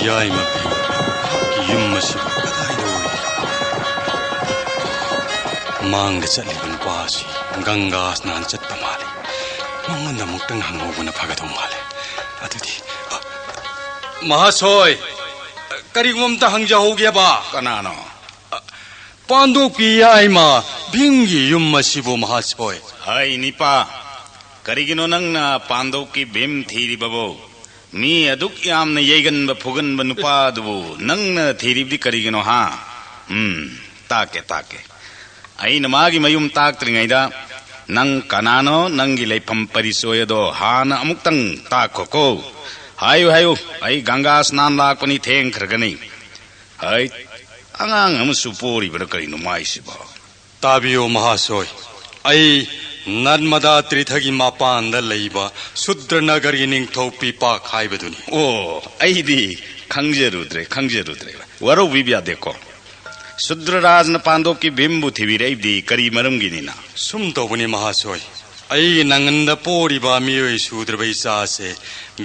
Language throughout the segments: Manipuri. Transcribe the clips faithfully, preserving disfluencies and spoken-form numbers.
ꯌꯥꯏꯃ ꯚꯤꯝ, ꯃꯍꯥꯛꯀꯤ ꯌꯨꯝ ꯑꯁꯤꯕꯨ ꯀꯗꯥꯏꯗ ꯑꯣꯏꯔꯤ? ꯃꯥꯡꯗ ꯆꯠꯂꯤꯕ ꯅꯨꯄꯥ ꯑꯁꯤ ꯒꯪꯒꯥ ꯁ꯭ꯅꯥꯟ ꯆꯠꯄ ꯃꯥꯜꯂꯤ꯫ ꯃꯉꯣꯟꯗ ꯑꯃꯨꯛꯇꯪ ꯍꯪꯍꯧꯕꯅ ꯐꯒꯗꯧ ꯃꯥꯜꯂꯦ꯫ ꯑꯗꯨꯗꯤ, ꯑ, ꯃꯍꯥꯁꯣꯏ, ꯀꯔꯤꯒꯨꯝꯕ ꯑꯝꯇ ꯍꯪꯖꯍꯧꯒꯦꯕ꯫ ꯀꯅꯥꯅꯣ? ꯄꯥꯟꯗꯣꯞꯀꯤ ꯌꯥꯏꯃ ꯚꯤꯝꯒꯤ ꯌꯨꯝ ꯑꯁꯤꯕꯨ, ꯃꯍꯥꯁꯣꯏ꯫ ꯍꯥꯏ ꯅꯤꯄꯥ, ꯀꯔꯤꯒꯤꯅꯣ ꯅꯪꯅ ꯄꯥꯟꯗꯣꯞꯀꯤ ꯚꯤꯝ ꯊꯤꯔꯤꯕꯕꯣ? ꯃꯤ ꯑꯗꯨꯛ ꯌꯥꯝꯅ ꯌꯩꯒꯟꯕ ꯐꯨꯒꯟꯕ ꯅꯨꯄꯥꯗꯨꯕꯨ ꯅꯪꯅ ꯊꯤꯔꯤꯕꯗꯤ ꯀꯔꯤꯒꯤꯅꯣ ꯍꯥ? ꯎꯝ, ꯇꯥꯛꯀꯦ, ꯇꯥꯛꯀꯦ꯫ ꯑꯩꯅ ꯃꯥꯒꯤ ꯃꯌꯨꯝ ꯇꯥꯛꯇ꯭ꯔꯤꯉꯩꯗ ꯅꯪ ꯀꯅꯥꯅꯣ, ꯅꯪꯒꯤ ꯂꯩꯐꯝ ꯄꯔꯤꯆꯣꯏ ꯑꯗꯣ ꯍꯥꯟꯅ ꯑꯃꯨꯛꯇꯪ ꯇꯥꯛꯈꯣꯀꯣ꯫ ꯍꯥꯏꯌꯨ, ꯍꯥꯏꯌꯨ, ꯑꯩ ꯒꯪꯒꯥ ꯁ꯭ꯅꯥꯟ ꯂꯥꯛꯄꯅꯤ, ꯊꯦꯡꯈ꯭ꯔꯒꯅꯤ꯫ ꯍꯩꯠ, ꯑꯉꯥꯡ ꯑꯃꯁꯨ ꯄꯣꯔꯤꯕ꯭ꯔꯥ ꯀꯔꯤꯅꯣ ꯃꯥꯏꯁꯤꯕꯣ? ꯇꯥꯕꯤꯌꯨ ꯃꯍꯥꯁꯣꯏ, ꯑꯩ ꯅꯔꯃꯗꯥ ꯇꯤꯔꯊꯒꯤ ꯃꯄꯥꯟꯗ ꯂꯩꯕ ꯁꯨꯗ꯭ꯔꯅꯒꯔꯒꯤ ꯅꯤꯡꯊꯧ ꯄꯤꯄꯥꯛ ꯍꯥꯏꯕꯗꯨꯅꯤ꯫ ꯑꯣ, ꯑꯩꯗꯤ ꯈꯪꯖꯔꯨꯗ꯭ꯔꯦ, ꯈꯪꯖꯔꯨꯗ꯭ꯔꯦ꯫ ꯋꯥꯔꯧꯕꯤꯕ ꯌꯥꯗꯦꯀꯣ꯫ ꯁꯨꯗ꯭ꯔꯔꯥꯖꯅ ꯄꯥꯟꯗꯣꯞꯀꯤ ꯚꯤꯝꯕꯨ ꯊꯤꯕꯤꯔꯛꯏꯕꯗꯤ ꯀꯔꯤ ꯃꯔꯝꯒꯤꯅꯤꯅ? ꯁꯨꯝ ꯇꯧꯕꯅꯤ ꯃꯍꯥꯁꯣꯏ, ꯑꯩꯒꯤ ꯅꯪꯒꯟꯗ ꯄꯣꯔꯤꯕ ꯃꯤꯑꯣꯏ ꯁꯨꯗ꯭ꯔꯕ ꯏꯆꯥꯁꯦ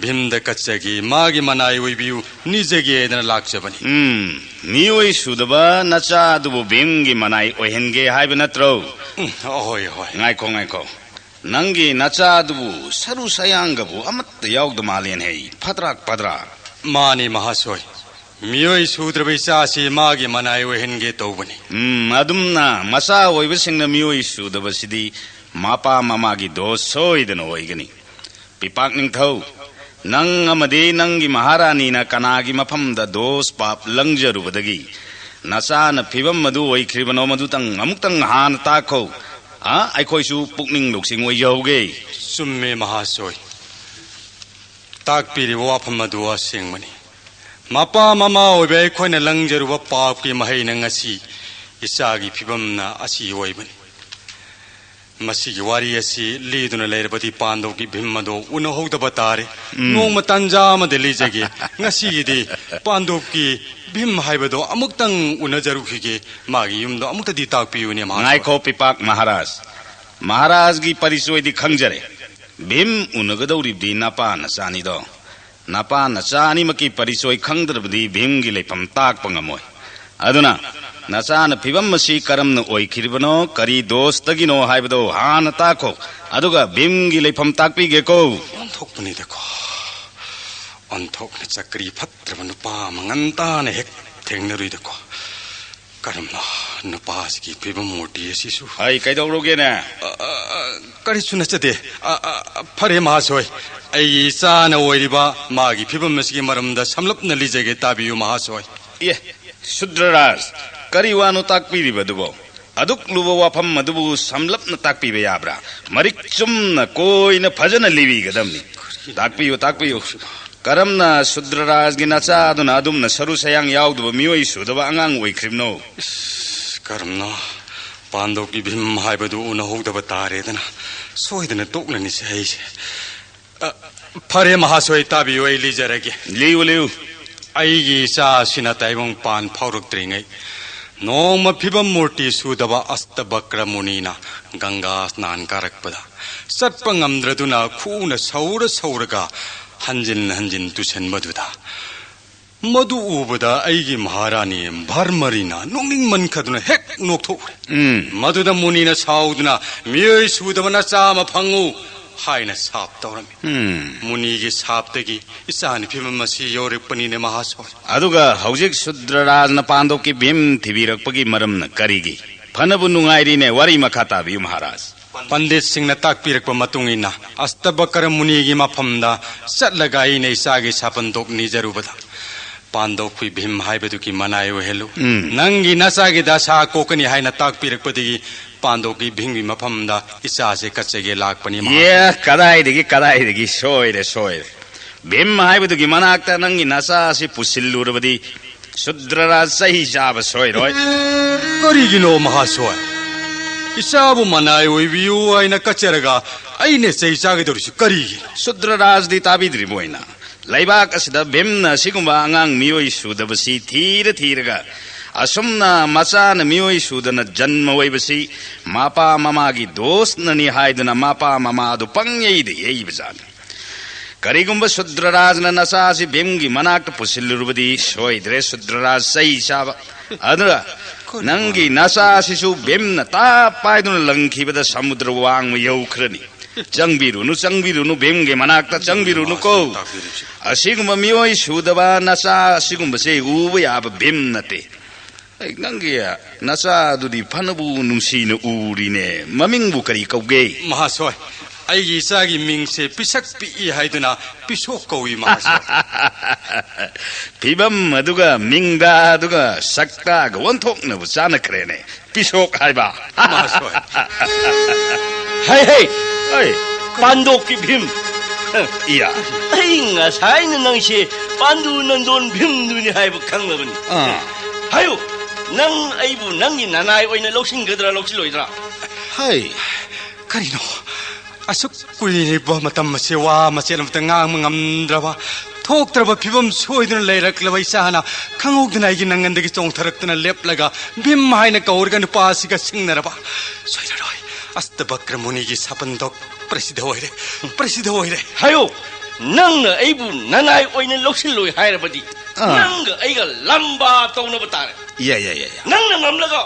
ꯚꯤꯝꯗ ꯀꯠꯆꯒꯦ, ꯃꯥꯒꯤ ꯃꯅꯥꯏ ꯑꯣꯏꯕꯤꯌꯨ, ꯅꯤꯖꯒꯦ ꯍꯥꯏꯗꯅ ꯂꯥꯛꯆꯕꯅꯤ꯫ ꯎꯝ, ꯃꯤꯑꯣꯏ ꯁꯨꯗꯕ ꯅꯆꯥ ꯑꯗꯨꯕꯨ ꯚꯤꯝꯒꯤ ꯃꯅꯥꯏ ꯑꯣꯏꯍꯟꯒꯦ ꯍꯥꯏꯕ ꯅꯠꯇ꯭ꯔꯣ? ꯎꯝ, ꯑꯍꯣꯏ, ꯍꯣꯏ꯫ ꯉꯥꯏꯈꯣ, ꯉꯥꯏꯈꯣ꯫ ꯅꯪꯒꯤ ꯅꯆꯥ ꯑꯗꯨꯕꯨ ꯁꯔꯨ ꯁꯌꯥꯡꯒꯕꯨ ꯑꯃꯠꯇ ꯌꯥꯎꯗ ꯃꯥꯜꯂꯦꯅꯦ, ꯐꯗ꯭ꯔꯥꯛ ꯐꯗ꯭ꯔꯥꯛ꯫ ꯃꯥꯅꯤ ꯃꯍꯥꯁꯣꯏ, ꯃꯤꯑꯣꯏ ꯁꯨꯗ꯭ꯔꯕ ꯏꯆꯥꯁꯤ ꯃꯥꯒꯤ ꯃꯅꯥꯏ ꯑꯣꯏꯍꯟꯒꯦ ꯇꯧꯕꯅꯤ꯫ ꯎꯝ, ꯑꯗꯨꯝꯅ ꯃꯆꯥ ꯑꯣꯏꯕꯁꯤꯡꯅ ꯃꯤꯑꯣꯏ ꯁꯨꯗꯕꯁꯤꯗꯤ ꯃꯄꯥ ꯃꯃꯥꯒꯤ ꯗꯣꯁ ꯁꯣꯏꯗꯅ ꯑꯣꯏꯒꯅꯤ꯫ ꯄꯤꯄꯥꯛ ꯅꯤꯡꯊꯧ, ꯅꯪ ꯑꯃꯗꯤ ꯅꯪꯒꯤ ꯃꯍꯥꯔꯥꯅꯤꯅ ꯀꯅꯥꯒꯤ ꯃꯐꯝꯗ ꯗꯣꯁ ꯄꯥꯞ ꯂꯪꯖꯔꯨꯕꯗꯒꯤ ꯅꯆꯥꯅ ꯐꯤꯕꯝ ꯑꯗꯨ ꯑꯣꯏꯈ꯭ꯔꯤꯕꯅꯣ, ꯃꯗꯨꯇꯪ ꯑꯃꯨꯛꯇꯪ ꯍꯥꯟꯅ ꯇꯥꯛꯈꯣ꯫ ꯑ, ꯑꯩꯈꯣꯏꯁꯨ ꯄꯨꯛꯅꯤꯡ ꯂꯧꯁꯤꯡ ꯑꯣꯏꯖꯍꯧꯒꯦ꯫ ꯆꯨꯝꯃꯦ ꯃꯍꯥꯁꯣꯏ, ꯇꯥꯛꯄꯤꯔꯤꯕ ꯋꯥꯐꯝ ꯑꯗꯨ ꯑꯁꯦꯡꯕꯅꯤ꯫ ꯃꯄꯥ ꯃꯃꯥ ꯑꯣꯏꯕ ꯑꯩꯈꯣꯏꯅ ꯂꯪꯖꯔꯨꯕ ꯄꯥꯞꯀꯤ ꯃꯍꯩꯅ ꯉꯁꯤ ꯏꯆꯥꯒꯤ ꯐꯤꯕꯝꯅ ꯑꯁꯤ ꯑꯣꯏꯕꯅꯤ꯫ ꯃꯁꯤꯒꯤ ꯋꯥꯔꯤ ꯑꯁꯤ ꯂꯤꯗꯨꯅ ꯂꯩꯔꯕꯗꯤ ꯄꯥꯟꯗꯣꯞꯀꯤ ꯚꯤꯝ ꯑꯗꯣ ꯎꯅꯍꯧꯗꯕ ꯇꯥꯔꯦ꯫ ꯎꯝ꯫ ꯅꯣꯡꯃ ꯇꯥꯟꯖꯥ ꯑꯃꯗ ꯂꯤꯖꯒꯦ꯫ ꯉꯁꯤꯒꯤꯗꯤ ꯄꯥꯟꯗꯣꯞꯀꯤ ꯚꯤꯝ ꯍꯥꯏꯕꯗꯣ ꯑꯃꯨꯛꯇꯪ ꯎꯅꯖꯔꯨꯈꯤꯒꯦ꯫ ꯃꯥꯒꯤ ꯌꯨꯝꯗꯣ ꯑꯃꯨꯛꯇꯗꯤ ꯇꯥꯛꯄꯤꯌꯨꯅꯦ, ꯃꯍꯥꯁꯣꯏ꯫ ꯉꯥꯏꯈꯣ, ꯄꯤꯄꯥꯛ ꯃꯍꯥꯔꯥꯖ꯫ ꯃꯍꯥꯔꯥꯖꯒꯤ ꯄꯔꯤꯆꯣꯏꯗꯤ ꯈꯪꯖꯔꯦ꯫ ꯚꯤꯝ ꯎꯅꯒꯗꯧꯔꯤꯕꯗꯤ ꯅꯄꯥ ꯅꯆꯥꯅꯤꯗꯣ꯫ ꯅꯄꯥ ꯅꯆꯥ ꯑꯅꯤꯃꯛꯀꯤ ꯄꯔꯤꯆꯣꯏ ꯈꯪꯗ꯭ꯔꯕꯗꯤ ꯚꯤꯝꯒꯤ ꯂꯩꯐꯝ ꯇꯥꯛꯄ ꯉꯝꯃꯣꯏ꯫ ꯑꯗꯨꯅ ꯅꯆꯥꯅ ꯐꯤꯕꯝ ꯑꯁꯤ ꯀꯔꯝꯅ ꯑꯣꯏꯈꯤꯔꯤꯕꯅꯣ, ꯀꯔꯤ ꯗꯣꯁꯇꯒꯤꯅꯣ ꯍꯥꯏꯕꯗꯣ ꯍꯥꯟꯅ ꯇꯥꯛꯈꯣ꯫ ꯑꯗꯨꯒ ꯚꯤꯝꯒꯤ ꯂꯩꯐꯝ ꯇꯥꯛꯄꯤꯒꯦꯀꯣ꯫ ꯑꯣꯟꯊꯣꯛꯄꯅꯤꯗꯀꯣ꯫ ꯑꯣꯟꯊꯣꯛꯅ ꯆꯀ꯭ꯔꯤ ꯐꯠꯇ꯭ꯔꯕ ꯅꯨꯄꯥ ꯑꯃ ꯉꯟꯇꯥꯅ ꯍꯦꯛ ꯊꯦꯡꯅꯔꯨꯏꯗꯀꯣ꯫ ꯀꯔꯝꯅ ꯅꯨꯄꯥꯁꯤꯒꯤ ꯐꯤꯕꯝ ꯃꯨꯔꯇꯤ ꯑꯁꯤꯁꯨ? ꯑꯩ ꯀꯩꯗꯧꯔꯨꯒꯦꯅꯦ? ꯑ, ꯑ, ꯑ, ꯀꯔꯤꯁꯨ ꯅꯠꯆꯗꯦ꯫ ꯑ, ꯑ, ꯐꯔꯦ ꯃꯍꯥꯁꯣꯏ, ꯑꯩꯒꯤ ꯏꯆꯥꯅ ꯑꯣꯏꯔꯤꯕ ꯃꯥꯒꯤ ꯐꯤꯕꯝ ꯑꯁꯤꯒꯤ ꯃꯔꯝꯗ ꯁꯝꯂꯞꯅ ꯂꯤꯖꯒꯦ, ꯇꯥꯕꯤꯌꯨ ꯃꯍꯥꯁꯣꯏ꯫ ꯑꯦ, ꯁꯨꯗ꯭ꯔꯔꯥꯖ, ꯀꯔꯤ ꯋꯥꯅꯣ ꯇꯥꯛꯄꯤꯔꯤꯕ ꯑꯗꯨꯕꯣ? ꯑꯗꯨꯛ ꯂꯨꯕ ꯋꯥꯐꯝ ꯑꯗꯨꯕꯨ ꯁꯝꯂꯞꯅ ꯇꯥꯛꯄꯤꯕ ꯌꯥꯕ꯭ꯔꯥ? ꯃꯔꯤꯛ ꯆꯨꯝꯅ, ꯀꯣꯏꯅ, ꯐꯖꯅ ꯂꯤꯕꯤꯒꯗꯕꯅꯤ꯫ ꯇꯥꯛꯄꯤꯌꯨ, ꯇꯥꯛꯄꯤꯌꯨ꯫ ꯀꯔꯝꯅ ꯁꯨꯗ꯭ꯔꯔꯥꯖꯒꯤ ꯅꯆꯥꯗꯨꯅ ꯑꯗꯨꯝꯅ ꯁꯔꯨ ꯁꯌꯥꯡ ꯌꯥꯎꯗꯕ ꯃꯤꯑꯣꯏ ꯁꯨꯗꯕ ꯑꯉꯥꯡ ꯑꯣꯏꯈ꯭ꯔꯤꯕꯅꯣ? ꯏꯁ, ꯀꯔꯝꯅ ꯄꯥꯟꯗꯧꯒꯤ ꯚꯤꯝ ꯍꯥꯏꯕꯗꯨ ꯎꯅꯍꯧꯗꯕ ꯇꯥꯔꯦꯗꯅ ꯁꯣꯏꯗꯅ ꯇꯣꯛꯂꯅꯤꯁꯦ ꯑꯩꯁꯦ꯫ ꯑ, ꯐꯔꯦ ꯃꯍꯥꯁꯣꯏ, ꯇꯥꯕꯤꯌꯨ, ꯑꯩ ꯂꯤꯖꯔꯒꯦ꯫ ꯂꯤꯌꯨ, ꯂꯤꯌꯨ꯫ ꯑꯩꯒꯤ ꯏꯆꯥ ꯑꯁꯤꯅ ꯇꯥꯏꯕꯪ ꯄꯥꯟ ꯐꯥꯎꯔꯛꯇ꯭ꯔꯤꯉꯩ ꯅꯣꯡꯃ ꯐꯤꯕꯝ ꯃꯨꯔꯇꯤ ꯁꯨꯗꯕ ꯑꯁꯇꯕꯀ꯭ꯔ ꯃꯨꯅꯤꯅ ꯒꯪꯒꯥ ꯁ꯭ꯅꯥꯟ ꯀꯥꯔꯛꯄꯗ ꯆꯠꯄ ꯉꯝꯗ꯭ꯔꯗꯨꯅ ꯈꯨꯎꯅ ꯁꯧꯔ ꯁꯧꯔꯒ ꯍꯟꯖꯤꯟ ꯍꯟꯖꯤꯟ ꯇꯨꯁꯟꯕꯗꯨꯗ, ꯃꯗꯨ ꯎꯕꯗ ꯑꯩꯒꯤ ꯃꯍꯥꯔꯥꯅꯤ ꯚꯔꯃꯔꯤꯅ ꯅꯣꯛꯅꯤꯡꯃꯟꯈꯗꯨꯅ ꯍꯦꯛ ꯅꯣꯛꯊꯣꯛꯎꯔꯦ꯫ ꯎꯝ꯫ ꯃꯗꯨꯗ ꯃꯨꯅꯤꯅ ꯁꯥꯎꯗꯨꯅ, "ꯃꯤꯑꯣꯏ ꯁꯨꯗꯕ ꯅꯆꯥ ꯑꯃ ꯐꯪꯉꯨ" ꯍꯥꯏꯅ ꯁꯥꯞ ꯇꯧꯔꯝꯃꯤ꯫ ꯎꯝ꯫ ꯃꯨꯅꯤꯒꯤ ꯁꯥꯞꯇꯒꯤ ꯏꯆꯥꯅꯤ ꯐꯤꯕꯝ ꯑꯁꯤ ꯌꯧꯔꯛꯄꯅꯤꯅꯦ ꯃꯍꯥꯁꯣꯏ꯫ ꯑꯗꯨꯒ ꯍꯧꯖꯤꯛ ꯁꯨꯗ꯭ꯔꯔꯥꯖꯅ ꯄꯥꯟꯗꯣꯞꯀꯤ ꯚꯤꯝ ꯊꯤꯕꯤꯔꯛꯄꯒꯤ ꯃꯔꯝꯅ ꯀꯔꯤꯒꯤ? ꯐꯅꯕꯨ ꯅꯨꯡꯉꯥꯏꯔꯤꯅꯦ, ꯋꯥꯔꯤ ꯃꯈꯥ ꯇꯥꯕꯤꯌꯨ ꯃꯍꯥꯔꯥꯖ꯫ ꯄꯟꯗꯤꯠꯁꯤꯡꯅ ꯇꯥꯛꯄꯤꯔꯛꯄ ꯃꯇꯨꯡ ꯏꯟꯅ ꯑꯁꯇꯕꯀꯔ ꯃꯨꯅꯤꯒꯤ ꯃꯐꯝꯗ ꯆꯠꯂꯒ ꯑꯩꯅ ꯏꯆꯥꯒꯤ ꯁꯥꯄꯟꯗꯣꯛ ꯅꯤꯖꯔꯨꯕꯗ, "ꯄꯥꯟꯗꯣꯞꯀꯤ ꯚꯤꯝ ꯍꯥꯏꯕꯗꯨꯒꯤ ꯃꯅꯥꯏ ꯑꯣꯏꯍꯜꯂꯨ꯫ ꯎꯝ꯫ ꯅꯪꯒꯤ ꯅꯆꯥꯒꯤ ꯗꯁꯥ ꯀꯣꯛꯀꯅꯤ" ꯍꯥꯏꯅ ꯇꯥꯛꯄꯤꯔꯛꯄꯗꯒꯤ ꯄꯥꯟꯗꯣꯞꯀꯤ ꯚꯤꯝꯒꯤ ꯃꯐꯝꯗ ꯏꯆꯥꯁꯦ ꯀꯠꯆꯒꯦ ꯂꯥꯛꯄꯅꯤ ꯃꯍꯥꯁꯣꯏ꯫ ꯑꯦ, ꯀꯗꯥꯏꯗꯒꯤ, ꯀꯗꯥꯏꯗꯒꯤ? ꯁꯣꯏꯔꯦ, ꯁꯣꯏꯔꯦ꯫ ꯚꯤꯝ ꯍꯥꯏꯕꯗꯨꯒꯤ ꯃꯅꯥꯛꯇ ꯅꯪꯒꯤ ꯅꯆꯥ ꯑꯁꯤ ꯄꯨꯁꯤꯜꯂꯨꯔꯕꯗꯤ ꯁꯨꯗ꯭ꯔꯔꯥꯖ ꯆꯩ ꯆꯥꯕ ꯁꯣꯏꯔꯣꯏ꯫ ꯀꯔꯤꯒꯤꯅꯣ ꯃꯍꯥꯁꯣꯏ? ꯏꯆꯥꯕꯨ ꯃꯅꯥꯏ ꯑꯣꯏꯕꯤꯌꯨ ꯍꯥꯏꯅ ꯀꯠꯆꯔꯒ ꯑꯩꯅ ꯆꯩ ꯆꯥꯒꯗꯧꯔꯤꯁꯤ ꯀꯔꯤꯒꯤꯅꯣ? ꯁꯨꯗ꯭ꯔꯔꯥꯖꯗꯤ ꯇꯥꯕꯤꯗ꯭ꯔꯤꯕ ꯑꯣꯏꯅ, ꯂꯩꯕꯥꯛ ꯑꯁꯤꯗ ꯚꯤꯝꯅ ꯑꯁꯤꯒꯨꯝꯕ ꯑꯉꯥꯡ ꯃꯤꯑꯣꯏ ꯁꯨꯗꯕꯁꯤ ꯊꯤꯔ ꯊꯤꯔꯒ, ꯑꯁꯨꯝꯅ ꯃꯆꯥꯅ ꯃꯤꯑꯣꯏ ꯁꯨꯗꯅ ꯖꯟꯃ ꯑꯣꯏꯕꯁꯤ ꯃꯄꯥ ꯃꯃꯥꯒꯤ ꯗꯣꯁꯅꯅꯤ ꯍꯥꯏꯗꯨꯅ ꯃꯄꯥ ꯃꯃꯥ ꯑꯗꯨ ꯄꯪꯌꯩꯗ ꯌꯩꯕꯖꯥꯠꯅꯤ꯫ ꯀꯔꯤꯒꯨꯝꯕ ꯁꯨꯗ꯭ꯔꯔꯥꯖꯅ ꯅꯆꯥꯁꯤ ꯚꯤꯝꯒꯤ ꯃꯅꯥꯛꯇ ꯄꯨꯁꯤꯜꯂꯨꯔꯕꯗꯤ ꯁꯣꯏꯗ꯭ꯔꯦ ꯁꯨꯗ꯭ꯔꯔꯥꯖ ꯆꯩ ꯆꯥꯕ꯫ ꯑꯗꯨꯅ ꯅꯪꯒꯤ ꯅꯆꯥꯁꯤꯁꯨ ꯚꯤꯝꯅ ꯇꯥꯞ ꯄꯥꯏꯗꯨꯅ ꯂꯪꯈꯤꯕꯗ ꯁꯃꯨꯗ꯭ꯔ ꯋꯥꯡꯃ ꯌꯧꯈ꯭ꯔꯅꯤ꯫ ꯆꯪꯕꯤꯔꯨꯅꯨ, ꯆꯪꯕꯤꯔꯨꯅꯨ, ꯚꯤꯝꯒꯤ ꯃꯅꯥꯛꯇ ꯆꯪꯕꯤꯔꯨꯅꯨꯀꯣ꯫ ꯑꯁꯤꯒꯨꯝꯕ ꯃꯤꯑꯣꯏ ꯁꯨꯗꯕ ꯅꯆꯥ ꯑꯁꯤꯒꯨꯝꯕꯁꯦ ꯎꯕ ꯌꯥꯕ ꯚꯤꯝ ꯅꯠꯇꯦ꯫ ꯑꯩ, ꯅꯪꯒꯤ ꯅꯆꯥꯗꯨꯗꯤ ꯐꯅꯕꯨ ꯅꯨꯡꯁꯤꯅ ꯎꯔꯤꯅꯦ꯫ ꯃꯃꯤꯡꯕꯨ ꯀꯔꯤ ꯀꯧꯒꯦ? ꯃꯍꯥꯁꯣꯏ, ꯑꯩꯒꯤ ꯏꯆꯥꯒꯤ ꯃꯤꯡꯁꯦ ꯄꯤꯁꯛ ꯄꯤꯛꯏ ꯍꯥꯏꯗꯨꯅ ꯄꯤꯁꯣꯛ ꯀꯧꯏ, ꯃꯍꯥꯁꯣꯏ꯫ ꯐꯤꯕꯝ ꯑꯗꯨꯒ ꯃꯤꯡꯗ ꯑꯗꯨꯒ ꯁꯛꯇꯒ ꯑꯣꯟꯊꯣꯛꯅꯕ ꯆꯥꯅꯈ꯭ꯔꯦꯅꯦ꯫ ꯄꯤꯁꯣꯛ ꯍꯥꯏꯕ꯫ ꯃꯍꯥꯁꯣꯏ꯫ ꯍꯩ, ꯍꯩ꯫ ꯍꯩ꯫ ꯄꯥꯟꯗꯣꯞꯀꯤ ꯚꯤꯝ꯫ ꯏꯌꯥ꯫ ꯑꯩ ꯉꯁꯥꯏꯅ ꯅꯪꯁꯦ ꯄꯥꯟꯗꯨ ꯅꯟꯗꯣꯟ ꯚꯤꯝꯗꯨꯅꯤ ꯍꯥꯏꯕ ꯈꯪꯂꯕꯅꯤ꯫ ꯑꯥ꯫ ꯍꯥꯏꯌꯨ, ꯅꯪ ꯑꯩꯕꯨ ꯅꯪꯒꯤ ꯅꯅꯥꯏ ꯑꯣꯏꯅ ꯂꯧꯁꯤꯟꯒꯗ꯭ꯔꯥ, ꯂꯧꯁꯤꯜꯂꯣꯏꯗ꯭ꯔꯥ? ꯍꯩ꯫ ꯀꯔꯤꯅꯣ? ꯑꯁꯨꯛ ꯀꯨꯏꯔꯕ ꯃꯇꯝ ꯑꯁꯤ ꯋꯥ ꯃꯆꯦꯠ ꯑꯃꯠꯇ ꯉꯥꯡꯕ ꯉꯝꯗ꯭ꯔꯕ, ꯊꯣꯛꯇ꯭ꯔꯕ ꯐꯤꯕꯝ ꯁꯣꯏꯗꯨꯅ ꯂꯩꯔꯛꯂꯕ ꯏꯆꯥꯅ ꯈꯪꯍꯧꯗꯅ ꯑꯩꯒꯤ ꯅꯪꯒꯟꯗꯒꯤ ꯆꯣꯡꯊꯔꯛꯇꯨꯅ ꯂꯦꯞꯂꯒ ꯚꯤꯝ ꯍꯥꯏꯅ ꯀꯧꯔꯒ ꯅꯨꯄꯥ ꯑꯁꯤꯒ ꯁꯤꯡꯅꯔꯕ꯫ ꯁꯣꯏꯔꯔꯣꯏ꯫ ꯑꯁꯇꯚꯀ꯭ꯔ ꯃꯨꯅꯤꯒꯤ ꯁꯥꯄꯟꯗꯣ ꯄ꯭ꯔꯁꯤꯗ ꯑꯣꯏꯔꯦ, ꯄ꯭ꯔꯁꯤꯗ ꯑꯣꯏꯔꯦ꯫ ꯍꯥꯏꯌꯨ, ꯅꯪꯅ ꯑꯩꯕꯨ ꯅꯅꯥꯏ ꯑꯣꯏꯅ ꯂꯧꯁꯤꯜꯂꯣꯏ ꯍꯥꯏꯔꯕꯗꯤ, ꯑꯥ꯫ ꯅꯪꯒ ꯑꯩꯒ ꯂꯝꯕꯥ ꯇꯧꯅꯕ ꯇꯥꯔꯦ꯫ ꯌꯥꯏ, ꯌꯥꯏ, ꯌꯥꯏ, ꯌꯥꯏ꯫ ꯅꯪꯅ ꯉꯝꯂꯒ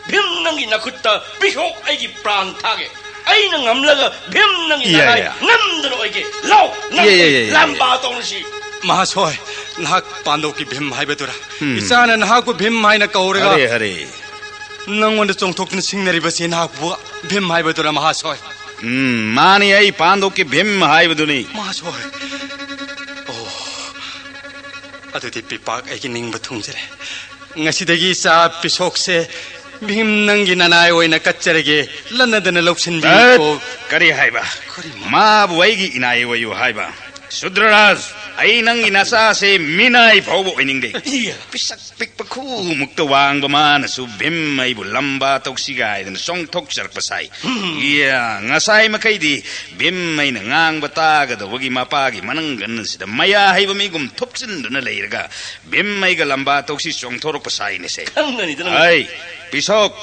ꯚꯤꯝ ꯅꯪꯒꯤ ꯅꯈꯨꯠꯇ ꯄꯤꯁꯣꯛ ꯑꯩꯒꯤ ꯄ꯭ꯔꯥꯟ ꯊꯥꯒꯦ꯫ ꯑꯩꯅ ꯉꯝꯂꯒ ꯚꯤꯝ ꯅꯪꯒꯤ ꯌꯥꯏ, ꯅꯅꯥꯏ ꯌꯥꯏ꯫ ꯅꯝꯗꯅ ꯑꯣꯏꯒꯦ꯫ ꯂꯥꯎ, ꯅꯪ ꯌꯥꯏ, ꯌꯥꯏ, ꯌꯥꯏ, ꯌꯥꯏ꯫ ꯂꯝꯕꯥ ꯇꯧꯔꯁꯤ꯫ ꯃꯍꯥꯁꯣꯏ, ꯅꯍꯥꯛ ꯄꯥꯟꯗꯣꯞꯀꯤ ꯚꯤꯝ ꯍꯥꯏꯕꯗꯨꯔꯥ? ꯎꯝ꯫ ꯏꯆꯥꯅ ꯅꯍꯥꯛꯄꯨ ꯚꯤꯝ ꯍꯥꯏꯅ ꯀꯧꯔꯒ ꯍꯔꯦ, ꯍꯔꯦ꯫ ꯅꯪꯉꯣꯟꯗ ꯆꯣꯡꯊꯣꯛꯇꯨꯅ ꯁꯤꯡꯅꯔꯤꯕꯁꯤ ꯅꯍꯥꯛꯄꯨ ꯚꯤꯝ ꯍꯥꯏꯕꯗꯨꯔꯥ, ꯃꯍꯥꯁꯣꯏ? ꯎꯝ, ꯃꯥꯅꯤ, ꯑꯩ ꯄꯥꯟꯗꯣꯞꯀꯤ ꯚꯤꯝ ꯍꯥꯏꯕꯗꯨꯅꯤ꯫ ꯃꯍꯥꯁꯣꯏ꯫ ꯑꯣ, ꯑꯗꯨꯗꯤ ꯄꯤꯄꯥꯛ ꯑꯩꯒꯤ ꯅꯤꯡꯕ ꯊꯨꯡꯖꯔꯦ꯫ ꯉꯁꯤꯗꯒꯤ ꯏꯆꯥ ꯄꯤꯁꯣꯛꯁꯦ ꯚꯤꯝ ꯅꯪꯒꯤ ꯅꯅꯥꯏ ꯑꯣꯏꯅ ꯀꯠꯆꯔꯒꯦ꯫ ꯂꯟꯅꯗꯅ ꯂꯧꯁꯤꯟꯕꯤꯌꯨꯀꯣ꯫ ꯑꯠ, ꯀꯔꯤ ꯍꯥꯏꯕ? ꯀꯔꯤ ꯃꯥ-, ꯃꯥꯕꯨ ꯑꯩꯒꯤ ꯏꯅꯥꯏ ꯑꯣꯏꯌꯨ ꯍꯥꯏꯕ? ꯁꯨꯗ꯭ꯔꯔꯥꯖ, ꯑꯩ ꯅꯪꯒꯤ ꯅꯆꯥꯁꯦ ꯃꯤꯅꯥꯏ ꯐꯥꯎꯕ ꯑꯣꯏꯅꯤꯡꯗꯦ꯫ ꯏꯌꯥ꯫ ꯄꯤꯁꯛ ꯄꯤꯛꯄ ꯈꯨꯃꯨꯛꯇ ꯋꯥꯡꯕ ꯃꯥꯅꯁꯨ ꯚꯤꯝ ꯑꯩꯕꯨ ꯂꯝꯕꯥ ꯇꯧꯁꯤ ꯀꯥꯏꯗꯅ ꯆꯣꯡꯊꯣꯛꯆꯔꯛꯄ ꯁꯥꯏ꯫ ꯏꯌꯥ, ꯉꯁꯥꯏ ꯃꯈꯩꯗꯤ ꯚꯤꯝ ꯑꯩꯅ ꯉꯥꯡꯕ ꯇꯥꯒꯗꯧꯕꯒꯤ ꯃꯄꯥꯒꯤ ꯃꯅꯪꯒꯟ ꯑꯁꯤꯗ ꯃꯌꯥ ꯍꯩꯕ ꯃꯤꯒꯨꯝ ꯊꯨꯞꯆꯤꯟꯗꯨꯅ ꯂꯩꯔꯒ ꯚꯤꯝ ꯑꯩꯒ ꯂꯝꯕꯥ ꯇꯧꯁꯤ ꯆꯣꯡꯊꯣꯔꯛꯄ ꯁꯥꯏꯅꯦꯁꯦ꯫ ꯈꯪꯒꯅꯤꯗꯅ꯫ ꯑꯩ, ꯄꯤꯁꯣꯛ,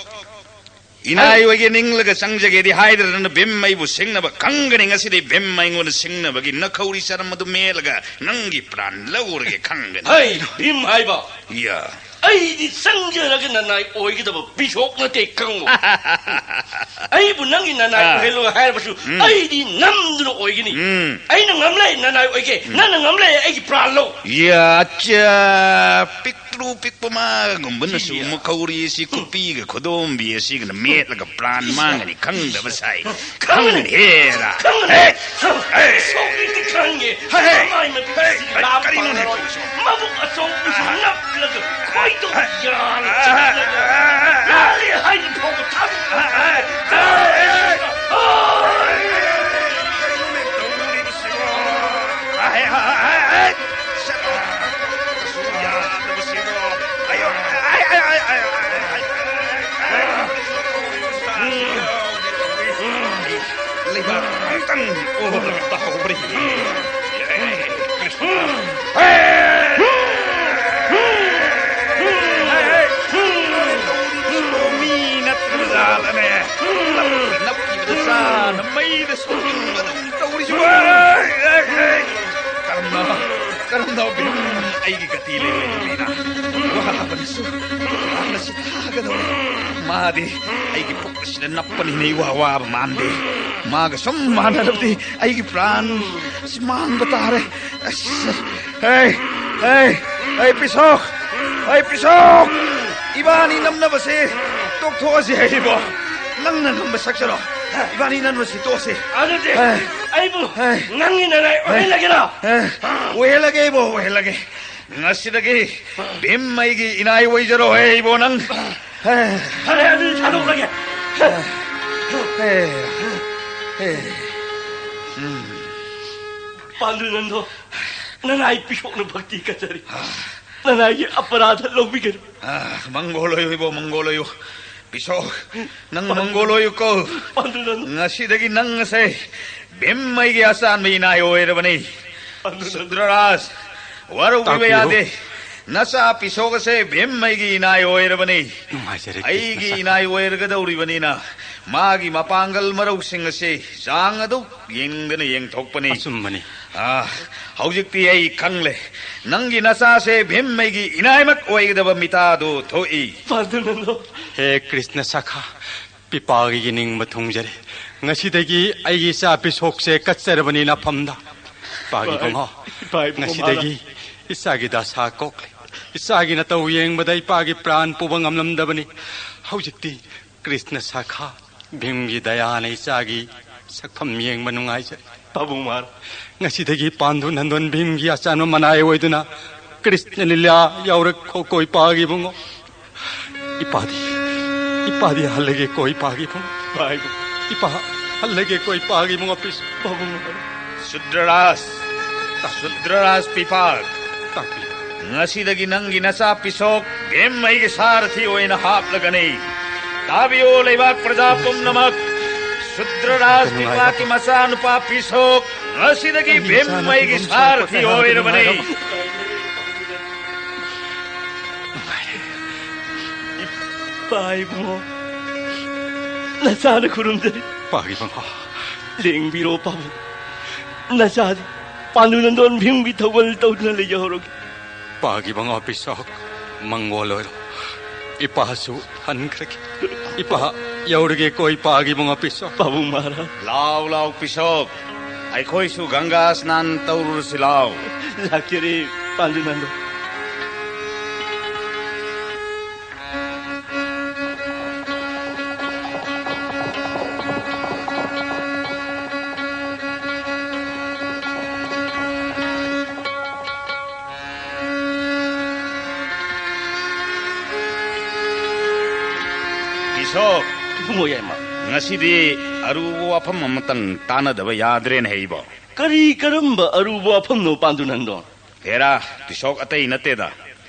ꯏꯅꯥꯏ ꯑꯣꯏꯒꯦ ꯅꯤꯡꯂꯒ ꯆꯪꯖꯒꯦꯗꯤ ꯍꯥꯏꯗ꯭ꯔꯗꯅ ꯚꯤꯝ ꯑꯩꯕꯨ ꯁꯤꯡꯅꯕ ꯈꯪꯒꯅꯤ꯫ ꯉꯁꯤꯗꯤ ꯚꯤꯝ ꯑꯩꯉꯣꯟꯗ ꯁꯤꯡꯅꯕꯒꯤ ꯅꯈꯧꯔꯤ ꯆꯔꯝ ꯑꯗꯨ ꯃꯦꯠꯂꯒ ꯅꯪꯒꯤ ꯄ꯭ꯔꯥꯟ ꯂꯧꯔꯒꯦ ꯈꯪꯒꯅꯤ꯫ ꯍꯩ, ꯚꯤꯝ ꯍꯥꯏꯕ꯫ ꯌꯥ꯫ ꯑꯩꯗꯤ ꯆꯪꯖꯔꯒ ꯅꯅꯥꯏ ꯑꯣꯏꯒꯗꯕ ꯄꯤꯁꯣꯛ ꯅꯠꯇꯦ, ꯈꯪꯉꯨ꯫ ꯑꯩꯕꯨ ꯅꯪꯒꯤ ꯅꯅꯥꯏ ꯑꯥ꯫ ꯑꯣꯏꯍꯜꯂꯣ ꯍꯥꯏꯔꯕꯁꯨ ꯎꯝ꯫ ꯑꯩꯗꯤ ꯅꯝꯗꯨꯅ ꯑꯣꯏꯒꯅꯤ꯫ ꯎꯝ꯫ ꯑꯩꯅ ꯉꯝꯂꯦ ꯅꯅꯥꯏ ꯑꯣꯏꯒꯦ, ꯎꯝ꯫ ꯅꯪꯅ ꯉꯝꯂꯦ ꯑꯩꯒꯤ ꯄ꯭ꯔꯥꯟ ꯂꯧ꯫ ꯌꯥ, ꯑꯠꯆꯥ, ꯄꯤꯛꯇ꯭ꯔꯨ ꯄꯤꯛꯄ ꯃꯥꯒꯨꯝꯕꯅꯁꯨ ꯁꯤ ꯌꯥ꯫ ꯃꯈꯧꯔꯤ ꯑꯁꯤ ꯈꯨꯄꯤꯒ ꯈꯨꯗꯣꯝꯕꯤ ꯑꯁꯤꯒꯅ ꯃꯦꯠꯂꯒ ꯄ꯭ꯔꯥꯟ ꯁꯤ ꯌꯥ꯫ ꯃꯥꯡꯒꯅꯤ ꯈꯪꯗꯕ ꯁꯥꯏ꯫ ꯈꯪꯒꯅꯤ꯫ ꯈꯪꯒꯅꯤ ꯍꯦꯔꯥ꯫ ꯈꯪꯒꯅꯤ꯫ ꯑꯦ, ꯑꯦ꯫ ꯁꯣꯛꯂꯤꯗꯤ ꯈꯪꯉꯦ꯫ ꯍꯦ, ꯍꯦ꯫ ꯃꯃꯥꯏ ꯃꯃꯤꯠꯁꯤꯗꯤ ꯍꯦ, ꯍꯦ, ꯂꯥꯝ ꯀꯔꯤꯅꯣꯅꯦ ꯐꯪꯉꯔꯣꯏ꯫ ꯇꯧꯔꯤꯁꯤꯕꯣ? ꯃꯕꯨꯛ ꯑꯆꯧꯕꯁꯤ ꯅꯞꯂꯒ ꯈꯣꯏꯗꯧ ꯌꯥꯔ ꯆꯠꯂꯒ ꯂꯥꯜꯂꯦ ꯍꯥꯏꯅ ꯐꯥꯎꯕ ꯊꯥꯕꯤꯕ꯫ ꯂꯩꯕꯥꯛ ꯑꯃꯇꯪ ꯑꯣꯜꯂꯒ ꯇꯥꯍꯧꯕ꯭ꯔꯥ ꯌꯦꯡꯒꯦ꯫ ꯀ꯭ꯔꯤꯁꯅ꯫ ꯃꯤ ꯅꯠꯇ꯭ꯔ ꯖꯥꯠꯂꯅꯦ? ꯅꯞꯈꯤꯕꯗ ꯆꯥꯅ ꯃꯩꯗ ꯁꯨꯡꯕꯗꯧꯅ ꯇꯧꯔꯤꯁꯤꯕꯨ꯫ ꯀꯔꯝꯅ, ꯀꯔꯝꯅ ꯚꯤꯝ ꯑꯩꯒꯤ ꯒꯇꯤ ꯂꯩꯔꯣꯏꯗꯧꯔꯤꯅ? ꯋꯥꯕꯅꯁꯨ, ꯋꯥꯕꯅꯁꯨ ꯊꯥꯒꯗꯧꯔꯦ꯫ ꯃꯥꯗꯤ ꯑꯩꯒꯤ ꯄꯨꯛ ꯑꯁꯤꯗ ꯅꯞꯄꯅꯤꯅ ꯏꯋꯥ ꯋꯥꯕ ꯃꯥꯟꯗꯦ꯫ ꯃꯥꯒ ꯁꯨꯝ ꯃꯥꯟꯅꯔꯕꯗꯤ ꯑꯩꯒꯤ ꯄ꯭ꯔꯥꯟ ꯁꯤ ꯃꯥꯡꯕ ꯇꯥꯔꯦ꯫ ꯑꯁ, ꯍꯦ, ꯍꯦ, ꯍꯦ, ꯄꯤꯁꯣꯛ! ꯍꯦ, ꯄꯤꯁꯣꯛ! ꯏꯕꯥꯅꯤ ꯅꯝꯅꯕꯁꯦ ꯇꯣꯛꯊꯣꯛꯑꯁꯤ ꯍꯥꯏꯔꯤꯕꯣ? ꯅꯪꯅ ꯉꯝꯕ ꯁꯛꯆꯔꯣ꯫ ꯏꯕꯥꯅꯤ ꯅꯝꯅꯕꯁꯤ ꯇꯣꯛꯑꯁꯤ꯫ ꯑꯗꯨꯗꯤ ꯍꯦ, ꯑꯩꯕꯨ ꯍꯦ꯫ ꯅꯪꯒꯤ ꯅꯅꯥꯏ ꯑꯣꯏꯍꯜꯂꯒꯦꯔꯣ? ꯍꯦ, ꯑꯣꯏꯍꯜꯂꯒꯦ ꯏꯕꯣ, ꯑꯣꯏꯍꯜꯂꯒꯦ꯫ ꯉꯁꯤꯗꯒꯤ ꯚꯤꯝ ꯑꯩꯒꯤ ꯏꯅꯥꯏ ꯑꯣꯏꯖꯔꯣ ꯍꯦ ꯏꯕꯣ ꯅꯪ꯫ ꯍꯦ꯫ ꯐꯔꯦ, ꯑꯗꯨꯗꯤ ꯊꯥꯗꯣꯛꯂꯒꯦ꯫ ꯍꯦ, ꯍꯦ, ꯎꯝ꯫ ꯄꯥꯟꯗꯨꯅꯟꯗꯣ, ꯅꯅꯥꯏ ꯄꯤꯁꯣꯛꯅ ꯚꯛꯇꯤ ꯀꯠꯆꯔꯤ꯫ ꯅꯅꯥꯏꯒꯤ ꯑꯄꯔꯥꯙ ꯂꯧꯕꯤꯒꯅꯨ꯫ ꯑꯥ, ꯃꯪꯒꯣꯜ ꯑꯣꯏꯌꯨ ꯏꯕꯣ, ꯃꯪꯒꯣꯜ ꯑꯣꯏꯌꯨ꯫ ꯄꯤꯁꯣꯛ, ꯅꯪ ꯄꯥꯟꯗꯨ-, ꯃꯪꯒꯣꯜ ꯑꯣꯏꯌꯨꯀꯣ꯫ ꯄꯥꯟꯗꯨꯅꯟꯗꯣ꯫ ꯉꯁꯤꯗꯒꯤ ꯅꯪ ꯑꯁꯦ ꯚꯤꯝ ꯑꯩꯒꯤ ꯑꯆꯥꯟꯕ ꯏꯅꯥꯏ ꯑꯣꯏꯔꯕꯅꯤ꯫ ꯄꯥꯟꯗꯨꯅꯟꯗꯣ꯫ ꯁꯨꯗ꯭ꯔꯔꯥꯖ, ꯋꯥꯔꯧꯕꯤꯕ ꯇꯥꯛꯄꯤꯔꯣ꯫ ꯌꯥꯗꯦ꯫ ꯅꯆꯥ ꯄꯤꯁꯣꯛ ꯑꯁꯦ ꯚꯤꯝ ꯑꯩꯒꯤ ꯏꯅꯥꯏ ꯑꯣꯏꯔꯕꯅꯤ꯫ ꯅꯨꯡꯉꯥꯏꯖꯔꯦ, ꯑꯩꯒꯤ ꯀ꯭ꯔꯤꯁꯅ ꯁꯥꯈꯥ꯫ ꯏꯅꯥꯏ ꯑꯣꯏꯔꯒꯗꯧꯔꯤꯕꯅꯤꯅ ꯃꯥꯒꯤ ꯃꯄꯥꯡꯒꯜ ꯃꯔꯧꯁꯤꯡ ꯑꯁꯦ ꯆꯥꯡ ꯑꯗꯨ ꯌꯦꯡꯗꯅ ꯌꯦꯡꯊꯣꯛꯄꯅꯤ꯫ ꯑꯆꯨꯝꯕꯅꯤ꯫ ꯑꯥ, ꯍꯧꯖꯤꯛꯇꯤ ꯑꯩ ꯈꯪꯂꯦ꯫ ꯅꯪꯒꯤ ꯅꯆꯥꯁꯦ ꯚꯤꯝ ꯑꯩꯒꯤ ꯏꯅꯥꯏꯃꯛ ꯑꯣꯏꯒꯗꯕ ꯃꯤꯇꯥꯗꯨ ꯊꯣꯛꯏ꯫ ꯄꯥꯟꯗꯨꯅꯟꯗꯣ꯫ ꯍꯦ ꯀ꯭ꯔꯤꯁꯅ ꯁꯥꯈꯥ, ꯄꯤꯄꯥꯒꯤ ꯅꯤꯡꯕ ꯊꯨꯡꯖꯔꯦ꯫ ꯉꯁꯤꯗꯒꯤ ꯑꯩꯒꯤ ꯏꯆꯥ ꯄꯤꯁꯣꯛꯁꯦ ꯀꯠꯆꯔꯕꯅꯤ ꯅꯐꯝꯗ꯫ ꯄꯥꯒꯤ ꯏꯄꯥ-, ꯕꯨꯡꯉꯣ, ꯏꯄꯥ ꯏꯕꯨꯡꯉꯣ ꯉꯁꯤꯗꯒꯤ ꯃꯍꯥꯔꯥꯖ꯫ ꯏꯆꯥꯒꯤ ꯗꯁꯥ ꯀꯣꯛꯂꯦ꯫ ꯏꯆꯥꯒꯤ ꯅꯇꯧ ꯌꯦꯡꯕꯗ ꯏꯄꯥꯒꯤ ꯄ꯭ꯔꯥꯟ ꯄꯨꯕ ꯉꯝꯂꯝꯗꯕꯅꯤ꯫ ꯍꯧꯖꯤꯛꯇꯤ ꯀ꯭ꯔꯤꯁꯅ ꯁꯥꯈꯥ ꯚꯤꯝꯒꯤ ꯗꯌꯥꯅ ꯏꯆꯥꯒꯤ ꯁꯛꯐꯝ ꯌꯦꯡꯕ ꯅꯨꯡꯉꯥꯏꯖꯔꯦ꯫ ꯄꯥꯕꯨꯡ ꯃꯍꯥꯔꯥꯖ꯫ ꯉꯁꯤꯗꯒꯤ ꯄꯥꯟꯗꯨ ꯅꯟꯗꯣꯟ ꯚꯤꯝꯒꯤ ꯑꯆꯥꯟꯕ ꯃꯅꯥꯏ ꯑꯣꯏꯗꯨꯅ ꯀ꯭ꯔꯤꯁꯅ ꯂꯤꯂꯥ ꯌꯥꯎꯔꯛꯈꯣꯀꯣ ꯏꯄꯥꯒꯤ ꯏꯕꯨꯡꯉꯣ꯫ ꯏꯄꯥꯗꯤ, ꯏꯄꯥꯗꯤ ꯍꯜꯂꯒꯦꯀꯣ ꯏꯄꯥꯒꯤ ꯏꯕꯨꯡꯉꯣ꯫ ꯄꯥꯏꯕꯨꯡ꯫ ꯏꯄꯥ ꯍꯜꯂꯒꯦꯀꯣ ꯏꯄꯥꯒꯤ ꯏꯕꯨꯡꯉꯣ ꯄꯤꯁ꯫ ꯄꯥꯕꯨꯡ ꯃꯍꯥꯔꯥꯖ꯫ ꯁꯨꯗ꯭ꯔꯔꯥꯖ, ꯁꯨꯗ꯭ꯔꯔꯥꯖ ꯄꯤꯄꯥꯛ꯫ ꯇꯥꯛꯄꯤꯌꯨ꯫ ꯉꯁꯤꯗꯒꯤ ꯅꯪꯒꯤ ꯅꯆꯥ ꯄꯤꯁꯣꯛ ꯚꯤꯝ ꯑꯩꯒꯤ ꯁꯥꯔꯊꯤ ꯑꯣꯏꯅ ꯍꯥꯞꯂꯒꯅꯤ꯫ ꯇꯥꯕꯤꯌꯨ ꯂꯩꯕꯥꯛ ꯄ꯭ꯔꯖꯥ ꯄꯨꯝꯅꯃꯛ, ꯁꯨꯗ꯭ꯔꯔꯥꯖ ꯅꯨꯡꯉꯥꯏꯕ ꯄꯤꯄꯥꯛꯀꯤ ꯃꯆꯥꯅꯨꯄꯥ ꯄꯤꯁꯣꯛ ꯉꯁꯤꯗꯒꯤ ꯑꯩꯒꯤ ꯚꯤꯝ ꯏꯆꯥꯅꯨꯄꯤ ꯑꯩꯒꯤ ꯕꯣꯝ ꯁꯥꯔꯊꯤ ꯁꯥꯔꯛꯄ ꯑꯣꯏꯔꯕꯅꯤ꯫ ꯅꯨꯡꯉꯥꯏꯔꯦ꯫ ꯏꯄꯥ ꯏꯕꯨꯡꯉꯣ, ꯅꯆꯥꯅ ꯈꯨꯔꯨꯝꯖꯔꯤ꯫ ꯄꯥꯒꯤ ꯃꯉꯥ꯫ ꯂꯦꯡꯕꯤꯔꯣ ꯄꯥꯕꯨꯡ, ꯅꯆꯥꯗꯤ ꯄꯥꯟꯗꯨ ꯅꯟꯗꯣꯟ ꯚꯤꯝꯒꯤ ꯊꯧꯒꯜ ꯇꯧꯗꯨꯅ ꯂꯩꯖꯍꯧꯔꯒꯦ꯫ ꯄꯥꯒꯤ ꯃꯉꯥ ꯄꯤꯁꯣꯛ ꯃꯪꯒꯣꯜ ꯑꯣꯏꯔꯣ꯫ ꯏꯄꯥꯁꯨ ꯍꯟꯈ꯭ꯔꯒꯦ꯫ ꯏꯄꯥ ꯌꯧꯔꯒꯦꯀꯣ ꯏꯄꯥꯒꯤ ꯃꯉꯥ ꯄꯤꯁꯣꯛ꯫ ꯄꯥꯕꯨꯡ ꯃꯍꯥꯔꯥꯖ꯫ ꯂꯥꯎ ꯂꯥꯎ ꯄꯤꯁꯣꯛ, ꯑꯩꯈꯣꯏꯁꯨ ꯒꯪꯒꯥ ꯁ꯭ꯅꯥꯟ ꯇꯧꯔꯨꯔꯁꯤ ꯂꯥꯎ꯫ ꯂꯥꯛꯆꯔꯤ ꯄꯥꯟꯗꯨ ꯅꯟꯗꯣꯟ꯫ ꯄꯤꯁꯣꯛ꯫ ꯏꯕꯨꯡꯉꯣ ꯌꯥꯏꯃ꯫ ꯉꯁꯤꯗꯤ ꯑꯔꯨꯕ ꯋꯥꯐꯝ ꯑꯃꯇꯪ ꯇꯥꯟꯅꯗꯕ ꯌꯥꯗ꯭ꯔꯦꯅꯦ ꯏꯕꯣ꯫ ꯀꯔꯤ ꯀꯔꯝꯕ ꯑꯔꯨꯕ ꯋꯥꯐꯝꯅꯣ ꯄꯥꯟꯗꯨ ꯅꯟꯗꯣꯟ? ꯍꯦꯔꯥ, ꯄꯤꯁꯣꯛ ꯑꯇꯩ ꯅꯠꯇꯦꯗ꯫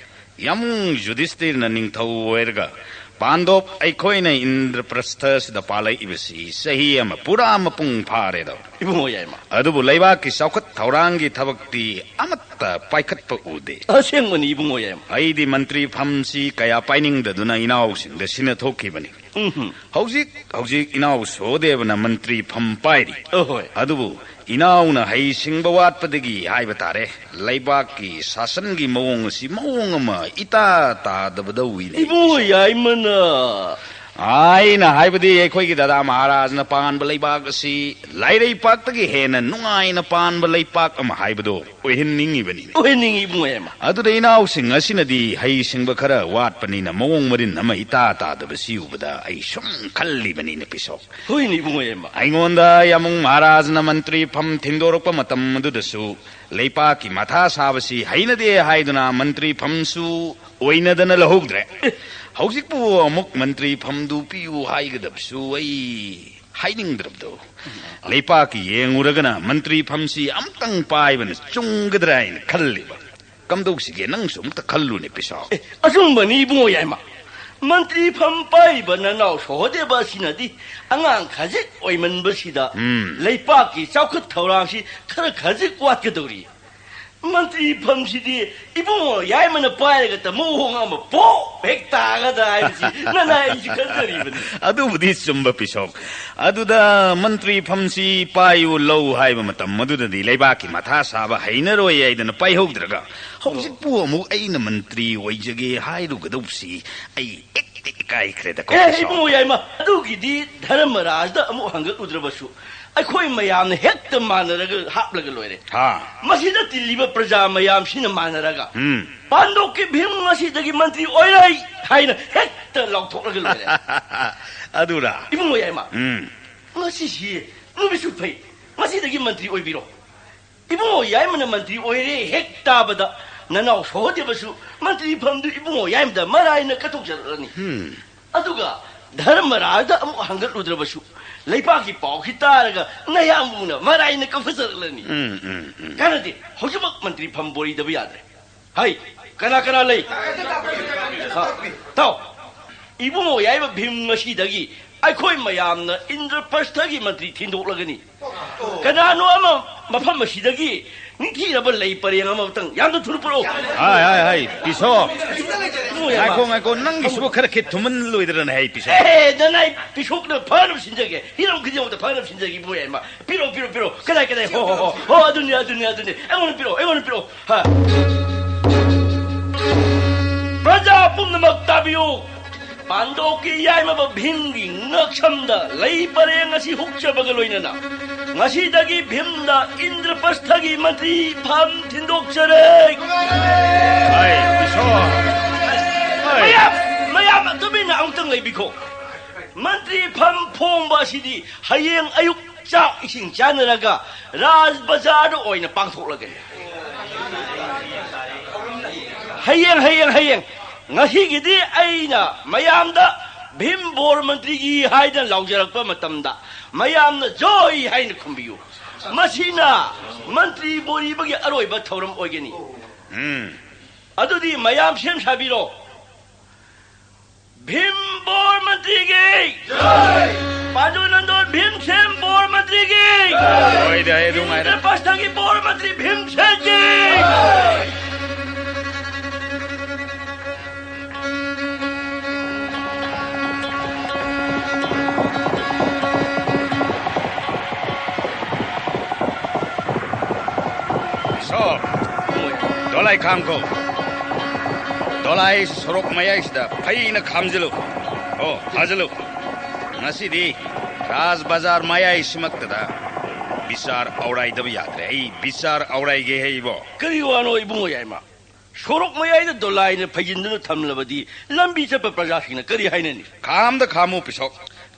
ꯌꯥꯝꯕꯨꯡ ꯌꯨꯙꯤꯁꯇꯤꯔꯅ ꯅꯤꯡꯊꯧ ꯑꯣꯏꯔꯒ ꯄꯥꯟꯗꯣꯞ, ꯑꯩꯈꯣꯏꯅ ꯏꯟꯗ꯭ꯔꯄ꯭ꯔꯁꯊꯁꯤꯗ ꯄꯥꯜꯂꯛꯏꯕꯁꯤ ꯆꯍꯤ ꯑꯃ ꯄꯨꯔꯥ ꯃꯄꯨꯡ ꯐꯥꯔꯦꯗꯣ꯫ ꯏꯕꯨꯡꯉꯣ ꯌꯥꯏꯃ꯫ ꯑꯗꯨꯕꯨ ꯂꯩꯕꯥꯛꯀꯤ ꯆꯥꯎꯈꯠ ꯊꯧꯔꯥꯡꯒꯤ ꯊꯕꯛꯇꯤ ꯑꯃꯠꯇ ꯄꯥꯏꯈꯠꯄ ꯎꯗꯦ꯫ ꯑꯁꯦꯡꯕꯅꯤ ꯏꯕꯨꯡꯉꯣ ꯌꯥꯏꯃ꯫ ꯑꯩꯗꯤ ꯃꯟꯇ꯭ꯔꯤ ꯐꯝꯁꯤ ꯀꯌꯥ ꯄꯥꯏꯅꯤꯡꯗꯗꯨꯅ ꯏꯅꯥꯎꯁꯤꯡꯗ ꯁꯤꯟꯅꯊꯣꯛꯈꯤꯕꯅꯤ꯫ ꯎꯝꯍꯨꯝ꯫ ꯍꯧꯖꯤꯛ ꯍꯧꯖꯤꯛ ꯏꯅꯥꯎ ꯁꯣꯍꯗꯦꯕꯅ ꯃꯟꯇ꯭ꯔꯤ ꯐꯝ ꯄꯥꯏꯔꯤ꯫ ꯑꯍꯣꯏ꯫ ꯑꯗꯨꯕꯨ ꯏꯅꯥꯎꯅ ꯍꯩꯁꯤꯡꯕ ꯋꯥꯠꯄꯗꯒꯤ ꯍꯥꯏꯕ ꯇꯥꯔꯦ, ꯂꯩꯕꯥꯛꯀꯤ ꯁꯥꯁꯟꯒꯤ ꯃꯑꯣꯡ ꯑꯁꯤ ꯃꯑꯣꯡ ꯑꯃ ꯏꯇꯥ ꯇꯥꯗꯕꯗꯧꯏꯅꯦ꯫ ꯏꯕꯨꯡꯉꯣ ꯌꯥꯏꯃꯅ꯫ ꯑꯩꯅ ꯍꯥꯏꯕꯗꯤ, ꯑꯩꯈꯣꯏꯒꯤ ꯗꯥꯗꯥ ꯃꯍꯥꯔꯥꯖꯅ ꯄꯥꯟꯕ ꯂꯩꯕꯥꯛ ꯑꯁꯤ ꯂꯥꯏꯔꯩꯄꯥꯛꯇꯒꯤ ꯍꯦꯟꯅ ꯅꯨꯡꯉꯥꯏꯅ ꯄꯥꯟꯕ ꯂꯩꯄꯥꯛ ꯑꯃ ꯍꯥꯏꯕꯗꯣ ꯑꯣꯏꯍꯟꯅꯤꯡꯉꯤꯕꯅꯤ꯫ ꯑꯣꯏꯍꯟꯅꯤꯡꯉꯤ ꯏꯕꯨꯡꯉꯣ ꯌꯥꯏꯃ꯫ ꯑꯗꯨꯗ ꯏꯅꯥꯎꯁꯤꯡ ꯑꯁꯤꯅꯗꯤ ꯍꯩꯁꯤꯡꯕ ꯈꯔ ꯋꯥꯠꯄꯅꯤꯅ ꯃꯑꯣꯡ ꯃꯔꯤꯟ ꯑꯃ ꯏꯇꯥ ꯇꯥꯗꯕꯁꯤ ꯎꯕꯗ ꯑꯩ ꯁꯨꯝ ꯈꯜꯂꯤꯕꯅꯤꯅꯦ ꯄꯤꯁꯣꯛ꯫ ꯍꯣꯏꯅꯦ ꯏꯕꯨꯡꯉꯣ ꯌꯥꯏꯃ꯫ ꯑꯩꯉꯣꯟꯗ ꯌꯥꯃꯨꯡ ꯃꯍꯥꯔꯥꯖꯅ ꯃꯟꯇ꯭ꯔꯤ ꯐꯝ ꯊꯤꯟꯗꯣꯔꯛꯄ ꯃꯇꯝ ꯑꯗꯨꯗꯁꯨ ꯂꯩꯄꯥꯛꯀꯤ ꯃꯊꯥ ꯁꯥꯕꯁꯤ ꯍꯩꯅꯗꯦ ꯍꯥꯏꯗꯨꯅ ꯃꯟꯇ꯭ꯔꯤ ꯐꯝꯁꯨ ꯑꯣꯏꯅꯗꯅ ꯂꯧꯍꯧꯗ꯭ꯔꯦ꯫ ꯍꯧꯖꯤꯛꯄꯨ ꯑꯃꯨꯛ ꯃꯟꯇ꯭ꯔꯤ ꯐꯝꯗꯨ ꯄꯤꯌꯨ ꯍꯥꯏꯒꯗꯕꯁꯨ ꯑꯩ ꯍꯥꯏꯅꯤꯡꯗ꯭ꯔꯕꯗꯣ꯫ ꯂꯩꯄꯥꯛꯀꯤ ꯌꯦꯡꯉꯨꯔꯒꯅ ꯃꯟꯇ꯭ꯔꯤ ꯐꯝꯁꯤ ꯑꯝꯇꯪ ꯄꯥꯏꯕꯅ ꯆꯨꯝꯒꯗ꯭ꯔꯥ ꯍꯥꯏꯅ ꯈꯜꯂꯤꯕ꯫ ꯀꯝꯗꯧꯁꯤꯒꯦ, ꯅꯪꯁꯨ ꯑꯝꯇ ꯈꯜꯂꯨꯅꯦ ꯄꯤꯁꯥꯎ꯫ ꯑꯦ, ꯑꯆꯨꯝꯕꯅꯤ ꯏꯕꯨꯡꯉꯣ ꯌꯥꯏꯃ꯫ ꯃꯟꯇ꯭ꯔꯤ ꯐꯝ ꯄꯥꯏꯔꯤꯕ ꯅꯅꯥꯎ ꯁꯣꯍꯗꯦꯕ ꯑꯁꯤꯅꯗꯤ ꯑꯉꯥꯡ ꯈꯖꯤꯛ ꯑꯣꯏꯃꯟꯕꯁꯤꯗ ꯎꯝ꯫ ꯂꯩꯄꯥꯛꯀꯤ ꯆꯥꯎꯈꯠ ꯊꯧꯔꯥꯡꯁꯤ ꯈꯔ ꯈꯖꯤꯛ ꯋꯥꯠꯀꯗꯧꯔꯤ꯫ ꯃꯟꯇ꯭ꯔꯤ ꯐꯝꯁꯤꯗꯤ ꯏꯕꯨꯡꯉꯣ ꯌꯥꯏꯃꯅ ꯄꯥꯏꯔꯒ ꯃꯑꯣꯡ ꯑꯃ ꯄꯣꯞ ꯍꯦꯛ ꯇꯥꯒꯗ꯭ꯔꯥ ꯍꯥꯏꯕꯁꯤ ꯅꯅꯥꯏ ꯑꯩꯁꯨ ꯈꯟꯖꯔꯤꯕꯅꯤ꯫ ꯑꯗꯨꯕꯨꯗꯤ ꯆꯨꯝꯕ ꯄꯤꯁꯣꯛ꯫ ꯑꯗꯨꯗ ꯃꯟꯇ꯭ꯔꯤ ꯐꯝꯁꯤ ꯄꯥꯏꯌꯨ ꯂꯧ ꯍꯥꯏꯕ ꯃꯇꯝ ꯑꯗꯨꯗꯗꯤ ꯂꯩꯕꯥꯛꯀꯤ ꯃꯊꯥ ꯁꯥꯕ ꯍꯩꯅꯔꯣꯏ ꯍꯥꯏꯗꯅ ꯄꯥꯏꯍꯧꯗ꯭ꯔꯒ ꯍꯧꯖꯤꯛꯄꯨ ꯑꯃꯨꯛ ꯑꯩꯅ ꯃꯟꯇ꯭ꯔꯤ ꯑꯣꯏꯖꯒꯦ ꯍꯥꯏꯔꯨꯒꯗꯧꯕꯁꯤ ꯑꯩ ꯏꯛ ꯏꯀꯥꯏꯈ꯭ꯔꯦꯗꯀꯣ ꯑꯦ, ꯄꯤꯁꯣꯛ꯫ ꯏꯕꯨꯡꯉꯣ ꯌꯥꯏꯃ, ꯑꯗꯨꯒꯤꯗꯤ ꯙꯔꯃꯔꯥꯖꯗ ꯑꯃꯨꯛ ꯍꯪꯒꯠꯂꯨꯗ꯭ꯔꯕꯁꯨ ꯑꯩꯈꯣꯏ ꯃꯌꯥꯝꯅ ꯍꯦꯛꯇ ꯃꯥꯟꯅꯔꯒ ꯍꯥꯞꯂꯒ ꯂꯣꯏꯔꯦ꯫ ꯍꯥ꯫ ꯃꯁꯤꯗ ꯇꯤꯜꯂꯤꯕ ꯄ꯭ꯔꯖꯥ ꯃꯌꯥꯝꯁꯤꯅ ꯃꯥꯟꯅꯔꯒ ꯎꯝ꯫ ꯄꯥꯟꯗꯣꯞꯀꯤ ꯚꯤꯝ ꯉꯁꯤꯗꯒꯤ ꯃꯟꯇ꯭ꯔꯤ ꯑꯣꯏꯔꯩ ꯍꯥꯏꯅ ꯍꯦꯛꯇ ꯂꯥꯎꯊꯣꯛꯂꯒ ꯂꯣꯏꯔꯦ꯫ ꯑꯗꯨꯔꯥ? ꯏꯕꯨꯡꯉꯣ ꯌꯥꯏꯃ, ꯎꯝ꯫ ꯉꯁꯤꯁꯤ ꯅꯨꯃꯤꯠꯁꯨ ꯐꯩ, ꯉꯁꯤꯗꯒꯤ ꯃꯟꯇ꯭ꯔꯤ ꯑꯣꯏꯕꯤꯔꯣ꯫ ꯏꯕꯨꯡꯉꯣ ꯌꯥꯏꯃꯅ ꯃꯟꯇ꯭ꯔꯤ ꯑꯣꯏꯔꯦ ꯍꯦꯛ ꯇꯥꯕꯗ ꯅꯅꯥꯎ ꯁꯣꯍꯗꯦꯕꯁꯨ ꯃꯟꯇ꯭ꯔꯤ ꯐꯝꯗꯨ ꯏꯕꯨꯡꯉꯣ ꯌꯥꯏꯃꯗ ꯃꯔꯥꯏꯅ ꯀꯠꯊꯣꯛꯆꯔꯛꯂꯅꯤ꯫ ꯎꯝ꯫ ꯑꯗꯨꯒ ꯙꯔꯃꯔꯥꯖꯗ ꯑꯃꯨꯛ ꯍꯪꯒꯠꯂꯨꯗ꯭ꯔꯕꯁꯨ ꯂꯩꯄꯥꯛꯀꯤ ꯄꯥꯎꯁꯤ ꯇꯥꯔꯒ ꯅꯌꯥꯝꯕꯨꯅ ꯃꯔꯥꯏꯅ ꯀꯞꯐꯖꯔꯛꯂꯅꯤ꯫ ꯎꯝ, ꯎꯝ, ꯎꯝ꯫ ꯀꯥꯟꯅꯗꯦ, ꯍꯧꯖꯤꯛꯃꯛ ꯃꯟꯇ꯭ꯔꯤ ꯐꯝ ꯕꯣꯔꯤꯗꯕ ꯌꯥꯗ꯭ꯔꯦ꯫ ꯍꯩ, ꯀꯅꯥ ꯀꯅꯥ ꯂꯩ? ꯍꯥ, ꯇꯥꯎ꯫ ꯏꯕꯨꯡꯉꯣ ꯌꯥꯏꯃ ꯚꯤꯝ, ꯉꯁꯤꯗꯒꯤ ꯑꯩꯈꯣꯏ ꯃꯌꯥꯝꯅ ꯏꯟꯗ꯭ꯔꯄ꯭ꯔꯁꯊꯒꯤ ꯃꯟꯇ꯭ꯔꯤ ꯊꯤꯟꯗꯣꯛꯂꯒꯅꯤ꯫ ꯀꯅꯥꯅꯣ ꯑꯃ ꯃꯐꯝ ꯑꯁꯤꯗꯒꯤ ꯅꯤꯡꯊꯤꯔꯕ ꯂꯩ ꯄꯔꯦꯡ ꯑꯃꯇꯪ ꯌꯥꯝꯅ ꯊꯨꯅ ꯄꯨꯔꯛꯎ꯫ ꯍꯥꯏ, ꯍꯥꯏ, ꯍꯥꯏ, ꯄꯤꯁꯣ꯫ ꯏꯕꯨꯡꯉꯣ ꯌꯥꯏꯃ꯫ ꯉꯥꯏꯈꯣ, ꯉꯥꯏꯈꯣ, ꯅꯪꯒꯤꯁꯤꯕꯨ ꯈꯔ ꯈꯤꯠ ꯊꯨꯃꯟ ꯂꯣꯏꯗ꯭ꯔꯅꯦ, ꯍꯩ ꯄꯤꯁꯣ? ꯑꯦ, ꯅꯅꯥꯏ ꯄꯤꯁꯣꯛꯅ ꯐꯅꯕ ꯁꯤꯟꯖꯒꯦ꯫ ꯍꯤꯔꯝ ꯈꯨꯗꯤꯡꯃꯛꯇ ꯐꯅꯕ ꯁꯤꯟꯖꯒꯦ, ꯏꯕꯨꯡꯉꯣ ꯌꯥꯏꯃ꯫ ꯄꯤꯔꯛꯑꯣ, ꯄꯤꯔꯛꯑꯣ, ꯄꯤꯔꯛꯑꯣ꯫ ꯀꯗꯥꯏ, ꯀꯗꯥꯏ? ꯍꯣ, ꯍꯣ, ꯍꯣ, ꯍꯣ, ꯑꯗꯨꯅꯤ, ꯑꯗꯨꯅꯤ, ꯑꯗꯨꯅꯤ꯫ ꯑꯩꯉꯣꯟꯗ ꯄꯤꯔꯛꯑꯣ, ꯑꯩꯉꯣꯟꯗ ꯄꯤꯔꯛꯑꯣ꯫ ꯍꯥ꯫ ꯄ꯭ꯔꯖꯥ ꯄꯨꯝꯅꯃꯛ ꯇꯥꯕꯤꯌꯨ꯫ ꯄꯥꯟꯗꯣꯞꯀꯤ ꯌꯥꯏꯃꯕ ꯚꯤꯝꯒꯤ ꯉꯛꯁꯝꯗ ꯂꯩ ꯄꯔꯦꯡ ꯑꯁꯤ ꯍꯨꯛꯆꯕꯒ ꯂꯣꯏꯅꯅ ꯉꯁꯤꯗꯒꯤ ꯚꯤꯝꯗ ꯏꯟꯗ꯭ꯔꯄ꯭ꯔꯁꯊꯒꯤ ꯃꯟꯇ꯭ꯔꯤ ꯐꯝ ꯊꯤꯟꯗꯣꯛꯆꯔꯦ꯫ ꯍꯥꯏ, ꯏꯁꯣꯔ꯫ ꯍꯥꯏ꯫ ꯃꯌꯥꯝ, ꯃꯌꯥꯝ ꯇꯨꯃꯤꯟꯅ ꯑꯃꯨꯛꯇꯪ ꯂꯩꯕꯤꯈꯣ꯫ ꯃꯟꯇ꯭ꯔꯤ ꯐꯝ ꯐꯣꯡꯕ ꯑꯁꯤꯗꯤ ꯍꯌꯦꯡ ꯑꯌꯨꯛ ꯆꯥꯛ ꯏꯁꯤꯡ ꯆꯥꯅꯔꯒ ꯔꯥꯖ ꯕꯖꯥꯔꯗ ꯑꯣꯏꯅ ꯄꯥꯡꯊꯣꯛꯂꯒꯅꯤ꯫ ꯍꯌꯦꯡ, ꯍꯌꯦꯡ, ꯍꯌꯦꯡ꯫ ꯉꯁꯤꯒꯤꯗꯤ ꯑꯩꯅ ꯃꯌꯥꯝꯗ ꯚꯤꯝ ꯕꯣꯔ ꯃꯟꯇ꯭ꯔꯤꯒꯤ ꯍꯥꯏꯗꯅ ꯂꯥꯎꯖꯔꯛꯄ ꯃꯇꯝꯗ ꯃꯌꯥꯝꯅ "ꯖꯣꯏ" ꯍꯥꯏꯅ ꯈꯨꯝꯕꯤꯌꯨ꯫ ꯃꯁꯤꯅ ꯃꯟꯇ꯭ꯔꯤ ꯕꯣꯔꯤꯕꯒꯤ ꯑꯔꯣꯏꯕ ꯊꯧꯔꯝ ꯑꯣꯏꯒꯅꯤ꯫ ꯎꯝ꯫ ꯑꯗꯨꯗꯤ ꯃꯌꯥꯝ ꯁꯦꯝ ꯁꯥꯕꯤꯔꯣ꯫ ꯚꯤꯝ ꯕꯣꯔ ꯃꯟꯇ꯭ꯔꯤꯒꯤ ꯖꯥꯏ! ꯄꯥꯟꯗꯨ ꯅꯟꯗꯣ ꯚꯤꯝꯁꯦꯟ ꯕꯣꯔ ꯃꯟꯇ꯭ꯔꯤꯒꯤ ꯖꯥꯏ! ꯍꯣꯏꯗ, ꯑꯩ ꯑꯗꯨ ꯉꯥꯏꯔꯦ꯫ ꯏꯟꯗ꯭ꯔꯄ꯭ꯔꯁꯊꯒꯤ ꯕꯣꯔ ꯃꯟꯇ꯭ꯔꯤ ꯚꯤꯝꯁꯦꯟꯒꯤ ꯖꯥꯏ! ꯁꯣ, ꯗꯣꯂꯥꯏ ꯈꯥꯝꯈꯣ꯫ ꯗꯣꯂꯥꯏ ꯁꯣꯔꯣꯛ ꯃꯌꯥꯏꯁꯤꯗ ꯐꯩꯅ ꯈꯥꯝꯖꯤꯜꯂꯨ꯫ ꯑꯣ, ꯐꯥꯖꯤꯜꯂꯨ꯫ ꯉꯁꯤꯗꯤ ꯔꯥꯖ ꯕꯖꯥꯔ ꯃꯌꯥꯏꯁꯤꯃꯛꯇꯗ ꯕꯤꯆꯥꯔ ꯑꯧꯔꯥꯏꯗꯕ ꯌꯥꯗ꯭ꯔꯦ꯫ ꯑꯩ ꯕꯤꯆꯥꯔ ꯑꯧꯔꯥꯏꯒꯦ ꯍꯥꯏꯕꯣ꯫ ꯀꯔꯤ ꯋꯥꯅꯣ ꯏꯕꯨꯡꯉꯣ ꯌꯥꯏꯃ? ꯁꯣꯔꯣꯛ ꯃꯌꯥꯏꯗ ꯗꯣꯂꯥꯏꯅ ꯐꯩꯖꯤꯟꯗꯨꯅ ꯊꯝꯂꯕꯗꯤ ꯂꯝꯕꯤ ꯆꯠꯄ ꯄ꯭ꯔꯖꯥꯁꯤꯡꯅ ꯀꯔꯤ ꯍꯥꯏꯅꯅꯤ? ꯈꯥꯝꯗ ꯈꯥꯝꯃꯨ ꯄꯤꯁꯣꯛ꯫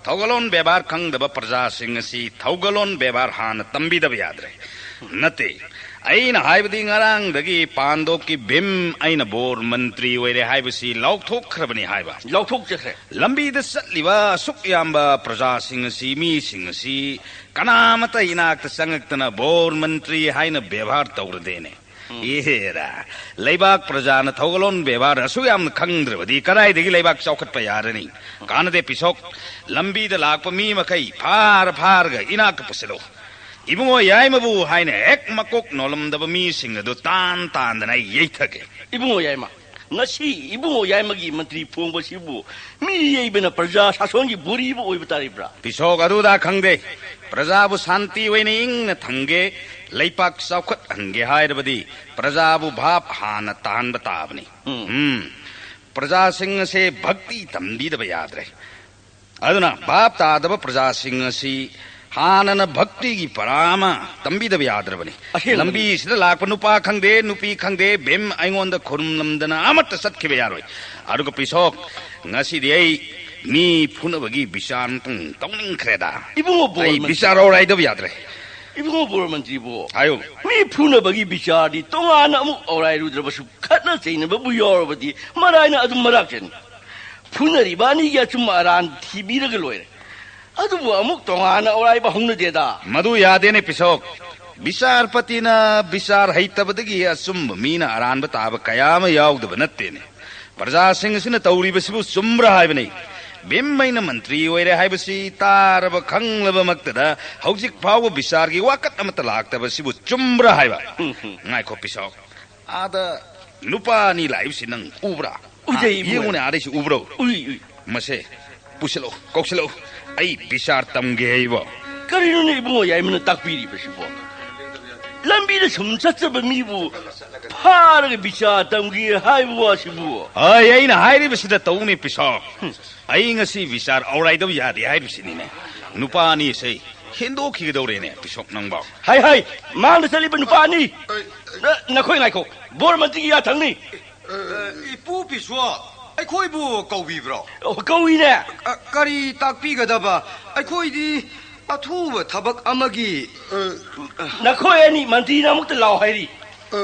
ꯊꯧꯒꯜꯂꯣꯟ ꯕꯦꯕꯥꯔ ꯈꯪꯗꯕ ꯄ꯭ꯔꯖꯥꯁꯤꯡ ꯑꯁꯤ ꯊꯧꯒꯜꯂꯣꯟ ꯕꯦꯕꯥꯔ ꯍꯥꯟꯅ ꯇꯝꯕꯤꯗꯕ ꯌꯥꯗ꯭ꯔꯦ꯫ ꯅꯠꯇꯦ, ꯑꯩꯅ ꯍꯥꯏꯕꯗꯤ ꯉꯔꯥꯡꯗꯒꯤ ꯄꯥꯟꯗꯣꯞꯀꯤ ꯚꯤꯝ ꯑꯩꯅ ꯕꯣꯔ ꯃꯟꯇ꯭ꯔꯤ ꯑꯣꯏꯔꯦ ꯍꯥꯏꯕꯁꯤ ꯂꯥꯎꯊꯣꯛꯈ꯭ꯔꯕꯅꯤ ꯍꯥꯏꯕ꯫ ꯂꯥꯎꯊꯣꯛꯆꯈ꯭ꯔꯦ꯫ ꯂꯝꯕꯤꯗ ꯆꯠꯂꯤꯕ ꯑꯁꯨꯛ ꯌꯥꯝꯕ ꯄ꯭ꯔꯖꯥꯁꯤꯡ ꯑꯁꯤ, ꯃꯤꯁꯤꯡ ꯑꯁꯤ ꯀꯅꯥꯃꯠꯇ ꯏꯅꯥꯛꯇ ꯆꯪꯉꯛꯇꯅ ꯕꯣꯔ ꯃꯟꯇ꯭ꯔꯤ ꯍꯥꯏꯅ ꯕꯦꯕꯥꯔ ꯇꯧꯔꯗꯦꯅꯦ꯫ ꯏꯍꯦꯔꯥ, ꯂꯩꯕꯥꯛ ꯄ꯭ꯔꯖꯥꯅ ꯊꯧꯒꯜꯂꯣꯟ ꯕꯦꯕꯥꯔ ꯑꯁꯨꯛ ꯌꯥꯝꯅ ꯈꯪꯗ꯭ꯔꯕꯗꯤ ꯀꯗꯥꯏꯗꯒꯤ ꯂꯩꯕꯥꯛ ꯆꯥꯎꯈꯠꯄ ꯌꯥꯔꯅꯤ? ꯀꯥꯟꯅꯗꯦ ꯄꯤꯁꯣꯛ, ꯂꯝꯕꯤꯗ ꯂꯥꯛꯄ ꯃꯤ ꯃꯈꯩ ꯐꯥꯔ ꯐꯥꯔꯒ ꯏꯅꯥꯛꯇ ꯄꯨꯁꯤꯜꯂꯨ꯫ ꯏꯕꯨꯡꯉꯣ ꯌꯥꯏꯃꯕꯨ ꯍꯥꯏꯅ ꯍꯦꯛ ꯃꯀꯣꯛ ꯅꯣꯜꯂꯝꯗꯕ ꯃꯤꯁꯤꯡ ꯑꯗꯨ ꯇꯥꯟ ꯇꯥꯟꯗꯅ ꯑꯩ ꯌꯩꯊꯒꯦ꯫ ꯏꯕꯨꯡꯉꯣ ꯌꯥꯏꯃ, ꯉꯁꯤ ꯏꯕꯨꯡꯉꯣ ꯌꯥꯏꯃꯒꯤ ꯃꯟꯇ꯭ꯔꯤ ꯐꯣꯡꯕꯁꯤꯕꯨ ꯃꯤ ꯌꯩꯕꯅ ꯄ꯭ꯔꯖꯥ ꯁꯥꯁꯣꯟꯒꯤ ꯕꯣꯔꯤꯕꯨ ꯑꯣꯏꯕ ꯇꯥꯔꯤꯕ꯭ꯔꯥ? ꯄꯤꯁꯣꯛ ꯑꯗꯨꯗ ꯈꯪꯗꯦ꯫ ꯄ꯭ꯔꯖꯥꯕꯨ ꯁꯥꯟꯇꯤ ꯑꯣꯏꯅ ꯏꯪꯅ ꯊꯝꯒꯦ, ꯂꯩꯄꯥꯛ ꯆꯥꯎꯈꯠꯍꯟꯒꯦ ꯍꯥꯏꯔꯕꯗꯤ ꯄ꯭ꯔꯖꯥꯕꯨ ꯚꯥꯞ ꯍꯥꯟꯅ ꯇꯥꯍꯟꯕ ꯇꯥꯕꯅꯤ꯫ ꯎꯝ꯫ ꯎꯝ꯫ ꯄ꯭ꯔꯖꯥꯁꯤꯡ ꯑꯁꯦ ꯚꯛꯇꯤ ꯇꯝꯕꯤꯗꯕ ꯌꯥꯗ꯭ꯔꯦ꯫ ꯑꯗꯨꯅ ꯚꯥꯞ ꯇꯥꯗꯕ ꯄ꯭ꯔꯖꯥꯁꯤꯡ ꯑꯁꯤ ꯍꯥꯟꯅꯅ ꯚꯛꯇꯤꯒꯤ ꯄꯔꯥ ꯑꯃ ꯇꯝꯕꯤꯗꯕ ꯌꯥꯗ꯭ꯔꯕꯅꯤ꯫ ꯑꯁꯦꯡꯕꯅꯤ꯫ ꯂꯝꯕꯤꯁꯤꯗ ꯂꯥꯛꯄ ꯅꯨꯄꯥ ꯈꯪꯗꯦ, ꯅꯨꯄꯤ ꯈꯪꯗꯦ, ꯚꯤꯝ ꯑꯩꯉꯣꯟꯗ ꯈꯨꯔꯨꯝꯂꯝꯗꯅ ꯑꯃꯠꯇ ꯆꯠꯈꯤꯕ ꯌꯥꯔꯣꯏ꯫ ꯑꯗꯨꯒ ꯄꯤꯁꯣꯛ, ꯉꯁꯤꯗꯤ ꯑꯩ ꯃꯤ ꯐꯨꯅꯕꯒꯤ ꯕꯤꯆꯥꯔ ꯑꯃꯇꯪ ꯇꯧꯅꯤꯡꯈ꯭ꯔꯦꯗ꯫ ꯏꯕꯨꯡꯉꯣ ꯕꯣꯔ ꯑꯩ ꯃꯟꯇ꯭ꯔꯤ꯫ ꯕꯤꯆꯥꯔ ꯍꯧꯔꯥꯏꯗꯕ ꯌꯥꯗ꯭ꯔꯦ꯫ ꯏꯕꯨꯡꯉꯣ ꯕꯣꯔ ꯃꯟꯇ꯭ꯔꯤꯕꯨ꯫ ꯍꯥꯏꯌꯨ꯫ ꯃꯤ ꯐꯨꯅꯕꯒꯤ ꯕꯤꯆꯥꯔꯗꯤ ꯇꯣꯉꯥꯟꯅ ꯑꯃꯨꯛ ꯍꯧꯔꯥꯏꯔꯨꯗ꯭ꯔꯕꯁꯨ ꯈꯠꯅ ꯆꯩꯅꯕꯕꯨ ꯌꯥꯎꯔꯕꯗꯤ ꯃꯔꯥꯏꯅ ꯑꯗꯨꯝ ꯃꯔꯥꯛꯆꯅꯤ꯫ ꯐꯨꯅꯔꯤꯕ ꯑꯅꯤꯒꯤ ꯑꯆꯨꯝꯕ ꯑꯔꯥꯟ ꯊꯤꯕꯤꯔꯒ ꯂꯣꯏꯔꯦ꯫ ꯑꯗꯨꯕꯨ ꯑꯃꯨꯛ ꯇꯣꯉꯥꯟꯅ ꯑꯧꯔꯥꯏꯕ ꯍꯧꯅꯗꯦꯗ꯫ ꯃꯗꯨ ꯌꯥꯗꯦꯅꯦ ꯄꯤꯁꯣꯛ꯫ ꯕꯤꯆꯥꯔꯄꯇꯤꯅ ꯕꯤꯆꯥꯔ ꯍꯩꯇꯕꯗꯒꯤ ꯑꯆꯨꯝꯕ ꯃꯤꯅ ꯑꯔꯥꯟꯕ ꯇꯥꯕ ꯀꯌꯥ ꯑꯃ ꯌꯥꯎꯗꯕ ꯅꯠꯇꯦꯅꯦ꯫ ꯄ꯭ꯔꯖꯥꯁꯤꯡ ꯑꯁꯤꯅ ꯇꯧꯔꯤꯕꯁꯤꯕꯨ ꯆꯨꯝꯕ꯭ꯔꯥ ꯍꯥꯏꯕꯅꯤ꯫ ꯚꯤꯝ ꯑꯩꯅ ꯃꯟꯇ꯭ꯔꯤ ꯑꯣꯏꯔꯦ ꯍꯥꯏꯕꯁꯤ ꯇꯥꯔꯕ ꯈꯪꯂꯕꯃꯛꯇꯗ ꯍꯧꯖꯤꯛ ꯐꯥꯎꯕ ꯕꯤꯆꯥꯔꯒꯤ ꯋꯥꯀꯠ ꯑꯃꯠꯇ ꯂꯥꯛꯇꯕꯁꯤꯕꯨ ꯆꯨꯝꯕ꯭ꯔꯥ ꯍꯥꯏꯕ? ꯎꯝ, ꯎꯝ꯫ ꯉꯥꯏꯈꯣ ꯄꯤꯁꯣꯛ꯫ ꯑꯥꯗ ꯅꯨꯄꯥ ꯑꯅꯤ ꯂꯥꯛꯏꯕꯁꯤ ꯅꯪ ꯎꯕ꯭ꯔꯥ? ꯎꯖꯩ, ꯍꯥ? ꯏꯕꯨꯡꯉꯣ꯫ ꯌꯦꯡꯉꯨꯅꯦ, ꯑꯥꯗꯩꯁꯨ ꯎꯕ꯭ꯔꯣ? ꯎꯏ, ꯎꯏ꯫ ꯃꯁꯦ ꯄꯨꯁꯤꯜꯂꯛꯎ, ꯀꯧꯁꯤꯜꯂꯛꯎ꯫ ꯑꯩ ꯕꯤꯆꯥꯔ ꯇꯝꯒꯦ ꯍꯥꯏꯕꯣ꯫ ꯀꯔꯤꯅꯣꯅꯦ ꯏꯕꯨꯡꯉꯣ ꯌꯥꯏꯃꯅ ꯇꯥꯛꯄꯤꯔꯤꯕꯁꯤꯕꯣ? ꯂꯝꯕꯤꯗ ꯁꯨꯝ ꯆꯠꯆꯕ ꯃꯤꯕꯨ ꯐꯥꯔꯒ ꯕꯤꯆꯥꯔ ꯇꯝꯒꯦ ꯍꯥꯏꯕ ꯋꯥꯁꯤꯕꯨ? ꯑꯩ, ꯑꯩꯅ ꯍꯥꯏꯔꯤꯕꯁꯤꯗ ꯇꯧꯅꯦ ꯄꯤꯁꯣꯛ꯫ ꯑꯩ ꯉꯁꯤ ꯕꯤꯆꯥꯔ ꯑꯧꯔꯥꯏꯗꯕ ꯌꯥꯗꯦ ꯍꯥꯏꯔꯤꯕꯁꯤꯅꯤꯅꯦ꯫ ꯅꯨꯄꯥ ꯑꯅꯤꯁꯦ ꯍꯦꯟꯗꯣꯛꯈꯤꯒꯗꯧꯔꯦꯅꯦ ꯄꯤꯁꯣꯛ ꯅꯪꯕꯣ꯫ ꯍꯥꯏ, ꯍꯥꯏ, ꯃꯥꯡꯗ ꯆꯠꯂꯤꯕ ꯅꯨꯄꯥ ꯑꯅꯤ꯫ ꯅ-, ꯅꯈꯣꯏ ꯉꯥꯏꯈꯣ, ꯕꯣꯔ ꯃꯟꯇ꯭ꯔꯤꯒꯤ ꯌꯥꯊꯪꯅꯤ꯫ ꯏꯄꯨ ꯄꯤꯁꯣꯛ, ꯑꯩꯈꯣꯏꯕꯨ ꯀꯧꯕꯤꯕ꯭ꯔꯣ? ꯑꯣ, ꯀꯧꯏꯅꯦ꯫ ꯑ, ꯀꯔꯤ ꯇꯥꯛꯄꯤꯒꯗꯕ? ꯑꯩꯈꯣꯏꯗꯤ ꯑꯊꯨꯕ ꯊꯕꯛ ꯑꯃꯒꯤ꯫ ꯅꯈꯣꯏ ꯑꯅꯤ ꯃꯟꯇ꯭ꯔꯤꯅ ꯑꯃꯨꯛꯇ ꯂꯥꯛꯑꯣ ꯍꯥꯏꯔꯤ꯫ ꯑ,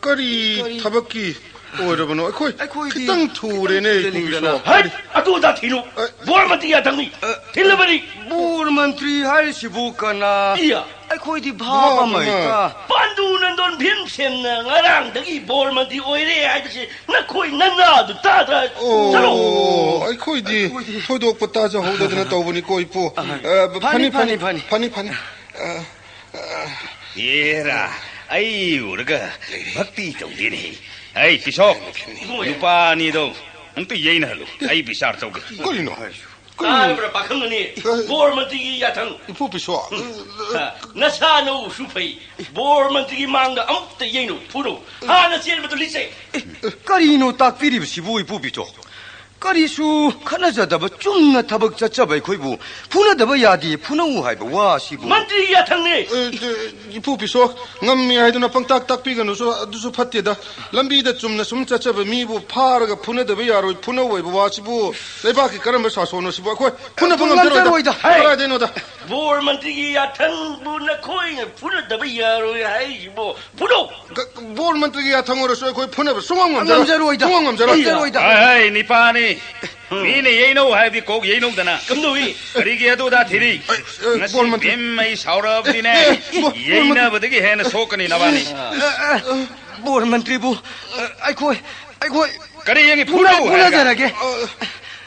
ꯀꯔꯤ ꯀꯔꯤ? ꯊꯕꯛꯀꯤ ꯑꯣꯏꯔꯕꯅꯣ? ꯑꯩꯈꯣꯏ ꯑꯩꯈꯣꯏꯗꯤ ꯈꯤꯇꯪ ꯊꯨꯔꯦꯅꯦ, ꯈꯤꯇꯪ ꯊꯨꯖꯅꯤꯡꯗꯅ꯫ ꯏꯄꯨ ꯄꯤꯁꯣꯛ꯫ ꯍꯩꯠ! ꯑꯗꯨ ꯑꯗꯥ ꯊꯤꯅꯨ꯫ ꯑ, ꯕꯣꯔ ꯃꯟꯇ꯭ꯔꯤ ꯌꯥꯊꯪꯅꯤ꯫ ꯑ, ꯊꯤꯜꯂꯕꯅꯤ꯫ ꯕꯣꯔ ꯃꯟꯇ꯭ꯔꯤ ꯍꯥꯏꯔꯤꯁꯤꯕꯨ ꯀꯅꯥ? ꯏꯌꯥ꯫ ꯑꯩꯈꯣꯏꯗꯤ ꯚꯥꯞ ꯚꯥꯞ ꯑꯃ ꯑꯃ꯫ ꯍꯦꯛꯇ꯫ ꯄꯥꯟꯗꯨ ꯅꯟꯗꯣꯟ ꯚꯤꯝꯁꯦꯟꯅ ꯉꯔꯥꯡꯗꯒꯤ ꯕꯣꯔ ꯃꯟꯇ꯭ꯔꯤ ꯑꯣꯏꯔꯦ ꯍꯥꯏꯕꯁꯤ ꯅꯈꯣꯏ ꯅꯅꯥꯗꯨ ꯇꯥꯗ꯭ꯔꯥ? ꯆꯠꯂꯣ꯫ ꯑꯣ, ꯑꯩꯈꯣꯏꯗꯤ ꯑꯩꯈꯣꯏꯗꯤ ꯊꯣꯏꯗꯣꯛꯄ ꯇꯥꯖꯍꯧꯗꯗꯅ ꯇꯧꯕꯅꯤꯀꯣ, ꯏꯄꯨ꯫ ꯑꯍꯣꯏ꯫ ꯑ, ꯐꯅꯤ, ꯐꯅꯤ, ꯐꯅꯤ, ꯐꯅꯤ꯫ ꯐꯅꯤ, ꯐꯅꯤ꯫ ꯑ, ꯑ, ꯍꯦꯔꯥ, ꯑꯩ ꯎꯔꯒ ꯚꯛꯇꯤ ꯇꯧꯗꯦꯅꯦ꯫ ꯑꯩ ꯄꯤꯁꯣ, ꯅꯨꯄꯥ ꯑꯅꯤꯗꯣ ꯑꯝꯇ ꯌꯩꯅꯍꯜꯂꯨ꯫ ꯑꯩ ꯕꯤꯆꯥꯔ ꯇꯧꯒꯦ꯫ ꯀꯔꯤꯅꯣ? ꯀꯔꯤꯅꯣ? ꯇꯥꯔꯕ꯭ꯔꯥ, ꯄꯥꯈꯪ ꯑꯅꯤ? ꯑ, ꯕꯣꯔ ꯃꯟꯇ꯭ꯔꯤꯒꯤ ꯌꯥꯊꯪ꯫ ꯏꯄꯨ ꯄꯤꯁꯣ꯫ ꯑ, ꯅꯁꯥ ꯅꯎꯁꯨ ꯐꯩ꯫ ꯕꯣꯔ ꯃꯟꯇ꯭ꯔꯤꯒꯤ ꯃꯥꯡꯗ ꯑꯃꯨꯛꯇ ꯌꯩꯅꯧ, ꯐꯨꯅꯧ꯫ ꯍꯥꯟꯅ ꯆꯦꯟꯕꯗꯨ ꯂꯤꯛꯆꯩ꯫ ꯀꯔꯤꯅꯣ ꯇꯥꯛꯄꯤꯔꯤꯕꯁꯤꯕꯨ, ꯏꯄꯨ ꯄꯤꯁꯣ? ꯀꯔꯤꯁꯨ ꯈꯠꯅꯖꯗꯕ ꯆꯨꯝꯅ ꯊꯕꯛ ꯆꯠꯆꯕ ꯑꯩꯈꯣꯏꯕꯨ ꯐꯨꯅꯗꯕ ꯌꯥꯗꯦ, ꯐꯨꯅꯧ ꯍꯥꯏꯕ ꯋꯥꯁꯤꯕꯨ꯫ ꯃꯟꯇ꯭ꯔꯤꯒꯤ ꯌꯥꯊꯪꯅꯦ꯫ ꯑꯦ, ꯑꯦ, ꯏꯄꯨ ꯄꯤꯁꯣ, ꯉꯝꯃꯤ ꯍꯥꯏꯗꯨꯅ ꯄꯪꯇꯥꯛ ꯇꯥꯛꯄꯤꯒꯅꯨꯁꯨ, ꯑꯗꯨꯁꯨ ꯐꯠꯇꯦꯗ꯫ ꯂꯝꯕꯤꯗ ꯆꯨꯝꯅ ꯁꯨꯝ ꯆꯠꯆꯕ ꯃꯤꯕꯨ ꯐꯥꯔꯒ ꯐꯨꯅꯗꯕ ꯌꯥꯔꯣꯏ, ꯐꯨꯅꯧ ꯍꯥꯏꯕ ꯋꯥꯁꯤꯕꯨ ꯂꯩꯕꯥꯛꯀꯤ ꯀꯔꯝꯕ ꯁꯥꯁꯣꯟꯅꯣ ꯁꯤꯕꯨ? ꯑꯩꯈꯣꯏ ꯐꯨꯅꯕ ꯉꯝꯖꯔꯣꯏꯗ꯫ ꯉꯝꯖꯔꯣꯏꯗ꯫ ꯍꯩ! ꯀꯗꯥꯏꯗꯩꯅꯣꯗ? ꯕꯣꯔ ꯃꯟꯇ꯭ꯔꯤꯒꯤ ꯌꯥꯊꯪꯕꯨ ꯅꯈꯣꯏꯅ ꯐꯨꯅꯗꯕ ꯌꯥꯔꯣꯏ ꯍꯥꯏꯁꯤꯕꯨ? ꯐꯨꯅꯧ! ꯕꯣꯔ ꯃꯟꯇ꯭ꯔꯤꯒꯤ ꯌꯥꯊꯪ ꯑꯣꯏꯔꯁꯨ ꯑꯩꯈꯣꯏ ꯐꯨꯅꯕ ꯁꯨꯡꯉꯝ ꯉꯝꯖꯔꯣꯏ꯫ ꯉꯝꯖꯔꯣꯏꯗ꯫ ꯁꯨꯡꯉꯝ ꯉꯝꯖꯔꯣꯏ꯫ ꯉꯝꯖꯔꯣꯏꯗ꯫ ꯍꯩ, ꯍꯩ, ꯅꯤꯄꯥꯅꯤ꯫ ꯃꯤꯅ ꯌꯩꯅꯧ ꯍꯥꯏꯕꯗꯤ ꯀꯣꯛ ꯌꯩꯅꯧꯗꯅ꯫ ꯀꯝꯗꯧꯏ? ꯀꯔꯤꯒꯤ ꯑꯗꯨꯗ ꯊꯤꯔꯤ? ꯑꯦ, ꯑꯦ, ꯉꯁꯤ ꯕꯣꯔ ꯃꯟꯇ꯭ꯔꯤ꯫ ꯚꯤꯝ ꯑꯩ ꯁꯥꯎꯔꯛꯑꯕꯗꯤꯅꯦ, ꯑꯦ, ꯑꯦ, ꯕꯣꯔ, ꯕꯣꯔ ꯃꯟꯇ꯭ꯔꯤ꯫ ꯌꯩꯅꯕꯗꯒꯤ ꯍꯦꯟꯅ ꯁꯣꯛꯀꯅꯤ ꯅꯕꯥꯅꯤ꯫ ꯑꯦ, ꯑꯦ, ꯕꯣꯔ ꯃꯟꯇ꯭ꯔꯤꯕꯨ, ꯑ, ꯑꯩꯈꯣꯏ, ꯑꯩꯈꯣꯏ ꯀꯔꯤ ꯌꯦꯡꯉꯤ? ꯐꯨꯅ-, ꯐꯨꯅꯧ ꯍꯥꯏꯔꯒ꯫ ꯐꯨꯅꯖꯔꯒꯦ꯫ ꯑ,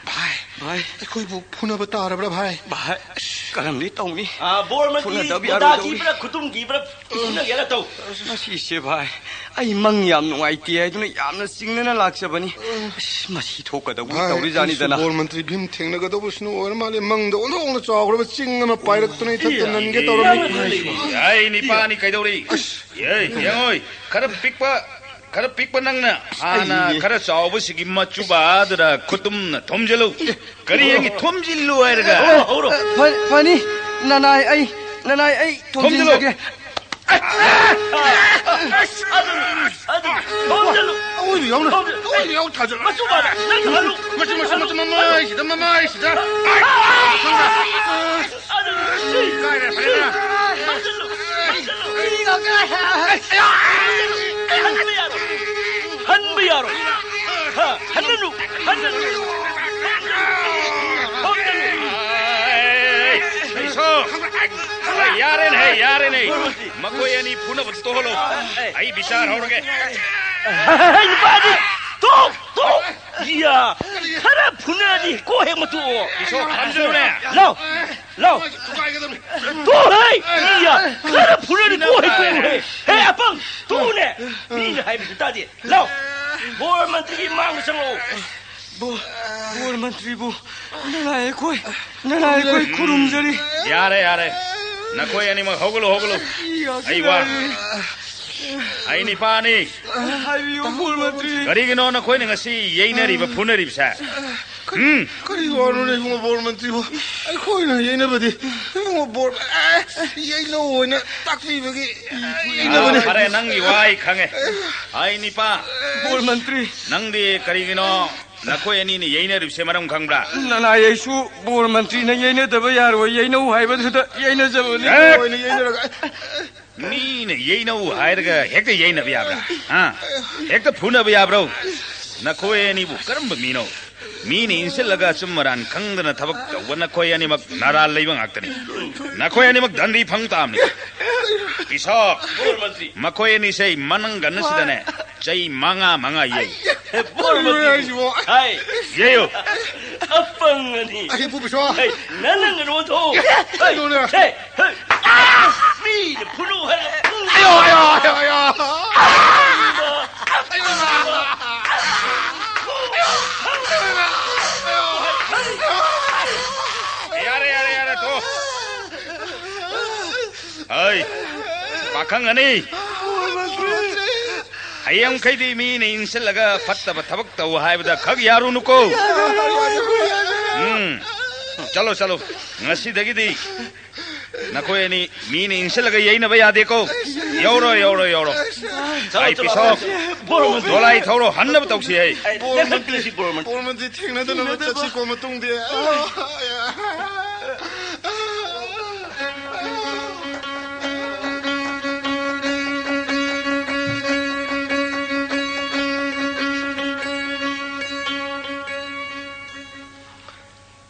ꯚꯥꯏ, ꯚꯥꯏ꯫ ꯑꯩꯈꯣꯏꯕꯨ ꯐꯨꯅꯕ ꯇꯥꯔꯕ꯭ꯔꯥ, ꯚꯥꯏ? ꯚꯥꯏ, ꯑꯁ, ꯀꯔꯝꯗꯤ ꯇꯧꯅꯤ? ꯑ, ꯕꯣꯔ ꯃꯟꯇ꯭ꯔꯤ ꯐꯨꯅꯗꯕ ꯌꯥꯔꯣꯏꯗꯧꯔꯤ꯫ ꯃꯣꯗꯥꯈꯤꯕ꯭ꯔꯥ, ꯈꯨꯇꯨꯝꯈꯤꯕ꯭ꯔꯥ, ꯐꯨꯅꯒꯦꯔꯥ ꯇꯧ꯫ ꯃꯁꯤꯁꯦ ꯚꯥꯏ, ꯑꯩ ꯃꯪ ꯌꯥꯝ ꯅꯨꯡꯉꯥꯏꯇꯦ ꯍꯥꯏꯗꯨꯅ ꯌꯥꯝꯅ ꯆꯤꯡꯅꯅ ꯂꯥꯛꯆꯕꯅꯤ꯫ ꯑꯁ, ꯃꯁꯤ ꯊꯣꯛꯀꯗꯧꯕ ꯚꯥꯏ, ꯇꯧꯔꯤꯖꯥꯠꯅꯤꯗꯅ꯫ ꯑꯩꯁꯨ ꯕꯣꯔ ꯃꯟꯇ꯭ꯔꯤ ꯚꯤꯝ ꯊꯦꯡꯅꯒꯗꯧꯕꯁꯤꯅ ꯑꯣꯏꯔ ꯃꯥꯜꯂꯦ, ꯃꯪꯗ ꯑꯣꯟꯊꯣꯛꯅ ꯆꯥꯎꯈ꯭ꯔꯕ ꯆꯤꯡ ꯑꯃ ꯄꯥꯏꯔꯛꯇꯨꯅ ꯏꯊꯛꯇ ꯅꯟꯒꯦ ꯇꯧꯔꯝꯃꯤ꯫ ꯑꯩ ꯅꯤꯄꯥꯅꯤ ꯀꯩꯗꯧꯔꯤ? ꯑꯁ, ꯑꯦ, ꯌꯦꯡꯉꯣꯏ, ꯈꯔ ꯄꯤꯛꯄ, ꯈꯔ ꯄꯤꯛꯄ ꯅꯪꯅ ꯍꯥꯟꯅ ꯑꯩ ꯈꯔ ꯆꯥꯎꯕꯁꯤꯒꯤ ꯃꯆꯨꯕꯥꯗꯨꯗ ꯈꯨꯇꯨꯝꯅ ꯊꯣꯝꯖꯤꯜꯂꯨ꯫ ꯀꯔꯤ ꯌꯦꯡꯉꯤ? ꯊꯣꯝꯖꯤꯜꯂꯨ ꯍꯥꯏꯔꯒ꯫ ꯑꯣ, ꯍꯧꯔꯣ꯫ ꯐ-, ꯐꯅꯤ, ꯅꯅꯥꯏ ꯑꯩ, ꯅꯅꯥꯏ ꯑꯩ ꯊꯣꯝꯖꯤꯜꯂꯨ꯫ ꯊꯣꯝꯖꯤꯟꯖꯒꯦ꯫ ꯑꯗꯨ, ꯑꯗꯨ, ꯊꯣꯝꯖꯤꯜꯂꯨ꯫ ꯑꯋꯣꯏꯕ ꯌꯥꯎꯅ, ꯊꯣꯝꯖꯤꯜꯂꯨ꯫ ꯑꯋꯣꯏꯕ ꯌꯥꯎꯅ ꯊꯥꯖꯤꯜꯂꯨ꯫ ꯃꯆꯨꯕꯥꯗ, ꯅꯪ ꯍꯜꯂꯨ꯫ ꯃꯆꯨ, ꯃꯆꯨ, ꯃꯆꯨ, ꯃꯃꯥꯏꯁꯤꯗ, ꯃꯃꯥꯏꯁꯤꯗ꯫ ꯑꯗꯨ, ꯀꯥꯏꯔꯦ, ꯐꯖꯅ꯫ ꯊꯣꯝꯖꯤꯜꯂꯨ, ꯊꯣꯝꯖꯤꯜꯂꯨ꯫ ꯍꯟꯕ ꯌꯥꯔꯣꯏ꯫ ꯍꯟꯕ ꯌꯥꯔꯣꯏ꯫ ꯍꯥ, ꯍꯟꯒꯅꯨ, ꯍꯟꯒꯅꯨ꯫ ꯊꯣꯝꯖꯤꯜꯂꯨ꯫ ꯊꯣꯝꯖꯤꯜꯂꯨ꯫ ꯑꯩ, ꯏꯁꯣ꯫ ꯌꯥꯔꯦꯅꯦ꯫ ꯌꯥꯔꯦꯅꯦ, ꯃꯈꯣꯏ ꯑꯅꯤ ꯐꯨꯅꯕ ꯇꯣꯛꯍꯜꯂꯣ꯫ ꯑꯩ ꯕꯤꯆꯥꯔ ꯍꯧꯔꯒꯦ꯫ ꯍꯩ, ꯅꯨꯄꯥꯗꯤ! ꯇꯣꯛ! ꯇꯣꯛ! ꯏꯌꯥ! ꯈꯔ ꯐꯨꯅꯔꯗꯤ ꯀꯣꯛ ꯍꯦꯛ ꯃꯇꯨꯑꯣ꯫ ꯏꯁꯣꯔ ꯈꯝꯖꯤꯜꯂꯨꯅꯦ꯫ ꯂꯥꯎ! ꯂꯥꯎ! ꯇꯣꯛ ꯍꯦ! ꯏꯌꯥ! ꯈꯔ ꯐꯨꯅꯔꯗꯤ ꯀꯣꯛ ꯍꯦꯛ ꯇꯣꯛꯎ ꯍꯦ! ꯍꯦ, ꯑꯄꯪ! ꯇꯣꯛꯎꯅꯦ! ꯃꯤꯅ ꯍꯥꯏꯕꯁꯨ ꯇꯥꯗꯦ꯫ ꯂꯥꯎ! ꯕꯣꯔ ꯃꯟꯇ꯭ꯔꯤꯒꯤ ꯃꯥꯡꯗ ꯆꯪꯂꯛꯑꯣ꯫ ꯕꯣ-, ꯕꯣꯔ ꯃꯟꯇ꯭ꯔꯤꯕꯨ ꯅꯅꯥꯏ ꯑꯩꯈꯣꯏ, ꯅꯅꯥꯏ ꯑꯩꯈꯣꯏ ꯈꯨꯔꯨꯝꯖꯔꯤ꯫ ꯌꯥꯔꯦ, ꯌꯥꯔꯦ꯫ ꯅꯈꯣꯏ ꯑꯅꯤꯃꯛ ꯍꯧꯒꯠꯂꯨ, ꯍꯧꯒꯠꯂꯨ꯫ ꯑꯩ ꯋꯥ꯫ ꯑꯩ ꯅꯤꯄꯥꯅꯤ꯫ ꯍꯥꯏꯕꯤꯌꯨ, ꯕꯣꯔ ꯃꯟꯇ꯭ꯔꯤ꯫ ꯀꯔꯤꯒꯤꯅꯣ ꯅꯈꯣꯏꯅ ꯉꯁꯤ ꯌꯩꯅꯔꯤꯕ, ꯐꯨꯅꯔꯤꯕꯁꯦ? ꯎꯝ? ꯀꯔꯤ ꯋꯥꯅꯣꯅꯦ, ꯏꯕꯨꯡꯉꯣ ꯕꯣꯔ ꯃꯟꯇ꯭ꯔꯤꯕꯨ? ꯑꯩꯈꯣꯏꯅ ꯌꯩꯅꯕꯗꯤ ꯏꯕꯨꯡꯉꯣ ꯕꯣꯔ, ꯑꯦ, ꯌꯩꯅꯧ ꯑꯣꯏꯅ ꯇꯥꯛꯄꯤꯕꯒꯤ, ꯑꯦ, ꯌꯩꯅꯕꯅꯤ꯫ ꯑꯥ, ꯐꯔꯦ, ꯅꯪꯒꯤ ꯋꯥ ꯑꯩ ꯈꯪꯉꯦ꯫ ꯑꯩ ꯅꯤꯄꯥ꯫ ꯕꯣꯔ ꯃꯟꯇ꯭ꯔꯤ꯫ ꯅꯪꯗꯤ ꯀꯔꯤꯒꯤꯅꯣ ꯅꯈꯣꯏ ꯑꯅꯤꯅ ꯌꯩꯅꯔꯤꯕꯁꯦ ꯃꯔꯝ ꯈꯪꯕ꯭ꯔꯥ? ꯅꯅꯥꯏ ꯑꯩꯁꯨ ꯕꯣꯔ ꯃꯟꯇ꯭ꯔꯤꯅ ꯌꯩꯅꯗꯕ ꯌꯥꯔꯣꯏ, ꯌꯩꯅꯧ ꯍꯥꯏꯕꯗꯨꯗ ꯌꯩꯅꯖꯕꯅꯤ꯫ ꯑꯦ! ꯂꯣꯏꯅ ꯌꯩꯅꯔꯒ꯫ ꯃꯤꯅ ꯌꯩꯅꯧ ꯍꯥꯏꯔꯒ ꯍꯦꯛꯇ ꯌꯩꯅꯕ ꯌꯥꯕ꯭ꯔꯥ? ꯍꯥ? ꯍꯦꯛꯇ ꯐꯨꯅꯕ ꯌꯥꯕ꯭ꯔꯣ? ꯅꯈꯣꯏ ꯑꯅꯤꯕꯨ ꯀꯔꯝꯕ ꯃꯤꯅꯣ? ꯃꯤꯅ ꯏꯟꯁꯤꯜꯂꯒ ꯑꯆꯨꯝ ꯑꯔꯥꯟ ꯈꯪꯗꯅ ꯊꯕꯛ ꯇꯧꯕ ꯅꯈꯣꯏ ꯑꯅꯤꯃꯛ ꯅꯔꯥꯜ ꯂꯩꯕ ꯉꯥꯛꯇꯅꯤ꯫ ꯅꯈꯣꯏ ꯑꯅꯤꯃꯛ ꯗꯟꯗꯤ ꯐꯪ ꯇꯥꯕꯅꯤ꯫ ꯏꯁꯣꯛ! ꯕꯣꯔ ꯃꯟꯇ꯭ꯔꯤ꯫ ꯃꯈꯣꯏ ꯑꯅꯤꯁꯦ ꯃꯅꯪꯒꯟ ꯑꯁꯤꯗꯅꯦ ꯆꯩ ꯃꯉꯥ ꯃꯉꯥ ꯌꯩ꯫ ꯕꯣꯔ ꯃꯟꯇ꯭ꯔꯤ꯫ ꯍꯥꯏ꯫ ꯌꯩꯌꯨ꯫ ꯑꯄꯪ ꯑꯅꯤ꯫ ꯑꯩ ꯄꯨ ꯄꯤꯁꯣ꯫ ꯍꯩ, ꯅꯪ ꯅꯪ ꯀꯩꯅꯣ ꯊꯣꯛꯑꯣ꯫ ꯍꯩ, ꯀꯩꯅꯣꯅꯦ? ꯍꯩ, ꯍꯩ꯫ ꯃꯤꯅ ꯐꯨꯅꯧ ꯍꯥꯏꯔꯦ꯫ ꯑꯌꯣ, ꯑꯌꯣ, ꯑꯌꯣ, ꯑꯌꯣ꯫ ꯌꯥꯔꯦ, ꯌꯥꯔꯦ, ꯌꯥꯔꯦ, ꯇꯣ꯫ ꯍꯩ, ꯄꯥꯈꯪ ꯑꯅꯤ꯫ ꯍꯌꯦꯡꯈꯩꯗꯤ ꯃꯤꯅ ꯏꯟꯁꯤꯜꯂꯒ ꯐꯠꯇꯕ ꯊꯕꯛ ꯇꯧ ꯍꯥꯏꯕꯗ ꯈꯛ ꯌꯥꯔꯨꯅꯨꯀꯣ꯫ ꯎꯝ, ꯆꯠꯂꯣ, ꯆꯠꯂꯣ꯫ ꯉꯁꯤꯗꯒꯤꯗꯤ ꯅꯈꯣꯏ ꯑꯅꯤ ꯃꯤꯅ ꯏꯟꯁꯤꯜꯂꯒ ꯌꯩꯅꯕ ꯌꯥꯗꯦꯀꯣ꯫ ꯌꯧꯔꯣ, ꯌꯧꯔꯣ, ꯌꯧꯔꯣ꯫ ꯆꯠꯂꯣ, ꯑꯩ ꯆꯠꯂꯣ꯫ ꯄꯤꯁꯣ꯫ ꯕꯣꯔ ꯃꯟꯇ꯭ꯔꯤ꯫ ꯗꯣꯂꯥꯏ ꯊꯧꯔꯣ, ꯍꯟꯅꯕ ꯇꯧꯁꯤ ꯍꯩ꯫ ꯑꯩ ꯕꯣꯔ ꯅꯪ ꯃꯟꯇ꯭ꯔꯤ, ꯆꯠꯂꯁꯤ, ꯕꯣꯔ ꯃꯟꯇ꯭ꯔꯤ꯫ ꯕꯣꯔ ꯃꯟꯇ꯭ꯔꯤ ꯊꯦꯡꯅꯗꯅꯕ ꯊꯦꯡꯅꯗꯕ꯫ ꯆꯠꯁꯤꯀꯣ ꯃꯇꯨꯡꯗꯤ꯫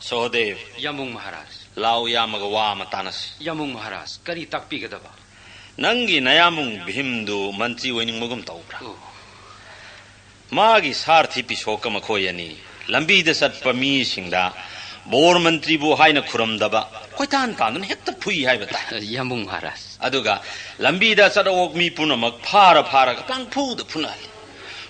ꯁꯍꯗꯦꯕ꯫ ꯌꯥꯝꯕꯨꯡ ꯃꯍꯥꯔꯥꯖ꯫ ꯂꯥꯎ, ꯌꯥꯝꯃꯒ ꯋꯥ ꯑꯃ ꯇꯥꯟꯅꯁꯤ꯫ ꯌꯥꯝꯕꯨꯡ ꯃꯍꯥꯔꯥꯖ, ꯀꯔꯤ ꯇꯥꯛꯄꯤꯒꯗꯕ? ꯅꯪꯒꯤ ꯅꯌꯥꯝꯕꯨꯡ ꯚꯤꯝꯗꯨ ꯃꯟꯇ꯭ꯔꯤ ꯑꯣꯏꯅꯤꯡꯕꯒꯨꯝ ꯇꯧꯕ꯭ꯔꯥ? ꯑꯣ꯫ ꯃꯥꯒꯤ ꯁꯥꯔꯊꯤ ꯄꯤꯁꯣꯛꯀ ꯃꯈꯣꯏ ꯑꯅꯤ ꯂꯝꯕꯤꯗ ꯆꯠꯄ ꯃꯤꯁꯤꯡꯗ ꯕꯣꯔ ꯃꯟꯇ꯭ꯔꯤꯕꯨ ꯍꯥꯏꯅ ꯈꯨꯔꯨꯝꯗꯕ, ꯀꯣꯏꯇꯥꯟ ꯇꯥꯟꯗꯨꯅ ꯍꯦꯛꯇ ꯐꯨꯏ ꯍꯥꯏꯕ ꯇꯥꯏ꯫ ꯌꯥꯝꯕꯨꯡ ꯃꯍꯥꯔꯥꯖ꯫ ꯑꯗꯨꯒ ꯂꯝꯕꯤꯗ ꯑꯆꯠ ꯑꯋꯣꯛ ꯃꯤ ꯄꯨꯝꯅꯃꯛ ꯐꯥꯔ ꯐꯥꯔꯒ ꯄꯪꯐꯨꯗ ꯐꯨꯅꯍꯜꯂꯤ꯫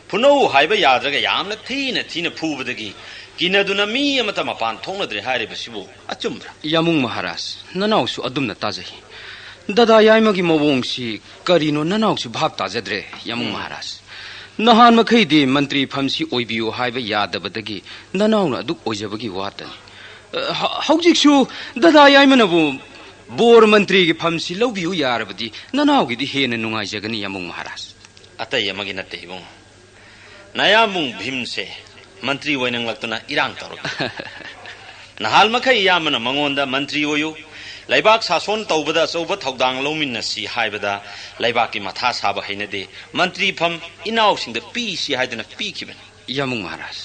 ꯐꯨꯅꯧ ꯍꯥꯏꯕ ꯌꯥꯗ꯭ꯔꯒ ꯌꯥꯝꯅ ꯊꯤꯅ ꯊꯤꯅ ꯐꯨꯕꯗꯒꯤ ꯀꯤꯅꯗꯨꯅ ꯃꯤ ꯑꯃꯠꯇ ꯃꯄꯥꯟ ꯊꯣꯛꯅꯗ꯭ꯔꯦ ꯍꯥꯏꯔꯤꯕꯁꯤꯕꯨ ꯑꯆꯨꯝꯕ꯭ꯔꯥ? ꯌꯥꯝꯕꯨꯡ ꯃꯍꯥꯔꯥꯖ, ꯅꯅꯥꯎꯁꯨ ꯑꯗꯨꯝꯅ ꯇꯥꯖꯩ꯫ ꯗꯗꯥ ꯌꯥꯏꯃꯒꯤ ꯃꯑꯣꯡꯁꯤ ꯀꯔꯤꯅꯣ ꯅꯅꯥꯎꯁꯨ ꯚꯥꯞ ꯇꯥꯖꯗ꯭ꯔꯦ, ꯌꯥꯝꯕꯨꯡ ꯎꯝ꯫ ꯃꯍꯥꯔꯥꯖ꯫ ꯅꯍꯥꯟ ꯃꯈꯩꯗꯤ ꯃꯟꯇ꯭ꯔꯤ ꯐꯝꯁꯤ ꯑꯣꯏꯕꯤꯌꯨ ꯍꯥꯏꯕ ꯌꯥꯗꯕꯗꯒꯤ ꯅꯅꯥꯎꯅ ꯑꯗꯨꯛ ꯑꯣꯏꯖꯕꯒꯤ ꯋꯥꯇꯅꯤ꯫ ꯑ, ꯍ-, ꯍꯧꯖꯤꯛꯁꯨ ꯗꯗꯥ ꯌꯥꯏꯃꯅꯕꯨ ꯕꯣꯔ ꯃꯟꯇ꯭ꯔꯤꯒꯤ ꯐꯝꯁꯤ ꯂꯧꯕꯤꯌꯨ ꯌꯥꯔꯕꯗꯤ ꯅꯅꯥꯎꯒꯤꯗꯤ ꯍꯦꯟꯅ ꯅꯨꯡꯉꯥꯏꯖꯒꯅꯤ, ꯌꯥꯝꯕꯨꯡ ꯃꯍꯥꯔꯥꯖ꯫ ꯑꯇꯩ ꯑꯃꯒꯤ ꯅꯠꯇꯦ ꯏꯕꯨꯡꯉꯣ꯫ ꯅꯌꯥꯝꯕꯨꯡ ꯚꯤꯝꯁꯦ ꯃꯟꯇ꯭ꯔꯤ ꯑꯣꯏꯅꯤꯡꯂꯛꯇꯨꯅ ꯏꯔꯥꯡ ꯇꯧꯔꯛꯄ꯫ ꯅꯍꯥꯟ ꯃꯈꯩ ꯏꯌꯥꯝꯕꯅ ꯃꯉꯣꯟꯗ ꯃꯟꯇ꯭ꯔꯤ ꯑꯣꯏꯌꯨ, ꯂꯩꯕꯥꯛ ꯁꯥꯁꯣꯟ ꯇꯧꯕꯗ ꯑꯆꯧꯕ ꯊꯧꯗꯥꯡ ꯂꯧꯃꯤꯟꯅꯁꯤ ꯍꯥꯏꯕꯗ ꯂꯩꯕꯥꯛꯀꯤ ꯃꯊꯥ ꯁꯥꯕ ꯍꯩꯅꯗꯦ, ꯃꯟꯇ꯭ꯔꯤ ꯐꯝ ꯏꯅꯥꯎꯁꯤꯡꯗ ꯄꯤꯁꯤ ꯍꯥꯏꯗꯨꯅ ꯄꯤꯈꯤꯕꯅꯤ꯫ ꯌꯥꯝꯕꯨꯡ ꯃꯍꯥꯔꯥꯖ꯫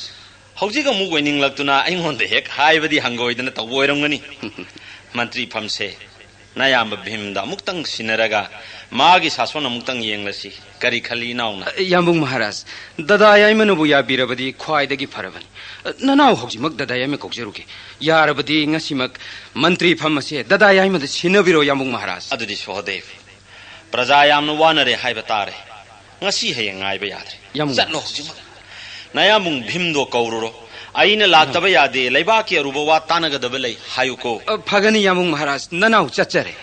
ꯍꯧꯖꯤꯛ ꯑꯃꯨꯛ ꯑꯣꯏꯅꯤꯡꯂꯛꯇꯨꯅ ꯑꯩꯉꯣꯟꯗ ꯍꯦꯛ ꯍꯥꯏꯕꯗꯤ ꯍꯪꯒꯣꯏꯗꯅ ꯇꯧꯕ ꯑꯣꯏꯔꯝꯒꯅꯤ꯫ ꯃꯟꯇ꯭ꯔꯤ ꯐꯝꯁꯦ ꯅꯌꯥꯝꯕ ꯚꯤꯝꯗ ꯑꯃꯨꯛꯇꯪ ꯁꯤꯟꯅꯔꯒ ꯃꯥꯒꯤ ꯁꯥꯁꯣꯟ ꯑꯃꯨꯛꯇꯪ ꯌꯦꯡꯂꯁꯤ꯫ ꯀꯔꯤ ꯈꯜꯂꯤ ꯏꯅꯥꯎꯅ? ꯌꯥꯝꯕꯨꯡ ꯃꯍꯥꯔꯥꯖ, ꯗꯗꯥ ꯌꯥꯏꯃꯅꯕꯨ ꯌꯥꯕꯤꯔꯕꯗꯤ ꯈ꯭ꯋꯥꯏꯗꯒꯤ ꯐꯔꯕꯅꯤ꯫ ꯅꯅꯥꯎ ꯍꯧꯖꯤꯛꯃꯛ ꯗꯗꯥ ꯌꯥꯏꯃ ꯀꯧꯖꯔꯨꯒꯦ꯫ ꯌꯥꯔꯕꯗꯤ ꯉꯁꯤꯃꯛ ꯃꯟꯇ꯭ꯔꯤ ꯐꯝ ꯑꯁꯦ ꯗꯗꯥ ꯌꯥꯏꯃꯗ ꯁꯤꯟꯅꯕꯤꯔꯣ, ꯌꯥꯝꯕꯨꯡ ꯃꯍꯥꯔꯥꯖ꯫ ꯑꯗꯨꯗꯤ ꯁꯣꯍꯗꯦꯕ, ꯄ꯭ꯔꯖꯥ ꯌꯥꯝꯅ ꯋꯥꯅꯔꯦ ꯍꯥꯏꯕ ꯇꯥꯔꯦ꯫ ꯉꯁꯤ ꯍꯌꯦꯡ ꯉꯥꯏꯕ ꯌꯥꯗ꯭ꯔꯦ꯫ ꯌꯥꯝꯕꯨꯡ ꯆꯠꯂꯣ ꯃꯍꯥꯔꯥꯖ꯫ ꯍꯧꯖꯤꯛꯃꯛ꯫ ꯅꯌꯥꯝꯕꯨꯡ ꯚꯤꯝꯗꯣ ꯀꯧꯔꯨꯔꯣ꯫ ꯑꯩꯅ ꯂꯥꯛꯇꯕ ꯌꯥꯗꯦ, ꯂꯩꯕꯥꯛꯀꯤ ꯑꯔꯨꯕ ꯋꯥ ꯇꯥꯟꯅꯒꯗꯕ ꯂꯩ ꯍꯥꯏꯌꯨꯀꯣ꯫ ꯑ, ꯐꯒꯅꯤ ꯌꯥꯝꯕꯨꯡ ꯃꯍꯥꯔꯥꯖ, ꯅꯅꯥꯎ ꯆꯠꯆꯔꯦ꯫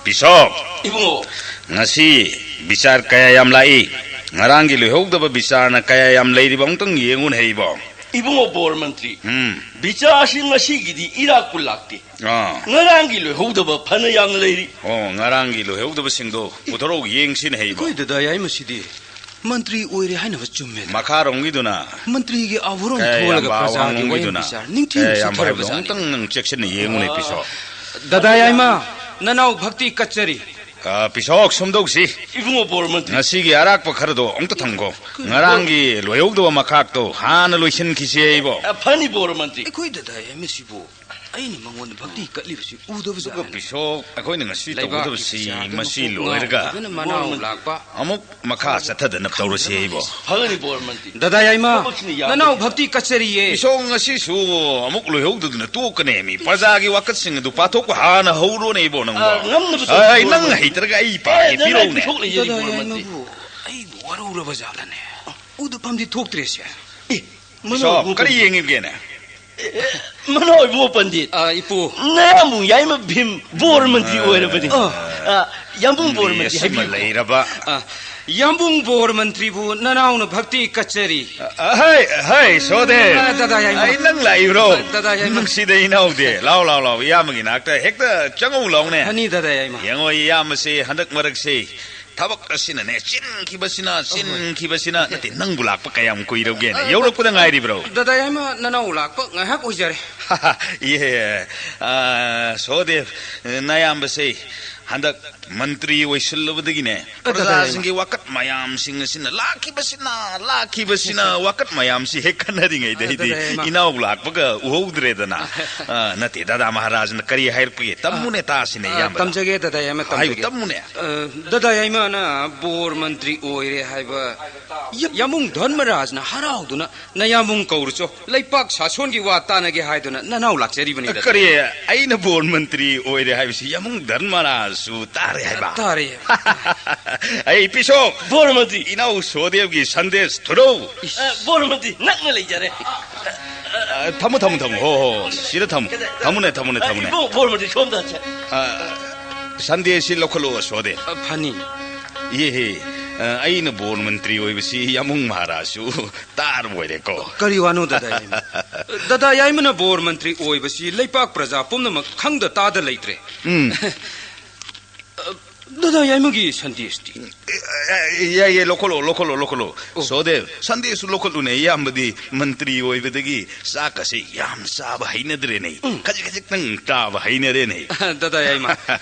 ꯄꯤꯁꯣꯛ, ꯏꯕꯨꯡꯉꯣ꯫ ꯉꯁꯤ ꯕꯤꯆꯥꯔ ꯀꯌꯥ ꯌꯥꯝ ꯂꯥꯛꯏ? ꯉꯔꯥꯡꯒꯤ ꯂꯣꯏꯍꯧꯗꯕ ꯕꯤꯆꯥꯔꯅ ꯀꯌꯥ ꯌꯥꯝ ꯂꯩꯔꯤꯕ ꯑꯃꯨꯛꯇꯪ ꯌꯦꯡꯉꯨꯅꯦ ꯏꯕꯣ꯫ ꯏꯕꯨꯡꯉꯣ ꯕꯣꯔ ꯃꯟꯇ꯭ꯔꯤ, ꯎꯝ꯫ ꯕꯤꯆꯥꯔꯁꯤ ꯉꯁꯤꯒꯤꯗꯤ ꯏꯔꯥꯛꯄꯨ ꯂꯥꯛꯇꯦ꯫ ꯑꯥ꯫ ꯉꯔꯥꯡꯒꯤ ꯂꯣꯏꯍꯧꯗꯕ ꯐꯅ ꯌꯥꯝꯅ ꯂꯩꯔꯤ꯫ ꯑꯣ, ꯉꯔꯥꯡꯒꯤ ꯂꯣꯏꯍꯧꯗꯕꯁꯤꯡꯗꯣ ꯄꯨꯊꯣꯔꯛꯎ, ꯌꯦꯡꯁꯤꯅꯦ ꯍꯩꯕ꯫ ꯑꯩꯈꯣꯏ ꯗꯗꯥ ꯌꯥꯏꯃꯁꯤꯗꯤ ꯃꯟꯇ꯭ꯔꯤ ꯑꯣꯏꯔꯦ ꯍꯥꯏꯅꯕ ꯆꯨꯝꯃꯦꯗ꯫ ꯃꯈꯥꯔꯣꯝꯒꯤꯗꯨꯅ ꯃꯟꯇ꯭ꯔꯤꯒꯤ ꯑꯥꯚꯔꯣꯟ ꯀꯌꯥ ꯊꯣꯜꯂꯒ ꯌꯥꯝꯕ ꯄ꯭ꯔꯖꯥꯒꯤ ꯋꯥꯌꯦꯜ ꯑꯋꯥꯡꯂꯣꯝꯒꯤꯗꯨꯅ ꯕꯤꯆꯥꯔ ꯅꯤꯡꯊꯤꯅ ꯀꯌꯥ ꯌꯥꯝꯕ ꯍꯥꯏꯕꯗꯣ ꯆꯠꯊꯔꯕꯖꯥꯠꯅꯤ꯫ ꯑꯃꯨꯛꯇꯪ ꯅꯪ ꯆꯦꯛꯁꯤꯟꯅ ꯌꯦꯡꯉꯨꯅꯦ, ꯄꯤꯁꯣ꯫ ꯗꯗꯥ ꯌꯥꯏꯃ, ꯅꯅꯥꯎ ꯚꯛꯇꯤ ꯀꯠꯆꯔꯤ꯫ ꯑ, ꯄꯤꯁꯣꯛ, ꯁꯨꯝꯗꯧꯁꯤ꯫ ꯏꯕꯨꯡꯉꯣ ꯕꯣꯔ ꯃꯟꯇ꯭ꯔꯤ꯫ ꯉꯁꯤꯒꯤ ꯑꯔꯥꯛꯄ ꯈꯔꯗꯣ ꯑꯃꯨꯛꯇ ꯊꯝꯈꯣ꯫ ꯉꯔꯥꯡꯒꯤ ꯂꯣꯏꯍꯧꯗꯕ ꯃꯈꯥꯛꯇꯣ ꯍꯥꯟꯅ ꯂꯣꯏꯁꯤꯟꯈꯤꯁꯦ ꯑꯩꯕꯣ꯫ ꯑ, ꯐꯅꯤ ꯕꯣꯔ ꯃꯟꯇ꯭ꯔꯤ꯫ ꯑꯩꯈꯣꯏ ꯗꯗꯥ ꯌꯥꯏꯃꯁꯤꯕꯨ ꯑꯩꯅ ꯃꯉꯣꯟꯗ ꯚꯛꯇꯤ ꯀꯠꯂꯤꯕꯁꯤ ꯎꯗꯕ ꯑꯗꯨꯒ ꯖꯥꯠꯂꯅꯦ? ꯄꯤꯁꯣꯛ, ꯑꯩꯈꯣꯏꯅ ꯉꯁꯤ ꯂꯩꯕꯥꯛꯀꯤ ꯇꯧꯒꯗꯕꯁꯤ ꯄꯤꯁꯥ ꯑꯗꯨꯅ ꯃꯁꯤ ꯀꯣꯛ ꯂꯣꯏꯔꯒ ꯉꯥꯎꯗꯅ ꯃꯅꯥꯎ ꯂꯥꯛꯄ ꯑꯃꯨꯛ ꯃꯈꯥ ꯆꯠꯊꯗꯅ ꯇꯧꯔꯁꯤ ꯑꯩꯕꯣ꯫ ꯐꯒꯅꯤ ꯕꯣꯔ ꯃꯟꯇ꯭ꯔꯤ꯫ ꯗꯗꯥ ꯌꯥꯏꯃ, ꯊꯕꯛꯁꯤꯅ ꯌꯥꯝꯕꯁꯤꯗ꯫ ꯅꯅꯥꯎ ꯚꯛꯇꯤ ꯀꯠꯆꯔꯤꯌꯦ꯫ ꯄꯤꯁꯣꯛ, ꯉꯁꯤꯁꯨ ꯑꯃꯨꯛ ꯂꯣꯏꯍꯧꯗꯗꯅ ꯇꯣꯛꯀꯅꯦ ꯃꯤ꯫ ꯄ꯭ꯔꯖꯥꯒꯤ ꯋꯥꯀꯠꯁꯤꯡ ꯑꯗꯨ ꯄꯥꯊꯣꯛꯄ ꯍꯥꯟꯅ ꯍꯧꯔꯣꯅꯦ ꯏꯕꯣ ꯅꯪꯕꯣ꯫ ꯑ, ꯉꯝꯅꯕ ꯑꯩ ꯇꯧꯁꯤ, ꯅꯪ ꯕꯣꯔ ꯃꯟꯇ꯭ꯔꯤ꯫ ꯍꯩꯇ꯭ꯔꯒ ꯑꯩ ꯄꯥꯒꯦ, ꯑꯦ, ꯅꯪ ꯄꯤꯔꯛꯎꯅꯦ꯫ ꯄꯤꯊꯣꯛ ꯂꯩꯖꯔꯤ, ꯗꯗꯥ ꯕꯣꯔ ꯃꯟꯇ꯭ꯔꯤ꯫ ꯌꯥꯏꯃꯕꯨ ꯑꯩꯕꯨ ꯋꯥꯔꯧꯔꯕ ꯖꯥꯠꯂꯅꯦ? ꯎꯗꯐꯝꯗꯤ ꯊꯣꯛꯇ꯭ꯔꯦꯁꯦ꯫ ꯑꯦ, ꯃꯅꯥꯎ ꯄꯤꯁꯣꯛ, ꯏꯕꯨꯡ ꯀꯔꯤ ꯄꯟꯗꯤꯠ꯫ ꯌꯦꯡꯉꯤꯕꯒꯦꯅꯦ? ꯑꯦ, ꯃꯅꯥꯎ ꯏꯕꯨꯡꯉꯣ ꯄꯟꯗꯤꯠ꯫ ꯑ, ꯏꯄꯨ꯫ ꯅꯌꯥꯝꯕꯨꯡ ꯌꯥꯏꯃ ꯚꯤꯝ ꯕꯣꯔ ꯃꯟꯇ꯭ꯔꯤ ꯑ꯫ ꯑꯣꯏꯔꯕꯅꯤ꯫ ꯑ꯫ ꯑ, ꯌꯥꯝꯕꯨꯡ ꯕꯣꯔ ꯃꯟꯇ꯭ꯔꯤ ꯁꯤꯃ ꯍꯥꯏꯕꯤꯌꯨ꯫ ꯂꯩꯔꯕ꯫ ꯑ, ꯌꯥꯝꯕꯨꯡ ꯕꯣꯔ ꯃꯟꯇ꯭ꯔꯤꯕꯨ ꯅꯅꯥꯎꯅ ꯚꯛꯇꯤ ꯀꯠꯆꯔꯤ꯫ ꯑ, ꯍꯩ, ꯍꯩ, ꯁꯣꯗꯦ꯫ ꯑ, ꯗꯗꯥ ꯌꯥꯏꯃ꯫ ꯑꯩ ꯅꯪ ꯂꯥꯛꯏꯕ꯭ꯔꯣ? ꯑ, ꯗꯗꯥ ꯌꯥꯏꯃ꯫ ꯅꯨꯡꯁꯤꯗ ꯏꯅꯥꯎꯗꯦ꯫ ꯂꯥꯎ, ꯂꯥꯎ, ꯂꯥꯎ꯫ ꯏꯌꯥꯝꯕꯒꯤ ꯅꯥꯛꯇ ꯍꯦꯛꯇ ꯆꯪꯉꯧ ꯂꯥꯎꯅꯦ꯫ ꯐꯅꯤ, ꯗꯗꯥ ꯌꯥꯏꯃ꯫ ꯌꯦꯡꯉꯣ, ꯏꯌꯥꯝꯕꯁꯦ ꯍꯟꯗꯛ ꯃꯔꯛꯁꯦ ꯊꯕꯛ ꯑꯁꯤꯅꯅꯦ, ꯆꯤꯟꯈꯤꯕꯁꯤꯅ, ꯑꯍꯣꯏ꯫ ꯆꯤꯟꯈꯤꯕꯁꯤꯅ꯫ ꯅꯠꯇꯦ, ꯅꯪꯕꯨ ꯂꯥꯛꯄ ꯀꯌꯥꯝ ꯀꯨꯏꯔꯕꯒꯦꯅꯦ? ꯑ, ꯌꯧꯔꯛꯄꯗ ꯉꯥꯏꯔꯤꯕ꯭ꯔꯣ? ꯗꯗꯥ ꯌꯥꯏꯃ, ꯅꯅꯥꯎ ꯂꯥꯛꯄ ꯉꯥꯏꯍꯥꯛ ꯑꯣꯏꯖꯔꯦ꯫ ꯏꯍꯦ, ꯑ, ꯁꯣꯗꯦꯕ, ꯅꯌꯥꯝꯕꯁꯦ ꯍꯟꯗꯛ ꯃꯟꯇ꯭ꯔꯤ ꯑꯣꯏꯁꯤꯜꯂꯕꯗꯒꯤꯅꯦ, ꯑ, ꯗꯗꯥ ꯌꯥꯏꯃ꯫ ꯄ꯭ꯔꯖꯥꯁꯤꯡꯒꯤ ꯋꯥꯀꯠ ꯃꯌꯥꯝꯁꯤꯡ ꯑꯁꯤꯅ ꯂꯥꯛꯈꯤꯕꯁꯤꯅ, ꯂꯥꯛꯈꯤꯕꯁꯤꯅ, ꯋꯥꯀꯠ ꯃꯌꯥꯝꯁꯤ ꯍꯦꯛ ꯈꯟꯅꯔꯤꯉꯩꯗ ꯑ, ꯑꯩꯗꯤ ꯗꯗꯥ ꯌꯥꯏꯃ꯫ ꯏꯅꯥꯎ ꯂꯥꯛꯄꯒ ꯎꯍꯧꯗ꯭ꯔꯦꯗꯅ꯫ ꯑ, ꯅꯠꯇꯦ, ꯗꯗꯥ ꯃꯍꯥꯔꯥꯖꯅ ꯀꯔꯤ ꯍꯥꯏꯔꯛꯄꯒꯦ? ꯇꯝꯃꯨꯅꯦ, ꯇꯥꯁꯤꯅꯦ, ꯑ, ꯏꯌꯥꯝꯕꯗ꯫ ꯇꯝꯖꯒꯦ, ꯗꯗꯥ ꯌꯥꯏꯃ, ꯍꯥꯏꯌꯨ, ꯇꯝꯖꯒꯦ꯫ ꯇꯝꯃꯨꯅꯦ꯫ ꯑ, ꯗꯗꯥ ꯌꯥꯏꯃꯅ ꯕꯣꯔ ꯃꯟꯇ꯭ꯔꯤ ꯑꯣꯏꯔꯦ ꯍꯥꯏꯕ ꯌꯥ-, ꯌꯥꯝꯕꯨꯡ ꯙꯔꯃꯔꯥꯖꯅ ꯍꯔꯥꯎꯗꯨꯅ ꯅꯌꯥꯝꯕꯨꯡ ꯀꯧꯔꯨꯆꯣ, ꯂꯩꯄꯥꯛ ꯁꯥꯁꯣꯟꯒꯤ ꯋꯥ ꯇꯥꯟꯅꯒꯦ ꯍꯥꯏꯗꯨꯅ ꯅꯅꯥꯎ ꯂꯥꯛꯆꯔꯤꯕꯅꯤ, ꯗꯗꯥ꯫ ꯀꯔꯤ? ꯑꯩꯅ ꯕꯣꯔ ꯃꯟꯇ꯭ꯔꯤ ꯑꯣꯏꯔꯦ ꯍꯥꯏꯕꯁꯤ ꯌꯥꯝꯕꯨꯡ ꯙꯔꯃꯔꯥꯖꯁꯨ ꯇꯥꯔꯦ ꯍꯥꯏꯕ? ꯇꯥꯔꯦ꯫ ꯑꯩ ꯄꯤꯁꯣꯛ! ꯕꯣꯔ ꯃꯟꯇ꯭ꯔꯤ! ꯏꯅꯥꯎ ꯁꯣꯗꯦꯕꯒꯤ ꯁꯟꯗꯦꯁ ꯊꯨꯔꯧ! ꯏꯁ꯫ ꯑ, ꯕꯣꯔ ꯃꯟꯇ꯭ꯔꯤ, ꯅꯛꯅ ꯂꯩꯖꯔꯦ꯫ ꯑ, ꯊꯝꯃꯨ, ꯊꯝꯃꯨ, ꯊꯝꯃꯨ꯫ ꯍꯣ, ꯍꯣ, ꯁꯤꯗ ꯊꯝꯃꯨ꯫ ꯊꯝꯃꯨꯅꯦ, ꯊꯝꯃꯨꯅꯦ, ꯑ, ꯊꯝꯃꯨꯅꯦ꯫ ꯏꯕꯨꯡ, ꯕꯣꯔ ꯃꯟꯇ꯭ꯔꯤ, ꯁꯣꯝꯗ ꯁꯦ꯫ ꯑ, ꯁꯟꯗꯦꯁꯤ ꯂꯧꯈꯠꯂꯣ, ꯁꯣꯗꯦ꯫ ꯑ, ꯐꯅꯤ꯫ ꯏꯍꯦ, ꯑ, ꯑꯩꯅ ꯕꯣꯔ ꯃꯟꯇ꯭ꯔꯤ ꯑꯣꯏꯕꯁꯤ ꯌꯥꯝꯕꯨꯡ ꯃꯍꯥꯔꯥꯖꯁꯨ ꯇꯥꯔꯕ ꯑꯣꯏꯔꯦꯀꯣ꯫ ꯀꯔꯤ ꯋꯥꯅꯣ, ꯗꯗꯥ ꯌꯥꯏꯃ? ꯗꯗꯥ ꯌꯥꯏꯃꯅ ꯕꯣꯔ ꯃꯟꯇ꯭ꯔꯤ ꯑꯣꯏꯕꯁꯤ ꯂꯩꯄꯥꯛ ꯄ꯭ꯔꯖꯥ ꯄꯨꯝꯅꯃꯛ ꯈꯪꯗ ꯇꯥꯗ ꯂꯩꯇ꯭ꯔꯦ꯫ ꯎꯝ꯫ ꯑ, ꯗꯗꯥ ꯌꯥꯏꯃꯒꯤ ꯁꯟꯗꯦꯁꯇꯤ? ꯑꯦ, ꯑꯦ, ꯌꯥꯏ, ꯌꯥꯏ, ꯂꯧꯈꯠꯂꯣ, ꯂꯧꯈꯠꯂꯣ, ꯂꯧꯈꯠꯂꯣ꯫ ꯑꯣ꯫ ꯁꯣꯗꯦꯕ, ꯁꯟꯗꯦꯁꯨ ꯂꯧꯈꯠꯂꯨꯅꯦ, ꯏꯌꯥꯝꯕꯗꯤ ꯃꯟꯇ꯭ꯔꯤ ꯑꯣꯏꯕꯗꯒꯤ ꯆꯥꯛꯀꯁꯦ ꯌꯥꯝ ꯆꯥꯕ ꯍꯩꯅꯗ꯭ꯔꯦꯅꯦ꯫ ꯎꯝ꯫ ꯈꯖꯤꯛ ꯈꯖꯤꯛꯇꯪ ꯆꯥꯕ ꯍꯩꯅꯔꯦꯅꯦ꯫ ꯗꯗꯥ ꯌꯥꯏꯃ,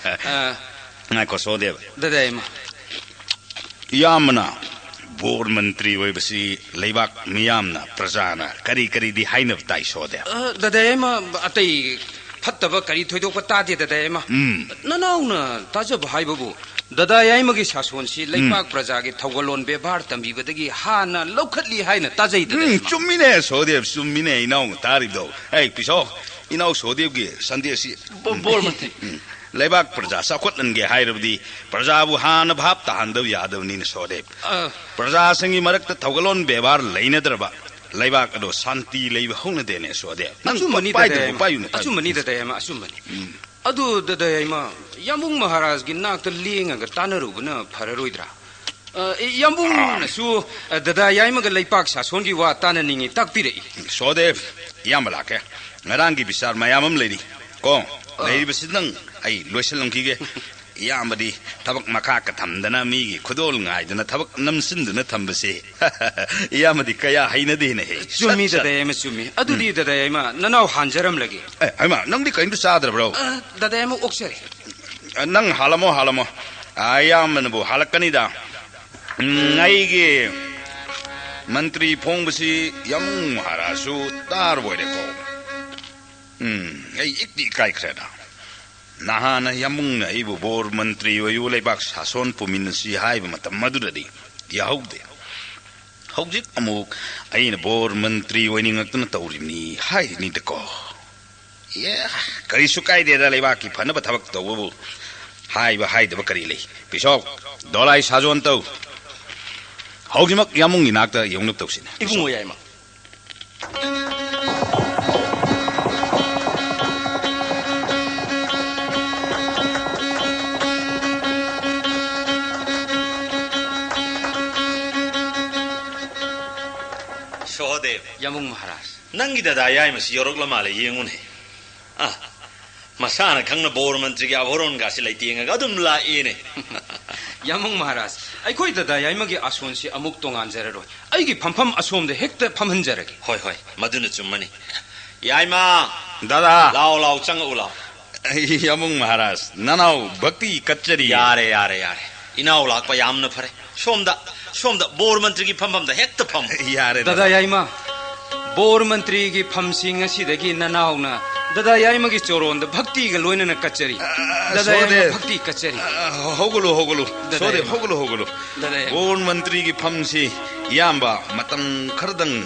ꯑ, ꯉꯥꯏꯈꯣ, ꯁꯣꯗꯦꯕ꯫ ꯗꯥꯗꯥ ꯌꯥꯏꯃ꯫ ꯏꯌꯥꯝꯕꯅ ꯕꯣꯔ ꯃꯟꯇ꯭ꯔꯤ ꯑꯣꯏꯕꯁꯤ ꯂꯩꯕꯥꯛ ꯃꯤꯌꯥꯝꯅ, ꯄ꯭ꯔꯖꯥꯅ ꯀꯔꯤ ꯀꯔꯤꯗꯤ ꯍꯥꯏꯅꯕ ꯇꯥꯏ, ꯁꯣꯗꯦꯕ? ꯑ, ꯗꯥꯗꯥ ꯌꯥꯏꯃ, ꯑꯇꯩ ꯐꯠꯇꯕ ꯀꯔꯤ ꯊꯣꯏꯗꯣꯛꯄ ꯇꯥꯗꯦ, ꯗꯥꯗꯥ ꯌꯥꯏꯃ꯫ ꯎꯝ꯫ ꯅꯅꯥꯎꯅ ꯇꯥꯖꯕ ꯍꯥꯏꯕꯕꯨ, ꯗꯥꯗꯥ ꯌꯥꯏꯃꯒꯤ ꯁꯥꯁꯣꯟꯁꯤ ꯎꯝ꯫ ꯂꯩꯕꯥꯛ ꯄ꯭ꯔꯖꯥꯒꯤ ꯊꯧꯒꯜꯂꯣꯟ ꯕꯦꯕꯥꯔ ꯇꯝꯕꯤꯕꯗꯒꯤ ꯍꯥꯟꯅ ꯂꯧꯈꯠꯂꯤ ꯍꯥꯏꯅ ꯇꯥꯖꯩ, ꯗꯥꯗꯥ ꯎꯝ, ꯌꯥꯏꯃ꯫ ꯆꯨꯝꯃꯤꯅꯦ, ꯁꯣꯗꯦꯕ, ꯆꯨꯝꯃꯤꯅꯦ, ꯏꯅꯥꯎꯅ ꯇꯥꯔꯤꯕꯗꯣ꯫ ꯑꯩ ꯄꯤꯁꯣ, ꯏꯅꯥꯎ ꯁꯣꯗꯦꯕꯒꯤ ꯁꯟꯗꯦꯁꯤ ꯕꯣ-, ꯕꯣꯔ ꯃꯟꯇ꯭ꯔꯤ꯫ ꯎꯝ, ꯂꯩꯕꯥꯛ ꯄ꯭ꯔꯖꯥ ꯆꯥꯎꯈꯠꯍꯟꯒꯦ ꯍꯥꯏꯔꯕꯗꯤ ꯄ꯭ꯔꯖꯥꯕꯨ ꯍꯥꯟꯅ ꯚꯥꯞ ꯇꯥꯍꯟꯗꯕ ꯌꯥꯗꯕꯅꯤꯅ, ꯁꯣꯗꯦꯕ꯫ ꯑ꯫ ꯄ꯭ꯔꯖꯥꯁꯤꯡꯒꯤ ꯃꯔꯛꯇ ꯊꯧꯒꯜꯂꯣꯟ ꯕꯦꯕꯥꯔ ꯂꯩꯅꯗ꯭ꯔꯕ ꯂꯩꯕꯥꯛ ꯑꯗꯣ ꯁꯥꯟꯇꯤ ꯂꯩꯕ ꯍꯧꯅꯗꯦꯅꯦ, ꯁꯣꯗꯦꯕ꯫ ꯅꯪ ꯑꯆꯨꯝꯕꯅꯤ, ꯄꯥꯏꯗ꯭ꯔꯕꯣ? ꯗꯥꯗꯥ ꯌꯥꯏꯃ꯫ ꯄꯥꯏꯌꯨꯅꯦ, ꯄꯥꯏꯌꯨꯅꯦ꯫ ꯑꯆꯨꯝꯕꯅꯤ, ꯗꯥꯗꯥ ꯌꯥꯏꯃ, ꯑꯆꯨꯝꯕꯅꯤ꯫ ꯎꯝ꯫ ꯑꯗꯨ, ꯗꯥꯗꯥ ꯌꯥꯏꯃ, ꯌꯥꯝꯕꯨꯡ ꯃꯍꯥꯔꯥꯖꯒꯤ ꯅꯥꯛꯇ ꯂꯦꯡꯉꯒ ꯇꯥꯟꯅꯔꯨꯕꯅ ꯐꯔꯔꯣꯏꯗ꯭ꯔꯥ? ꯑ, ꯏ-, ꯌꯥꯝꯕꯨꯡꯅꯁꯨ, ꯑ, ꯗꯥꯗꯥ ꯌꯥꯏꯃꯒ ꯂꯩꯄꯥꯛ ꯁꯥꯁꯣꯟꯒꯤ ꯋꯥ ꯇꯥꯟꯅꯅꯤꯡꯉꯤ ꯇꯥꯛꯄꯤꯔꯛꯏ꯫ ꯁꯣꯗꯦꯕ, ꯏꯌꯥꯝꯕ ꯂꯥꯛꯀꯦ꯫ ꯉꯔꯥꯡꯒꯤ ꯕꯤꯆꯥꯔ ꯃꯌꯥꯝ ꯑꯃ ꯂꯩꯔꯤ꯫ ꯀꯣ, ꯑ꯫ ꯂꯩꯔꯤꯕꯁꯤꯗꯪ ꯑꯩ ꯂꯣꯏꯁꯤꯜꯂꯝꯈꯤꯒꯦ꯫ ꯏꯌꯥꯝꯕꯗꯤ ꯊꯕꯛ ꯃꯈꯥ ꯀ ꯊꯝꯗꯅ ꯃꯤꯒꯤ ꯈꯨꯗꯣꯜ ꯉꯥꯏꯗꯅ ꯊꯕꯛ ꯅꯝꯁꯤꯟꯗꯨꯅ ꯊꯝꯕꯁꯦ ꯏꯌꯥꯝꯕꯗꯤ ꯀꯌꯥ ꯍꯩꯅꯗꯦꯅꯦꯍꯦ꯫ ꯆꯨꯝꯃꯤ, ꯁꯠ, ꯁꯠ꯫ ꯗꯥꯗꯥ ꯌꯥꯏꯃ, ꯆꯨꯝꯃꯤ꯫ ꯑꯗꯨꯗꯤ, ꯎꯝ꯫ ꯗꯥꯗꯥ ꯌꯥꯏꯃ, ꯅꯅꯥꯎ ꯍꯥꯟꯖꯔꯝꯂꯒꯦ꯫ ꯑꯦ, ꯍꯩꯃꯥ, ꯅꯪꯗꯤ ꯀꯔꯤꯝꯇ ꯆꯥꯗ꯭ꯔꯕ꯭ꯔꯣ? ꯑ, ꯗꯥꯗꯥ ꯌꯥꯏꯃ ꯑꯣꯛꯆꯔꯦ꯫ ꯑ, ꯅꯪ ꯍꯥꯜꯂꯝꯃꯣ, ꯍꯥꯜꯂꯝꯃꯣ꯫ ꯑ, ꯏꯌꯥꯝꯕꯅꯕꯨ ꯍꯥꯜꯂꯛꯀꯅꯤꯗ꯫ ꯎꯝ, ꯑꯩꯒꯤ ꯃꯟꯇ꯭ꯔꯤ ꯐꯣꯡꯕꯁꯤ ꯌꯥꯝꯕꯨꯡ ꯃꯍꯥꯔꯥꯖꯁꯨ ꯇꯥꯔꯕꯣꯏꯔꯦꯀꯣ꯫ ꯎꯝ, ꯑꯩ ꯏꯛꯇꯤ ꯏꯀꯥꯏꯈ꯭ꯔꯦꯗ꯫ ꯅꯍꯥꯟꯅ ꯌꯥꯝꯕꯨꯡꯅ ꯑꯩꯕꯨ ꯕꯣꯔ ꯃꯟꯇ꯭ꯔꯤ ꯑꯣꯏꯌꯨ, ꯂꯩꯕꯥꯛ ꯁꯥꯁꯣꯟ ꯄꯨꯃꯤꯟꯅꯁꯤ ꯍꯥꯏꯕ ꯃꯇꯝ ꯑꯗꯨꯗꯗꯤ ꯌꯥꯍꯧꯗꯦ꯫ ꯍꯧꯖꯤꯛ ꯑꯃꯨꯛ ꯑꯩꯅ ꯕꯣꯔ ꯃꯟꯇ꯭ꯔꯤ ꯑꯣꯏꯅꯤꯡꯉꯛꯇꯅ ꯇꯧꯔꯤꯕꯅꯤ ꯍꯥꯏꯔꯤꯅꯤꯗꯀꯣ꯫ ꯑꯦ, ꯀꯔꯤꯁꯨ ꯀꯥꯏꯗꯦꯗ, ꯂꯩꯕꯥꯛꯀꯤ ꯐꯅꯕ ꯊꯕꯛ ꯇꯧꯕꯕꯨ ꯍꯥꯏꯕ ꯍꯥꯏꯗꯕ ꯀꯔꯤ ꯂꯩ? ꯄꯤꯁꯣꯛ, ꯗꯣꯂꯥꯏ ꯁꯥꯖꯣꯟ ꯇꯧ꯫ ꯍꯧꯖꯤꯛꯃꯛ ꯌꯥꯝꯕꯨꯡꯒꯤ ꯅꯥꯛꯇ ꯌꯧꯅꯕ ꯇꯧꯁꯤꯅꯦ꯫ ꯏꯕꯨꯡꯉꯣ ꯌꯥꯏꯃ꯫ ꯁꯣꯍꯗꯦꯕ꯫ ꯌꯥꯝꯕꯨꯡ ꯃꯍꯥꯔꯥꯖ꯫ ꯅꯪꯒꯤ ꯗꯗꯥ ꯌꯥꯏꯃꯁꯤ ꯌꯧꯔꯛꯂ ꯃꯥꯜꯂꯦ, ꯌꯦꯡꯉꯨꯅꯦ꯫ ꯑ, ꯃꯁꯥꯅ ꯈꯪꯅ ꯕꯣꯔ ꯃꯟꯇ꯭ꯔꯤꯒꯤ ꯑꯥꯚꯣꯔꯣꯟꯒꯥꯁꯤ ꯂꯩꯇꯦꯡꯉꯒ ꯑꯗꯨꯝ ꯂꯥꯛꯑꯦꯅꯦ꯫ ꯌꯥꯝꯕꯨꯡ ꯃꯍꯥꯔꯥꯖ, ꯑꯩꯈꯣꯏ ꯗꯗꯥ ꯌꯥꯏꯃꯒꯤ ꯑꯥꯁꯣꯟꯁꯤ ꯑꯃꯨꯛ ꯇꯣꯉꯥꯟꯖꯔꯔꯣꯏ꯫ ꯑꯩꯒꯤ ꯐꯝꯐꯝ ꯑꯁꯣꯝꯗ ꯍꯦꯛꯇ ꯐꯝꯍꯟꯖꯔꯒꯦ꯫ ꯍꯣꯏ, ꯍꯣꯏ, ꯃꯗꯨꯅ ꯆꯨꯝꯃꯅꯤ꯫ ꯌꯥꯏꯃ! ꯗꯗꯥ! ꯂꯥꯎ, ꯂꯥꯎ, ꯆꯪꯉꯛꯎ, ꯂꯥꯎ꯫ ꯑꯩ ꯑꯃꯨꯡ ꯃꯍꯥꯔꯥꯖ, ꯅꯅꯥꯎ ꯚꯛꯇꯤ ꯀꯠꯆꯔꯤ꯫ ꯌꯥꯔꯦ, ꯌꯥꯔꯦ, ꯌꯥꯔꯦ꯫ ꯏꯅꯥꯎ ꯂꯥꯛꯄ ꯌꯥꯝꯅ ꯐꯔꯦ꯫ ꯁꯣꯝꯗ, ꯁꯣꯝꯗ ꯕꯣꯔ ꯃꯟꯇ꯭ꯔꯤꯒꯤ ꯐꯝꯐꯝꯗ ꯍꯦꯛꯇ ꯐꯝ꯫ ꯌꯥꯔꯦ, ꯗꯥꯗꯥ ꯗꯥꯗꯥ꯫ ꯌꯥꯏꯃ, ꯕꯣꯔ ꯃꯟꯇ꯭ꯔꯤꯒꯤ ꯐꯝꯁꯤ ꯉꯁꯤꯗꯒꯤ ꯅꯅꯥꯎꯅ ꯗꯥꯗꯥ ꯌꯥꯏꯃꯒꯤ ꯆꯣꯔꯣꯟꯗ ꯚꯛꯇꯤꯒ ꯂꯣꯏꯅꯅ ꯀꯠꯆꯔꯤ꯫ ꯑ, ꯗꯥꯗꯥ ꯌꯥꯏꯃ, ꯁꯣꯗꯦ꯫ ꯚꯛꯇꯤ ꯀꯠꯆꯔꯤ꯫ ꯑ, ꯍꯧꯒꯠꯂꯨ, ꯍꯧꯒꯠꯂꯨ꯫ ꯗꯥꯗꯥ ꯁꯣꯗꯦ, ꯌꯥꯏꯃ꯫ ꯍꯧꯒꯠꯂꯨ, ꯍꯧꯒꯠꯂꯨ꯫ ꯗꯥꯗꯥ ꯌꯥꯏꯃ꯫ ꯕꯣꯔ ꯃꯟꯇ꯭ꯔꯤꯒꯤ ꯐꯝꯁꯤ ꯏꯌꯥꯝꯕ ꯃꯇꯝ ꯈꯔꯗꯪ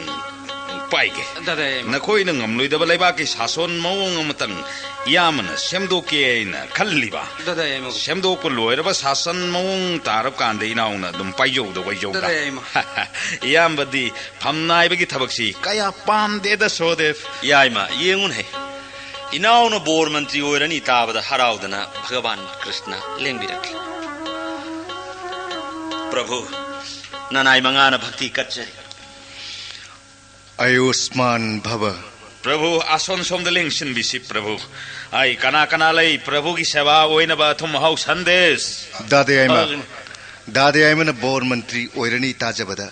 ꯄꯥꯏꯒꯦ꯫ ꯗꯥꯗꯥ ꯌꯥꯏꯃ꯫ ꯅꯈꯣꯏꯅ ꯉꯝꯂꯣꯏꯗꯕ ꯂꯩꯕꯥꯛꯀꯤ ꯁꯥꯁꯣꯟ ꯃꯑꯣꯡ ꯑꯃꯇꯪ ꯏꯌꯥꯝꯕꯅ ꯁꯦꯝꯗꯣꯛꯀꯦ ꯍꯥꯏꯅ ꯈꯜꯂꯤꯕ꯫ ꯗꯥꯗꯥ ꯌꯥꯏꯃ꯫ ꯁꯦꯝꯗꯣꯛꯄ ꯂꯣꯏꯔꯕ ꯁꯥꯁꯟ ꯃꯑꯣꯡ ꯇꯥꯔꯕ ꯀꯥꯟꯗ ꯏꯅꯥꯎꯅ ꯑꯗꯨꯝ ꯄꯥꯏꯖꯧꯗ ꯋꯥꯏꯖꯧꯗ꯫ ꯗꯥꯗꯥ ꯌꯥꯏꯃ꯫ ꯏꯌꯥꯝꯕꯗꯤ ꯐꯝ ꯅꯥꯏꯕꯒꯤ ꯊꯕꯛꯁꯤ ꯀꯌꯥ ꯄꯥꯝꯗꯦꯗ, ꯁꯣꯗꯦꯕ꯫ ꯌꯥꯏꯃ, ꯌꯦꯡꯉꯨꯅꯦ꯫ ꯏꯅꯥꯎꯅ ꯕꯣꯔ ꯃꯟꯇ꯭ꯔꯤ ꯑꯣꯏꯔꯅꯤ ꯇꯥꯕꯗ ꯍꯔꯥꯎꯗꯅ ꯚꯒꯕꯥꯟ ꯀ꯭ꯔꯤꯁꯅ ꯂꯦꯡꯕꯤꯔꯛꯂꯤ꯫ ꯄ꯭ꯔꯚꯨ, ꯅꯅꯥꯏ ꯃꯉꯥꯅ ꯚꯛꯇꯤ ꯀꯠꯆꯔꯤ꯫ ꯑꯌꯨꯁꯃꯥꯟ ꯚꯕ꯫ ꯄ꯭ꯔꯚꯨ, ꯑꯁꯣꯝ ꯁꯣꯝꯗ ꯂꯦꯡꯁꯤꯟꯕꯤꯁꯤ, ꯄ꯭ꯔꯚꯨ꯫ ꯑꯩ ꯀꯅꯥ ꯀꯅꯥ ꯂꯩ? ꯄ꯭ꯔꯚꯨꯒꯤ ꯁꯦꯕꯥ ꯑꯣꯏꯅꯕ ꯑꯊꯨꯝ ꯑꯍꯥꯎ ꯁꯟꯗꯦꯁ꯫ ꯗꯥꯗꯥ ꯌꯥꯏꯃ, ꯑ, ꯗꯥꯗꯥ ꯌꯥꯏꯃꯅ ꯕꯣꯔ ꯃꯟꯇ꯭ꯔꯤ ꯑꯣꯏꯔꯅꯤ ꯇꯥꯖꯕꯗ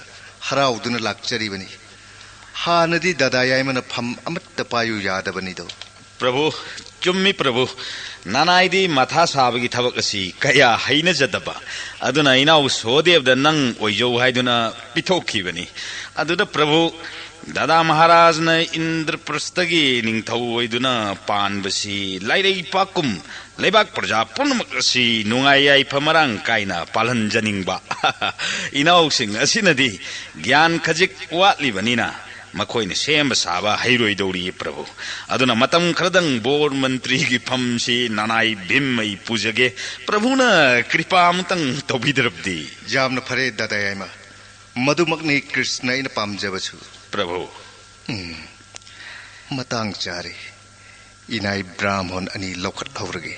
ꯍꯔꯥꯎꯗꯨꯅ ꯂꯥꯛꯆꯔꯤꯕꯅꯤ꯫ ꯍꯥꯟꯅꯗꯤ ꯗꯥꯗꯥ ꯌꯥꯏꯃꯅ ꯐꯝ ꯑꯃꯠꯇ ꯄꯥꯏꯌꯨ ꯌꯥꯗꯕꯅꯤꯗꯣ꯫ ꯄ꯭ꯔꯚꯨ, ꯆꯨꯝꯃꯤ ꯄ꯭ꯔꯚꯨ꯫ ꯅꯅꯥꯏꯗꯤ ꯃꯊꯥ ꯁꯥꯕꯒꯤ ꯊꯕꯛ ꯑꯁꯤ ꯀꯌꯥ ꯍꯩꯅꯖꯗꯕ꯫ ꯑꯗꯨꯅ ꯏꯅꯥꯎ ꯁꯣꯗꯦꯕꯗ ꯅꯪ ꯑꯣꯏꯖꯧ ꯍꯥꯏꯗꯨꯅ ꯄꯤꯊꯣꯛꯈꯤꯕꯅꯤ꯫ ꯑꯗꯨꯗ ꯄ꯭ꯔꯚꯨ, ꯗꯥꯗꯥ ꯃꯍꯥꯔꯥꯖꯅ ꯏꯟꯗ꯭ꯔꯄ꯭ꯔꯁꯇꯒꯤ ꯅꯤꯡꯊꯧ ꯑꯣꯏꯗꯨꯅ ꯄꯥꯟꯕꯁꯤ ꯂꯥꯏꯔꯩ ꯄꯥꯛꯀꯨꯝ ꯂꯩꯕꯥꯛ ꯄ꯭ꯔꯖꯥ ꯄꯨꯝꯅꯃꯛ ꯑꯁꯤ ꯅꯨꯡꯉꯥꯏ ꯌꯥꯏꯐ ꯃꯔꯥꯡ ꯀꯥꯏꯅ ꯄꯥꯜꯍꯟꯖꯅꯤꯡꯕ꯫ ꯏꯅꯥꯎꯁꯤꯡ ꯑꯁꯤꯅꯗꯤ ꯒ꯭ꯌꯥꯟ ꯈꯖꯤꯛ ꯋꯥꯠꯂꯤꯕꯅꯤꯅ ꯃꯈꯣꯏꯅ ꯁꯦꯝꯕ ꯁꯥꯕ ꯍꯩꯔꯣꯏꯗꯧꯔꯤ, ꯄ꯭ꯔꯚꯨ꯫ ꯑꯗꯨꯅ ꯃꯇꯝ ꯈꯔꯗꯪ ꯕꯣꯔ ꯃꯟꯇ꯭ꯔꯤꯒꯤ ꯐꯝꯁꯤ ꯅꯅꯥꯏ ꯚꯤꯝ ꯑꯩ ꯄꯨꯖꯒꯦ꯫ ꯄ꯭ꯔꯚꯨꯅ ꯀ꯭ꯔꯤꯄꯥ ꯑꯃꯇꯪ ꯇꯧꯕꯤꯗ꯭ꯔꯕꯗꯤ꯫ ꯌꯥꯝꯅ ꯐꯔꯦ, ꯗꯥꯗꯥ ꯌꯥꯏꯃ꯫ ꯃꯗꯨꯃꯛꯅꯤ ꯀ꯭ꯔꯤꯁꯅ ꯑꯩꯅ ꯄꯥꯝꯖꯕꯁꯨ꯫ ꯄ꯭ꯔꯚꯨ꯫ ꯎꯝ, ꯃꯇꯥꯡ ꯆꯥꯔꯦ꯫ ꯏꯅꯥꯏ ꯕ꯭ꯔꯥꯍꯃꯣꯟ ꯑꯅꯤ ꯂꯧꯈꯠꯍꯧꯔꯒꯦ꯫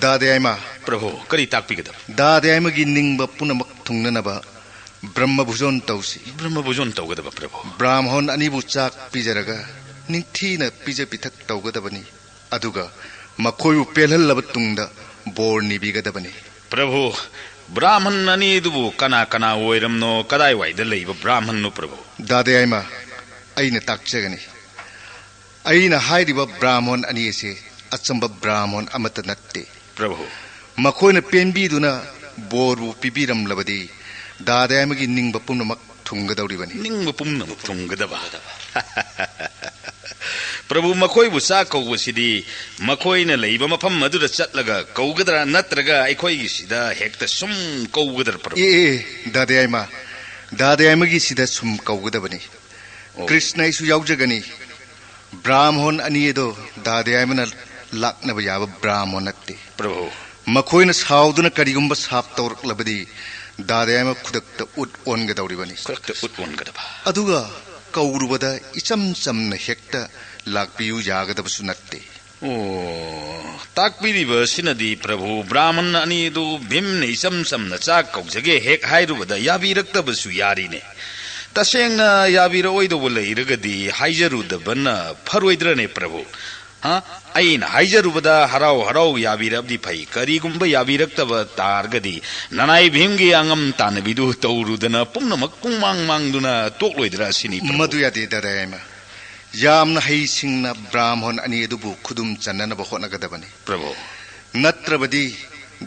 ꯗꯥꯗꯥ ꯌꯥꯏꯃ꯫ ꯄ꯭ꯔꯚꯨ, ꯀꯔꯤ ꯇꯥꯛꯄꯤꯒꯗꯕ? ꯗꯥꯗꯥ ꯌꯥꯏꯃꯒꯤ ꯅꯤꯡꯕ ꯄꯨꯝꯅꯃꯛ ꯊꯨꯡꯅꯅꯕ ꯕ꯭ꯔꯍ꯭ꯃ ꯚꯨꯖꯣꯟ ꯇꯧꯁꯤ꯫ ꯕ꯭ꯔꯍ꯭ꯃ ꯚꯨꯖꯣꯟ ꯇꯧꯒꯗꯕ, ꯄ꯭ꯔꯚꯨ꯫ ꯕ꯭ꯔꯥꯍꯃꯣꯟ ꯑꯅꯤꯕꯨ ꯆꯥꯛ ꯄꯤꯖꯔꯒ ꯅꯤꯡꯊꯤꯅ ꯄꯤꯖ ꯄꯤꯊꯛ ꯇꯧꯒꯗꯕꯅꯤ꯫ ꯑꯗꯨꯒ ꯃꯈꯣꯏꯕꯨ ꯄꯦꯜꯍꯜꯂꯕ ꯇꯨꯡꯗ ꯕꯣꯔ ꯅꯤꯕꯤꯒꯗꯕꯅꯤ꯫ ꯄ꯭ꯔꯚꯨ, ꯕ꯭ꯔꯥꯍꯃꯟ ꯑꯅꯤꯗꯨꯕꯨ ꯀꯅꯥ ꯀꯅꯥ ꯑꯣꯏꯔꯝꯅꯣ? ꯀꯗꯥꯏꯋꯥꯏꯗ ꯂꯩꯕ ꯕ꯭ꯔꯥꯍꯃꯟꯅꯣ, ꯄ꯭ꯔꯚꯨ? ꯗꯥꯗꯥ ꯌꯥꯏꯃ, ꯑꯩꯅ ꯇꯥꯛꯆꯒꯅꯤ꯫ ꯑꯩꯅ ꯍꯥꯏꯔꯤꯕ ꯕ꯭ꯔꯥꯍꯃꯣꯟ ꯑꯅꯤ ꯑꯁꯤ ꯑꯆꯝꯕ ꯕ꯭ꯔꯥꯍꯃꯣꯟ ꯑꯃꯠꯇ ꯅꯠꯇꯦ꯫ ꯄ꯭ꯔꯚꯨ꯫ ꯃꯈꯣꯏꯅ ꯄꯦꯟꯕꯤꯗꯨꯅ ꯕꯣꯔꯕꯨ ꯄꯤꯕꯤꯔꯝꯂꯕꯗꯤ ꯗꯥꯗꯥꯌꯥꯏꯃꯒꯤ ꯅꯤꯡꯕ ꯄꯨꯝꯅꯃꯛ ꯊꯨꯡꯒꯗꯧꯔꯤꯕꯅꯤ꯫ ꯅꯤꯡꯕ ꯄꯨꯝꯅꯃꯛ ꯊꯨꯡꯒꯗꯕ꯫ ꯄ꯭ꯔꯚꯨ, ꯃꯈꯣꯏꯕꯨ ꯆꯥꯛ ꯀꯧꯕꯁꯤꯗꯤ ꯃꯈꯣꯏꯅ ꯂꯩꯕ ꯃꯐꯝ ꯑꯗꯨꯗ ꯆꯠꯂꯒ ꯀꯧꯒꯗ꯭ꯔꯥ, ꯅꯠꯇ꯭ꯔꯒ ꯑꯩꯈꯣꯏꯒꯤꯁꯤꯗ ꯍꯦꯛꯇ ꯁꯨꯝ ꯀꯧꯒꯗ꯭ꯔꯥ, ꯄ꯭ꯔꯚꯨ? ꯑꯦ, ꯑꯦ, ꯗꯥꯗꯥꯌꯥꯏꯃ, ꯗꯥꯗꯥꯌꯥꯏꯃꯒꯤꯁꯤꯗ ꯁꯨꯝ ꯀꯧꯒꯗꯕꯅꯤ꯫ ꯑꯣ꯫ ꯀ꯭ꯔꯤꯁꯅ ꯑꯩꯁꯨ ꯌꯥꯎꯖꯒꯅꯤ꯫ ꯕ꯭ꯔꯥꯍꯃꯣꯟ ꯑꯅꯤ ꯑꯗꯣ ꯗꯥꯗꯥꯌꯥꯏꯃꯅ ꯂꯥꯛꯅꯕ ꯌꯥꯕ ꯕ꯭ꯔꯥꯍꯃꯣꯟ ꯅꯠꯇꯦ꯫ ꯄ꯭ꯔꯚꯨ꯫ ꯃꯈꯣꯏꯅ ꯁꯥꯎꯗꯨꯅ ꯀꯔꯤꯒꯨꯝꯕ ꯁꯥꯞ ꯇꯧꯔꯛꯂꯕꯗꯤ ꯗꯥꯗꯥꯌꯥꯏꯃ ꯈꯨꯗꯛꯇ ꯎꯠ ꯑꯣꯟꯒꯗꯧꯔꯤꯕꯅꯤ꯫ ꯈꯨꯗꯛꯇ ꯎꯠ ꯑꯣꯟꯒꯗꯕ꯫ ꯑꯗꯨꯒ ꯀꯧꯔꯨꯕꯗ ꯏꯆꯝ ꯆꯝꯅ ꯍꯦꯛꯇ ꯂꯥꯛꯄꯤꯌꯨ ꯌꯥꯒꯗꯕꯁꯨ ꯅꯠꯇꯦ꯫ ꯑꯣ, ꯇꯥꯛꯄꯤꯔꯤꯕ ꯑꯁꯤꯅꯗꯤ, ꯄ꯭ꯔꯚꯨ, ꯕ꯭ꯔꯥꯍꯃꯟ ꯑꯅꯤꯗꯨ ꯚꯤꯝꯅ ꯏꯆꯝ ꯆꯝꯅ ꯆꯥꯛ ꯀꯧꯖꯒꯦ ꯍꯦꯛ ꯍꯥꯏꯔꯨꯕꯗ ꯌꯥꯕꯤꯔꯛꯇꯕꯁꯨ ꯌꯥꯔꯤꯅꯦ꯫ ꯇꯁꯦꯡꯅ ꯌꯥꯕꯤꯔꯛꯑꯣꯏꯗꯧꯕ ꯂꯩꯔꯒꯗꯤ ꯍꯥꯏꯖꯔꯨꯗꯕꯅ ꯐꯔꯣꯏꯗ꯭ꯔꯅꯦ, ꯄ꯭ꯔꯚꯨ? ꯍꯥ? ꯑꯩꯅ ꯍꯥꯏꯖꯔꯨꯕꯗ ꯍꯔꯥꯎ ꯍꯔꯥꯎ ꯌꯥꯕꯤꯔꯕꯗꯤ ꯐꯩ꯫ ꯀꯔꯤꯒꯨꯝꯕ ꯌꯥꯕꯤꯔꯛꯇꯕ ꯇꯥꯔꯒꯗꯤ ꯅꯅꯥꯏ ꯚꯤꯝꯒꯤ ꯑꯉꯝ ꯇꯥꯟꯅꯕꯤꯗꯨ ꯇꯧꯔꯨꯗꯅ ꯄꯨꯝꯅꯃꯛ ꯄꯨꯡꯃꯥꯡ ꯃꯥꯡꯗꯨꯅ ꯇꯣꯛꯂꯣꯏꯗ꯭ꯔꯥ ꯁꯤꯅꯤ, ꯄ꯭ꯔꯚꯨ꯫ ꯃꯗꯨ ꯌꯥꯗꯦ, ꯗꯥꯗꯥꯌꯥꯏꯃ꯫ ꯌꯥꯝꯅ ꯍꯩꯁꯤꯡꯅ ꯕ꯭ꯔꯥꯍꯃꯣꯟ ꯑꯅꯤ ꯑꯗꯨꯕꯨ ꯈꯨꯗꯨꯝ ꯆꯟꯅꯅꯕ ꯍꯣꯠꯅꯒꯗꯕꯅꯤ꯫ ꯄ꯭ꯔꯚꯨ꯫ ꯅꯠꯇ꯭ꯔꯕꯗꯤ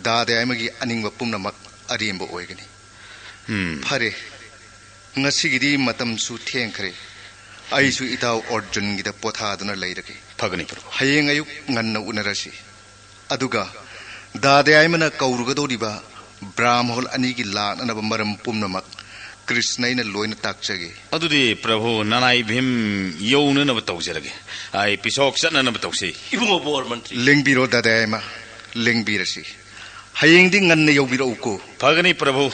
ꯗꯥꯗꯥꯌꯥꯏꯃꯒꯤ ꯑꯅꯤꯡꯕ ꯄꯨꯝꯅꯃꯛ ꯑꯔꯦꯝꯕ ꯑꯣꯏꯒꯅꯤ꯫ ꯎꯝ꯫ ꯐꯔꯦ, ꯉꯁꯤꯒꯤꯗꯤ ꯃꯇꯝꯁꯨ ꯊꯦꯡꯈ꯭ꯔꯦ꯫ ꯑꯩꯁꯨ ꯏꯇꯥꯎ ꯑꯔꯖꯨꯟꯒꯤꯗ ꯄꯣꯊꯥꯗꯨꯅ ꯂꯩꯔꯒꯦ꯫ ꯐꯒꯅꯤ, ꯄ꯭ꯔꯚꯨ꯫ ꯍꯌꯦꯡ ꯑꯌꯨꯛ ꯉꯟꯅ ꯎꯅꯔꯁꯤ꯫ ꯑꯗꯨꯒ ꯗꯥꯗꯥꯌꯥꯏꯃꯅ ꯀꯧꯔꯨꯒꯗꯧꯔꯤꯕ ꯕ꯭ꯔꯥꯍꯃꯣꯟ ꯑꯅꯤꯒꯤ ꯂꯥꯛꯅꯅꯕ ꯃꯔꯝ ꯄꯨꯝꯅꯃꯛ ꯀ꯭ꯔꯤꯁꯅ ꯑꯩꯅ ꯂꯣꯏꯅ ꯇꯥꯛꯆꯒꯦ꯫ ꯑꯗꯨꯗꯤ, ꯄ꯭ꯔꯚꯨ, ꯅꯅꯥꯏ ꯚꯤꯝ ꯌꯧꯅꯅꯕ ꯇꯧꯖꯔꯒꯦ꯫ ꯑꯩ ꯄꯤꯁꯣꯛ ꯆꯠꯅꯅꯕ ꯇꯧꯁꯤ꯫ ꯏꯕꯨꯡꯉꯣ ꯕꯣꯔ ꯃꯟꯇ꯭ꯔꯤ꯫ ꯂꯦꯡꯕꯤꯔꯣ, ꯗꯥꯗꯥꯌꯥꯏꯃ, ꯂꯦꯡꯕꯤꯔꯁꯤ꯫ ꯍꯌꯦꯡꯗꯤ ꯉꯟꯅ ꯌꯧꯕꯤꯔꯛꯎꯀꯣ꯫ ꯐꯒꯅꯤ, ꯄ꯭ꯔꯚꯨ꯫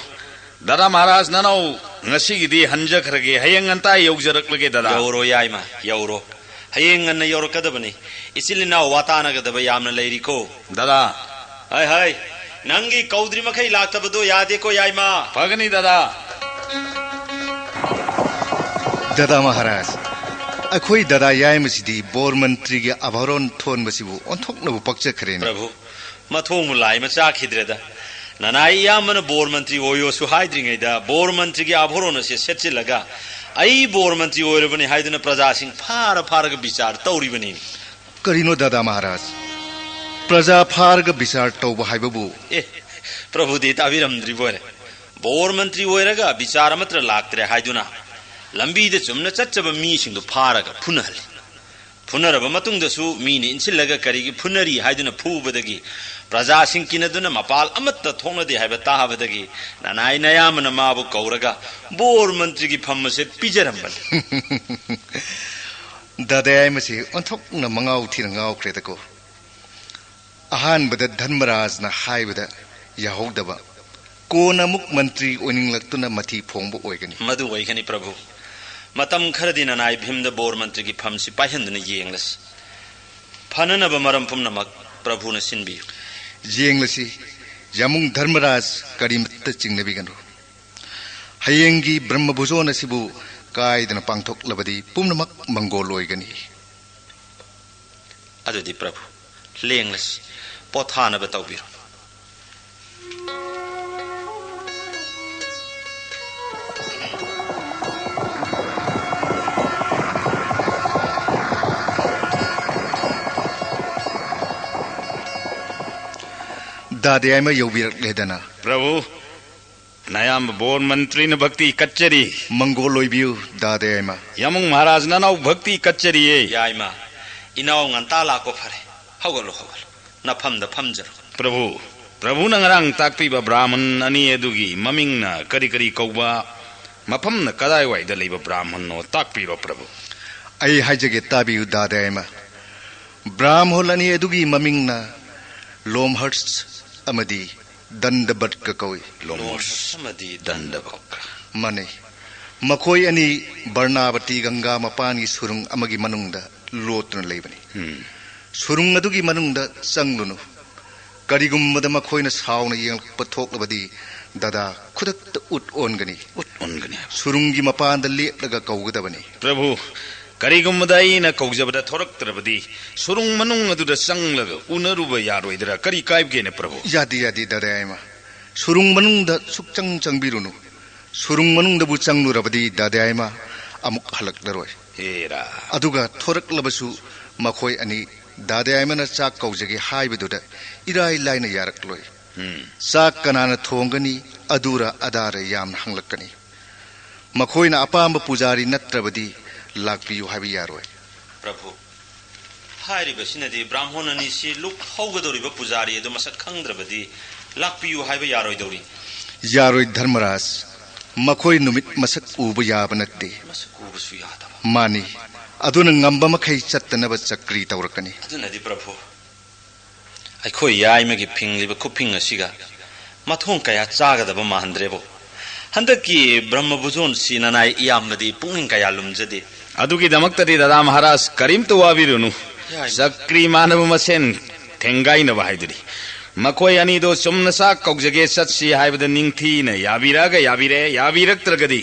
ꯗꯥꯗꯥ ꯃꯍꯥꯔꯥꯖ, ꯅꯅꯥꯎ ꯉꯁꯤꯒꯤꯗꯤ ꯍꯟꯖꯈ꯭ꯔꯒꯦ꯫ ꯍꯌꯦꯡ ꯉꯟꯇꯥ ꯌꯧꯖꯔꯛꯂꯒꯦ, ꯗꯥꯗꯥ꯫ ꯌꯧꯔꯣ, ꯌꯥꯏꯃ, ꯌꯧꯔꯣ꯫ ꯍꯌꯦꯡ ꯉꯟꯅ ꯌꯧꯔꯛꯀꯗꯕꯅꯤ꯫ ꯏꯆꯤꯜ ꯏꯅꯥꯎ ꯋꯥ ꯇꯥꯅꯒꯗꯕ ꯌꯥꯝꯅ ꯂꯩꯔꯤꯀꯣ꯫ ꯗꯥꯗꯥ꯫ ꯍꯥꯏ, ꯍꯥꯏ꯫ ꯅꯪꯒꯤ ꯀꯧꯗ꯭ꯔꯤ ꯃꯈꯩ ꯂꯥꯛꯇꯕꯗꯣ ꯌꯥꯗꯦꯀꯣ, ꯌꯥꯏꯃ꯫ ꯐꯒꯅꯤ, ꯗꯥꯗꯥ꯫ ꯗꯥꯗꯥ ꯃꯍꯥꯔꯥꯖ, ꯑꯩꯈꯣꯏ ꯗꯥꯗꯥ ꯌꯥꯏꯃꯁꯤꯗꯤ ꯕꯣꯔ ꯃꯟꯇ꯭ꯔꯤꯒꯤ ꯑꯥꯚꯔꯣꯟ ꯊꯣꯟꯕꯁꯤꯕꯨ ꯑꯣꯟꯊꯣꯛꯅꯕꯨ ꯄꯛꯆꯈ꯭ꯔꯦꯅꯦ꯫ ꯄ꯭ꯔꯚꯨ, ꯃꯊꯣꯡꯕꯨ ꯂꯥꯏꯃ ꯆꯥꯈꯤꯗ꯭ꯔꯦꯗ꯫ ꯅꯅꯥꯏ ꯏꯌꯥꯝꯕꯅ ꯕꯣꯔ ꯃꯟꯇ꯭ꯔꯤ ꯑꯣꯏꯌꯣꯁꯨ ꯍꯥꯏꯗ꯭ꯔꯤꯉꯩꯗ ꯕꯣꯔ ꯃꯟꯇ꯭ꯔꯤꯒꯤ ꯑꯥꯚꯔꯣꯟ ꯑꯁꯦ ꯁꯦꯠꯆꯤꯜꯂꯒ ꯑꯩ ꯕꯣꯔ ꯃꯟꯇ꯭ꯔꯤ ꯑꯣꯏꯔꯕꯅꯤ ꯍꯥꯏꯗꯨꯅ ꯄ꯭ꯔꯖꯥꯁꯤꯡ ꯐꯥꯔ ꯐꯥꯔꯒ ꯕꯤꯆꯥꯔ ꯇꯧꯔꯤꯕꯅꯤ꯫ ꯀꯔꯤꯅꯣ ꯗꯥꯗꯥ ꯃꯍꯥꯔꯥꯖ? ꯄ꯭ꯔꯖꯥ ꯐꯥꯔꯒ ꯕꯤꯆꯥꯔ ꯇꯧꯕ ꯍꯥꯏꯕꯕꯨ? ꯑꯦ, ꯄ꯭ꯔꯚꯨꯗꯤ ꯇꯥꯕꯤꯔꯝꯗ꯭ꯔꯤꯕꯣꯏꯔꯦ꯫ ꯕꯣꯔ ꯃꯟꯇ꯭ꯔꯤ ꯑꯣꯏꯔꯒ ꯕꯤꯆꯥꯔ ꯑꯃꯠꯇ ꯂꯥꯛꯇ꯭ꯔꯦ ꯍꯥꯏꯗꯨꯅ ꯂꯝꯕꯤꯗ ꯆꯨꯝꯅ ꯆꯠꯆꯕ ꯃꯤꯁꯤꯡꯗꯨ ꯐꯥꯔꯒ ꯐꯨꯅꯍꯜꯂꯤ꯫ ꯐꯨꯅꯔꯕ ꯃꯇꯨꯡꯗꯁꯨ ꯃꯤꯅ ꯏꯟꯁꯤꯜꯂꯒ ꯀꯔꯤꯒꯤ ꯐꯨꯅꯔꯤ ꯍꯥꯏꯗꯨꯅ ꯐꯨꯕꯗꯒꯤ ꯄ꯭ꯔꯖꯥꯁꯤꯡ ꯀꯤꯅꯗꯨꯅ ꯃꯄꯥꯜ ꯑꯃꯠꯇ ꯊꯣꯛꯅꯗꯦ ꯍꯥꯏꯕ ꯇꯥꯕꯗꯒꯤ ꯅꯅꯥꯏ ꯅꯌꯥꯝꯕꯅ ꯃꯥꯕꯨ ꯀꯧꯔꯒ ꯕꯣꯔ ꯃꯟꯇ꯭ꯔꯤꯒꯤ ꯐꯝ ꯑꯁꯦ ꯄꯤꯖꯔꯝꯕꯅꯤ꯫ ꯗꯥꯗꯥ ꯌꯥꯏꯃꯁꯤ ꯑꯣꯟꯊꯣꯛꯅ ꯃꯉꯥꯎ ꯊꯤꯅ ꯉꯥꯎꯈ꯭ꯔꯦꯗꯀꯣ꯫ ꯑꯍꯥꯟꯕꯗ ꯙꯔꯃꯔꯥꯖꯅ ꯍꯥꯏꯕꯗ ꯌꯥꯍꯧꯗꯕ, ꯀꯣꯟꯅ ꯑꯃꯨꯛ ꯃꯟꯇ꯭ꯔꯤ ꯑꯣꯏꯅꯤꯡꯂꯛꯇꯨꯅ ꯃꯊꯤ ꯐꯣꯡꯕ ꯑꯣꯏꯒꯅꯤ꯫ ꯃꯗꯨ ꯑꯣꯏꯒꯅꯤ, ꯄ꯭ꯔꯚꯨ꯫ ꯃꯇꯝ ꯈꯔꯗꯤ ꯅꯅꯥꯏ ꯚꯤꯝꯗ ꯕꯣꯔ ꯃꯟꯇ꯭ꯔꯤꯒꯤ ꯐꯝꯁꯤ ꯄꯥꯏꯍꯟꯗꯨꯅ ꯌꯦꯡꯂꯁꯤ꯫ ꯐꯅꯅꯕ ꯃꯔꯝ ꯄꯨꯝꯅꯃꯛ ꯄ꯭ꯔꯚꯨꯅ ꯁꯤꯟꯕꯤꯌꯨ꯫ ꯌꯦꯡꯂꯁꯤ, ꯌꯥꯃꯨꯡ ꯙꯔꯃꯔꯥꯖ, ꯀꯔꯤꯃꯠꯇ ꯆꯤꯡꯅꯕꯤꯒꯅꯨ꯫ ꯍꯌꯦꯡꯒꯤ ꯕ꯭ꯔꯍ꯭ꯃ ꯚꯣꯖꯣꯟ ꯑꯁꯤꯕꯨ ꯀꯥꯏꯗꯅ ꯄꯥꯡꯊꯣꯛꯂꯕꯗꯤ ꯄꯨꯝꯅꯃꯛ ꯃꯪꯒꯣꯜ ꯑꯣꯏꯒꯅꯤ꯫ ꯑꯗꯨꯗꯤ ꯄ꯭ꯔꯚꯨ, ꯂꯦꯡꯂꯁꯤ, ꯄꯣꯊꯥꯅꯕ ꯇꯧꯕꯤꯔꯣ꯫ ꯗꯥꯗꯥ ꯌꯥꯏꯃ ꯌꯧꯕꯤꯔꯛꯂꯦꯗꯅ꯫ ꯄ꯭ꯔꯚꯨ, ꯅꯌꯥꯝꯕ ꯕꯣꯔ ꯃꯟꯇ꯭ꯔꯤꯅ ꯚꯛꯇꯤ ꯀꯠꯆꯔꯤ꯫ ꯃꯪꯒꯣꯜ ꯑꯣꯏꯕꯤꯌꯨ, ꯗꯥꯗꯥ ꯌꯥꯏꯃ꯫ ꯌꯥꯃꯨꯡ ꯃꯍꯥꯔꯥꯖ ꯅꯅꯥꯎ ꯚꯛꯇꯤ ꯀꯠꯆꯔꯤꯌꯦ꯫ ꯌꯥꯏꯃ, ꯏꯅꯥꯎ ꯉꯟꯇꯥ ꯂꯥꯛꯄ ꯐꯔꯦ꯫ ꯍꯧꯒꯠꯂꯣ, ꯍꯧꯒꯠꯂꯣ꯫ ꯅꯐꯝꯗ ꯐꯝꯖꯔꯣ꯫ ꯄ꯭ꯔꯚꯨ, ꯄ꯭ꯔꯚꯨꯅ ꯉꯔꯥꯡ ꯇꯥꯛꯄꯤꯕ ꯕ꯭ꯔꯥꯍꯃꯟ ꯑꯅꯤ ꯑꯗꯨꯒꯤ ꯃꯃꯤꯡꯅ ꯀꯔꯤ ꯀꯔꯤ ꯀꯧꯕ, ꯃꯐꯝꯅ ꯀꯗꯥꯏꯋꯥꯏꯗ ꯂꯩꯕ ꯕ꯭ꯔꯥꯍꯃꯟꯅꯣ ꯇꯥꯛꯄꯤꯔꯣ, ꯄ꯭ꯔꯚꯨ꯫ ꯑꯩ ꯍꯥꯏꯖꯒꯦ, ꯇꯥꯕꯤꯌꯨ, ꯗꯥꯗꯥ ꯌꯥꯏꯃ꯫ ꯕ꯭ꯔꯥꯍꯃꯟ ꯑꯅꯤ ꯑꯗꯨꯒꯤ ꯃꯃꯤꯡꯅ ꯂꯣꯝꯍꯔꯁ ꯑꯃꯗꯤ ꯗꯟꯗꯕꯠꯀ ꯀꯧꯏ꯫ ꯂꯣꯝꯍꯔꯁ ꯑꯃꯗꯤ ꯗꯟꯗꯕꯠꯀ꯫ ꯃꯥꯟꯅꯩ꯫ ꯃꯈꯣꯏ ꯑꯅꯤ ꯕꯔꯅꯥꯕꯇꯤ ꯒꯪꯒꯥ ꯃꯄꯥꯟꯒꯤ ꯁꯨꯔꯨꯡ ꯑꯃꯒꯤ ꯃꯅꯨꯡꯗ ꯂꯣꯠꯇꯨꯅ ꯂꯩꯕꯅꯤ꯫ ꯎꯝ꯫ ꯁꯨꯔꯨꯡ ꯑꯗꯨꯒꯤ ꯃꯅꯨꯡꯗ ꯆꯪꯂꯨꯅꯨ꯫ ꯀꯔꯤꯒꯨꯝꯕꯗ ꯃꯈꯣꯏꯅ ꯁꯥꯎꯅ ꯌꯦꯡꯂꯛꯄ ꯊꯣꯛꯂꯕꯗꯤ, ꯗꯥꯗꯥ, ꯈꯨꯗꯛꯇ ꯎꯠ ꯑꯣꯟꯒꯅꯤ꯫ ꯎꯠ ꯑꯣꯟꯒꯅꯤ꯫ ꯁꯨꯔꯨꯡꯒꯤ ꯃꯄꯥꯟꯗ ꯂꯦꯞꯂꯒ ꯀꯧꯒꯗꯕꯅꯤ꯫ ꯄ꯭ꯔꯚꯨ, ꯀꯔꯤꯒꯨꯝꯕꯗ ꯑꯩꯅ ꯀꯧꯖꯕꯗ ꯊꯣꯔꯛꯇ꯭ꯔꯕꯗꯤ, ꯁꯨꯔꯨꯡ ꯃꯅꯨꯡ ꯑꯗꯨꯗ ꯆꯪꯂꯒ ꯎꯅꯔꯨꯕ ꯌꯥꯔꯣꯏꯗ꯭ꯔꯥ? ꯀꯔꯤ ꯀꯥꯏꯕꯒꯦꯅꯦ, ꯄ꯭ꯔꯚꯨ? ꯌꯥꯗꯦ, ꯌꯥꯗꯦ, ꯗꯥꯗꯥ ꯌꯥꯏꯃ꯫ ꯁꯨꯔꯨꯡ ꯃꯅꯨꯡꯗ ꯁꯨꯛꯆꯪ ꯆꯪꯕꯤꯔꯨꯅꯨ꯫ ꯁꯨꯔꯨꯡ ꯃꯅꯨꯡꯗꯕꯨ ꯆꯪꯂꯨꯔꯕꯗꯤ, ꯗꯥꯗꯥ ꯌꯥꯏꯃ, ꯑꯃꯨꯛ ꯍꯜꯂꯛꯂꯔꯣꯏ꯫ ꯍꯦꯔꯥ꯫ ꯑꯗꯨꯒ ꯊꯣꯔꯛꯂꯕꯁꯨ ꯃꯈꯣꯏ ꯑꯅꯤ ꯗꯥꯗꯥꯌꯥꯏꯃꯅ ꯆꯥꯛ ꯀꯧꯖꯒꯦ ꯍꯥꯏꯕꯗꯨꯗ ꯏꯔꯥꯏ ꯂꯥꯏꯅ ꯌꯥꯔꯛꯂꯣꯏ꯫ ꯎꯝ꯫ ꯆꯥꯛ ꯀꯅꯥꯅ ꯊꯣꯡꯒꯅꯤ, ꯑꯗꯨꯔ ꯑꯗꯥꯔ ꯌꯥꯝꯅ ꯍꯪꯂꯛꯀꯅꯤ꯫ ꯃꯈꯣꯏꯅ ꯑꯄꯥꯝꯕ ꯄꯨꯖꯥꯔꯤ ꯅꯠꯇ꯭ꯔꯕꯗꯤ ꯂꯥꯛꯄꯤꯌꯨ ꯍꯥꯏꯕ ꯌꯥꯔꯣꯏ꯫ ꯄ꯭ꯔꯚꯨ, ꯍꯥꯏꯔꯤꯕꯁꯤꯅꯗꯤ ꯕ꯭ꯔꯥꯍꯃꯣꯟ ꯑꯅꯤꯁꯤ ꯂꯨꯛ ꯍꯧꯒꯗꯧꯔꯤꯕ ꯄꯨꯖꯥꯔꯤ ꯑꯗꯨ ꯃꯁꯛ ꯈꯪꯗ꯭ꯔꯕꯗꯤ ꯂꯥꯛꯄꯤꯌꯨ ꯍꯥꯏꯕ ꯌꯥꯔꯣꯏꯗꯧꯔꯤ꯫ ꯌꯥꯔꯣꯏ ꯙꯔꯃꯔꯥꯖ, ꯃꯈꯣꯏ ꯅꯨꯃꯤꯠ ꯃꯁꯛ ꯎꯕ ꯌꯥꯕ ꯅꯠꯇꯦ꯫ ꯃꯁꯛ ꯎꯕꯁꯨ ꯌꯥꯗꯕ꯫ ꯃꯥꯅꯤ, ꯑꯗꯨꯅ ꯉꯝꯕ ꯃꯈꯩ ꯆꯠꯇꯅꯕ ꯆꯀ꯭ꯔꯤ ꯇꯧꯔꯛꯀꯅꯤ꯫ ꯑꯗꯨꯅꯗꯤ ꯄ꯭ꯔꯚꯨ, ꯑꯩꯈꯣꯏ ꯌꯥꯏꯃꯒꯤ ꯐꯤꯡꯂꯤꯕ ꯈꯨꯐꯤꯡ ꯑꯁꯤꯒ ꯃꯊꯣꯡ ꯀꯌꯥ ꯆꯥꯒꯗꯕ ꯃꯥꯟꯗ꯭ꯔꯦꯕꯨ꯫ ꯍꯟꯗꯛꯀꯤ ꯕ꯭ꯔꯍꯃ ꯚꯣꯖꯣꯟꯁꯤ ꯅꯅꯥꯏ ꯏꯌꯥꯝꯕꯗꯤ ꯄꯨꯛꯅꯤꯡ ꯀꯌꯥ ꯂꯨꯝꯖꯗꯦ꯫ ꯑꯗꯨꯒꯤꯗꯃꯛꯇꯗꯤ ꯗꯗꯥ ꯃꯍꯥꯔꯥꯖ ꯀꯔꯤꯝꯇ ꯋꯥꯕꯤꯔꯨꯅꯨ꯫ ꯌꯥꯏꯃ꯫ ꯆꯀ꯭ꯔꯤ ꯃꯥꯟꯅꯕ ꯃꯁꯦꯟ ꯊꯦꯡꯒꯥꯏꯅꯕ ꯍꯥꯏꯗꯨꯅꯤ꯫ ꯃꯈꯣꯏ ꯑꯅꯤꯗꯣ ꯆꯨꯝꯅ ꯆꯥꯛ ꯀꯧꯖꯒꯦ ꯆꯠꯁꯤ ꯍꯥꯏꯕꯗ ꯅꯤꯡꯊꯤꯅ ꯌꯥꯕꯤꯔꯛꯑꯒ ꯌꯥꯕꯤꯔꯦ, ꯌꯥꯕꯤꯔꯛꯇ꯭ꯔꯒꯗꯤ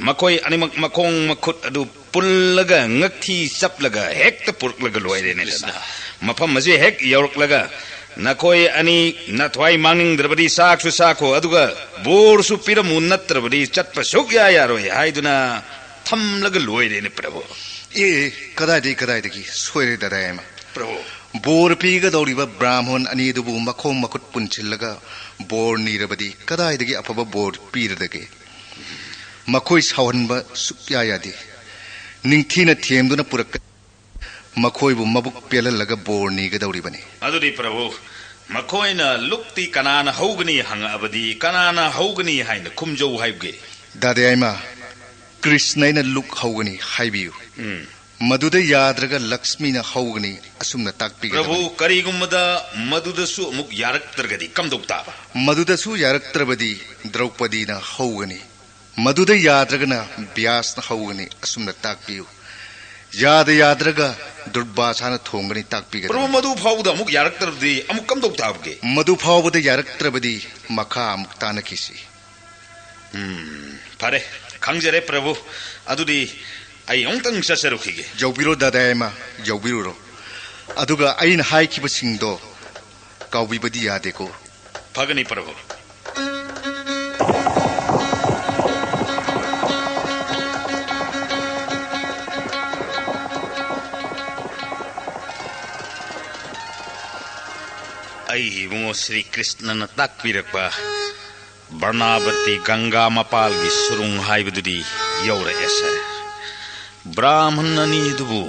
ꯃꯈꯣꯏ ꯑꯅꯤꯃꯛ ꯃꯈꯣꯡ ꯃꯈꯨꯠ ꯑꯗꯨ ꯄꯨꯜꯂꯒ ꯉꯛꯊꯤ ꯆꯞꯂꯒ ꯍꯦꯛꯇ ꯄꯨꯔꯛꯂꯒ ꯂꯣꯏꯔꯦꯅꯦ꯫ ꯀ꯭ꯔꯤꯁꯅ꯫ ꯃꯐꯝ ꯑꯁꯤ ꯍꯦꯛ ꯌꯧꯔꯛꯂꯒ ꯅꯈꯣꯏ ꯑꯅꯤ ꯅꯊ꯭ꯋꯥꯏ ꯃꯥꯡꯅꯤꯡꯗ꯭ꯔꯕꯗꯤ ꯆꯥꯛꯁꯨ ꯆꯥꯈꯣ, ꯑꯗꯨꯒ ꯕꯣꯔꯁꯨ ꯄꯤꯔꯝꯃꯨ, ꯅꯠꯇ꯭ꯔꯕꯗꯤ ꯆꯠꯄ ꯁꯨꯛꯌꯥ ꯌꯥꯔꯣꯏ ꯍꯥꯏꯗꯨꯅ ꯊꯝꯂꯒ ꯂꯣꯏꯔꯦꯅꯦ ꯄ꯭ꯔꯚꯨ꯫ ꯑꯦ, ꯑꯦ, ꯀꯗꯥꯏꯗꯒꯤ, ꯀꯗꯥꯏꯗꯒꯤ? ꯁꯣꯏꯔꯦ ꯗꯗꯥ ꯌꯥꯏꯃ꯫ ꯄ꯭ꯔꯚꯨ꯫ ꯕꯣꯔ ꯄꯤꯒꯗꯧꯔꯤꯕ ꯕ꯭ꯔꯥꯍꯃꯣꯟ ꯑꯅꯤꯗꯨꯕꯨ ꯃꯈꯣꯡ ꯃꯈꯨꯠ ꯄꯨꯟꯁꯤꯜꯂꯒ ꯕꯣꯔ ꯅꯤꯔꯕꯗꯤ ꯀꯗꯥꯏꯗꯒꯤ ꯑꯐꯕ ꯕꯣꯔ ꯄꯤꯔꯗꯒꯦ? ꯃꯈꯣꯏ ꯁꯥꯎꯍꯟꯕ ꯁꯨꯛꯌꯥ ꯌꯥꯗꯦ꯫ ꯅꯤꯡꯊꯤꯅ ꯊꯦꯝꯗꯨꯅ ꯄꯨꯔꯛꯀꯅꯤ꯫ ꯃꯈꯣꯏꯕꯨ ꯃꯕꯨꯛ ꯄꯦꯜꯍꯜꯂꯒ ꯕꯣꯔ ꯅꯤꯒꯗꯧꯔꯤꯕꯅꯤ꯫ ꯑꯗꯨꯗꯤ ꯄ꯭ꯔꯚꯨ, ꯃꯈꯣꯏꯅ ꯂꯨꯛꯇꯤ ꯀꯅꯥꯅ ꯍꯧꯒꯅꯤ ꯍꯪꯉꯛꯑꯕꯗꯤ ꯀꯅꯥꯅ ꯍꯧꯒꯅꯤ ꯍꯥꯏꯅ ꯈꯨꯝꯖꯧ ꯍꯥꯏꯕꯒꯦ? ꯗꯥꯗꯥ ꯌꯥꯏꯃ, ꯀ꯭ꯔꯤꯁꯅ ꯑꯩꯅ ꯂꯨꯛ ꯍꯧꯒꯅꯤ ꯍꯥꯏꯕꯤꯌꯨ꯫ ꯎꯝ꯫ ꯃꯗꯨꯗ ꯌꯥꯗ꯭ꯔꯒ ꯂꯛꯁꯃꯤꯅ ꯍꯧꯒꯅꯤ ꯑꯁꯨꯝꯅ ꯇꯥꯛꯄꯤꯒꯗꯕꯅꯤ꯫ ꯄ꯭ꯔꯚꯨ, ꯀꯔꯤꯒꯨꯝꯕꯗ ꯃꯗꯨꯗꯁꯨ ꯑꯃꯨꯛ ꯌꯥꯔꯛꯇ꯭ꯔꯒꯗꯤ ꯀꯝꯗꯧ ꯇꯥꯕ? ꯃꯗꯨꯗꯁꯨ ꯌꯥꯔꯛꯇ꯭ꯔꯕꯗꯤ ꯗ꯭ꯔꯧꯄꯗꯤꯅ ꯍꯧꯒꯅꯤ꯫ ꯃꯗꯨꯗ ꯌꯥꯗ꯭ꯔꯒꯅ ꯕ꯭ꯌꯥꯁꯅ ꯍꯧꯒꯅꯤ ꯑꯁꯨꯝꯅ ꯇꯥꯛꯄꯤꯌꯨ꯫ ꯌꯥꯗ ꯌꯥꯗ꯭ꯔꯒ ꯗꯨꯔꯕꯥꯁꯥꯅ ꯊꯣꯡꯒꯅꯤ ꯄ꯭ꯔꯚꯨ, ꯇꯥꯛꯄꯤꯒꯗꯕꯅꯤ꯫ ꯃꯗꯨ ꯐꯥꯎꯕꯗ ꯑꯃꯨꯛ ꯌꯥꯔꯛꯇ꯭ꯔꯕꯗꯤ ꯑꯃꯨꯛ ꯀꯝꯗꯧ ꯇꯥꯕꯒꯦ? ꯃꯗꯨ ꯐꯥꯎꯕꯗ ꯌꯥꯔꯛꯇ꯭ꯔꯕꯗꯤ ꯃꯈꯥ ꯑꯃꯨꯛ ꯇꯥꯅꯈꯤꯁꯤ꯫ ꯎꯝ, ꯐꯔꯦ, ꯈꯪꯖꯔꯦ ꯄ꯭ꯔꯚꯨ꯫ ꯑꯗꯨꯗꯤ ꯑꯩ ꯑꯃꯨꯛꯇꯪ ꯆꯠꯆꯔꯨꯈꯤꯒꯦ꯫ ꯌꯧꯕꯤꯔꯣ ꯗꯥꯗꯥ ꯌꯥꯏꯃ, ꯌꯧꯕꯤꯔꯨꯔꯣ꯫ ꯑꯗꯨꯒ ꯑꯩꯅ ꯍꯥꯏꯈꯤꯕꯁꯤꯡꯗꯣ ꯀꯥꯎꯕꯤꯕꯗꯤ ꯌꯥꯗꯦꯀꯣ꯫ ꯐꯒꯅꯤ ꯄ꯭ꯔꯚꯨ꯫ ꯑꯩ ꯏꯕꯨꯡꯉꯣ ꯁ꯭ꯔꯤ ꯀ꯭ꯔꯤꯁꯅꯅ ꯇꯥꯛꯄꯤꯔꯛꯄ ꯕꯔꯅꯥꯕꯇꯤ ꯒꯪꯒꯥ ꯃꯄꯥꯜꯒꯤ ꯁꯨꯔꯨꯡ ꯍꯥꯏꯕꯗꯨꯗꯤ ꯌꯧꯔꯛꯑꯦ, ꯁꯥꯔ꯫ ꯕ꯭ꯔꯥꯍꯃꯟ ꯑꯅꯤ ꯑꯗꯨꯕꯨ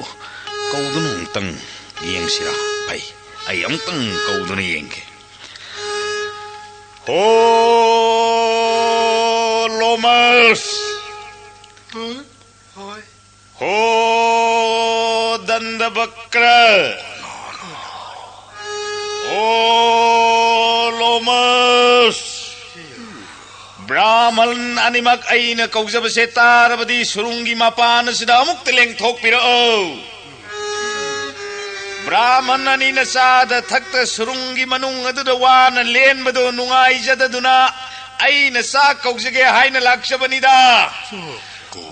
ꯀꯧꯗꯨꯅ ꯑꯃꯨꯛꯇꯪ ꯌꯦꯡꯁꯤꯔꯥ? ꯐꯩ, ꯑꯩ ꯑꯃꯨꯛꯇꯪ ꯀꯧꯗꯨꯅ ꯌꯦꯡꯒꯦ꯫ ꯍꯣ ꯂꯣꯃꯁ! ꯍꯣꯏ꯫ ꯍꯣ ꯗꯟꯗꯕꯀ꯭ꯔ! ꯍꯣ ꯂꯣꯃꯁ! ꯕ꯭ꯔꯥꯍꯃꯟ ꯑꯅꯤꯃꯛ ꯑꯩꯅ ꯀꯧꯖꯕꯁꯦ ꯇꯥꯔꯕꯗꯤ ꯁꯨꯔꯨꯡꯒꯤ ꯃꯄꯥꯟ ꯑꯁꯤꯗ ꯑꯃꯨꯛꯇ ꯂꯦꯡꯊꯣꯛꯄꯤꯔꯛꯑꯣ꯫ ꯕ꯭ꯔꯥꯍꯃꯟ ꯑꯅꯤꯅ ꯆꯥꯗ ꯊꯛꯇ ꯁꯨꯔꯨꯡꯒꯤ ꯃꯅꯨꯡ ꯑꯗꯨꯗ ꯋꯥꯅ ꯂꯦꯟꯕꯗꯨ ꯅꯨꯡꯉꯥꯏꯖꯗꯗꯨꯅ ꯑꯩꯅ ꯆꯥꯛ ꯀꯧꯖꯒꯦ ꯍꯥꯏꯅ ꯂꯥꯛꯆꯕꯅꯤꯗ꯫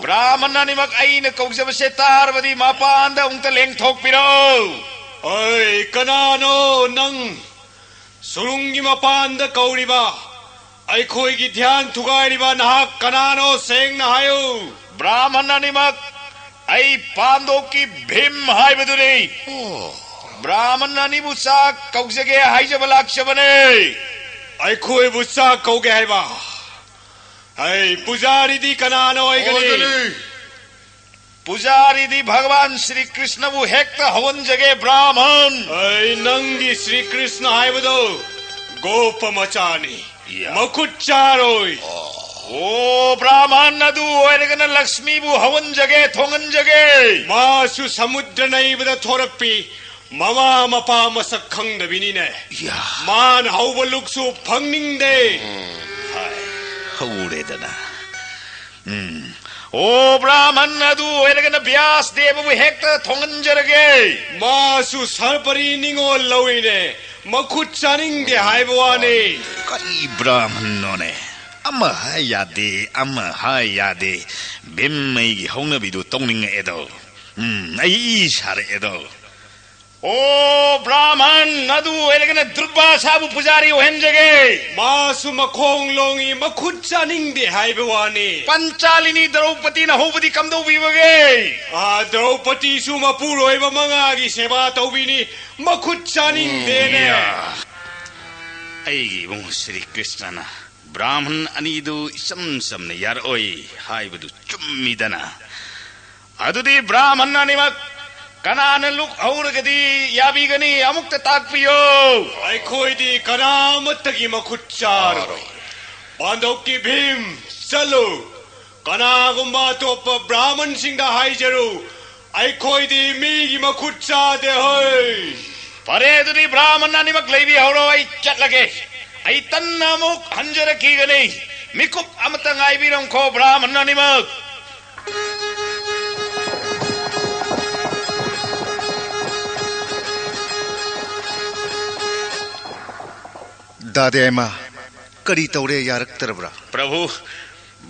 ꯕ꯭ꯔꯥꯍꯃꯟ ꯑꯅꯤꯃꯛ ꯑꯩꯅ ꯀꯧꯖꯕꯁꯦ ꯇꯥꯔꯕꯗꯤ ꯃꯄꯥꯟꯗ ꯑꯃꯨꯛꯇ ꯂꯦꯡꯊꯣꯛꯄꯤꯔꯛꯎ꯫ ꯑꯩ, ꯀꯅꯥꯅꯣ ꯅꯪ? ꯁꯨꯔꯨꯡꯒꯤ ꯃꯄꯥꯟꯗ ꯀꯧꯔꯤꯕ, ꯑꯩꯈꯣꯏꯒꯤ ꯙ꯭ꯌꯥꯟ ꯊꯨꯒꯥꯏꯔꯤꯕ ꯅꯍꯥꯛ ꯀꯅꯥꯅꯣ? ꯁꯦꯡꯅ ꯍꯥꯏꯌꯨ꯫ ꯕ꯭ꯔꯥꯍꯃꯟ ꯑꯅꯤꯃꯛ, ꯑꯩ ꯄꯥꯟꯗꯣꯞꯀꯤ ꯚꯤꯝ ꯍꯥꯏꯕꯗꯨꯅꯤ꯫ ꯑꯣ꯫ ꯕ꯭ꯔꯥꯍꯃꯟ ꯑꯅꯤꯕꯨ ꯆꯥꯛ ꯀꯧꯖꯒꯦ ꯍꯥꯏꯖꯕ ꯂꯥꯛꯆꯕꯅꯦ꯫ ꯑꯩꯈꯣꯏꯕꯨ ꯆꯥꯛ ꯀꯧꯒꯦ ꯍꯥꯏꯕ? ꯑꯩ, ꯄꯨꯖꯥꯔꯤꯗꯤ ꯀꯅꯥꯅ ꯑꯣꯏꯒꯅꯤ? ꯑꯣꯏꯒꯅꯤ꯫ ꯄꯨꯖꯥꯔꯤꯗꯤ ꯚꯒꯋꯥꯟ ꯁ꯭ꯔꯤ ꯀ꯭ꯔꯤꯁꯅꯕꯨ ꯍꯦꯛꯇ ꯍꯧꯍꯟꯖꯒꯦ, ꯕ꯭ꯔꯥꯍꯃꯟ꯫ ꯑꯩ, ꯅꯪꯒꯤ ꯁ꯭ꯔꯤ ꯀ꯭ꯔꯤꯁꯅ ꯍꯥꯏꯕꯗꯣ ꯒꯣꯄ ꯃꯆꯥꯅꯤ, ꯌꯥ꯫ ꯃꯈꯨꯠ ꯆꯥꯔꯣꯏ꯫ ꯑꯣ, ꯕ꯭ꯔꯥꯍꯃꯟ ꯑꯗꯨ ꯑꯣꯏꯔꯒꯅ ꯂꯛꯁꯃꯤꯕꯨ ꯍꯧꯍꯟꯖꯒꯦ, ꯊꯣꯡꯍꯟꯖꯒꯦ꯫ ꯃꯥꯁꯨ ꯁꯃꯨꯗ꯭ꯔ ꯅꯩꯕꯗ ꯊꯣꯔꯛꯄꯤ, ꯃꯃꯥ ꯃꯄꯥ ꯃꯁꯛ ꯈꯪꯗꯕꯤꯅꯤꯅꯦ꯫ ꯌꯥ꯫ ꯃꯥꯅ ꯍꯧꯕ ꯂꯨꯛꯁꯨ ꯐꯪꯅꯤꯡꯗꯦ꯫ ꯎꯝ, ꯍꯥꯏ, ꯍꯧꯔꯦꯗꯅ꯫ ꯎꯝ꯫ ꯑꯣ, ꯕ꯭ꯔꯥꯍꯃꯟ ꯑꯗꯨ ꯑꯣꯏꯔꯒꯅ ꯕ꯭ꯌꯥꯁ ꯗꯦꯕꯕꯨ ꯍꯦꯛꯇ ꯊꯣꯡꯍꯟꯖꯔꯒꯦ꯫ ꯃꯥꯁꯨ ꯁꯔꯄꯔꯤ ꯅꯤꯡꯉꯣꯜ ꯂꯧꯏꯅꯦ, ꯃꯈꯨꯠ ꯆꯥꯅꯤꯡꯗꯦ ꯍꯥꯏꯕ ꯋꯥꯅꯤ꯫ ꯀꯔꯤ ꯕ꯭ꯔꯥꯍꯃꯟꯅꯣꯅꯦ? ꯑꯃ ꯍꯥꯏ ꯌꯥꯗꯦ, ꯑꯃ ꯍꯥꯏ ꯌꯥꯗꯦ꯫ ꯚꯤꯝ, ꯑꯩꯒꯤ ꯍꯧꯅꯕꯤꯗꯨ ꯇꯧꯅꯤꯡꯉꯛꯑꯦꯗꯣ꯫ ꯎꯝ, ꯑꯩ ꯏ ꯁꯥꯔꯛꯑꯦꯗꯣ꯫ ꯑꯣ, ꯕ꯭ꯔꯥꯍꯃꯟ ꯑꯗꯨ ꯑꯣꯏꯔꯒꯅ ꯗꯨꯔꯕꯥꯁꯥꯕꯨ ꯄꯨꯖꯥꯔꯤ ꯑꯣꯏꯍꯟꯖꯒꯦ꯫ ꯃꯥꯁꯨ ꯃꯈꯣꯡ ꯂꯣꯡꯉꯤ, ꯃꯈꯨꯠ ꯆꯥꯅꯤꯡꯗꯦ ꯍꯥꯏꯕ ꯋꯥꯅꯤ꯫ ꯄꯟꯆꯥꯂꯤꯅꯤ ꯗ꯭ꯔꯧꯄꯗꯤꯅ ꯍꯧꯕꯗꯤ ꯀꯝꯗꯧꯕꯤꯕꯒꯦ? ꯑꯥ, ꯗ꯭ꯔꯧꯄꯗꯤꯁꯨ ꯃꯄꯨꯔꯣꯏꯕ ꯃꯉꯥꯒꯤ ꯁꯦꯕꯥ ꯇꯧꯕꯤꯅꯤ, ꯃꯈꯨꯠ ꯆꯥꯅꯤꯡꯗꯦꯅꯦ꯫ ꯎꯝ, ꯌꯥ꯫ ꯑꯩꯒꯤ ꯏꯕꯨꯡ ꯁ꯭ꯔꯤ ꯀ꯭ꯔꯤꯁꯅꯅ ꯕ꯭ꯔꯥꯍꯃꯟ ꯑꯅꯤꯗꯨ ꯏꯆꯝ ꯆꯝꯅ ꯌꯥꯔꯛꯑꯣꯏ ꯍꯥꯏꯕꯗꯨ ꯆꯨꯝꯃꯤꯗꯅ꯫ ꯑꯗꯨꯗꯤ ꯕ꯭ꯔꯥꯍꯃꯟ ꯑꯅꯤꯃꯛ ꯀꯅꯥꯅ ꯂꯨꯞꯍꯧꯔꯒꯗꯤ ꯌꯥꯕꯤꯒꯅꯤ? ꯑꯃꯨꯛꯇ ꯇꯥꯛꯄꯤꯌꯨ꯫ ꯑꯩꯈꯣꯏꯗꯤ ꯀꯅꯥ ꯑꯃꯠꯇꯒꯤ ꯃꯈꯨꯠ ꯆꯥꯔꯣꯏ꯫ ꯄꯥꯟꯗꯧꯀꯤ ꯚꯤꯝ, ꯆꯠꯂꯨ꯫ ꯀꯅꯥꯒꯨꯝꯕ ꯑꯇꯣꯞꯄ ꯕ꯭ꯔꯥꯍꯃꯟꯁꯤꯡꯗ ꯍꯥꯏꯖꯔꯨ, ꯑꯩꯈꯣꯏꯗꯤ ꯃꯤꯒꯤ ꯃꯈꯨꯠ ꯆꯥꯗꯦ ꯍꯣꯏ꯫ ꯐꯔꯦ, ꯑꯗꯨꯗꯤ ꯕ꯭ꯔꯥꯍꯃꯟ ꯑꯅꯤꯃꯛ ꯂꯩꯕꯤꯍꯧꯔꯣ, ꯑꯩ ꯆꯠꯂꯒꯦ꯫ ꯑꯩ ꯇꯟꯅ ꯑꯃꯨꯛ ꯍꯟꯖꯔꯛꯈꯤꯒꯅꯤ꯫ ꯃꯤꯀꯨꯞ ꯑꯃꯇ ꯉꯥꯏꯕꯤꯔꯝꯈꯣ ꯕ꯭ꯔꯥꯍꯃꯟ ꯑꯅꯤꯃꯛ꯫ ꯗꯥꯗꯦꯃ, ꯀꯔꯤ ꯇꯧꯔꯦ, ꯌꯥꯔꯛꯇ꯭ꯔꯕ꯭ꯔꯥ? ꯄ꯭ꯔꯚꯨ,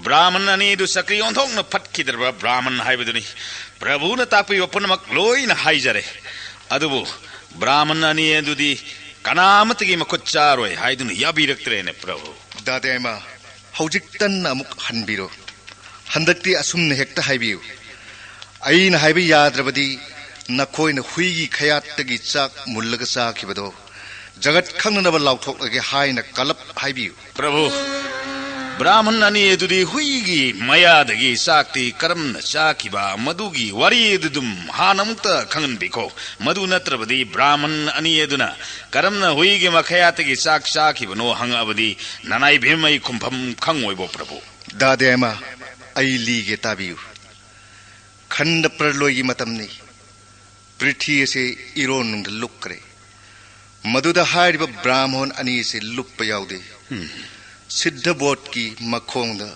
ꯕ꯭ꯔꯥꯍꯃꯟ ꯑꯅꯤꯗꯨ ꯆꯀ꯭ꯔꯤ ꯑꯣꯟꯊꯣꯛꯅ ꯐꯠꯈꯤꯗ꯭ꯔꯕ ꯕ꯭ꯔꯥꯍꯃꯟ ꯍꯥꯏꯕꯗꯨꯅꯤ꯫ ꯄ꯭ꯔꯚꯨꯅ ꯇꯥꯛꯄꯤꯕ ꯄꯨꯝꯅꯃꯛ ꯂꯣꯏꯅ ꯍꯥꯏꯖꯔꯦ꯫ ꯑꯗꯨꯕꯨ ꯕ꯭ꯔꯥꯍꯃꯟ ꯑꯅꯤ ꯑꯗꯨꯗꯤ ꯀꯅꯥ ꯑꯃꯠꯇꯒꯤ ꯃꯈꯨꯠ ꯆꯥꯔꯣꯏ ꯍꯥꯏꯗꯨꯅ ꯌꯥꯕꯤꯔꯛꯇ꯭ꯔꯦꯅꯦ ꯄ꯭ꯔꯚꯨ꯫ ꯗꯥꯗꯦꯃ, ꯍꯧꯖꯤꯛ ꯇꯟꯅ ꯑꯃꯨꯛ ꯍꯟꯕꯤꯔꯣ꯫ ꯍꯟꯗꯛꯇꯤ ꯑꯁꯨꯝꯅ ꯍꯦꯛꯇ ꯍꯥꯏꯕꯤꯌꯨ꯫ ꯑꯩꯅ ꯍꯥꯏꯕ ꯌꯥꯗ꯭ꯔꯕꯗꯤ ꯅꯈꯣꯏꯅ ꯍꯨꯏꯒꯤ ꯈꯌꯥꯠꯇꯒꯤ ꯆꯥꯛ ꯃꯨꯜꯂꯒ ꯆꯥꯈꯤꯕꯗꯣ ꯖꯒꯠ ꯈꯪꯅꯅꯕ ꯂꯥꯎꯊꯣꯛꯂꯒꯦ ꯍꯥꯏꯅ ꯀꯜꯂꯞ ꯍꯥꯏꯕꯤꯌꯨ꯫ ꯄ꯭ꯔꯚꯨ, ꯕ꯭ꯔꯥꯍꯃꯟ ꯑꯅꯤ ꯑꯗꯨꯗꯤ ꯍꯨꯏꯒꯤ ꯃꯌꯥꯗꯒꯤ ꯆꯥꯛꯇꯤ ꯀꯔꯝꯅ ꯆꯥꯈꯤꯕ, ꯃꯗꯨꯒꯤ ꯋꯥꯔꯤ ꯑꯗꯨꯗꯨꯝ ꯍꯥꯟꯅ ꯑꯃꯨꯛꯇ ꯈꯪꯍꯟꯕꯤꯈꯣ꯫ ꯃꯗꯨ ꯅꯠꯇ꯭ꯔꯕꯗꯤ ꯕ꯭ꯔꯥꯍꯃꯟ ꯑꯅꯤ ꯑꯗꯨꯅ ꯀꯔꯝꯅ ꯍꯨꯏꯒꯤ ꯃꯈꯌꯥꯠꯇꯒꯤ ꯆꯥꯛ ꯆꯥꯈꯤꯕꯅꯣ ꯍꯪꯉꯛꯑꯕꯗꯤ ꯅꯅꯥꯏ ꯚꯤꯝ ꯑꯩ ꯈꯨꯝꯐꯝ ꯈꯪꯉꯣꯏꯕꯣ ꯄ꯭ꯔꯚꯨ꯫ ꯗꯥꯗꯦꯃ, ꯑꯩ ꯂꯤꯒꯦ ꯇꯥꯕꯤꯌꯨ꯫ ꯈꯟꯗ ꯄ꯭ꯔꯂꯣꯏꯒꯤ ꯃꯇꯝꯅꯤ꯫ ꯄ꯭ꯔꯤꯊꯤ ꯑꯁꯤ ꯏꯔꯣꯟꯅꯨꯡꯗ ꯂꯨꯞꯈ꯭ꯔꯦ꯫ ꯃꯗꯨꯗ ꯍꯥꯏꯔꯤꯕ ꯕ꯭ꯔꯥꯍꯃꯣꯟ ꯑꯅꯤ ꯑꯁꯤ ꯂꯨꯞꯄ ꯌꯥꯎꯗꯦ꯫ ꯎꯝ꯫ ꯁꯤꯗꯙ ꯕꯣꯙꯀꯤ ꯃꯈꯣꯡꯗ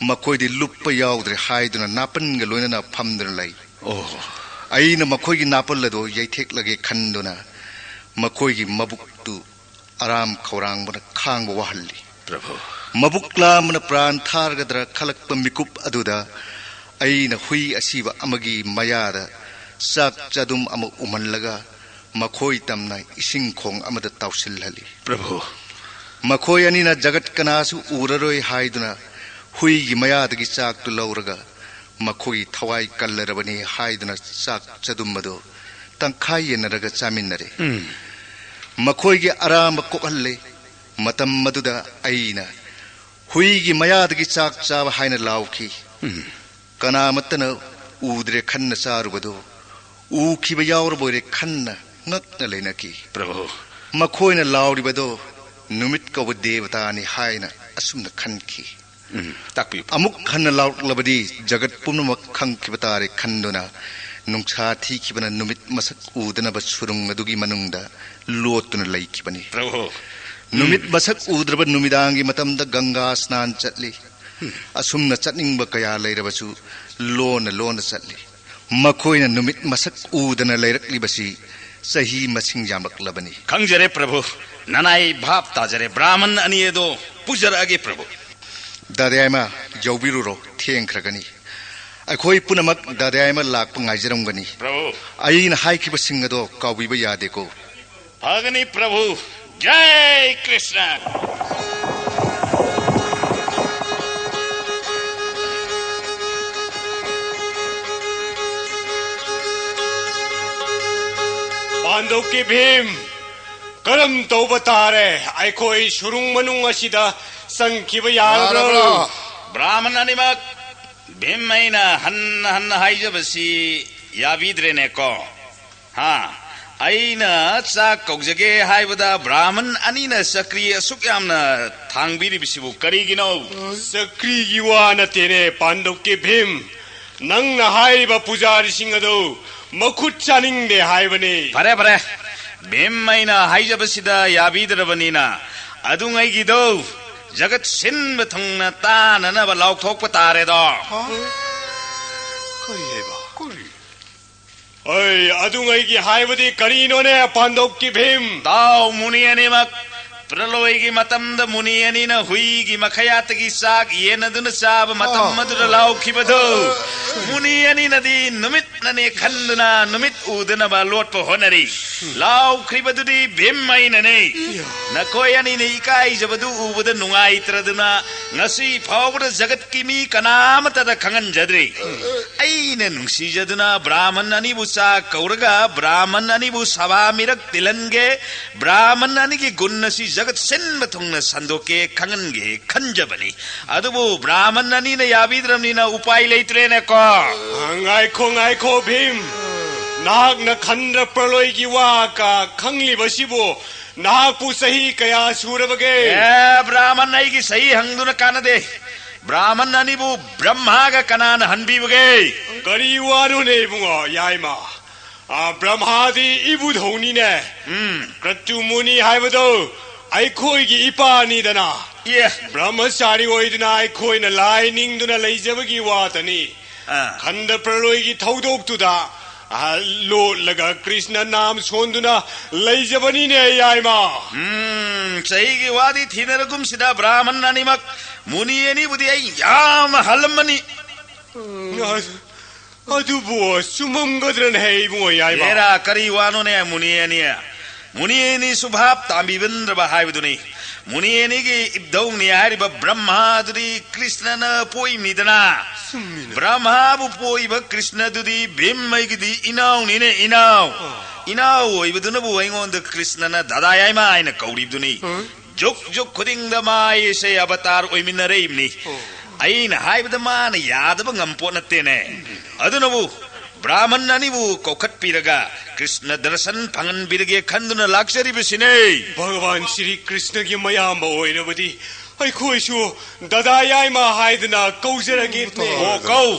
ꯃꯈꯣꯏꯗꯤ ꯂꯨꯞꯄ ꯌꯥꯎꯗ꯭ꯔꯦ ꯍꯥꯏꯗꯨꯅ ꯅꯥꯄꯟꯒ ꯂꯣꯏꯅꯅ ꯐꯝꯗꯨꯅ ꯂꯩ꯫ ꯑꯣ꯫ ꯑꯩꯅ ꯃꯈꯣꯏꯒꯤ ꯅꯥꯄꯜ ꯑꯗꯨ ꯌꯩꯊꯦꯛꯂꯒꯦ ꯈꯟꯗꯨꯅ ꯃꯈꯣꯏꯒꯤ ꯃꯕꯨꯛꯇꯨ ꯑꯔꯥꯝ ꯈꯧꯔꯥꯡꯕꯅ ꯈꯥꯡꯕ ꯋꯥꯍꯜꯂꯤ꯫ ꯄ꯭ꯔꯚꯨ꯫ ꯃꯕꯨꯛ ꯂꯥꯝꯕꯅ ꯄ꯭ꯔꯥꯟ ꯊꯥꯔꯒꯗ꯭ꯔꯥ ꯈꯜꯂꯛꯄ ꯃꯤꯀꯨꯞ ꯑꯗꯨꯗ ꯑꯩꯅ ꯍꯨꯏ ꯑꯁꯤꯕ ꯑꯃꯒꯤ ꯃꯌꯥꯗ ꯆꯥꯛ ꯆꯗꯨꯝ ꯑꯃ ꯎꯝꯍꯜꯂꯒ ꯃꯈꯣꯏ ꯇꯝꯅ ꯏꯁꯤꯡ ꯈꯣꯡ ꯑꯃꯗ ꯇꯥꯎꯁꯤꯜꯍꯜꯂꯤ꯫ ꯄ꯭ꯔꯚꯨ꯫ ꯃꯈꯣꯏ ꯑꯅꯤꯅ ꯖꯒꯠ ꯀꯅꯥꯁꯨ ꯎꯔꯔꯣꯏ ꯍꯥꯏꯗꯨꯅ ꯍꯨꯏꯒꯤ ꯃꯌꯥꯗꯒꯤ ꯆꯥꯛꯇꯨ ꯂꯧꯔꯒ ꯃꯈꯣꯏꯒꯤ ꯊꯋꯥꯏ ꯀꯜꯂꯔꯕꯅꯤ ꯍꯥꯏꯗꯨꯅ ꯆꯥꯛ ꯆꯗꯨꯝ ꯑꯗꯨ ꯇꯪꯈꯥꯏ ꯌꯦꯟꯅꯔꯒ ꯆꯥꯃꯤꯟꯅꯔꯦ꯫ ꯎꯝ꯫ ꯃꯈꯣꯏꯒꯤ ꯑꯔꯥꯝꯕ ꯀꯣꯛꯍꯜꯂꯦ꯫ ꯃꯇꯝ ꯑꯗꯨꯗ ꯑꯩꯅ ꯍꯨꯏꯒꯤ ꯃꯌꯥꯗꯒꯤ ꯆꯥꯛ ꯆꯥꯕ ꯍꯥꯏꯅ ꯂꯥꯎꯈꯤ꯫ ꯎꯝ꯫ ꯀꯅꯥꯃꯠꯇꯅ ꯎꯗ꯭ꯔꯦ ꯈꯟꯅ ꯆꯥꯔꯨꯕꯗꯣ ꯎꯈꯤꯕ ꯌꯥꯎꯔꯕꯣꯏꯔꯦ ꯈꯟꯅ ꯉꯛꯅ ꯂꯩꯅꯈꯤ꯫ ꯄ꯭ꯔꯚꯨ꯫ ꯃꯈꯣꯏꯅ ꯂꯥꯎꯔꯤꯕꯗꯣ ꯅꯨꯃꯤꯠ ꯀꯧꯕ ꯗꯦꯕꯇꯥꯅꯤ ꯍꯥꯏꯅ ꯑꯁꯨꯝꯅ ꯈꯟꯈꯤ꯫ ꯎꯝ, ꯇꯥꯛꯄꯤꯌꯨ꯫ ꯑꯃꯨꯛ ꯍꯟꯅ ꯂꯥꯎꯔꯛꯂꯕꯗꯤ ꯖꯒꯠ ꯄꯨꯝꯅꯃꯛ ꯈꯪꯈꯤꯕ ꯇꯥꯔꯦ ꯈꯟꯗꯨꯅ ꯅꯨꯡꯁꯥ ꯊꯤꯈꯤꯕꯅ ꯅꯨꯃꯤꯠ ꯃꯁꯛ ꯎꯗꯅꯕ ꯁꯨꯔꯨꯡ ꯑꯗꯨꯒꯤ ꯃꯅꯨꯡꯗ ꯂꯣꯠꯇꯨꯅ ꯂꯩꯈꯤꯕꯅꯤ꯫ ꯄ꯭ꯔꯚꯨ꯫ ꯅꯨꯃꯤꯠ ꯃꯁꯛ ꯎꯗ꯭ꯔꯕ ꯅꯨꯃꯤꯗꯥꯡꯒꯤ ꯃꯇꯝꯗ ꯒꯪꯒꯥ ꯁ꯭ꯅꯥꯟ ꯆꯠꯂꯤ꯫ ꯑꯁꯨꯝꯅ ꯆꯠꯅꯤꯡꯕ ꯀꯌꯥ ꯂꯩꯔꯕꯁꯨ ꯂꯣꯟꯅ ꯂꯣꯟꯅ ꯆꯠꯂꯤ꯫ ꯃꯈꯣꯏꯅ ꯅꯨꯃꯤꯠ ꯃꯁꯛ ꯎꯗꯅ ꯂꯩꯔꯛꯂꯤꯕꯁꯤ ꯆꯍꯤ ꯃꯁꯤꯡ ꯌꯥꯝꯂꯛꯂꯕꯅꯤ꯫ ꯈꯪꯖꯔꯦ ꯄ꯭ꯔꯚꯨ, ꯅꯅꯥꯏ ꯚꯥꯞ ꯇꯥꯖꯔꯦ꯫ ꯕ꯭ꯔꯥꯍꯃꯟ ꯑꯅꯤ ꯑꯗꯣ ꯄꯨꯖꯔꯛꯑꯒꯦ ꯄ꯭ꯔꯚꯨ꯫ ꯗꯥꯗꯥꯏꯃ, ꯌꯧꯕꯤꯔꯨꯔꯣ, ꯊꯦꯡꯈ꯭ꯔꯒꯅꯤ꯫ ꯑꯩꯈꯣꯏ ꯄꯨꯝꯅꯃꯛ ꯗꯥꯗꯥꯏꯃ ꯂꯥꯛꯄ ꯉꯥꯏꯖꯔꯝꯒꯅꯤ꯫ ꯄ꯭ꯔꯚꯨ꯫ ꯑꯩꯅ ꯍꯥꯏꯈꯤꯕꯁꯤꯡ ꯑꯗꯣ ꯀꯥꯎꯕꯤꯕ ꯌꯥꯗꯦꯀꯣ꯫ ꯐꯒꯅꯤ ꯄ꯭ꯔꯚꯨ꯫ ꯖꯥꯏ ꯀ꯭ꯔꯤꯁꯅ꯫ ꯄꯥꯟꯗꯧꯀꯤ ꯚꯤꯝ, ꯀꯔꯝ ꯇꯧꯕ ꯇꯥꯔꯦ? ꯑꯩꯈꯣꯏ ꯁꯨꯔꯨꯡ ꯃꯅꯨꯡ ꯑꯁꯤꯗ ꯆꯪꯈꯤꯕ ꯌꯥꯔꯕ꯭ꯔꯣ? ꯌꯥꯔꯕ꯭ꯔꯣ? ꯕ꯭ꯔꯥꯍꯃꯟ ꯑꯅꯤꯃꯛ, ꯚꯤꯝ, ꯑꯩꯅ ꯍꯟꯅ ꯍꯟꯅ ꯍꯥꯏꯖꯕꯁꯤ ꯌꯥꯕꯤꯗ꯭ꯔꯦꯅꯦꯀꯣ꯫ ꯍꯥ? ꯑꯩꯅ ꯆꯥꯛ ꯀꯧꯖꯒꯦ ꯍꯥꯏꯕꯗ ꯕ꯭ꯔꯥꯍꯃꯟ ꯑꯅꯤꯅ ꯆꯀ꯭ꯔꯤ ꯑꯁꯨꯛ ꯌꯥꯝꯅ ꯊꯥꯡꯕꯤꯔꯤꯕꯁꯤꯕꯨ ꯀꯔꯤꯒꯤꯅꯣ? ꯆꯀ꯭ꯔꯤꯒꯤ ꯋꯥ ꯅꯠꯇꯦꯅꯦ, ꯄꯥꯟꯗꯧꯀꯤ ꯚꯤꯝ꯫ ꯅꯪꯅ ꯍꯥꯏꯔꯤꯕ ꯄꯨꯖꯥꯔꯤꯁꯤꯡ ꯑꯗꯨ ꯃꯈꯨꯠ ꯆꯥꯅꯤꯡꯗꯦ ꯍꯥꯏꯕꯅꯤ꯫ ꯐꯔꯦ, ꯐꯔꯦ꯫ ꯚꯤꯝ, ꯑꯩꯅ ꯍꯥꯏꯖꯕꯁꯤꯗ ꯌꯥꯕꯤꯗ꯭ꯔꯕꯅꯤꯅ ꯑꯗꯨꯉꯩꯒꯤꯗꯣ ꯖꯒꯠ ꯁꯤꯟꯕ ꯊꯨꯡꯅ ꯇꯥꯅꯅꯕ ꯂꯥꯎꯊꯣꯛꯄ ꯇꯥꯔꯦꯗꯣ꯫ ꯍꯥ? ꯀꯔꯤ ꯍꯥꯏꯕ? ꯀꯔꯤ? ꯑꯩ ꯑꯗꯨꯉꯩꯒꯤ ꯍꯥꯏꯕꯗꯤ ꯀꯔꯤꯅꯣꯅꯦ, ꯄꯥꯟꯗꯧꯀꯤ ꯚꯤꯝ? ꯇꯥꯎ, ꯃꯨꯅꯤ ꯑꯅꯤꯃꯛ, ꯄ꯭ꯔꯂꯣꯏꯒꯤ ꯃꯇꯝꯗ ꯃꯨꯅꯤ ꯑꯅꯤꯅ ꯍꯨꯏꯒꯤ ꯃꯈꯌꯥꯠꯇꯒꯤ ꯆꯥꯛ ꯌꯦꯟꯅꯗꯨꯅ ꯆꯥꯕ ꯃꯇꯝ ꯑꯥ꯫ ꯑꯗꯨꯗ ꯂꯥꯎꯈꯤꯕꯗꯨ, ꯑꯥ꯫ ꯃꯨꯅꯤ ꯑꯅꯤꯅꯗꯤ ꯅꯨꯃꯤꯠꯅꯅꯦ ꯈꯟꯗꯨꯅ ꯅꯨꯃꯤꯠ ꯎꯗꯅꯕ ꯂꯣꯠꯄ ꯍꯣꯠꯅꯔꯤ꯫ ꯂꯥꯎꯈ꯭ꯔꯤꯕꯗꯨꯗꯤ ꯚꯤꯝ ꯑꯩꯅꯅꯦ꯫ ꯏꯌꯥ꯫ ꯅꯈꯣꯏ ꯑꯅꯤꯅ ꯏꯀꯥꯏꯖꯕꯗꯨ ꯎꯕꯗ ꯅꯨꯡꯉꯥꯏꯇ꯭ꯔꯗꯨꯅ ꯉꯁꯤ ꯐꯥꯎꯕꯗ ꯖꯒꯠꯀꯤ ꯃꯤ ꯀꯅꯥꯃꯠꯇꯗ ꯈꯪꯍꯟꯖꯗ꯭ꯔꯤ꯫ ꯑꯩꯅ ꯅꯨꯡꯁꯤꯖꯗꯨꯅ ꯕ꯭ꯔꯥꯍꯃꯟ ꯑꯅꯤꯕꯨ ꯆꯥꯛ ꯀꯧꯔꯒ ꯕ꯭ꯔꯥꯍꯃꯟ ꯑꯅꯤꯕꯨ ꯁꯚꯥ ꯃꯤꯔꯛ ꯇꯤꯜꯍꯟꯒꯦ꯫ ꯕ꯭ꯔꯥꯍꯃꯟ ꯑꯅꯤꯒꯤ ꯒꯨꯟ ꯑꯁꯤ ꯖꯒꯠ ꯁꯤꯟꯕ ꯊꯨꯡꯅ ꯁꯟꯗꯣꯛꯀꯦ, ꯈꯪꯍꯟꯒꯦ ꯈꯟꯖꯕꯅꯤ꯫ ꯑꯗꯨꯕꯨ ꯕ꯭ꯔꯥꯍꯃꯟ ꯑꯅꯤꯅ ꯌꯥꯕꯤꯗ꯭ꯔꯕꯅꯤꯅ ꯎꯄꯥꯏ ꯂꯩꯇ꯭ꯔꯦꯅꯦꯀꯣ꯫ ꯉꯥꯏꯈꯣ, ꯉꯥꯏꯈꯣ, ꯚꯤꯝ꯫ ꯅꯍꯥꯛꯅ ꯈꯟꯗ꯭ꯔ ꯄ꯭ꯔꯂꯣꯏꯒꯤ ꯋꯥ ꯀ-, ꯈꯪꯂꯤꯕꯁꯤꯕꯨ ꯅꯍꯥꯛꯄꯨ ꯆꯍꯤ ꯀꯌꯥ ꯁꯨꯔꯕꯒꯦ? ꯑꯦ, ꯕ꯭ꯔꯥꯍꯃꯟ, ꯑꯩꯒꯤ ꯆꯍꯤ ꯍꯪꯗꯨꯅ ꯀꯥꯟꯅꯗꯦ꯫ ꯕ꯭ꯔꯥꯍꯃꯟ ꯑꯅꯤꯕꯨ ꯕ꯭ꯔꯍ꯭ꯃꯥꯒ ꯀꯅꯥꯅ ꯍꯟꯕꯤꯕꯒꯦ? ꯀꯔꯤ ꯋꯥꯅꯣꯅꯦ, ꯏꯕꯨꯡꯉꯣ, ꯌꯥꯏꯃ? ꯑ, ꯕ꯭ꯔꯍ꯭ꯃꯥꯗꯤ ꯏꯕꯨꯙꯧꯅꯤꯅꯦ꯫ ꯎꯝ꯫ ꯀ꯭ꯔꯇꯨꯃꯨꯅꯤ ꯍꯥꯏꯕꯗꯣ ꯑꯩꯈꯣꯏꯒꯤ ꯏꯄꯥꯅꯤꯗꯅ꯫ ꯏꯌꯦ꯫ ꯕ꯭ꯔꯍ꯭ꯃꯆꯥꯔꯤ ꯑꯣꯏꯗꯨꯅ ꯑꯩꯈꯣꯏꯅ ꯂꯥꯏ ꯅꯤꯡꯗꯨꯅ ꯂꯩꯖꯕꯒꯤ ꯋꯥꯇꯅꯤ꯫ ꯑꯥ꯫ ꯈꯟꯗ ꯄ꯭ꯔꯂꯣꯏꯒꯤ ꯊꯧꯗꯣꯛꯇꯨꯗ, ꯑ, ꯂꯣꯠꯂꯒ ꯀ꯭ꯔꯤꯁꯅ ꯅꯥꯝ ꯁꯣꯟꯗꯨꯅ ꯂꯩꯖꯕꯅꯤꯅꯦ, ꯌꯥꯏꯃ꯫ ꯎꯝ, ꯆꯍꯤꯒꯤ ꯋꯥꯗꯤ ꯊꯤꯅꯔꯒꯨꯝꯁꯤꯗ, ꯕ꯭ꯔꯥꯍꯃꯟ ꯑꯅꯤꯃꯛ, ꯃꯨꯅꯤ ꯑꯅꯤꯕꯨꯗꯤ ꯑꯩ ꯌꯥꯝ ꯍꯜꯂꯝꯃꯅꯤ꯫ ꯎꯝ꯫ ꯑꯗꯨꯕꯨ ꯆꯨꯝꯃꯝꯒꯗ꯭ꯔꯅꯦ, ꯏꯕꯨꯡꯉꯣ ꯌꯥꯏꯃ? ꯍꯦꯔꯥ, ꯀꯔꯤ ꯋꯥꯅꯣꯅꯦ, ꯃꯨꯅꯤ ꯑꯅꯤ? ꯃꯨꯅꯤ ꯑꯅꯤꯁꯨ ꯚꯥꯞ ꯇꯥꯕꯤꯕꯟꯗ꯭ꯔꯕ ꯍꯥꯏꯕꯗꯨꯅꯤ꯫ ꯃꯨꯅꯤ ꯑꯅꯤꯒꯤ ꯏꯕꯨꯙꯧꯅꯤ ꯍꯥꯏꯔꯤꯕ ꯕ꯭ꯔꯍ꯭ꯃꯥꯗꯨꯗꯤ ꯀ꯭ꯔꯤꯁꯅꯅ ꯄꯣꯛꯏꯕꯅꯤꯗꯅ꯫ ꯆꯨꯝꯃꯤꯅꯦ꯫ ꯕ꯭ꯔꯍ꯭ꯃꯥꯕꯨ ꯄꯣꯛꯏꯕ ꯀ꯭ꯔꯤꯁꯅꯗꯨꯗꯤ ꯚꯤꯝ ꯑꯩꯒꯤꯗꯤ ꯏꯅꯥꯎꯅꯤꯅꯦ, ꯏꯅꯥꯎ꯫ ꯑꯣ꯫ ꯏꯅꯥꯎ ꯑꯣꯏꯕꯗꯨꯅꯕꯨ ꯑꯩꯉꯣꯟꯗ ꯀ꯭ꯔꯤꯁꯅꯅ ꯗꯥꯗꯥ ꯌꯥꯏꯃ ꯍꯥꯏꯅ ꯀꯧꯔꯤꯕꯗꯨꯅꯤ꯫ ꯍꯣꯏ꯫ ꯖꯨꯛ ꯖꯨꯛ ꯈꯨꯗꯤꯡꯗ ꯃꯥ ꯑꯩꯁꯦ ꯑꯕꯇꯥꯔ ꯑꯣꯏꯃꯤꯟꯅꯔꯛꯏꯕꯅꯤ꯫ ꯑꯣ꯫ ꯑꯩꯅ ꯍꯥꯏꯕꯗ ꯃꯥꯅ ꯌꯥꯗꯕ ꯉꯝꯄꯣꯠ ꯅꯠꯇꯦꯅꯦ꯫ ꯑꯗꯨꯅꯕꯨ ꯕ꯭ꯔꯥꯍꯃꯟ ꯑꯅꯤꯕꯨ ꯀꯧꯈꯠꯄꯤꯔꯒ ꯀ꯭ꯔꯤꯁꯅ ꯗꯔꯁꯟ ꯐꯪꯍꯟꯕꯤꯔꯒꯦ ꯈꯟꯗꯨꯅ ꯂꯥꯛꯆꯔꯤꯕꯁꯤꯅꯦ꯫ ꯚꯒꯋꯥꯟ ꯁ꯭ꯔꯤ ꯀ꯭ꯔꯤꯁꯅꯒꯤ ꯃꯌꯥꯝꯕ ꯑꯣꯏꯔꯕꯗꯤ ꯑꯩꯈꯣꯏꯁꯨ ꯗꯗꯥ ꯌꯥꯏꯃ ꯍꯥꯏꯗꯨꯅ ꯀꯧꯖꯔꯒꯦ꯫ ꯑꯣ, ꯀꯧ꯫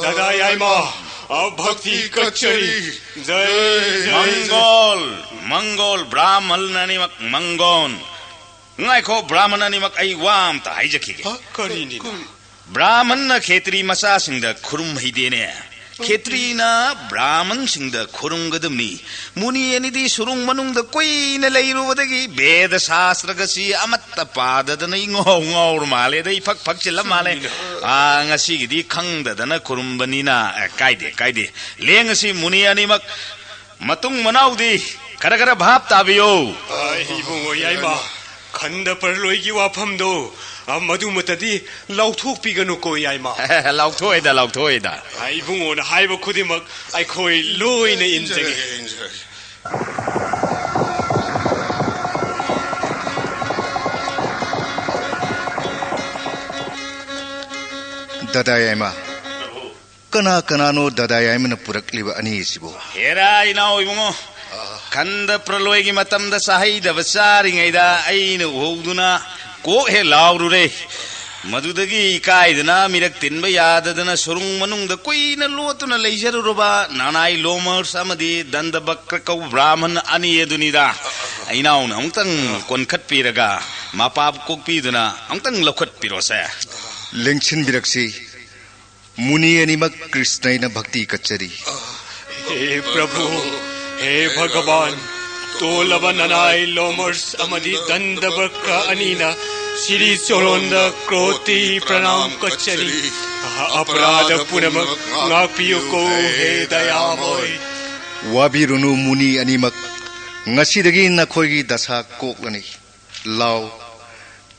ꯗꯗꯥ ꯌꯥꯏꯃ, ꯑ, ꯚꯛꯇꯤ ꯀꯠꯆꯔꯤ꯫ ꯖꯩ, ꯖꯩ, ꯖꯩ꯫ ꯃꯪꯒꯣꯜ, ꯃꯪꯒꯣꯜ, ꯕ꯭ꯔꯥꯍꯃꯟ ꯑꯅꯤꯃꯛ ꯃꯪꯒꯣꯜ꯫ ꯉꯥꯏꯈꯣ, ꯕ꯭ꯔꯥꯍꯃꯟ ꯑꯅꯤꯃꯛ, ꯑꯩ ꯋꯥ ꯑꯝꯇ ꯍꯥꯏꯖꯈꯤꯒꯦ꯫ ꯍ? ꯀꯔꯤꯅꯤꯅ? ꯕ꯭ꯔꯥꯍꯃꯟꯅ ꯈꯦꯇ꯭ꯔꯤ ꯃꯆꯥꯁꯤꯡꯗ ꯈꯨꯔꯨꯝ ꯍꯩꯗꯦꯅꯦ꯫ ꯈꯦꯇ꯭ꯔꯤꯅ ꯕ꯭ꯔꯥꯍꯃꯟꯁꯤꯡꯗ ꯈꯨꯔꯨꯝꯒꯗꯕꯅꯤ꯫ ꯃꯨꯅꯤ ꯑꯅꯤꯗꯤ ꯁꯨꯔꯨꯡ ꯃꯅꯨꯡꯗ ꯀꯨꯏꯅ ꯂꯩꯔꯨꯕꯗꯒꯤ ꯚꯦꯗ ꯁꯥꯁꯇ꯭ꯔꯒꯁꯤ ꯑꯃꯠꯇ ꯄꯥꯗꯗꯅ ꯏꯉꯥꯎ ꯉꯥꯎꯔ ꯃꯥꯜꯂꯦꯗ, ꯏꯐꯛ ꯐꯛꯆꯤꯜꯂ ꯃꯥꯜꯂꯦ꯫ ꯆꯨꯝꯃꯤꯅ꯫ ꯑꯥ, ꯉꯁꯤꯒꯤꯗꯤ ꯈꯪꯗꯗꯅ ꯈꯨꯔꯨꯝꯕꯅꯤꯅ, ꯑꯦ, ꯀꯥꯏꯗꯦ, ꯀꯥꯏꯗꯦ꯫ ꯂꯦꯡꯉꯁꯤ ꯃꯨꯅꯤ ꯑꯅꯤꯃꯛ꯫ ꯃꯇꯨꯡ ꯃꯅꯥꯎꯗꯤ ꯈꯔ ꯈꯔ ꯚꯥꯞ ꯇꯥꯕꯤꯌꯨ꯫ ꯑ, ꯏꯕꯨꯡꯉꯣ ꯌꯥꯏꯃ, ꯈꯟꯗ ꯄꯔꯂꯣꯏꯒꯤ ꯋꯥꯐꯝꯗꯣ, ꯑ, ꯃꯗꯨꯃꯇꯗꯤ ꯂꯥꯎꯊꯣꯛꯄꯤꯒꯅꯨꯀꯣ ꯌꯥꯏꯃ꯫ ꯂꯥꯎꯊꯣꯛꯑꯣꯏꯗ, ꯂꯥꯎꯊꯣꯛꯑꯣꯏꯗ꯫ ꯑ, ꯏꯕꯨꯡꯉꯣꯅ ꯍꯥꯏꯕ ꯈꯨꯗꯤꯡꯃꯛ ꯑꯩꯈꯣꯏ ꯂꯣꯏꯅ ꯏꯟꯖꯒꯦ꯫ ꯏꯟꯖꯒꯦ, ꯏꯟꯖꯒꯦ꯫ ꯗꯥꯗꯥ ꯌꯥꯏꯃ, ꯀꯅꯥ ꯀꯅꯥꯅꯣ ꯗꯥꯗꯥ ꯌꯥꯏꯃꯅ ꯄꯨꯔꯛꯂꯤꯕ ꯑꯅꯤ ꯑꯁꯤꯕꯨ? ꯍꯦꯔꯥ, ꯏꯅꯥꯎ ꯏꯕꯨꯡꯉꯣ, ꯈꯟꯗ ꯄ꯭ꯔꯂꯣꯏꯒꯤ ꯃꯇꯝꯗ ꯆꯥꯍꯩꯗꯕ ꯆꯥꯔꯤꯉꯩꯗ ꯑꯩꯅ ꯎꯍꯧꯗꯨꯅ ꯀꯣꯛ ꯍꯦꯛ ꯂꯥꯎꯔꯨꯔꯦ꯫ ꯃꯗꯨꯗꯒꯤ ꯏꯀꯥꯏꯗꯅ ꯃꯤꯔꯛ ꯇꯤꯟꯕ ꯌꯥꯗꯗꯅ ꯁꯨꯔꯨꯡ ꯃꯅꯨꯡꯗ ꯀꯨꯏꯅ ꯂꯣꯠꯇꯨꯅ ꯂꯩꯖꯔꯨꯔꯕ ꯅꯅꯥꯏ ꯂꯣꯃꯔꯁ ꯑꯃꯗꯤ ꯗꯟꯗꯕꯀ꯭ꯔ ꯀꯧꯕ ꯕ꯭ꯔꯥꯍꯃꯟ ꯑꯅꯤ ꯑꯗꯨꯅꯤꯗ꯫ ꯏꯅꯥꯎꯅ ꯑꯃꯨꯛꯇꯪ ꯀꯣꯟꯈꯠꯄꯤꯔꯒ ꯃꯄꯥ ꯀꯣꯛꯄꯤꯗꯨꯅ ꯑꯃꯨꯛꯇꯪ ꯂꯧꯈꯠꯄꯤꯔꯣꯁꯦ꯫ ꯂꯦꯡꯁꯤꯟꯕꯤꯔꯛꯁꯤ꯫ ꯃꯨꯅꯤ ꯑꯅꯤꯃꯛ ꯀ꯭ꯔꯤꯁꯅ ꯑꯩꯅ ꯚꯛꯇꯤ ꯀꯠꯆꯔꯤ꯫ ꯍꯦ ꯄ꯭ꯔꯚꯨ, ꯍꯦ ꯚꯒꯕꯥꯟ, ꯇꯣꯜꯂꯕ ꯅꯅꯥꯏ ꯂꯣꯃꯔꯁ ꯑꯃꯗꯤ ꯗꯟꯗꯕꯀ꯭ꯔ ꯑꯅꯤꯅ ꯁꯤꯔꯤ ꯆꯣꯂꯣꯟꯗ ꯀ꯭ꯔꯣꯇꯤ ꯄ꯭ꯔꯅꯥꯝ ꯀꯠꯆꯔꯤ꯫ ꯑꯄꯔꯥꯙ ꯄꯨꯝꯅꯃꯛ ꯉꯥꯛꯄꯤꯌꯨꯀꯣ, ꯍꯦ ꯗꯌꯥꯃꯣꯏ꯫ ꯋꯥꯕꯤꯔꯨꯅꯨ ꯃꯨꯅꯤ ꯑꯅꯤꯃꯛ, ꯉꯁꯤꯗꯒꯤ ꯅꯈꯣꯏꯒꯤ ꯗꯁꯥ ꯀꯣꯛꯂꯅꯤ꯫ ꯂꯥꯎ,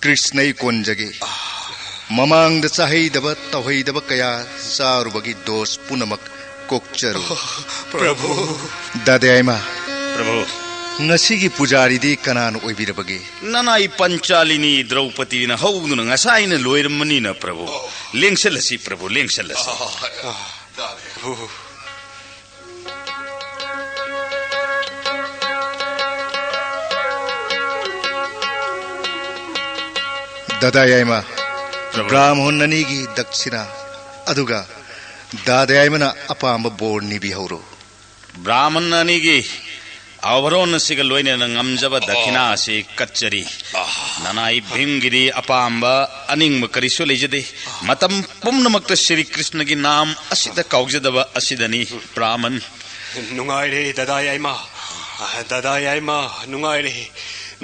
ꯀ꯭ꯔꯤꯁꯅ ꯑꯩ ꯀꯣꯟꯖꯒꯦ꯫ ꯃꯃꯥꯡꯗ ꯆꯥꯍꯩꯗꯕ ꯇꯧꯍꯩꯗꯕ ꯀꯌꯥ ꯆꯥꯔꯨꯕꯒꯤ ꯗꯣꯁ ꯄꯨꯝꯅꯃꯛ ꯀꯣꯛꯆꯔꯨ꯫ ꯄ꯭ꯔꯚꯨ꯫ ꯗꯥꯗꯥ ꯌꯥꯏꯃ, ꯄ꯭ꯔꯚꯨ꯫ ꯉꯁꯤꯒꯤ ꯄꯨꯖꯥꯔꯤꯗꯤ ꯀꯅꯥꯅ ꯑꯣꯏꯕꯤꯔꯕꯒꯦ? ꯅꯅꯥꯏ ꯄꯟꯆꯥꯂꯤꯅꯤ ꯗ꯭ꯔꯧꯄꯗꯤꯅ ꯍꯧꯗꯨꯅ ꯉꯁꯥꯏꯅ ꯂꯣꯏꯔꯝꯃꯅꯤꯅ, ꯄ꯭ꯔꯚꯨ꯫ ꯂꯦꯡꯁꯜꯂꯁꯤ, ꯄ꯭ꯔꯚꯨ, ꯂꯦꯡꯁꯜꯂꯁꯤ꯫ ꯄ꯭ꯔꯚꯨ꯫ ꯗꯥꯗꯥ ꯌꯥꯏꯃ, ꯄ꯭ꯔꯚꯨ꯫ ꯕ꯭ꯔꯥꯍꯃꯟ ꯑꯅꯤꯒꯤ ꯗꯛꯁꯤꯅꯥ, ꯑꯗꯨꯒ ꯗꯥꯗꯥ ꯌꯥꯏꯃꯅ ꯑꯄꯥꯝꯕ ꯕꯣꯔ ꯅꯤꯕꯤꯍꯧꯔꯣ꯫ ꯕ꯭ꯔꯥꯍꯃꯟ ꯑꯅꯤꯒꯤ ꯑꯥꯚꯔꯣꯟ ꯑꯁꯤꯒ ꯂꯣꯏꯅꯅ ꯉꯝꯖꯕ ꯗꯛꯈꯤꯅꯥ ꯑꯁꯤ ꯀꯠꯆꯔꯤ꯫ ꯅꯅꯥꯏ ꯚꯤꯝꯒꯤꯗꯤ ꯑꯄꯥꯝꯕ ꯑꯅꯤꯡꯕ ꯀꯔꯤꯁꯨ ꯂꯩꯖꯗꯦ꯫ ꯃꯇꯝ ꯄꯨꯝꯅꯃꯛꯇ ꯁ꯭ꯔꯤ ꯀ꯭ꯔꯤꯁꯅꯒꯤ ꯅꯥꯝ ꯑꯁꯤꯗ ꯀꯥꯎꯖꯗꯕ ꯑꯁꯤꯗꯅꯤ, ꯕ꯭ꯔꯥꯍꯃꯟ꯫ ꯅꯨꯡꯉꯥꯏꯔꯦ, ꯗꯗꯥ ꯌꯥꯏꯃ꯫ ꯗꯗꯥ ꯌꯥꯏꯃ, ꯅꯨꯡꯉꯥꯏꯔꯦ꯫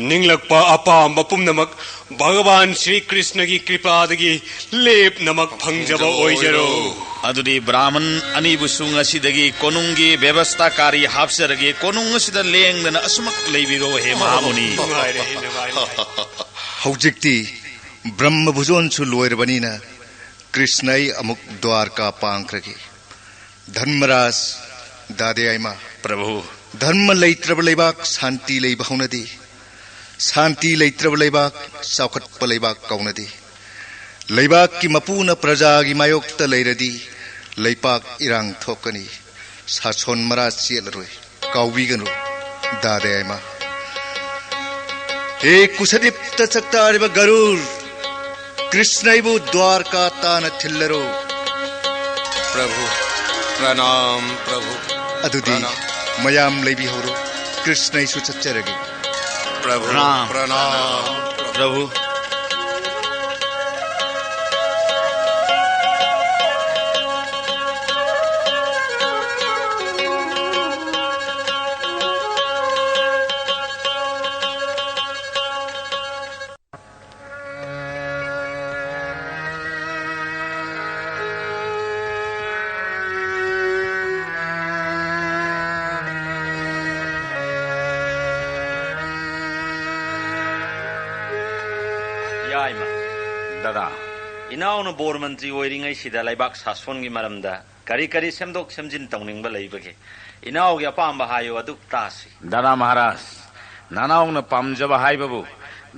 ꯅꯤꯡꯂꯛꯄ ꯑꯄꯥꯝꯕ ꯄꯨꯝꯅꯃꯛ ꯚꯒꯋꯥꯟ ꯁ꯭ꯔꯤ ꯀ꯭ꯔꯤꯁꯅꯒꯤ ꯀ꯭ꯔꯤꯄꯥꯗꯒꯤ ꯂꯦꯞꯅꯃꯛ ꯐꯪꯖꯕ ꯑꯣꯏꯖꯔꯣ꯫ ꯑꯗꯨꯗꯤ ꯕ꯭ꯔꯥꯍꯃꯟ ꯑꯅꯤꯕꯨꯁꯨ ꯉꯁꯤꯗꯒꯤ ꯀꯣꯅꯨꯡꯒꯤ ꯕꯦꯕꯁꯊꯥꯀꯥꯔꯤ ꯍꯥꯞꯆꯔꯒꯦ꯫ ꯀꯣꯅꯨꯡ ꯑꯁꯤꯗ ꯂꯦꯡꯗꯅ ꯑꯁꯨꯃꯛ ꯂꯩꯕꯤꯔꯣ, ꯍꯦ ꯃꯍꯥꯃꯨꯅꯤ꯫ ꯅꯨꯡꯉꯥꯏꯔꯦ, ꯅꯨꯡꯉꯥꯏꯔꯦ꯫ ꯍꯧꯖꯤꯛꯇꯤ ꯕ꯭ꯔꯍ꯭ꯃ ꯚꯣꯖꯟꯁꯨ ꯂꯣꯏꯔꯕꯅꯤꯅ ꯀ꯭ꯔꯤꯁꯅ ꯑꯩ ꯑꯃꯨꯛ ꯗ꯭ꯋꯥꯔꯀꯥ ꯄꯥꯡꯈ꯭ꯔꯒꯦ꯫ ꯙꯔꯃꯔꯥꯖ, ꯗꯥꯗꯥ ꯌꯥꯏꯃ꯫ ꯄ꯭ꯔꯚꯨ꯫ ꯙꯔꯃ ꯂꯩꯇ꯭ꯔꯕ ꯂꯩꯕꯥꯛ ꯁꯥꯟꯇꯤ ꯂꯩꯕ ꯍꯧꯅꯗꯦ꯫ ꯁꯥꯟꯇꯤ ꯂꯩꯇ꯭ꯔꯕ ꯂꯩꯕꯥꯛ ꯆꯥꯎꯈꯠꯄ ꯂꯩꯕꯥꯛ ꯀꯧꯅꯗꯦ꯫ ꯂꯩꯕꯥꯛꯀꯤ ꯃꯄꯨꯅ ꯄ꯭ꯔꯖꯥꯒꯤ ꯃꯥꯌꯣꯛꯇ ꯂꯩꯔꯗꯤ ꯂꯩꯄꯥꯛ ꯏꯔꯥꯡ ꯊꯣꯛꯀꯅꯤ, ꯁꯥꯁꯣꯟ ꯃꯔꯥ ꯆꯦꯜꯂꯔꯣꯏ꯫ ꯀꯥꯎꯕꯤꯒꯅꯨ ꯗꯥꯗꯥ ꯌꯥꯏꯃ꯫ ꯍꯦ ꯀꯨꯁꯗꯤꯞꯇ ꯆꯥꯛꯇꯥꯔꯤꯕ ꯒꯔꯨꯔ, ꯀ꯭ꯔꯤꯁꯅ ꯑꯩꯕꯨ ꯗ꯭ꯋꯥꯔꯀꯥ ꯇꯥꯅ ꯊꯤꯜꯂꯔꯣ꯫ ꯄ꯭ꯔꯚꯨ, ꯄ꯭ꯔꯅꯥꯝ ꯄ꯭ꯔꯚꯨ꯫ ꯑꯗꯨꯗꯤ ꯄ꯭ꯔꯅꯥꯝ꯫ ꯃꯌꯥꯝ ꯂꯩꯕꯤꯍꯧꯔꯣ, ꯀ꯭ꯔꯤꯁꯅ ꯑꯩꯁꯨ ꯆꯠꯆꯔꯒꯦ꯫ ꯄ꯭ꯔꯚꯨ, ꯄ꯭ꯔꯅꯥꯝ꯫ ꯄ꯭ꯔꯅꯥꯝ꯫ ꯄ꯭ꯔꯚꯨ꯫ ꯌꯥꯏꯃ꯫ ꯗꯗꯥ꯫ ꯏꯅꯥꯎꯅ ꯕꯣꯔ ꯃꯟꯇ꯭ꯔꯤ ꯑꯣꯏꯔꯤꯉꯩꯁꯤꯗ ꯂꯩꯕꯥꯛ ꯁꯥꯁꯣꯟꯒꯤ ꯃꯔꯝꯗ ꯀꯔꯤ ꯀꯔꯤ ꯁꯦꯝꯗꯣꯛ ꯁꯦꯝꯖꯤꯟ ꯇꯧꯅꯤꯡꯕ ꯂꯩꯕꯒꯦ? ꯏꯅꯥꯎꯒꯤ ꯑꯄꯥꯝꯕ ꯍꯥꯏꯌꯨ, ꯑꯗꯨ ꯇꯥꯁꯤ꯫ ꯗꯗꯥ ꯃꯍꯥꯔꯥꯖ, ꯅꯅꯥꯎꯅ ꯄꯥꯝꯖꯕ ꯍꯥꯏꯕꯕꯨ,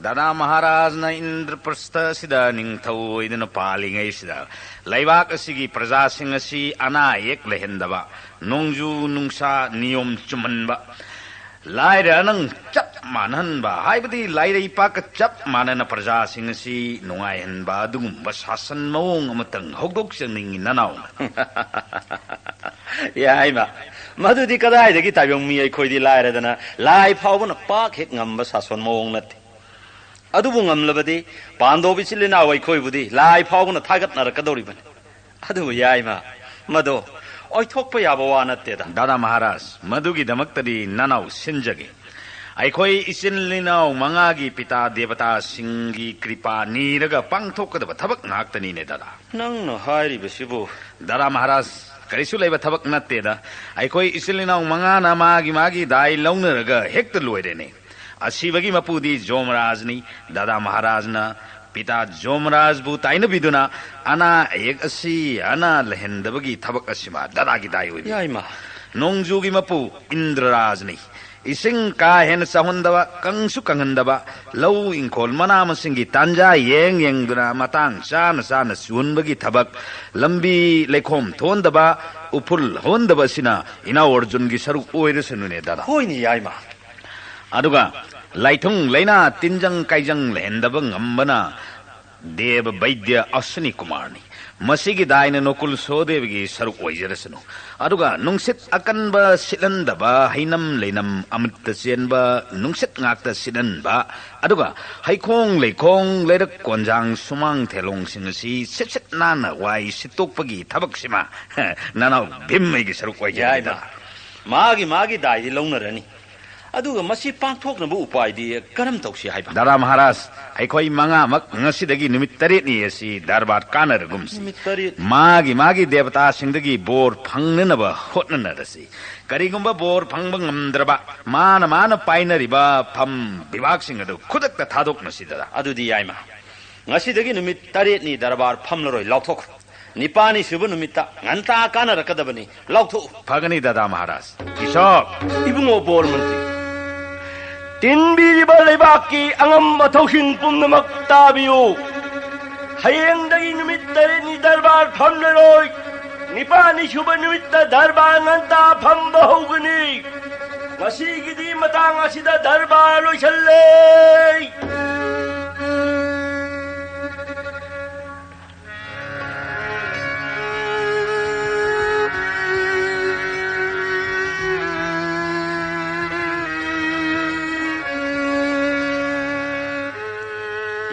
ꯗꯗꯥ ꯃꯍꯥꯔꯥꯖꯅ ꯏꯟꯗ꯭ꯔꯄ꯭ꯔꯁꯊ ꯑꯁꯤꯗ ꯅꯤꯡꯊꯧ ꯑꯣꯏꯗꯨꯅ ꯄꯥꯜꯂꯤꯉꯩꯁꯤꯗ ꯂꯩꯕꯥꯛ ꯑꯁꯤꯒꯤ ꯄ꯭ꯔꯖꯥꯁꯤꯡ ꯑꯁꯤ ꯑꯅꯥ ꯑꯌꯦꯛ ꯂꯩꯍꯟꯗꯕ, ꯅꯣꯡꯖꯨ ꯅꯨꯡꯁꯥ ꯅꯤꯌꯣꯝ ꯆꯨꯝꯍꯟꯕ, ꯂꯥꯏꯔ ꯅꯪ ꯆꯞ ꯃꯥꯟꯅꯍꯟꯕ, ꯍꯥꯏꯕꯗꯤ ꯂꯥꯏꯔꯩꯄꯥꯛꯀ ꯆꯞ ꯃꯥꯟꯅꯅ ꯄ꯭ꯔꯖꯥꯁꯤꯡ ꯑꯁꯤ ꯅꯨꯡꯉꯥꯏꯍꯟꯕ, ꯑꯗꯨꯒꯨꯝꯕ ꯁꯥꯁꯟ ꯃꯑꯣꯡ ꯑꯃꯇꯪ ꯍꯧꯗꯣꯛꯆꯅꯤꯡꯉꯤ ꯅꯅꯥꯎꯅ꯫ ꯌꯥꯏꯃ, ꯃꯗꯨꯗꯤ ꯀꯗꯥꯏꯗꯒꯤ ꯇꯥꯏꯕꯪ ꯃꯤ ꯑꯩꯈꯣꯏꯗꯤ ꯂꯥꯏꯔꯗꯅ ꯂꯥꯏ ꯐꯥꯎꯕꯅ ꯄꯥꯛ ꯍꯦꯛ ꯉꯝꯕ ꯁꯥꯁꯣꯟ ꯃꯑꯣꯡ ꯅꯠꯇꯦ꯫ ꯑꯗꯨꯕꯨ ꯉꯝꯂꯕꯗꯤ ꯄꯥꯟꯗꯣꯞ ꯏꯆꯤꯜ ꯏꯅꯥꯎ ꯑꯩꯈꯣꯏꯕꯨꯗꯤ ꯂꯥꯏ ꯐꯥꯎꯕꯅ ꯊꯥꯒꯠꯅꯔꯛꯀꯗꯧꯔꯤꯕꯅꯤ꯫ ꯑꯗꯨꯕꯨ ꯌꯥꯏꯃ, ꯃꯗꯣ ꯑꯣꯏꯊꯣꯛꯄ ꯌꯥꯕ ꯋꯥ ꯅꯠꯇꯦꯗ꯫ ꯗꯥꯗꯥ ꯃꯍꯥꯔꯥꯖ, ꯃꯗꯨꯒꯤꯗꯃꯛꯇꯗꯤ ꯅꯅꯥꯎ ꯁꯤꯟꯖꯒꯦ꯫ ꯑꯩꯈꯣꯏ ꯏꯆꯤꯜ ꯏꯅꯥꯎ ꯃꯉꯥꯒꯤ ꯄꯤꯇꯥ ꯗꯦꯕꯇꯥꯁꯤꯡꯒꯤ ꯀ꯭ꯔꯤꯄꯥ ꯅꯤꯔꯒ ꯄꯥꯡꯊꯣꯛꯀꯗꯕ ꯊꯕꯛ ꯉꯥꯛꯇꯅꯤꯅꯦ ꯗꯥꯗꯥ꯫ ꯅꯪꯅ ꯍꯥꯏꯔꯤꯕꯁꯤꯕꯨ? ꯗꯥꯗꯥ ꯃꯍꯥꯔꯥꯖ, ꯀꯔꯤꯁꯨ ꯂꯩꯕ ꯊꯕꯛ ꯅꯠꯇꯦꯗ꯫ ꯑꯩꯈꯣꯏ ꯏꯆꯤꯜ ꯏꯅꯥꯎ ꯃꯉꯥꯅ ꯃꯥꯒꯤ ꯃꯥꯒꯤ ꯗꯥꯏ ꯂꯧꯅꯔꯒ ꯍꯦꯛꯇ ꯂꯣꯏꯔꯦꯅꯦ꯫ ꯑꯁꯤꯕꯒꯤ ꯃꯄꯨꯗꯤ ꯖꯣꯃꯔꯥꯖꯅꯤ꯫ ꯗꯥꯗꯥ ꯃꯍꯥꯔꯥꯖꯅ ꯄꯤꯇꯥ ꯖꯣꯃꯔꯥꯖꯕꯨ ꯇꯥꯏꯅꯕꯤꯗꯨꯅ ꯑꯅꯥ ꯑꯌꯦꯛ ꯑꯁꯤ ꯑꯅꯥ ꯂꯩꯍꯟꯗꯕꯒꯤ ꯊꯕꯛ ꯑꯁꯤꯃ ꯗꯥꯗꯥꯒꯤ ꯗꯥꯏ ꯑꯣꯏꯕꯤ꯫ ꯌꯥꯏꯃ꯫ ꯅꯣꯡꯖꯨꯒꯤ ꯃꯄꯨ ꯏꯟꯗ꯭ꯔꯔꯥꯖꯅꯤ꯫ ꯏꯁꯤꯡ ꯀꯥ ꯍꯦꯟꯅ ꯆꯥꯎꯍꯟꯗꯕ, ꯀꯪꯁꯨ ꯀꯪꯍꯟꯗꯕ, ꯂꯧ ꯏꯪꯈꯣꯜ ꯃꯅꯥ ꯃꯁꯤꯡꯒꯤ ꯇꯥꯟꯖꯥ ꯌꯦꯡ ꯌꯦꯡꯗꯨꯅ ꯃꯇꯥꯡ ꯆꯥꯅ ꯆꯥꯅ ꯆꯨꯍꯟꯕꯒꯤ ꯊꯕꯛ, ꯂꯝꯕꯤ ꯂꯩꯈꯣꯝ ꯊꯣꯛꯍꯟꯗꯕ, ꯎꯐꯨꯜ ꯍꯧꯍꯟꯗꯕ ꯑꯁꯤꯅ ꯏꯅꯥꯎ ꯑꯔꯖꯨꯟꯒꯤ ꯁꯔꯨꯛ ꯑꯣꯏꯔꯁꯅꯨꯅꯦ, ꯗꯗꯥ꯫ ꯍꯣꯏꯅꯦ, ꯌꯥꯏꯃ꯫ ꯑꯗꯨꯒ ꯂꯥꯏꯊꯨꯡ ꯂꯩꯅꯥ ꯇꯤꯟꯖꯪ ꯀꯥꯏꯖꯪ ꯂꯩꯍꯟꯗꯕ ꯉꯝꯕꯅ ꯗꯦꯕ ꯕꯩꯗ꯭ꯌ ꯑꯁ꯭ꯋꯤꯅꯤ ꯀꯨꯃꯥꯔꯅꯤ꯫ ꯃꯁꯤꯒꯤ ꯗꯥꯏꯅ ꯅꯣꯀꯨꯜ ꯁꯣꯍꯗꯦꯕꯒꯤ ꯁꯔꯨꯛ ꯑꯣꯏꯖꯔꯁꯅꯨ꯫ ꯑꯗꯨꯒ ꯅꯨꯡꯁꯤꯠ ꯑꯀꯟꯕ ꯁꯤꯠꯍꯟꯗꯕ, ꯍꯩꯅꯝ ꯂꯩꯅꯝ ꯑꯃꯠꯇ ꯆꯦꯟꯕ ꯅꯨꯡꯁꯤꯠ ꯉꯥꯛꯇ ꯁꯤꯠꯍꯟꯕ, ꯑꯗꯨꯒ ꯍꯩꯈꯣꯡ ꯂꯩꯈꯣꯡ, ꯂꯩꯔꯛ ꯀꯣꯟꯖꯥꯡ, ꯁꯨꯃꯥꯡ ꯊꯦꯂꯣꯡꯁꯤꯡ ꯑꯁꯤ ꯁꯤꯠ ꯁꯤꯠ ꯅꯥꯟꯅ ꯋꯥꯏ ꯁꯤꯠꯇꯣꯛꯄꯒꯤ ꯊꯕꯛꯁꯤꯃ ꯅꯅꯥꯎ ꯚꯤꯝ ꯑꯩꯒꯤ ꯁꯔꯨꯛ ꯑꯣꯏꯖꯔꯦ꯫ ꯌꯥꯏꯃ, ꯃꯥꯒꯤ ꯃꯥꯒꯤ ꯗꯥꯏꯗꯤ ꯂꯧꯅꯔꯅꯤ꯫ ꯑꯗꯨꯒ ꯃꯁꯤ ꯄꯥꯡꯊꯣꯛꯅꯕ ꯎꯄꯥꯏꯗꯤ ꯀꯔꯝ ꯇꯧꯁꯤ ꯍꯥꯏꯕ? ꯗꯗꯥ ꯃꯍꯥꯔꯥꯖ, ꯑꯩꯈꯣꯏ ꯃꯉꯥꯃꯛ ꯉꯁꯤꯗꯒꯤ ꯅꯨꯃꯤꯠ ꯇꯔꯦꯠꯅꯤ ꯑꯁꯤ ꯗꯔꯕꯥꯔ ꯀꯥꯟꯅꯔꯒꯨꯝꯁꯤ꯫ ꯅꯨꯃꯤꯠ ꯇꯔꯦꯠ? ꯃꯥꯒꯤ ꯃꯥꯒꯤ ꯗꯦꯕꯇꯥꯁꯤꯡꯗꯒꯤ ꯕꯣꯔ ꯐꯪꯅꯅꯕ ꯍꯣꯠꯅꯅꯔꯁꯤ꯫ ꯀꯔꯤꯒꯨꯝꯕ ꯕꯣꯔ ꯐꯪꯕ ꯉꯝꯗ꯭ꯔꯕ, ꯃꯥꯅ ꯃꯥꯅ ꯄꯥꯏꯅꯔꯤꯕ ꯐꯝ ꯕꯤꯚꯥꯒꯁꯤꯡ ꯑꯗꯨ ꯈꯨꯗꯛꯇ ꯊꯥꯗꯣꯛꯅꯁꯤ, ꯗꯗꯥ꯫ ꯑꯗꯨꯗꯤ ꯌꯥꯏꯃ, ꯉꯁꯤꯗꯒꯤ ꯅꯨꯃꯤꯠ ꯇꯔꯦꯠꯅꯤ ꯗꯔꯕꯥꯔ ꯐꯝꯂꯔꯣꯏ, ꯂꯥꯎꯊꯣꯛꯈ꯭ꯔꯣ꯫ ꯅꯤꯄꯥꯜꯅꯤ ꯁꯨꯕ ꯅꯨꯃꯤꯠꯇ ꯉꯟꯇꯥ ꯀꯥꯟꯅꯔꯛꯀꯗꯕꯅꯤ, ꯂꯥꯎꯊꯣꯛꯎ꯫ ꯐꯒꯅꯤ, ꯗꯗꯥ ꯃꯍꯥꯔꯥꯖ꯫ ꯏꯁꯣꯛ! ꯏꯕꯨꯡꯉꯣ ꯕꯣꯔ ꯃꯟꯇ꯭ꯔꯤ, ꯇꯤꯟꯕꯤꯔꯤꯕ ꯂꯩꯕꯥꯛꯀꯤ ꯑꯉꯝ ꯑꯊꯧꯁꯤꯡ ꯄꯨꯝꯅꯃꯛ ꯇꯥꯕꯤꯌꯨ꯫ ꯍꯌꯦꯡꯗꯒꯤ ꯅꯨꯃꯤꯠ ꯇꯔꯦꯠꯅꯤ ꯗꯔꯕꯥꯔ ꯐꯝꯂꯔꯣꯏ꯫ ꯅꯤꯄꯥꯜꯅꯤ ꯁꯨꯕ ꯅꯨꯃꯤꯠꯇ ꯗꯔꯕꯥꯔ ꯉꯟꯇꯥ ꯐꯝꯕ ꯍꯧꯒꯅꯤ꯫ ꯉꯁꯤꯒꯤꯗꯤ ꯃꯇꯥꯡ ꯑꯁꯤꯗ ꯗꯔꯕꯥꯔ ꯂꯣꯏꯁꯜꯂꯦ꯫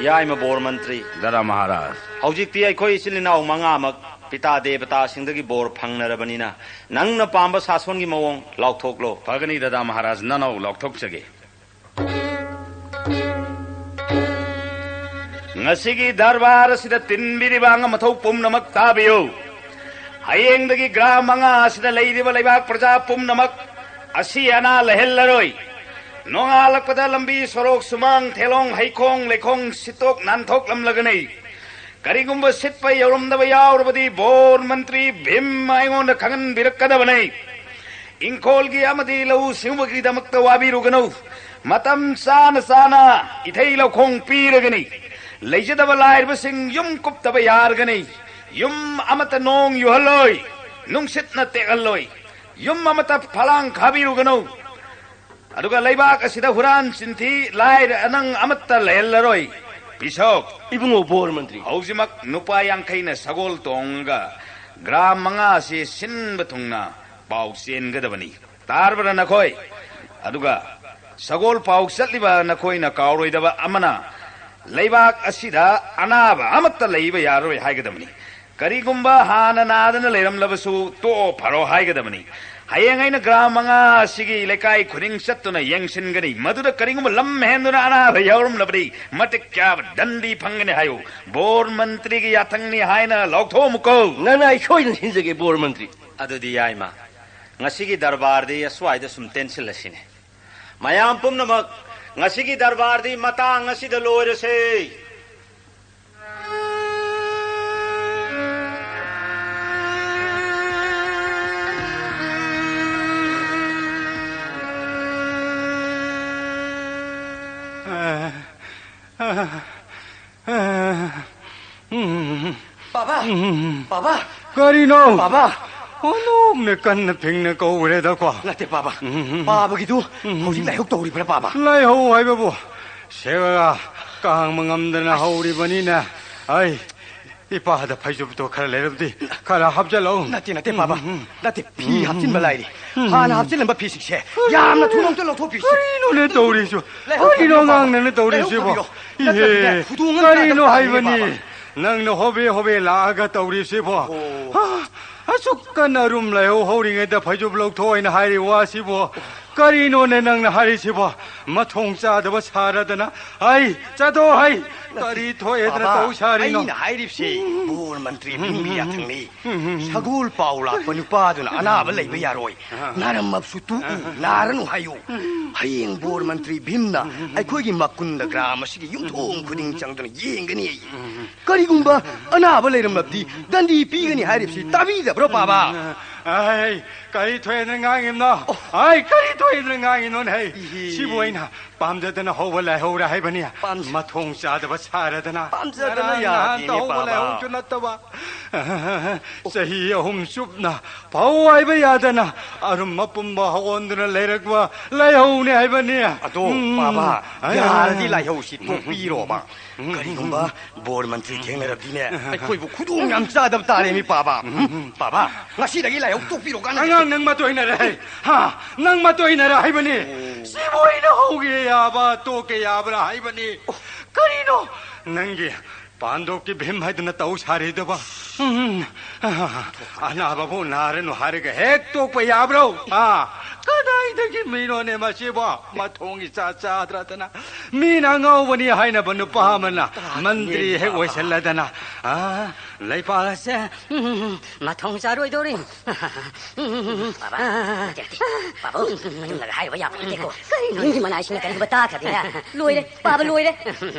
ꯌꯥꯏꯃ ꯕꯣꯔ ꯃꯟꯇ꯭ꯔꯤ, ꯗꯗꯥ ꯃꯍꯥꯔꯥꯖ꯫ ꯍꯧꯖꯤꯛꯇꯤ ꯑꯩꯈꯣꯏ ꯏꯆꯤꯜ ꯏꯅꯥꯎ ꯃꯉꯥꯃꯛ ꯄꯤꯇꯥ ꯗꯦꯕꯇꯥꯁꯤꯡꯗꯒꯤ ꯕꯣꯔ ꯐꯪꯅꯔꯕꯅꯤꯅ, ꯅꯪꯅ ꯄꯥꯝꯕ ꯁꯥꯁꯣꯟꯒꯤ ꯃꯑꯣꯡ ꯂꯥꯎꯊꯣꯛꯂꯣ꯫ ꯐꯒꯅꯤ, ꯗꯗꯥ ꯃꯍꯥꯔꯥꯖ, ꯅꯅꯧ ꯂꯥꯎꯊꯣꯛꯆꯒꯦ꯫ ꯉꯁꯤꯒꯤ ꯗꯔꯕꯥꯔ ꯑꯁꯤꯗ ꯇꯤꯟꯕꯤꯔꯤꯕ ꯑꯉꯝ ꯑꯊꯧ ꯄꯨꯝꯅꯃꯛ ꯇꯥꯕꯤꯌꯨ꯫ ꯍꯌꯦꯡꯗꯒꯤ ꯒ꯭ꯔꯥꯝ ꯃꯉꯥ ꯑꯁꯤꯗ ꯂꯩꯔꯤꯕ ꯂꯩꯕꯥꯛ ꯄ꯭ꯔꯖꯥ ꯄꯨꯝꯅꯃꯛ ꯑꯁꯤ ꯑꯅꯥ ꯂꯩꯍꯜꯂꯔꯣꯏ꯫ ꯅꯣꯡꯉꯥꯜꯂꯛꯄꯗ ꯂꯝꯕꯤ ꯁꯣꯔꯣꯛ, ꯁꯨꯃꯥꯡ, ꯊꯦꯂꯣꯡ, ꯍꯩꯈꯣꯡ, ꯂꯩꯈꯣꯡ ꯁꯤꯠꯇꯣꯛ ꯅꯥꯟꯊꯣꯛꯂꯝꯂꯒꯅꯤ꯫ ꯀꯔꯤꯒꯨꯝꯕ ꯁꯤꯠꯄ ꯌꯧꯔꯝꯗꯕ ꯌꯥꯎꯔꯕꯗꯤ ꯕꯣꯔ ꯃꯟꯇ꯭ꯔꯤ ꯚꯤꯝ ꯑꯩꯉꯣꯟꯗ ꯈꯪꯍꯟꯕꯤꯔꯛꯀꯗꯕꯅꯤ꯫ ꯏꯪꯈꯣꯜꯒꯤ ꯑꯃꯗꯤ ꯂꯧꯎ ꯁꯤꯡꯎꯕꯒꯤꯗꯃꯛꯇ ꯋꯥꯕꯤꯔꯨꯒꯅꯨ꯫ ꯃꯇꯝ ꯆꯥꯅ ꯆꯥꯅ ꯏꯊꯩ ꯂꯧꯈꯣꯡ ꯄꯤꯔꯒꯅꯤ꯫ ꯂꯩꯖꯗꯕ ꯂꯥꯏꯔꯕꯁꯤꯡ ꯌꯨꯝ ꯀꯨꯞꯇꯕ ꯌꯥꯔꯒꯅꯤ꯫ ꯌꯨꯝ ꯑꯃꯠꯇ ꯅꯣꯡ ꯌꯨꯍꯜꯂꯣꯏ, ꯅꯨꯡꯁꯤꯠꯅ ꯇꯦꯛꯍꯜꯂꯣꯏ꯫ ꯌꯨꯝ ꯑꯃꯠꯇ ꯐꯂꯥꯡ ꯈꯥꯕꯤꯔꯨꯒꯅꯨ꯫ ꯑꯗꯨꯒ ꯂꯩꯕꯥꯛ ꯑꯁꯤꯗ ꯍꯨꯔꯥꯟ ꯆꯤꯟꯊꯤ, ꯂꯥꯏꯔ ꯑꯅꯪ ꯑꯃꯠꯇ ꯂꯩꯍꯜꯂꯔꯣꯏ꯫ ꯄꯤꯁꯣꯛ꯫ ꯏꯕꯨꯡꯉꯣ ꯕꯣꯔ ꯃꯟꯇ꯭ꯔꯤ꯫ ꯍꯧꯖꯤꯛꯃꯛ ꯅꯨꯄꯥ ꯌꯥꯡꯈꯩꯅ ꯁꯒꯣꯜ ꯇꯣꯡꯉꯒ ꯒ꯭ꯔꯥꯝ ꯃꯉꯥ ꯑꯁꯤ ꯁꯤꯟꯕ ꯊꯨꯡꯅ ꯄꯥꯎ ꯆꯦꯟꯒꯗꯕꯅꯤ꯫ ꯇꯥꯔꯕ꯭ꯔꯥ ꯅꯈꯣꯏ? ꯑꯗꯨꯒ ꯁꯒꯣꯜ ꯄꯥꯎ ꯆꯠꯂꯤꯕ ꯅꯈꯣꯏꯅ ꯀꯥꯎꯔꯣꯏꯗꯕ ꯑꯃꯅ, ꯂꯩꯕꯥꯛ ꯑꯁꯤꯗ ꯑꯅꯥꯕ ꯑꯃꯠꯇ ꯂꯩꯕ ꯌꯥꯔꯣꯏ ꯍꯥꯏꯒꯗꯕꯅꯤ꯫ ꯀꯔꯤꯒꯨꯝꯕ ꯍꯥꯟꯅ ꯅꯥꯗꯅ ꯂꯩꯔꯝꯂꯕꯁꯨ ꯇꯣꯛꯑꯣ ꯐꯔꯣ ꯍꯥꯏꯒꯗꯕꯅꯤ꯫ ꯍꯌꯦꯡ ꯑꯩꯅ ꯒ꯭ꯔꯥꯝ ꯃꯉꯥ ꯑꯁꯤꯒꯤ ꯂꯩꯀꯥꯏ ꯈꯨꯗꯤꯡ ꯆꯠꯇꯨꯅ ꯌꯦꯡꯁꯤꯟꯒꯅꯤ꯫ ꯃꯗꯨꯗ ꯀꯔꯤꯒꯨꯝꯕ ꯂꯝ ꯍꯦꯟꯗꯨꯅ ꯑꯅꯥꯕ ꯌꯥꯎꯔꯝꯂꯕꯗꯤ ꯃꯇꯤꯛ ꯆꯥꯕ ꯗꯟꯗꯤ ꯐꯪꯒꯅꯤ ꯍꯥꯏꯌꯨ꯫ ꯕꯣꯔ ꯃꯟꯇ꯭ꯔꯤꯒꯤ ꯌꯥꯊꯪꯅꯤ ꯍꯥꯏꯅ ꯂꯥꯎꯊꯣꯛꯑꯝꯃꯨꯀꯣ꯫ ꯅꯅꯥꯏ ꯁꯣꯏꯗꯅ ꯁꯤꯟꯖꯒꯦ ꯕꯣꯔ ꯃꯟꯇ꯭ꯔꯤ꯫ ꯑꯗꯨꯗꯤ ꯌꯥꯏꯃ, ꯉꯁꯤꯒꯤ ꯗꯔꯕꯥꯔꯗꯤ ꯑꯁ꯭ꯋꯥꯏꯗ ꯁꯨꯝ ꯇꯦꯟꯁꯤꯜꯂꯁꯤꯅꯦ꯫ ꯃꯌꯥꯝ ꯄꯨꯝꯅꯃꯛ, ꯉꯁꯤꯒꯤ ꯗꯔꯕꯥꯔꯗꯤ ꯃꯇꯥꯡ ꯑꯁꯤꯗ ꯂꯣꯏꯔꯁꯦ꯫ ꯎꯝ꯫ ꯄꯥꯕ! ꯎꯝ꯫ ꯄꯥꯕ! ꯀꯔꯤꯅꯣ? ꯄꯥꯕ! ꯑꯣꯟꯊꯣꯛꯅ ꯀꯟꯅ ꯐꯤꯡꯅ ꯀꯧꯔꯦꯗꯀꯣ꯫ ꯅꯠꯇꯦ, ꯄꯥꯕ꯫ ꯎꯝ꯫ ꯄꯥꯕꯒꯤꯗꯨ ꯎꯝ꯫ ꯍꯧꯖꯤꯛ ꯂꯥꯏꯍꯧ ꯇꯧꯔꯤꯕ꯭ꯔꯥ, ꯄꯥꯕ? ꯂꯥꯏꯍꯧ ꯍꯥꯏꯕꯕꯨ ꯁꯦꯒ ꯀꯥꯡꯕ ꯉꯝꯗꯅ ꯑꯁ꯫ ꯍꯧꯔꯤꯕꯅꯤꯅꯦ꯫ ꯑꯩ ꯏꯄꯥꯗ ꯐꯩꯖꯨꯞꯇꯣ ꯈꯔ ꯂꯩꯔꯕꯗꯤ ꯈꯔ ꯍꯥꯞꯆꯜꯂꯛꯎ꯫ ꯅꯠꯇꯦ, ꯅꯠꯇꯦ, ꯄꯥꯕ꯫ ꯎꯝ꯫ ꯅꯠꯇꯦ, ꯐꯤ ꯎꯝ꯫ ꯍꯥꯞꯆꯤꯟꯕ ꯂꯥꯏꯔꯤ꯫ ꯎꯝ꯫ ꯍꯥꯟꯅ ꯍꯥꯞꯆꯤꯜꯂꯝꯕ ꯐꯤꯁꯤꯡꯁꯦ ꯌꯥꯝꯅ ꯊꯨꯅ ꯑꯝꯇ ꯂꯧꯊꯣꯛꯄꯤꯁꯤ꯫ ꯀꯔꯤꯅꯣꯅꯦ ꯇꯧꯔꯤꯁꯨ? ꯂꯥꯏꯍꯧ ꯀꯔꯤꯅꯣ ꯇꯧꯕꯤꯔꯣ, ꯄꯥꯕ꯫ ꯑꯉꯥꯡꯅꯅ ꯂꯥꯏꯍꯧ ꯇꯧꯔꯤꯁꯤꯕꯣ? ꯇꯧꯕꯤꯔꯣ꯫ ꯏꯍꯦ, ꯅꯠꯇ꯭ꯔꯗꯤꯅꯦ, ꯈꯨꯗꯣꯡ ꯑꯃ ꯀꯔꯤꯅꯣ ꯇꯥꯗꯧ ꯇꯥꯔꯦꯅꯦ, ꯍꯥꯏꯕꯅꯤ? ꯄꯥꯕ꯫ ꯅꯪꯅ ꯍꯣꯕꯦ ꯍꯣꯕꯦ ꯂꯥꯛꯑꯒ ꯇꯧꯔꯤꯁꯤꯕꯣ? ꯑꯣ꯫ ꯍꯥ, ꯑꯁꯨꯛ ꯀꯟꯅ ꯑꯔꯨꯝ ꯂꯥꯏꯍꯧ ꯍꯧꯔꯤꯉꯩꯗ ꯐꯩꯖꯨꯞ ꯂꯧꯊꯣꯛꯑꯣ ꯍꯥꯏꯅ ꯍꯥꯏꯔꯤ ꯋꯥꯁꯤꯕꯣ? ꯀꯔꯤꯅꯣꯅꯦ ꯅꯪꯅ ꯍꯥꯏꯔꯤꯁꯤꯕꯣ? ꯃꯊꯣꯡ ꯆꯥꯗꯕ ꯁꯥꯔꯗꯅ꯫ ꯍꯩ, ꯆꯠꯊꯣꯛ ꯍꯩ꯫ ꯅꯠꯇꯦ, ꯀꯔꯤ ꯊꯣꯛꯑꯦꯗꯅ ꯄꯥꯕ, ꯇꯧ ꯁꯥꯔꯤꯅꯣ? ꯑꯩꯅ ꯍꯥꯏꯔꯤꯕꯁꯤ, ꯎꯝ꯫ ꯕꯣꯔ ꯃꯟꯇ꯭ꯔꯤ ꯎꯝ, ꯚꯤꯝꯒꯤ ꯎꯝ, ꯎꯝ꯫ ꯌꯥꯊꯪꯅꯤ꯫ ꯎꯝ, ꯎꯝ, ꯎꯝ꯫ ꯁꯒꯣꯜ ꯄꯥꯎ ꯂꯥꯛꯄ ꯅꯨꯄꯥꯗꯨꯅ ꯑꯅꯥꯕ ꯂꯩꯕ ꯌꯥꯔꯣꯏ꯫ ꯑꯥ꯫ ꯅꯥꯔꯝꯃꯕꯁꯨ ꯇꯣꯛꯎ, ꯑꯥ꯫ ꯅꯥꯔꯅꯨ ꯍꯥꯏꯌꯨ꯫ ꯎꯝ꯫ ꯍꯌꯦꯡ ꯕꯣꯔ ꯃꯟꯇ꯭ꯔꯤ ꯚꯤꯝꯅ ꯎꯝ, ꯎꯝ, ꯎꯝ꯫ ꯑꯩꯈꯣꯏꯒꯤ ꯃꯀꯨꯟꯗ ꯒ꯭ꯔꯥꯝ ꯑꯁꯤꯒꯤ ꯌꯨꯝꯊꯣꯡ ꯈꯨꯗꯤꯡ ꯆꯪꯗꯨꯅ ꯌꯦꯡꯒꯅꯤ꯫ ꯎꯝ, ꯎꯝ꯫ ꯀꯔꯤꯒꯨꯝꯕ ꯑꯅꯥꯕ ꯂꯩꯔꯝꯂꯕꯗꯤ ꯗꯟꯗꯤ ꯄꯤꯒꯅꯤ ꯍꯥꯏꯔꯤꯕꯁꯤ ꯇꯥꯕꯤꯗꯕ꯭ꯔꯣ, ꯄꯥꯕ? ꯎꯝ, ꯎꯝ꯫ ꯑꯩ, ꯀꯔꯤ ꯊꯣꯛꯑꯦꯅ ꯉꯥꯡꯉꯤꯕꯅꯣ? ꯑꯩ, ꯀꯔꯤ ꯊꯣꯛꯑꯦꯅ ꯉꯥꯡꯉꯤꯅꯣꯅꯦ? ꯍꯩ, ꯏꯍꯦ꯫ ꯁꯤꯕꯨ ꯑꯩꯅ ꯄꯥꯝꯖꯗꯅ ꯍꯧꯕ ꯂꯥꯏꯍꯧꯔꯥ ꯍꯥꯏꯕꯅꯤ? ꯄꯥꯝꯖ- ꯃꯊꯣꯡ ꯆꯥꯗꯕ ꯁꯥꯔꯗꯅ꯫ ꯄꯥꯝꯖꯗꯅ ꯉꯔꯥꯡ ꯅꯍꯥꯟ ꯌꯥꯗꯦꯅꯦ, ꯇꯧꯍꯧꯕ ꯄꯥꯕ꯫ ꯂꯥꯏꯍꯧꯁꯨ ꯅꯠꯇꯕ꯫ ꯆꯍꯤ ꯑꯍꯨꯝ ꯆꯨꯞꯅ ꯐꯧ ꯍꯥꯏꯕ ꯌꯥꯗꯅ ꯑꯔꯨꯝ ꯑꯄꯨꯝꯕ ꯍꯧꯍꯟꯗꯨꯅ ꯂꯩꯔꯛꯄ ꯂꯥꯏꯍꯧꯅꯦ ꯍꯥꯏꯕꯅꯤ꯫ ꯑꯗꯣ, ꯎꯝ꯫ ꯄꯥꯕ, ꯑꯩ- ꯌꯥꯔꯗꯤ ꯂꯥꯏꯍꯧꯁꯤ ꯇꯣꯛꯄꯤꯔꯣꯕ꯫ ꯎꯝ꯫ ꯀꯔꯤꯒꯨꯝꯕ ꯕꯣꯔ ꯃꯟꯇ꯭ꯔꯤ ꯊꯦꯡꯅꯔꯕꯗꯤꯅꯦ, ꯑꯩꯈꯣꯏꯕꯨ ꯈꯨꯗꯣꯡ ꯌꯥꯝ ꯆꯥꯗꯕ ꯇꯥꯔꯦꯅꯦ, ꯄꯥꯕ꯫ ꯎꯝ, ꯄꯥꯕ, ꯉꯁꯤꯗꯒꯤ ꯂꯥꯏꯍꯧ ꯇꯣꯛꯄꯤꯔꯣ ꯀꯥꯟꯅꯗꯦ꯫ ꯑꯉꯥꯡ, ꯅꯪ ꯃꯇꯣꯏꯅꯔꯦ, ꯍꯥ? ꯅꯪ ꯃꯇꯣꯏꯅꯔꯦ ꯍꯥꯏꯕꯅꯤ꯫ ꯑꯣ꯫ ꯁꯤꯕꯨ ꯑꯩꯅ ꯍꯧꯒꯦ ꯌꯥꯕ, ꯇꯣꯛꯀꯦ ꯌꯥꯕ꯭ꯔꯥ ꯍꯥꯏꯕꯅꯤ꯫ ꯀꯔꯤꯅꯣ? ꯅꯪꯒꯤ ꯄꯥꯟꯗꯣꯞꯀꯤ ꯚꯤꯝ ꯍꯥꯏꯗꯅ ꯇꯧ ꯁꯥꯔꯤꯗꯨꯕ? ꯎꯝ, ꯑꯅꯥꯕꯕꯨ ꯅꯥꯔꯅꯨ ꯍꯥꯏꯔꯒ ꯍꯦꯛ ꯇꯣꯛꯄ ꯌꯥꯕ꯭ꯔꯣ? ꯍꯥ? ꯀꯗꯥꯏꯗꯒꯤ ꯃꯤꯅꯣꯅꯦ ꯃꯁꯤꯕꯣ? ꯃꯊꯣꯡ ꯏꯆꯥ ꯆꯥꯗ꯭ꯔꯗꯅ꯫ ꯃꯤꯅ ꯑꯉꯥꯎꯕꯅꯤ ꯍꯥꯏꯅꯕ ꯅꯨꯄꯥ ꯑꯃꯅ ꯃꯟꯇ꯭ꯔꯤ ꯍꯦꯛ ꯑꯣꯏꯁꯜꯂꯗꯅ, ꯑ, ꯂꯩꯄꯥꯛ ꯑꯁꯦ, ꯎꯝ, ꯃꯊꯣꯡ ꯆꯥꯔꯣꯏꯗꯧꯔꯤ꯫ ꯄꯥꯕ, ꯅꯠꯇꯦ, ꯅꯠꯇꯦ꯫ ꯄꯥꯕꯨ, ꯑꯗꯨꯝꯅꯒ ꯍꯥꯏꯔꯨꯕ ꯌꯥꯕ ꯅꯠꯇꯦꯀꯣ꯫ ꯀꯔꯤꯅꯣ? ꯃꯤꯒꯤ ꯃꯅꯥꯏꯁꯤꯡꯅ ꯀꯔꯤꯒꯨꯝꯕ ꯇꯥꯈ꯭ꯔꯗꯤꯅꯦ꯫ ꯂꯣꯏꯔꯦ, ꯄꯥꯕ, ꯂꯣꯏꯔꯦ꯫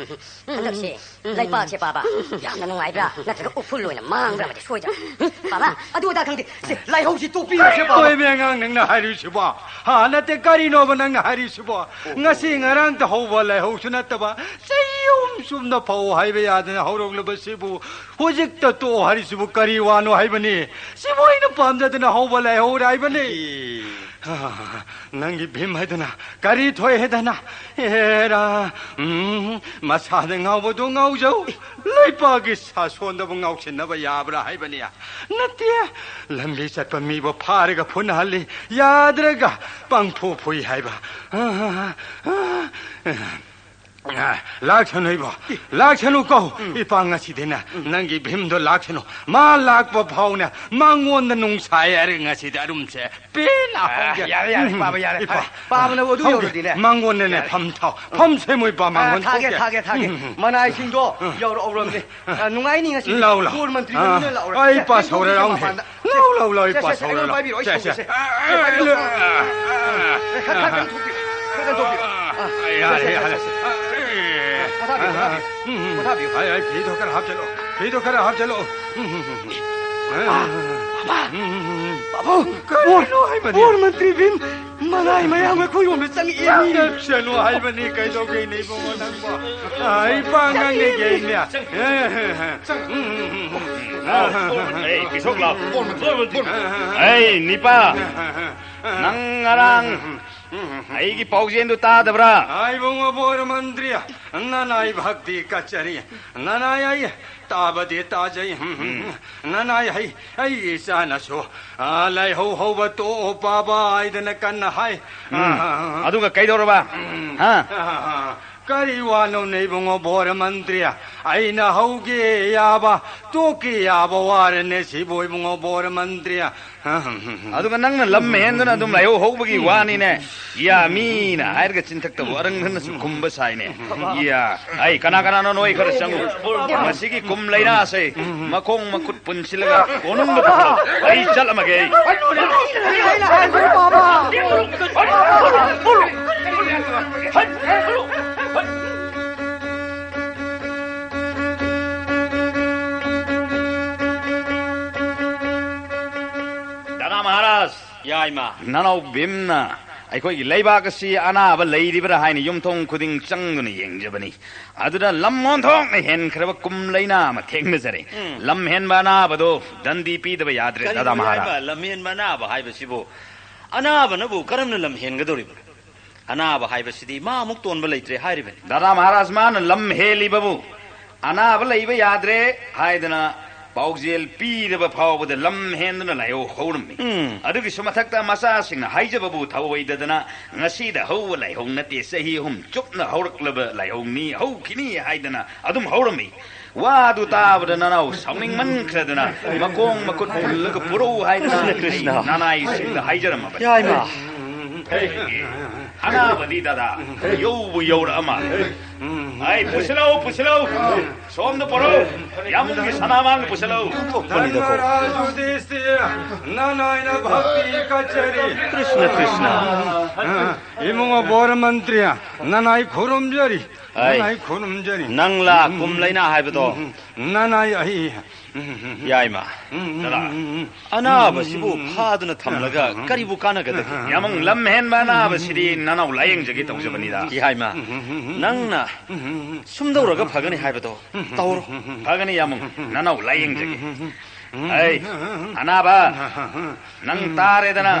ꯍꯟꯗꯛꯁꯦ ꯂꯩꯄꯥꯛꯁꯦ, ꯄꯥꯕ, ꯌꯥꯝꯅ ꯅꯨꯡꯉꯥꯏꯕ꯭ꯔꯥ? ꯅꯠꯇ꯭ꯔꯒ ꯎꯐꯨꯜ ꯑꯣꯏꯅ ꯃꯥꯡꯕ꯭ꯔꯥ ꯑꯃꯗꯤ ꯁꯣꯏꯗ꯭ꯔꯦ꯫ ꯄꯥꯕ, ꯑꯗꯨ ꯑꯗꯥ ꯈꯪꯗꯦ꯫ ꯁꯦ, ꯂꯥꯏꯍꯧꯁꯤ ꯇꯣꯛꯄꯤꯔꯁꯦ, ꯄꯥꯕ꯫ ꯀꯩꯅꯣꯃꯦ ꯑꯉꯥꯡ ꯅꯪꯅ ꯍꯥꯏꯔꯤꯁꯤꯕꯣ? ꯍꯥ, ꯅꯠꯇꯦ, ꯀꯔꯤꯅꯣꯕ ꯅꯪꯅ ꯍꯥꯏꯔꯤꯁꯤꯕꯣ? ꯉꯁꯤ ꯉꯔꯥꯡꯇ ꯍꯧꯕ ꯂꯥꯏꯍꯧꯁꯨ ꯅꯠꯇꯕ, ꯆꯍꯤ ꯑꯍꯨꯝ ꯆꯨꯞꯅ ꯐꯧ ꯍꯥꯏꯕ ꯌꯥꯗꯅ ꯍꯧꯔꯛꯂꯕꯁꯤꯕꯨ ꯍꯧꯖꯤꯛꯇ ꯇꯣꯛꯑꯣ ꯍꯥꯏꯔꯤꯁꯤꯕꯨ ꯀꯔꯤ ꯋꯥꯅꯣ ꯍꯥꯏꯕꯅꯤ? ꯁꯤꯕꯨ ꯑꯩꯅ ꯄꯥꯝꯖꯗꯅ ꯍꯧꯕ ꯂꯥꯏꯍꯧꯔꯦ ꯍꯥꯏꯕꯅꯤ꯫ ꯑꯦ꯫ ꯅꯪꯒꯤ ꯚꯤꯝ ꯍꯥꯏꯗꯅ ꯀꯔꯤ ꯊꯣꯛꯑꯦ ꯍꯥꯏꯗꯅ? ꯑꯦꯔꯥ, ꯎꯝ, ꯃꯁꯥꯗ ꯉꯥꯎꯕꯗꯣ ꯉꯥꯎꯖꯧ, ꯂꯩꯄꯥꯛꯀꯤ ꯁꯥꯁꯣꯟꯗꯕꯨ ꯉꯥꯎꯁꯤꯟꯅꯕ ꯌꯥꯕ꯭ꯔꯥ ꯍꯥꯏꯕꯅꯤ꯫ ꯅꯠꯇꯦ, ꯂꯝꯕꯤ ꯆꯠꯄ ꯃꯤꯕꯨ ꯐꯥꯔꯒ ꯐꯨꯅꯍꯜꯂꯤ, ꯌꯥꯗ꯭ꯔꯒ ꯄꯪꯐꯨ ꯐꯨꯏ ꯍꯥꯏꯕ꯫ ꯑ, ꯂꯥꯛꯁꯅꯨ ꯏꯕꯣ, ꯂꯥꯛꯁꯅꯨ ꯀꯧ꯫ ꯎꯝ꯫ ꯏꯄꯥ ꯉꯁꯤꯗꯤꯅꯦ, ꯎꯝ, ꯅꯪꯒꯤ ꯚꯤꯝꯗꯣ ꯂꯥꯛꯁꯅꯨ꯫ ꯃꯥ ꯂꯥꯛꯄ ꯐꯥꯎꯅꯦ, ꯃꯉꯣꯟꯗ ꯅꯨꯡꯁꯥꯏ ꯍꯥꯏꯔꯒ ꯉꯁꯤꯗꯤ ꯑꯔꯨꯝꯁꯦ ꯄꯦꯟꯅ ꯑ, ꯍꯧꯒꯦ꯫ ꯌꯥꯔꯦ, ꯌꯥꯔꯦ, ꯎꯝ, ꯄꯥꯕ, ꯌꯥꯔꯦ, ꯏꯄꯥ, ꯐꯔꯦ꯫ ꯄꯥꯕꯅꯕꯨ ꯑꯗꯨ ꯍꯧꯒꯦ꯫ ꯌꯧꯔꯗꯤꯅꯦ꯫ ꯃꯉꯣꯟꯗꯅꯦ ꯌꯥꯔꯦ꯫ ꯐꯝ ꯊꯥꯎ, ꯎꯝ꯫ ꯐꯝ ꯁꯦꯝꯃꯨ ꯏꯄꯥ, ꯑ, ꯃꯉꯣꯟ ꯊꯥꯒꯦ, ꯊꯣꯛꯀꯦ꯫ ꯊꯥꯒꯦ, ꯊꯥꯒꯦ꯫ ꯎꯝ, ꯎꯝ, ꯎꯝ꯫ ꯃꯅꯥꯏꯁꯤꯡꯗꯣ ꯎꯝ꯫ ꯌꯧꯔꯛꯑꯧꯔꯕꯅꯦ꯫ ꯑ, ꯅꯨꯡꯉꯥꯏꯅꯤ ꯉꯁꯤꯗꯤ꯫ ꯂꯥꯎ, ꯂꯥꯎ꯫ ꯕꯣꯔ ꯃꯟꯇ꯭ꯔꯤ ꯑ, ꯃꯌꯨꯝꯗ ꯂꯥꯛꯑꯣꯔꯦ꯫ ꯑꯩ ꯏꯄꯥ ꯁꯦ, ꯁꯦ, ꯁꯧꯔꯦ ꯊꯣꯛꯄꯤꯔꯣ ꯂꯥꯎꯅꯦ꯫ ꯃꯄꯥꯟꯗ꯫ ꯂꯥꯎ, ꯂꯥꯎ, ꯂꯥꯎ, ꯁꯦ, ꯏꯄꯥ ꯁꯦ, ꯁꯦ, ꯁꯧꯔꯦ ꯑꯩꯉꯣꯟꯗ ꯂꯥꯎ꯫ ꯄꯥꯏꯕꯤꯔꯣ, ꯑꯩ ꯁꯦ, ꯁꯦ꯫ ꯁꯧꯒꯦ, ꯁꯦ꯫ ꯑ, ꯑ, ꯑ, ꯑ, ꯈꯔ, ꯈꯔ, ꯈꯔ ꯊꯣꯛꯄꯤꯔꯣ, ꯈꯔ ꯊꯣꯛꯄꯤꯔꯣ꯫ ꯑ, ꯑ, ꯁꯦ, ꯌꯥꯔꯦ, ꯁꯦ, ꯁꯦ, ꯌꯥꯔꯦ꯫ ꯁꯦ, ꯁꯦ꯫ ꯑ, ꯑ, ꯄꯣꯊꯥꯕꯤꯌꯨ, ꯑ, ꯄꯣꯊꯥꯕꯤꯌꯨ꯫ ꯎꯝ, ꯎꯝ꯫ ꯄꯣꯊꯥꯕꯤꯌꯨ꯫ ꯑꯩ, ꯑꯩ ꯐꯤꯗꯣ ꯈꯔ ꯍꯥꯞꯆꯜꯂꯣ꯫ ꯐꯤꯗꯣ ꯈꯔ ꯍꯥꯞꯆꯜꯂꯣ꯫ ꯎꯝ, ꯎꯝ, ꯎꯝ, ꯎꯝ꯫ ꯑ, ꯑ, ꯑ꯫ ꯕꯥꯕꯨ, ꯀꯔꯤꯅꯣ ꯍꯥꯏꯕꯅꯦ? ꯕꯣꯔ ꯃꯟꯇ꯭ꯔꯤ ꯚꯤꯝ, ꯃꯅꯥꯏ ꯃꯌꯥꯝ ꯑꯩꯈꯣꯏꯔꯣꯝꯗ ꯆꯪꯉꯛꯑꯦ ꯃꯤ꯫ ꯆꯠꯁꯅꯨ ꯍꯥꯏꯕꯅꯤ, ꯀꯩꯗꯧꯒꯦꯅꯦ ꯏꯕꯨꯡꯉꯣ ꯅꯪꯕꯣ? ꯑꯩ ꯄꯥꯡꯉꯒꯦ ꯏꯅꯦ꯫ ꯑꯦ, ꯄꯤꯊꯣꯛ ꯂꯥꯎ꯫ ꯑꯩ, ꯅꯤꯄꯥ, ꯅꯪ ꯉꯔꯥꯡ ꯑꯩꯒꯤ ꯄꯥꯎꯖꯦꯜꯗꯨ ꯇꯥꯗꯕ꯭ꯔꯥ? ꯑꯩ ꯏꯕꯨꯡꯉꯣ ꯕꯣꯔ ꯃꯟꯇ꯭ꯔꯤ, ꯅꯅꯥꯏ ꯚꯛꯇꯤ ꯀꯠꯆꯔꯤ꯫ ꯅꯅꯥꯏ ꯑꯩ ꯇꯥꯕꯗꯤ ꯇꯥꯖꯩ꯫ ꯎꯝ꯫ ꯅꯅꯥꯏ ꯑꯩ, ꯑꯩ ꯏꯆꯥꯅꯁꯨ, ꯑ, "ꯂꯥꯏꯍꯧ ꯍꯧꯕ ꯇꯣꯛꯑꯣ ꯄꯥꯕ" ꯍꯥꯏꯗꯅ ꯀꯟꯅ ꯍꯥꯏ꯫ ꯎꯝ꯫ ꯑ, ꯑꯗꯨꯒ ꯀꯩꯗꯧꯔꯕ? ꯎꯝ꯫ ꯍꯥ? ꯑ, ꯀꯔꯤ ꯋꯥꯅꯣꯅꯦ ꯏꯕꯨꯡꯉꯣ ꯕꯣꯔ ꯃꯟꯇ꯭ꯔꯤ? ꯑꯩꯅ ꯍꯧꯒꯦ ꯌꯥꯕ, ꯇꯣꯛꯀꯦ ꯌꯥꯕ ꯋꯥꯔꯅꯦ ꯁꯤꯕꯨ ꯏꯕꯨꯡꯉꯣ ꯕꯣꯔ ꯃꯟꯇ꯭ꯔꯤ꯫ ꯑꯗꯨꯒ ꯅꯪꯅ ꯂꯝ ꯍꯦꯟꯗꯨꯅ ꯑꯗꯨꯝ ꯂꯥꯏꯍꯧ ꯍꯧꯕꯒꯤ ꯋꯥꯅꯤꯅꯦ꯫ ꯌꯥ, ꯃꯤꯅ ꯍꯥꯏꯔꯒ ꯆꯤꯟꯊꯛꯇꯕꯨ ꯑꯔꯪ ꯍꯟꯅꯁꯨ ꯈꯨꯝꯕ ꯁꯥꯏꯅꯦ꯫ ꯌꯥ, ꯑꯩ, ꯀꯅꯥ ꯀꯅꯥꯅꯣ ꯅꯣꯏ ꯈꯔ ꯆꯪꯉꯨ꯫ ꯃꯁꯤꯒꯤ ꯀꯨꯝ ꯂꯩꯅꯥꯁꯦ ꯃꯈꯣꯡ ꯃꯈꯨꯠ ꯄꯨꯟꯁꯤꯜꯂꯒ ꯀꯣꯅꯨꯡꯗ ꯄꯨꯈꯠꯂꯣ꯫ ꯑꯩ ꯆꯠꯂꯝꯃꯒꯦ ꯑꯩ꯫ ꯑꯩꯅ ꯍꯥꯏꯕ ꯄꯥꯕ꯫ ꯗꯥꯗꯥ ꯃꯍꯥꯔꯥꯖ, ꯌꯥꯏꯃ꯫ ꯅꯅꯥꯎ ꯚꯤꯝꯅ ꯑꯩꯈꯣꯏꯒꯤ ꯂꯩꯕꯥꯛ ꯑꯁꯤ ꯑꯅꯥꯕ ꯂꯩꯔꯤꯕ꯭ꯔꯥ ꯍꯥꯏꯅ ꯌꯨꯝꯊꯣꯡ ꯈꯨꯗꯤꯡ ꯆꯪꯗꯨꯅ ꯌꯦꯡꯖꯕꯅꯤ꯫ ꯑꯗꯨꯗ ꯂꯝ ꯑꯣꯟꯊꯣꯛꯅ ꯍꯦꯟꯈ꯭ꯔꯕ ꯀꯨꯝ ꯂꯩꯅꯥ ꯑꯃ ꯊꯦꯡꯅꯖꯔꯦ꯫ ꯎꯝ꯫ ꯂꯝ ꯍꯦꯟꯕ ꯑꯅꯥꯕꯗꯣ ꯗꯟꯗꯤ ꯄꯤꯗꯕ ꯌꯥꯗ꯭ꯔꯦ, ꯀꯔꯤꯅꯣ ꯗꯥꯗꯥ ꯃꯍꯥꯔꯥꯖ꯫ ꯍꯥꯏꯕ ꯂꯝ ꯍꯦꯟꯕ ꯑꯅꯥꯕ ꯍꯥꯏꯕꯁꯤꯕꯨ? ꯑꯅꯥꯕꯅꯕꯨ ꯀꯔꯝꯅ ꯂꯝ ꯍꯦꯟꯒꯗꯧꯔꯤꯕꯅꯣ? ꯑꯅꯥꯕ ꯍꯥꯏꯕꯁꯤꯗꯤ ꯃꯥ ꯑꯃꯨꯛ ꯇꯣꯟꯕ ꯂꯩꯇ꯭ꯔꯦ ꯍꯥꯏꯔꯤꯕꯅꯤ꯫ ꯗꯥꯗꯥ ꯃꯍꯥꯔꯥꯖ, ꯃꯥꯅ ꯂꯝ ꯍꯦꯜꯂꯤꯕꯕꯨ ꯑꯅꯥꯕ ꯂꯩꯕ ꯌꯥꯗ꯭ꯔꯦ ꯍꯥꯏꯗꯅ ꯄꯥꯎꯖꯦꯜ ꯄꯤꯔꯕ ꯐꯥꯎꯕꯗ ꯂꯝ ꯍꯦꯟꯗꯨꯅ ꯂꯥꯏꯍꯧ ꯍꯧꯔꯝꯃꯤ꯫ ꯎꯝ꯫ ꯑꯗꯨꯒꯤꯁꯨ ꯃꯊꯛꯇ ꯃꯆꯥꯁꯤꯡꯅ ꯍꯥꯏꯖꯕꯕꯨ ꯊꯧꯑꯣꯏꯗꯗꯅ ꯉꯁꯤꯗ ꯍꯧꯕ ꯂꯥꯏꯍꯧ ꯅꯠꯇꯦ, ꯆꯍꯤ ꯑꯍꯨꯝ ꯆꯨꯞꯅ ꯍꯧꯔꯛꯂꯕ ꯂꯥꯏꯍꯧꯅꯤ, ꯍꯧꯈꯤꯅꯤ ꯍꯥꯏꯗꯅ ꯑꯗꯨꯝ ꯍꯧꯔꯝꯃꯤ꯫ ꯋꯥ ꯑꯗꯨ ꯇꯥꯕꯗ ꯅꯅꯥꯎ ꯁꯥꯎꯅꯤꯡꯃꯟꯈ꯭ꯔꯗꯅ ꯃꯈꯣꯡ ꯃꯈꯨꯠ ꯄꯨꯜꯂꯒ ꯄꯨꯔꯛꯎ ꯍꯥꯏꯗꯅ ꯀ꯭ꯔꯤꯁꯅ, ꯀ꯭ꯔꯤꯁꯅ꯫ ꯑꯩ ꯅꯅꯥꯏꯁꯤꯡꯗ ꯍꯥꯏꯖꯔꯝꯃꯕꯅꯤ꯫ ꯌꯥꯏꯃ꯫ ꯑꯅꯥꯕꯗꯤ ꯗꯥꯗꯥ ꯌꯧꯕꯨ ꯌꯧꯔꯛꯑ ꯃꯥꯜꯂꯦ꯫ ꯑꯩ ꯄꯨꯁꯤꯜꯂꯛꯎ, ꯄꯨꯁꯤꯜꯂꯛꯎ꯫ ꯁꯣꯝꯗ ꯄꯨꯔꯛꯎ꯫ ꯌꯥꯝꯕꯨꯡꯒꯤ ꯁꯅꯥꯃꯥꯡꯗ ꯄꯨꯁꯤꯜꯂꯛꯎ꯫ ꯙꯔꯃꯔꯥꯖ ꯌꯨꯙꯤꯁꯇꯤꯔ, ꯅꯅꯥꯏꯅ ꯚꯛꯇꯤ ꯀꯠꯆꯔꯤ꯫ ꯀ꯭ꯔꯤꯁꯅ, ꯀ꯭ꯔꯤꯁꯅ꯫ ꯏꯕꯨꯡꯉꯣ ꯕꯣꯔ ꯃꯟꯇ꯭ꯔꯤ, ꯅꯅꯥꯏ ꯈꯨꯔꯨꯝꯖꯔꯤ꯫ ꯑꯩ, ꯅꯅꯥꯏ ꯈꯨꯔꯨꯝꯖꯔꯤ꯫ ꯅꯪꯂꯥ ꯎꯝ, ꯎꯝ, ꯀꯨꯝ ꯂꯩꯅꯥ ꯍꯥꯏꯕꯗꯣ? ꯎꯝ, ꯎꯝ, ꯅꯅꯥꯏ ꯑꯍꯤ꯫ ꯎꯝ, ꯎꯝ, ꯎꯝ, ꯎꯝ꯫ ꯌꯥꯏꯃ, ꯎꯝ, ꯎꯝ, ꯗꯗꯥ, ꯎꯝ, ꯎꯝ, ꯎꯝ꯫ ꯑꯅꯥꯕꯁꯤꯕꯨ ꯎꯝ, ꯎꯝ, ꯎꯝ꯫ ꯐꯥꯗꯨꯅ ꯊꯝꯂꯒ ꯎꯝ, ꯎꯝ, ꯎꯝ꯫ ꯀꯔꯤꯕꯨ ꯀꯥꯟꯅꯒꯗꯒꯦ? ꯎꯝ, ꯎꯝ, ꯌꯥꯝꯕꯨꯡ, ꯎꯝ, ꯂꯝ ꯍꯦꯟꯕ ꯎꯝ, ꯎꯝ, ꯑꯅꯥꯕꯁꯤꯗꯤ ꯎꯝ, ꯎꯝ, ꯅꯅꯥꯎ ꯂꯥꯌꯦꯡꯖꯒꯦ ꯇꯧꯖꯕꯅꯤꯗ꯫ ꯎꯝ, ꯎꯝ, ꯎꯝ, ꯎꯝ꯫ ꯅꯪꯅ ꯎꯝ, ꯎꯝ, ꯎꯝ꯫ ꯁꯨꯝꯗꯧꯔꯒ ꯐꯒꯅꯤ ꯍꯥꯏꯕꯗꯣ ꯎꯝ, ꯎꯝ, ꯇꯧꯔꯣ꯫ ꯎꯝ, ꯎꯝ, ꯎꯝ꯫ ꯐꯒꯅꯤ ꯌꯥꯝꯕꯨꯡ, ꯎꯝ, ꯎꯝ, ꯅꯅꯥꯎ ꯎꯝ, ꯎꯝ, ꯂꯥꯌꯦꯡꯖꯒꯦ꯫ ꯎꯝ, ꯎꯝ, ꯎꯝ꯫ ꯑꯩ, ꯎꯝ, ꯎꯝ, ꯎꯝ꯫ ꯑꯅꯥꯕ, ꯎꯝ, ꯎꯝ, ꯎꯝ꯫ ꯅꯪ ꯇꯥꯔꯦꯗꯅ꯫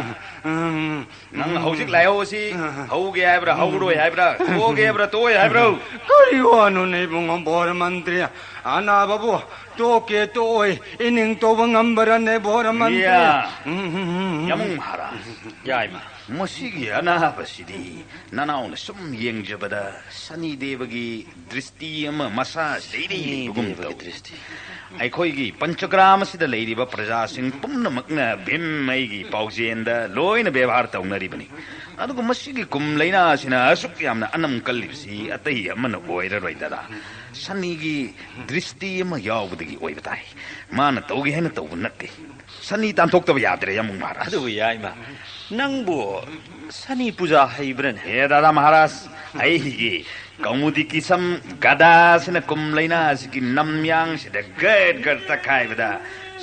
ꯎꯝ, ꯎꯝ, ꯎꯝ꯫ ꯅꯪ ꯍꯧꯖꯤꯛ ꯂꯥꯏꯍꯧ ꯑꯁꯤ ꯍꯧꯒꯦ ꯍꯥꯏꯕ꯭ꯔꯥ, ꯍꯧꯔꯣꯏ ꯍꯥꯏꯕ꯭ꯔꯥ, ꯇꯣꯛꯑꯒꯦ ꯍꯥꯏꯕ꯭ꯔꯥ, ꯇꯣꯛꯑꯣꯏ ꯍꯥꯏꯕ꯭ꯔꯣ? ꯀꯔꯤ ꯋꯥꯅꯣꯅꯦ ꯏꯕꯨꯡꯉꯣ ꯕꯣꯔ ꯃꯟꯇ꯭ꯔꯤ? ꯑꯅꯥꯕꯕꯨ ꯇꯣꯛꯀꯦ ꯇꯣꯛꯑꯣꯏ ꯏꯅꯤꯡ ꯇꯧꯕ ꯉꯝꯕ꯭ꯔꯅꯦ ꯕꯣꯔ ꯃꯟꯇ꯭ꯔꯤ? ꯌꯥ꯫ ꯎꯝ, ꯎꯝ, ꯎꯝ, ꯎꯝ꯫ ꯌꯥꯃꯨꯡ ꯃꯍꯥꯔꯥꯖ꯫ ꯌꯥꯏꯃ꯫ ꯃꯁꯤꯒꯤ ꯑꯅꯥꯕꯁꯤꯗꯤ ꯅꯅꯥꯎꯅ ꯁꯨꯝ ꯌꯦꯡꯖꯕꯗ ꯁꯅꯤ ꯗꯦꯕꯒꯤ ꯗ꯭ꯔꯤꯁꯇꯤ ꯑꯃ ꯃꯁꯥꯁꯤꯗ ꯁꯅꯤ ꯂꯩꯕꯒꯨꯝ ꯗꯦꯕꯒꯤ ꯇꯧꯏ꯫ ꯗ꯭ꯔꯤꯁꯇꯤ꯫ ꯑꯩꯈꯣꯏꯒꯤ ꯄꯟꯆꯒ꯭ꯔꯥꯝ ꯑꯁꯤꯗ ꯂꯩꯔꯤꯕ ꯄ꯭ꯔꯖꯥꯁꯤꯡ ꯄꯨꯝꯅꯃꯛꯅ ꯚꯤꯝ ꯑꯩꯒꯤ ꯄꯥꯎꯖꯦꯜꯗ ꯂꯣꯏꯅ ꯕꯦꯕꯥꯔ ꯇꯧꯅꯔꯤꯕꯅꯤ꯫ ꯑꯗꯨꯒ ꯃꯁꯤꯒꯤ ꯀꯨꯝ ꯂꯩꯅꯥ ꯑꯁꯤꯅ ꯑꯁꯨꯛ ꯌꯥꯝꯅ ꯑꯅꯝ ꯀꯜꯂꯤꯕꯁꯤ ꯑꯇꯩ ꯑꯃꯅ ꯑꯣꯏꯔꯔꯣꯏ ꯗꯗꯥ꯫ ꯁꯅꯤꯒꯤ ꯗ꯭ꯔꯤꯁꯇꯤ ꯑꯃ ꯌꯥꯎꯕꯗꯒꯤ ꯑꯣꯏꯕ ꯇꯥꯏ꯫ ꯃꯥꯅ ꯇꯧꯒꯦ ꯍꯥꯏꯅ ꯇꯧꯕ ꯅꯠꯇꯦ꯫ ꯁꯅꯤ ꯇꯥꯟꯊꯣꯛꯇꯕ ꯌꯥꯗ꯭ꯔꯦ, ꯌꯥꯃꯨꯡ ꯃꯍꯥꯔꯥꯖ꯫ ꯑꯗꯨꯕꯨ ꯌꯥꯏꯃ, ꯅꯪꯕꯨ ꯁꯅꯤ ꯄꯨꯖꯥ ꯍꯩꯕ꯭ꯔꯅꯦ? ꯍꯦ ꯗꯥꯗꯥ ꯃꯍꯥꯔꯥꯖ, ꯑꯩꯒꯤ ꯀꯧꯃꯨꯗꯤ ꯀꯤꯁꯝ ꯒꯗꯥꯁꯤꯅ ꯀꯨꯝ ꯂꯩꯅꯥꯁꯤꯒꯤ ꯅꯝꯌꯥꯡꯁꯤꯗ ꯒꯠ ꯒꯠ ꯇꯛꯈꯥꯏꯕꯗ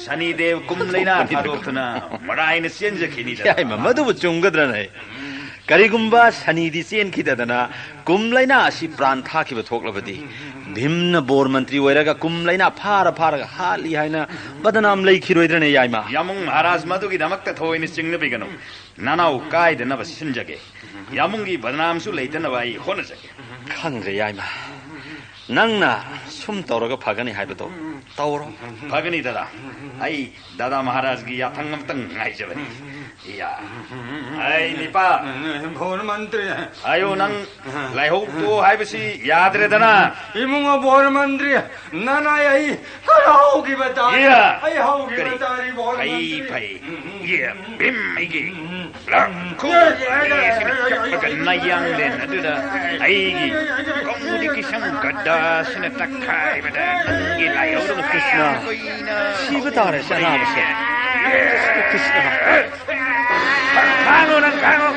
ꯁꯅꯤ ꯗꯦꯕ ꯀꯨꯝ ꯂꯩꯅꯥ ꯊꯥꯗꯣꯛꯇꯨꯅ ꯃꯔꯥꯏꯅ ꯆꯦꯟꯖꯈꯤꯅꯤꯗ꯫ ꯌꯥꯏꯃ, ꯃꯗꯨꯕꯨ ꯆꯨꯝꯒꯗ꯭ꯔꯅꯦ? ꯀꯔꯤꯒꯨꯝꯕ ꯁꯅꯤꯗꯤ ꯆꯦꯟꯈꯤꯗꯗꯅ ꯀꯨꯝ ꯂꯩꯅꯥ ꯑꯁꯤ ꯄ꯭ꯔꯥꯟ ꯊꯥꯈꯤꯕ ꯊꯣꯛꯂꯕꯗꯤ, ꯚꯤꯝꯅ ꯕꯣꯔ ꯃꯟꯇ꯭ꯔꯤ ꯑꯣꯏꯔꯒ ꯀꯨꯝ ꯂꯩꯅꯥ ꯐꯥꯔ ꯐꯥꯔꯒ ꯍꯥꯠꯂꯤ ꯍꯥꯏꯅ ꯕꯗꯅꯥꯝ ꯂꯩꯈꯤꯔꯣꯏꯗ꯭ꯔꯅꯦ, ꯌꯥꯏꯃ? ꯌꯥꯃꯨꯡ ꯃꯍꯥꯔꯥꯖ, ꯃꯗꯨꯒꯤꯗꯃꯛꯇ ꯊꯑꯣꯏꯅ ꯆꯤꯡꯅꯕꯤꯒꯅꯨ꯫ ꯅꯅꯥꯎ ꯀꯥꯏꯗꯅꯕ ꯁꯤꯟꯖꯒꯦ꯫ ꯌꯥꯃꯨꯡꯒꯤ ꯕꯗꯅꯥꯝꯁꯨ ꯂꯩꯇꯅꯕ ꯑꯩ ꯍꯣꯠꯅꯖꯒꯦ꯫ ꯈꯪꯗ꯭ꯔꯦ, ꯌꯥꯏꯃ꯫ ꯅꯪꯅ ꯁꯨꯝ ꯇꯧꯔꯒ ꯐꯒꯅꯤ ꯍꯥꯏꯕꯗꯣ ꯇꯧꯔꯣ꯫ ꯐꯒꯅꯤ, ꯗꯗꯥ꯫ ꯑꯩ ꯗꯗꯥ ꯃꯍꯥꯔꯥꯖꯒꯤ ꯌꯥꯊꯪ ꯑꯃꯇꯪ ꯉꯥꯏꯖꯕꯅꯤ꯫ ꯏꯌꯥ꯫ ꯑꯩ ꯅꯤꯄꯥ꯫ ꯕꯣꯔ ꯃꯟꯇ꯭ꯔꯤ꯫ ꯑꯌꯣ, ꯅꯪ ꯂꯥꯏꯍꯧ ꯇꯣꯛꯑꯣ ꯍꯥꯏꯕꯁꯤ ꯌꯥꯗ꯭ꯔꯦꯗꯅ꯫ ꯏꯕꯨꯡꯉꯣ ꯕꯣꯔ ꯃꯟꯇ꯭ꯔꯤ, ꯅꯅꯥꯏ ꯑꯍꯤ ꯈꯔ ꯍꯧꯈꯤꯕ ꯇꯥꯔꯦ꯫ ꯏꯌꯥ꯫ ꯑꯩ ꯍꯧꯈꯤꯕ ꯀꯔꯤ? ꯇꯥꯔꯦ, ꯕꯣꯔ ꯐꯩ, ꯃꯟꯇ꯭ꯔꯤ꯫ ꯐꯩ꯫ ꯏꯌꯥ, ꯚꯤꯝ ꯑꯩꯒꯤ ꯂꯥꯛꯈꯣ ꯁꯤꯅ ꯀꯞꯄꯒ ꯅꯌꯥꯡꯂꯦꯟ ꯑꯗꯨꯗ ꯑꯩꯒꯤ ꯀꯧꯃꯨꯗꯤ ꯀꯤꯁꯝ ꯒꯗꯥꯁꯤꯅ ꯇꯛꯈꯥꯏꯕꯗ ꯅꯪꯒꯤ ꯂꯥꯏꯍꯧ ꯀ꯭ꯔꯤꯁꯅ꯫ ꯀꯨꯏꯅ ꯁꯤꯕ ꯇꯥꯔꯦ, ꯁꯤ ꯑꯅꯥꯕꯁꯦ꯫ ꯀ꯭ꯔꯤꯁꯅ꯫ ꯈꯥꯡꯉꯣ, ꯅꯪ ꯈꯥꯡꯉꯣ꯫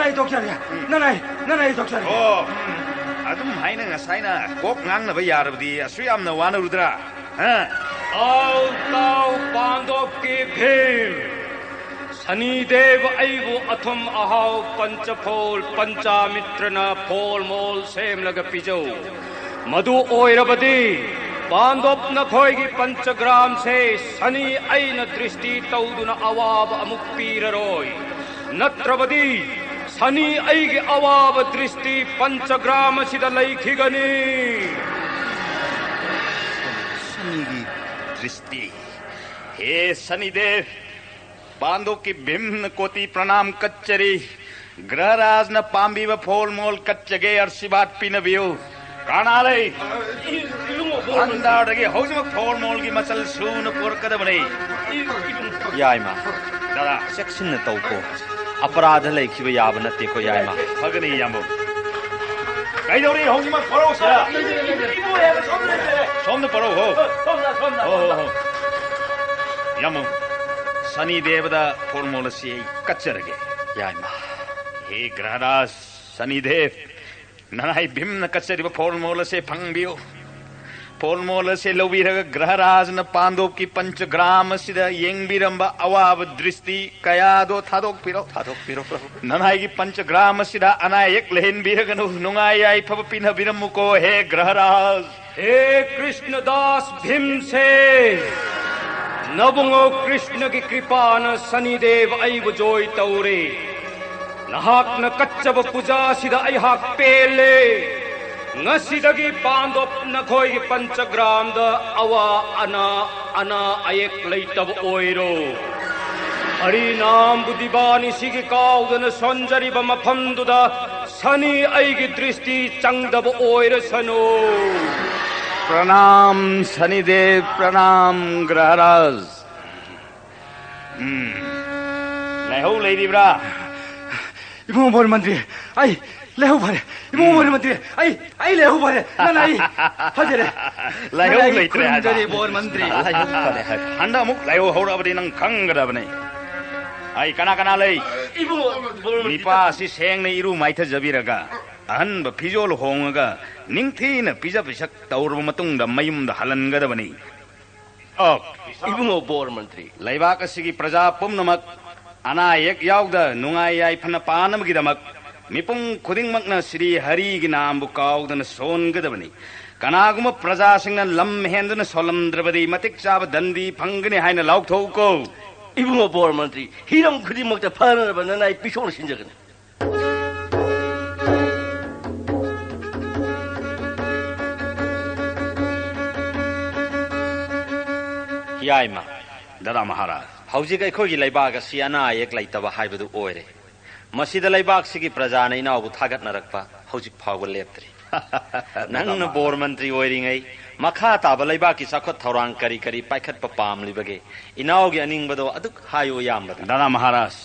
ꯑꯩ ꯇꯣꯛꯆꯔꯒꯦ꯫ ꯅꯅꯥꯏ, ꯅꯅꯥꯏ, ꯑꯩ ꯇꯣꯛꯆꯔꯒꯦ꯫ ꯑꯣ, ꯑꯗꯨꯝ ꯍꯥꯏꯅ ꯉꯁꯥꯏꯅ ꯀꯣꯛ ꯉꯥꯡꯅꯕ ꯌꯥꯔꯕꯗꯤ ꯑꯁꯨ ꯌꯥꯝꯅ ꯋꯥꯅꯔꯨꯗ꯭ꯔꯥ? ꯍꯥ? ꯑꯥꯎ, ꯇꯥꯎ, ꯄꯥꯟꯗꯣꯞꯀꯤ ꯚꯤꯝ꯫ ꯁꯅꯤꯗꯦꯕ ꯑꯩꯕꯨ ꯑꯊꯨꯝ ꯑꯍꯥꯎ ꯄꯟꯆꯐꯣꯜ, ꯄꯟꯆꯥꯃꯤꯇ꯭ꯔꯅ ꯐꯣꯜ ꯃꯣꯜ ꯁꯦꯝꯂꯒ ꯄꯤꯖꯧ꯫ ꯃꯗꯨ ꯑꯣꯏꯔꯕꯗꯤ ꯄꯥꯟꯗꯣꯞ ꯅꯈꯣꯏꯒꯤ ꯄꯟꯆꯒ꯭ꯔꯥꯝꯁꯦ ꯁꯅꯤ ꯑꯩꯅ ꯗ꯭ꯔꯤꯁꯇꯤ ꯇꯧꯗꯨꯅ ꯑꯋꯥꯕ ꯑꯃꯨꯛ ꯄꯤꯔꯔꯣꯏ꯫ ꯅꯠꯇ꯭ꯔꯕꯗꯤ ꯁꯅꯤ ꯑꯩꯒꯤ ꯑꯋꯥꯕ ꯗ꯭ꯔꯤꯁꯇꯤ ꯄꯟꯆꯒ꯭ꯔꯥꯝ ꯑꯁꯤꯗ ꯂꯩꯈꯤꯒꯅꯤ꯫ ꯁꯅꯤꯒꯤ ꯗ꯭ꯔꯤꯁꯇꯤ꯫ ꯍꯦ ꯁꯅꯤꯗꯦꯕ, ꯄꯥꯟꯗꯣꯞꯀꯤ ꯚꯤꯝꯅ ꯀꯣꯇꯤ ꯄ꯭ꯔꯅꯥꯝ ꯀꯠꯆꯔꯤ꯫ ꯒ꯭ꯔꯍꯔꯥꯖꯅ ꯄꯥꯝꯕꯤꯕ ꯐꯣꯜ ꯃꯣꯜ ꯀꯠꯆꯒꯦ, ꯑꯥꯔꯁꯤꯕꯥꯗ ꯄꯤꯅꯕꯤꯌꯨ꯫ ꯀꯅꯥ ꯂꯩ? ꯚꯥꯟꯗꯥꯔꯗꯒꯤ ꯍꯧꯖꯤꯛꯃꯛ ꯐꯣꯜ ꯃꯣꯜꯒꯤ ꯃꯆꯜ ꯁꯨꯅ ꯄꯨꯔꯛꯀꯗꯕꯅꯤ꯫ ꯌꯥꯏꯃ, ꯗꯥꯗꯥ꯫ ꯆꯦꯛꯁꯤꯟꯅ ꯇꯧꯀꯣ꯫ ꯑꯄꯔꯥꯙ ꯂꯩꯈꯤꯕ ꯌꯥꯕ ꯅꯠꯇꯦꯀꯣ, ꯌꯥꯏꯃ꯫ ꯐꯒꯅꯤ, ꯏꯌꯥꯝꯕ꯫ ꯀꯩꯗꯧꯔꯤ? ꯍꯧꯖꯤꯛꯃꯛ ꯄꯣꯔꯛꯎ ꯁꯤꯗ꯫ ꯁꯣꯝꯗ ꯄꯣꯔꯛꯎ, ꯍꯣ꯫ ꯍꯣ, ꯍꯣ, ꯍꯣ꯫ ꯏꯌꯥꯝꯕ, ꯁꯅꯤ ꯗꯦꯕꯗ ꯐꯣꯜ ꯃꯣꯜ ꯑꯁꯤ ꯑꯩ ꯀꯠꯆꯔꯒꯦ꯫ ꯌꯥꯏꯃ꯫ ꯍꯦ ꯒ꯭ꯔꯍꯔꯥꯖ ꯁꯅꯤ ꯗꯦꯕ, ꯅꯅꯥꯏ ꯚꯤꯝꯅ ꯀꯠꯆꯔꯤꯕ ꯐꯣꯜ ꯃꯣꯜ ꯑꯁꯦ ꯐꯪꯕꯤꯌꯨ꯫ ꯐꯣꯜ ꯃꯣꯜ ꯑꯁꯦ ꯂꯧꯕꯤꯔꯒ ꯒ꯭ꯔꯍꯔꯥꯖꯅ ꯄꯥꯟꯗꯣꯞꯀꯤ ꯄꯟꯆꯒ꯭ꯔꯥꯝ ꯑꯁꯤꯗ ꯌꯦꯡꯕꯤꯔꯝꯕ ꯑꯋꯥꯕ ꯗ꯭ꯔꯤꯁꯇꯤ ꯀꯌꯥꯗꯣ ꯊꯥꯗꯣꯛꯄꯤꯔꯣ꯫ ꯊꯥꯗꯣꯛꯄꯤꯔꯣ, ꯄ꯭ꯔꯚꯨ꯫ ꯅꯅꯥꯏꯒꯤ ꯄꯟꯆꯒ꯭ꯔꯥꯝ ꯑꯁꯤꯗ ꯑꯅꯥ ꯑꯌꯦꯛ ꯂꯩꯍꯟꯕꯤꯔꯒꯅꯨ, ꯅꯨꯡꯉꯥꯏ ꯌꯥꯏꯐꯕ ꯄꯤꯅꯕꯤꯔꯝꯃꯨꯀꯣ, ꯍꯦ ꯒ꯭ꯔꯍꯔꯥꯖ꯫ ꯍꯦ ꯀ꯭ꯔꯤꯁꯅꯗꯥꯁ ꯚꯤꯝꯁꯦꯟ, ꯅꯕꯨꯡꯉꯣ ꯀ꯭ꯔꯤꯁꯅꯒꯤ ꯀ꯭ꯔꯤꯄꯥꯅ ꯁꯅꯤꯗꯦꯕ ꯑꯩꯕꯨ ꯖꯣꯏ ꯇꯧꯔꯦ꯫ ꯅꯍꯥꯛꯅ ꯀꯠꯆꯕ ꯄꯨꯖꯥꯁꯤꯗ ꯑꯩꯍꯥꯛ ꯄꯦꯜꯂꯦ꯫ ꯉꯁꯤꯗꯒꯤ ꯄꯥꯟꯗꯣꯞ ꯅꯈꯣꯏꯒꯤ ꯄꯟꯆꯒ꯭ꯔꯥꯝꯗ ꯑꯋꯥ ꯑꯅꯥ, ꯑꯅꯥ ꯑꯌꯦꯛ ꯂꯩꯇꯕ ꯑꯣꯏꯔꯣ꯫ ꯍꯔꯤꯅꯥꯝꯕꯨ ꯗꯤꯕꯥꯅꯤꯁꯤꯒꯤ ꯀꯥꯎꯗꯅ ꯁꯣꯟꯖꯔꯤꯕ ꯃꯐꯝꯗꯨꯗ ꯁꯅꯤ ꯑꯩꯒꯤ ꯗ꯭ꯔꯤꯁꯇꯤ ꯆꯪꯗꯕ ꯑꯣꯏꯔꯁꯅꯨ꯫ ꯄ꯭ꯔꯅꯥꯝ ꯁꯅꯤꯗꯦꯕ, ꯄ꯭ꯔꯅꯥꯝ ꯒ꯭ꯔꯍꯔꯥꯖ꯫ ꯎꯝ꯫ ꯂꯥꯏꯍꯧ ꯂꯩꯔꯤꯕ꯭ꯔꯥ? ꯏꯕꯨꯡꯉꯣ ꯕꯣꯔ ꯃꯟꯇ꯭ꯔꯤ, ꯑꯩ ꯂꯥꯏꯍꯧ ꯐꯔꯦ꯫ ꯏꯕꯨꯡꯉꯣ ꯕꯣꯔ ꯃꯟꯇ꯭ꯔꯤ, ꯑꯩ, ꯑꯩ ꯂꯥꯏꯍꯧ ꯐꯔꯦ꯫ ꯅꯪ ꯑꯩ ꯐꯖꯔꯦ꯫ ꯂꯥꯏꯍꯧ ꯅꯪ ꯑꯩ ꯂꯩꯇ꯭ꯔꯦ ꯍꯥꯏꯕ? ꯈꯨꯔꯨꯝꯖꯔꯤ ꯕꯣꯔ ꯃꯟꯇ꯭ꯔꯤ꯫ ꯂꯥꯏꯍꯧ ꯐꯔꯦ ꯍꯥꯏꯕ? ꯍꯟꯗꯛ ꯑꯃꯨꯛ ꯂꯥꯏꯍꯧ ꯍꯧꯔꯛꯑꯕꯗꯤ ꯅꯪ ꯈꯪꯒꯗꯕꯅꯤ꯫ ꯑꯩ ꯀꯅꯥ ꯀꯅꯥ ꯂꯩ? ꯏꯕꯨꯡꯉꯣ, ꯕꯣꯔ ꯃꯟꯇ꯭ꯔꯤ꯫ ꯅꯤꯄꯥ ꯑꯁꯤ ꯁꯦꯡꯅ ꯏꯔꯨ ꯃꯥꯏꯊꯖꯕꯤꯔꯒ, ꯑꯍꯟꯕ ꯐꯤꯖꯣꯜ ꯍꯣꯡꯉꯒ, ꯅꯤꯡꯊꯤꯅ ꯄꯤꯖ ꯄꯤꯊꯛ ꯇꯧꯔꯕ ꯃꯇꯨꯡꯗ ꯃꯌꯨꯝꯗ ꯍꯜꯍꯟꯒꯗꯕꯅꯤ꯫ ꯑꯣ, ꯏꯕꯨꯡꯉꯣ ꯕꯣꯔ ꯃꯟꯇ꯭ꯔꯤ꯫ ꯂꯩꯕꯥꯛ ꯑꯁꯤꯒꯤ ꯄ꯭ꯔꯖꯥ ꯄꯨꯝꯅꯃꯛ ꯑꯅꯥ ꯑꯌꯦꯛ ꯌꯥꯎꯗ ꯅꯨꯡꯉꯥꯏ ꯌꯥꯏꯐꯅ ꯄꯥꯟꯅꯕꯒꯤꯗꯃꯛ ꯃꯤꯄꯨꯝ ꯈꯨꯗꯤꯡꯃꯛꯅ ꯁ꯭ꯔꯤ ꯍꯔꯤꯒꯤ ꯅꯥꯝꯕꯨ ꯀꯥꯎꯗꯅ ꯁꯣꯟꯒꯗꯕꯅꯤ꯫ ꯀꯅꯥꯒꯨꯝꯕ ꯄ꯭ꯔꯖꯥꯁꯤꯡꯅ ꯂꯝ ꯍꯦꯟꯗꯨꯅ ꯁꯣꯜꯂꯝꯗ꯭ꯔꯕꯗꯤ ꯃꯇꯤꯛ ꯆꯥꯕ ꯗꯟꯗꯤ ꯐꯪꯒꯅꯤ ꯍꯥꯏꯅ ꯂꯥꯎꯊꯣꯛꯎꯀꯣ꯫ ꯏꯕꯨꯡꯉꯣ ꯕꯣꯔ ꯃꯟꯇ꯭ꯔꯤ, ꯍꯤꯔꯝ ꯈꯨꯗꯤꯡꯃꯛꯇ ꯐꯅꯅꯕ ꯅꯅꯥꯏ ꯄꯤꯊꯣꯛꯅ ꯁꯤꯟꯖꯒꯅꯤ꯫ ꯌꯥꯏꯃ, ꯗꯗꯥ ꯃꯍꯥꯔꯥꯖ꯫ ꯍꯧꯖꯤꯛ ꯑꯩꯈꯣꯏꯒꯤ ꯂꯩꯕꯥꯛ ꯑꯁꯤ ꯑꯅꯥ ꯑꯌꯦꯛ ꯂꯩꯇꯕ ꯍꯥꯏꯕꯗꯨ ꯑꯣꯏꯔꯦ꯫ ꯃꯁꯤꯗ ꯂꯩꯕꯥꯛꯁꯤꯒꯤ ꯄ꯭ꯔꯖꯥꯅ ꯏꯅꯥꯎꯕꯨ ꯊꯥꯒꯠꯅꯔꯛꯄ ꯍꯧꯖꯤꯛ ꯐꯥꯎꯕ ꯂꯦꯞꯇ꯭ꯔꯤ꯫ ꯅꯪꯅ ꯕꯣꯔ ꯃꯟꯇ꯭ꯔꯤ ꯑꯣꯏꯔꯤꯉꯩ ꯃꯈꯥ ꯇꯥꯕ ꯂꯩꯕꯥꯛꯀꯤ ꯆꯥꯎꯈꯠ ꯊꯧꯔꯥꯡ ꯀꯔꯤ ꯀꯔꯤ ꯄꯥꯏꯈꯠꯄ ꯄꯥꯝꯂꯤꯕꯒꯦ? ꯏꯅꯥꯎꯒꯤ ꯑꯅꯤꯡꯕꯗꯣ ꯑꯗꯨꯛ ꯍꯥꯏꯌꯨ ꯏꯌꯥꯝꯕꯗ꯫ ꯗꯗꯥ ꯃꯍꯥꯔꯥꯖ,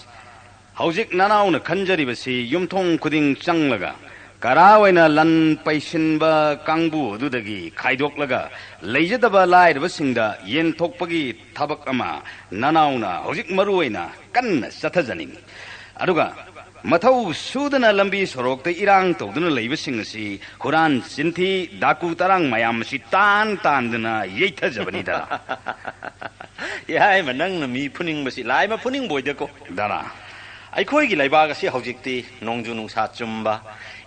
ꯍꯧꯖꯤꯛ ꯅꯅꯥꯎꯅ ꯈꯟꯖꯔꯤꯕꯁꯤ ꯌꯨꯝꯊꯣꯡ ꯈꯨꯗꯤꯡ ꯆꯪꯂꯒ ꯀꯔꯥ ꯑꯣꯏꯅ ꯂꯟ ꯄꯩꯁꯤꯟꯕ ꯀꯥꯡꯕꯨ ꯑꯗꯨꯗꯒꯤ ꯈꯥꯏꯗꯣꯛꯂꯒ ꯂꯩꯖꯗꯕ ꯂꯥꯏꯔꯕꯁꯤꯡꯗ ꯌꯦꯟꯊꯣꯛꯄꯒꯤ ꯊꯕꯛ ꯑꯃ ꯅꯅꯥꯎꯅ ꯍꯧꯖꯤꯛ ꯃꯔꯨ ꯑꯣꯏꯅ ꯀꯟꯅ ꯆꯠꯊꯖꯅꯤꯡꯏ꯫ ꯑꯗꯨꯒ ꯃꯊꯧ ꯁꯨꯗꯅ ꯂꯝꯕꯤ ꯁꯣꯔꯣꯛꯇ ꯏꯔꯥꯡ ꯇꯧꯗꯨꯅ ꯂꯩꯕꯁꯤꯡ ꯑꯁꯤ ꯍꯨꯔꯥꯟ ꯆꯤꯟꯊꯤ ꯗꯥꯀꯨ ꯇꯔꯥꯡ ꯃꯌꯥꯝ ꯑꯁꯤ ꯇꯥꯟ ꯇꯥꯟꯗꯨꯅ ꯌꯩꯊꯖꯕꯅꯤꯗ꯫ ꯌꯥꯏꯃ, ꯅꯪꯅ ꯃꯤ ꯐꯨꯅꯤꯡꯕꯁꯤ ꯂꯥꯏꯃ ꯐꯨꯅꯤꯡꯕ ꯑꯣꯏꯗꯦꯀꯣ꯫ ꯗꯗꯥ꯫ ꯑꯩꯈꯣꯏꯒꯤ ꯂꯩꯕꯥꯛ ꯑꯁꯤ ꯍꯧꯖꯤꯛꯇꯤ ꯅꯣꯡꯖꯨ ꯅꯨꯡꯁꯥ ꯆꯨꯝꯕ,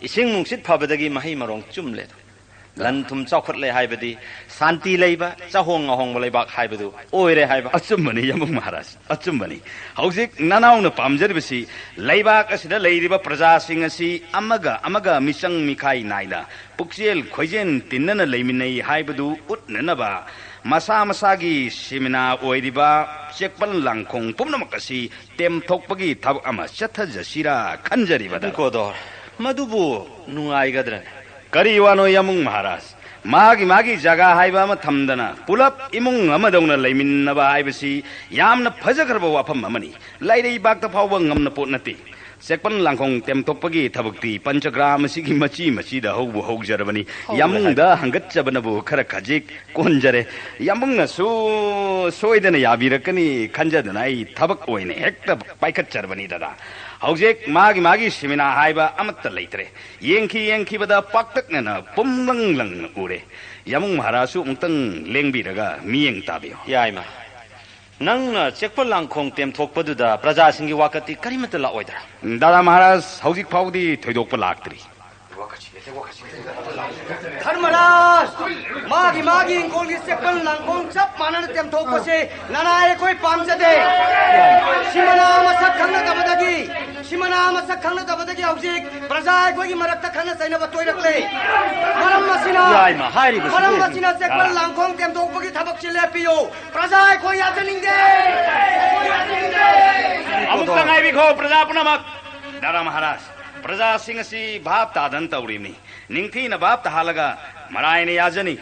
ꯏꯁꯤꯡ ꯅꯨꯡꯁꯤꯠ ꯐꯕꯗꯒꯤ ꯃꯍꯩ ꯃꯔꯣꯡ ꯆꯨꯝꯂꯦ꯫ ꯂꯟ ꯊꯨꯝ ꯆꯥꯎꯈꯠꯂꯦ ꯍꯥꯏꯕꯗꯤ ꯁꯥꯟꯇꯤ ꯂꯩꯕ, ꯆꯥꯍꯣꯡ ꯉꯥꯍꯣꯡꯕ ꯂꯩꯕꯥꯛ ꯍꯥꯏꯕꯗꯨ ꯑꯣꯏꯔꯦ ꯍꯥꯏꯕ꯫ ꯑꯆꯨꯝꯕꯅꯤ, ꯌꯥꯝꯕꯨꯡ ꯃꯍꯥꯔꯥꯖ, ꯑꯆꯨꯝꯕꯅꯤ꯫ ꯍꯧꯖꯤꯛ ꯅꯅꯥꯎꯅ ꯄꯥꯝꯖꯔꯤꯕꯁꯤ ꯂꯩꯕꯥꯛ ꯑꯁꯤꯗ ꯂꯩꯔꯤꯕ ꯄ꯭ꯔꯖꯥꯁꯤꯡ ꯑꯁꯤ ꯑꯃꯒ ꯑꯃꯒ ꯃꯤꯆꯪ ꯃꯤꯈꯥꯏ ꯅꯥꯏꯅ ꯄꯨꯛꯆꯦꯜ ꯈꯣꯏꯖꯦꯜ ꯇꯤꯟꯅꯅ ꯂꯩꯃꯤꯟꯅꯩ ꯍꯥꯏꯕꯗꯨ ꯎꯠꯅꯅꯕ ꯃꯁꯥ ꯃꯁꯥꯒꯤ ꯁꯤꯃꯤꯅꯥ ꯑꯣꯏꯔꯤꯕ ꯆꯦꯛꯄꯜ ꯂꯥꯡꯈꯣꯡ ꯄꯨꯝꯅꯃꯛ ꯑꯁꯤ ꯇꯦꯝꯊꯣꯛꯄꯒꯤ ꯊꯕꯛ ꯑꯃ ꯆꯠꯊꯖꯁꯤꯔꯥ ꯈꯟꯖꯔꯤꯕꯗ꯫ ꯀꯣꯗꯣꯔ, ꯃꯗꯨꯕꯨ ꯅꯨꯡꯉꯥꯏꯒꯗ꯭ꯔꯅꯦ? ꯀꯔꯤ ꯋꯥꯅꯣ ꯌꯥꯝꯕꯨꯡ ꯃꯍꯥꯔꯥꯖ? ꯃꯥꯒꯤ ꯃꯥꯒꯤ ꯖꯒꯥ ꯍꯥꯏꯕ ꯑꯃ ꯊꯝꯗꯅ ꯄꯨꯂꯞ ꯏꯃꯨꯡ ꯑꯃꯗꯧꯅ ꯂꯩꯃꯤꯟꯅꯕ ꯍꯥꯏꯕꯁꯤ ꯌꯥꯝꯅ ꯐꯖꯈ꯭ꯔꯕ ꯋꯥꯐꯝ ꯑꯃꯅꯤ꯫ ꯂꯥꯏꯔꯩꯕꯥꯛꯇ ꯐꯥꯎꯕ ꯉꯝꯅ ꯄꯣꯠ ꯅꯠꯇꯦ꯫ ꯆꯦꯛꯄꯟ ꯂꯥꯡꯈꯣꯡ ꯇꯦꯝꯊꯣꯛꯄꯒꯤ ꯊꯕꯛꯇꯤ ꯄꯟꯆꯒ꯭ꯔꯥꯝ ꯑꯁꯤꯒꯤ ꯃꯆꯤ ꯃꯆꯤꯗ ꯍꯧꯕꯨ ꯍꯧꯖꯔꯕꯅꯤ꯫ ꯍꯧꯔꯦ ꯌꯥꯝꯕꯨꯡꯗ ꯍꯥꯏꯕ꯫ ꯍꯪꯒꯠꯆꯕꯅꯕꯨ ꯈꯔ ꯈꯖꯤꯛ ꯀꯣꯟꯖꯔꯦ꯫ ꯌꯥꯝꯕꯨꯡꯅꯁꯨ ꯁꯣꯏꯗꯅ ꯌꯥꯕꯤꯔꯛꯀꯅꯤ ꯈꯟꯖꯗꯨꯅ ꯑꯩ ꯊꯕꯛ ꯑꯣꯏꯅ ꯍꯦꯛꯇ ꯄꯥꯏꯈꯠꯆꯔꯕꯅꯤ ꯗꯗꯥ꯫ ꯍꯧꯖꯤꯛ ꯃꯥꯒꯤ ꯃꯥꯒꯤ ꯁꯤꯃꯤꯅꯥ ꯍꯥꯏꯕ ꯑꯃꯠꯇ ꯂꯩꯇ꯭ꯔꯦ꯫ ꯌꯦꯡꯈꯤ ꯌꯦꯡꯈꯤꯕꯗ ꯄꯥꯛꯇꯛꯅꯅ ꯄꯨꯝꯂꯪ ꯂꯪꯅ ꯎꯔꯦ꯫ ꯌꯥꯝꯕꯨꯡ ꯃꯍꯥꯔꯥꯖꯁꯨ ꯑꯃꯨꯛꯇꯪ ꯂꯦꯡꯕꯤꯔꯒ ꯃꯤꯠꯌꯦꯡ ꯇꯥꯕꯤꯌꯨ꯫ ꯌꯥꯏꯃ, ꯅꯪꯅ ꯆꯦꯛꯄ ꯂꯥꯡꯈꯣꯡ ꯇꯦꯝꯊꯣꯛꯄꯗꯨꯗ ꯄ꯭ꯔꯖꯥꯁꯤꯡꯒꯤ ꯋꯥꯀꯠꯇꯤ ꯀꯔꯤꯃꯠꯇ ꯂꯥꯛꯑꯣꯏꯗ꯭ꯔꯥ? ꯗꯥꯗꯥ ꯃꯍꯥꯔꯥꯖ, ꯍꯧꯖꯤꯛ ꯐꯥꯎꯕꯗꯤ ꯊꯣꯏꯗꯣꯛꯄ ꯂꯥꯛꯇ꯭ꯔꯤ꯫ ꯙꯔꯃꯔꯥꯖ, ꯃꯥꯒꯤ ꯃꯥꯒꯤ ꯏꯪꯈꯣꯜꯒꯤ ꯆꯦꯛꯄꯜ ꯂꯥꯡꯈꯣꯡ ꯆꯞ ꯃꯥꯟꯅꯅ ꯇꯦꯝꯊꯣꯛꯄꯁꯦ ꯅꯅꯥꯏ ꯑꯩꯈꯣꯏ ꯄꯥꯝꯖꯗꯦ꯫ ꯁꯤꯃꯅꯥ ꯃꯁꯛ ꯈꯪꯅꯗꯕꯗꯒꯤ, ꯁꯤꯃꯅꯥ ꯃꯁꯛ ꯈꯪꯅꯗꯕꯗꯒꯤ ꯍꯧꯖꯤꯛ ꯄ꯭ꯔꯖꯥ ꯑꯩꯈꯣꯏꯒꯤ ꯃꯔꯛꯇ ꯈꯠꯅ ꯆꯩꯅꯕ ꯇꯣꯏꯔꯛꯂꯦ꯫ ꯃꯔꯝ ꯑꯁꯤꯅ, ꯌꯥꯏꯃ, ꯍꯥꯏꯔꯤꯕꯁꯤꯕꯨ꯫ ꯃꯔꯝ ꯑꯁꯤꯅ ꯆꯦꯛꯄꯜ ꯂꯥꯡꯈꯣꯡ ꯇꯦꯝꯊꯣꯛꯄꯒꯤ ꯊꯕꯛꯁꯤ ꯂꯦꯞꯄꯤꯌꯨ꯫ ꯄ꯭ꯔꯖꯥ ꯑꯩꯈꯣꯏ ꯌꯥꯖꯅꯤꯡꯗꯦ꯫ ꯑꯩꯈꯣꯏ ꯌꯥꯖꯅꯤꯡꯗꯦ꯫ ꯑꯃꯨꯛꯇ ꯉꯥꯏꯕꯤꯈꯣ, ꯄ꯭ꯔꯖꯥ ꯄꯨꯝꯅꯃꯛ꯫ ꯗꯥꯔꯥ ꯃꯍꯥꯔꯥꯖ, ꯄ꯭ꯔꯖꯥꯁꯤꯡ ꯑꯁꯤ ꯚꯥꯞ ꯇꯥꯗꯅ ꯇꯧꯔꯤꯕꯅꯤ꯫ ꯅꯤꯡꯊꯤꯅ ꯚꯥꯞ ꯇꯥꯍꯜꯂꯒ ꯃꯔꯥꯏꯅ ꯌꯥꯖꯅꯤ꯫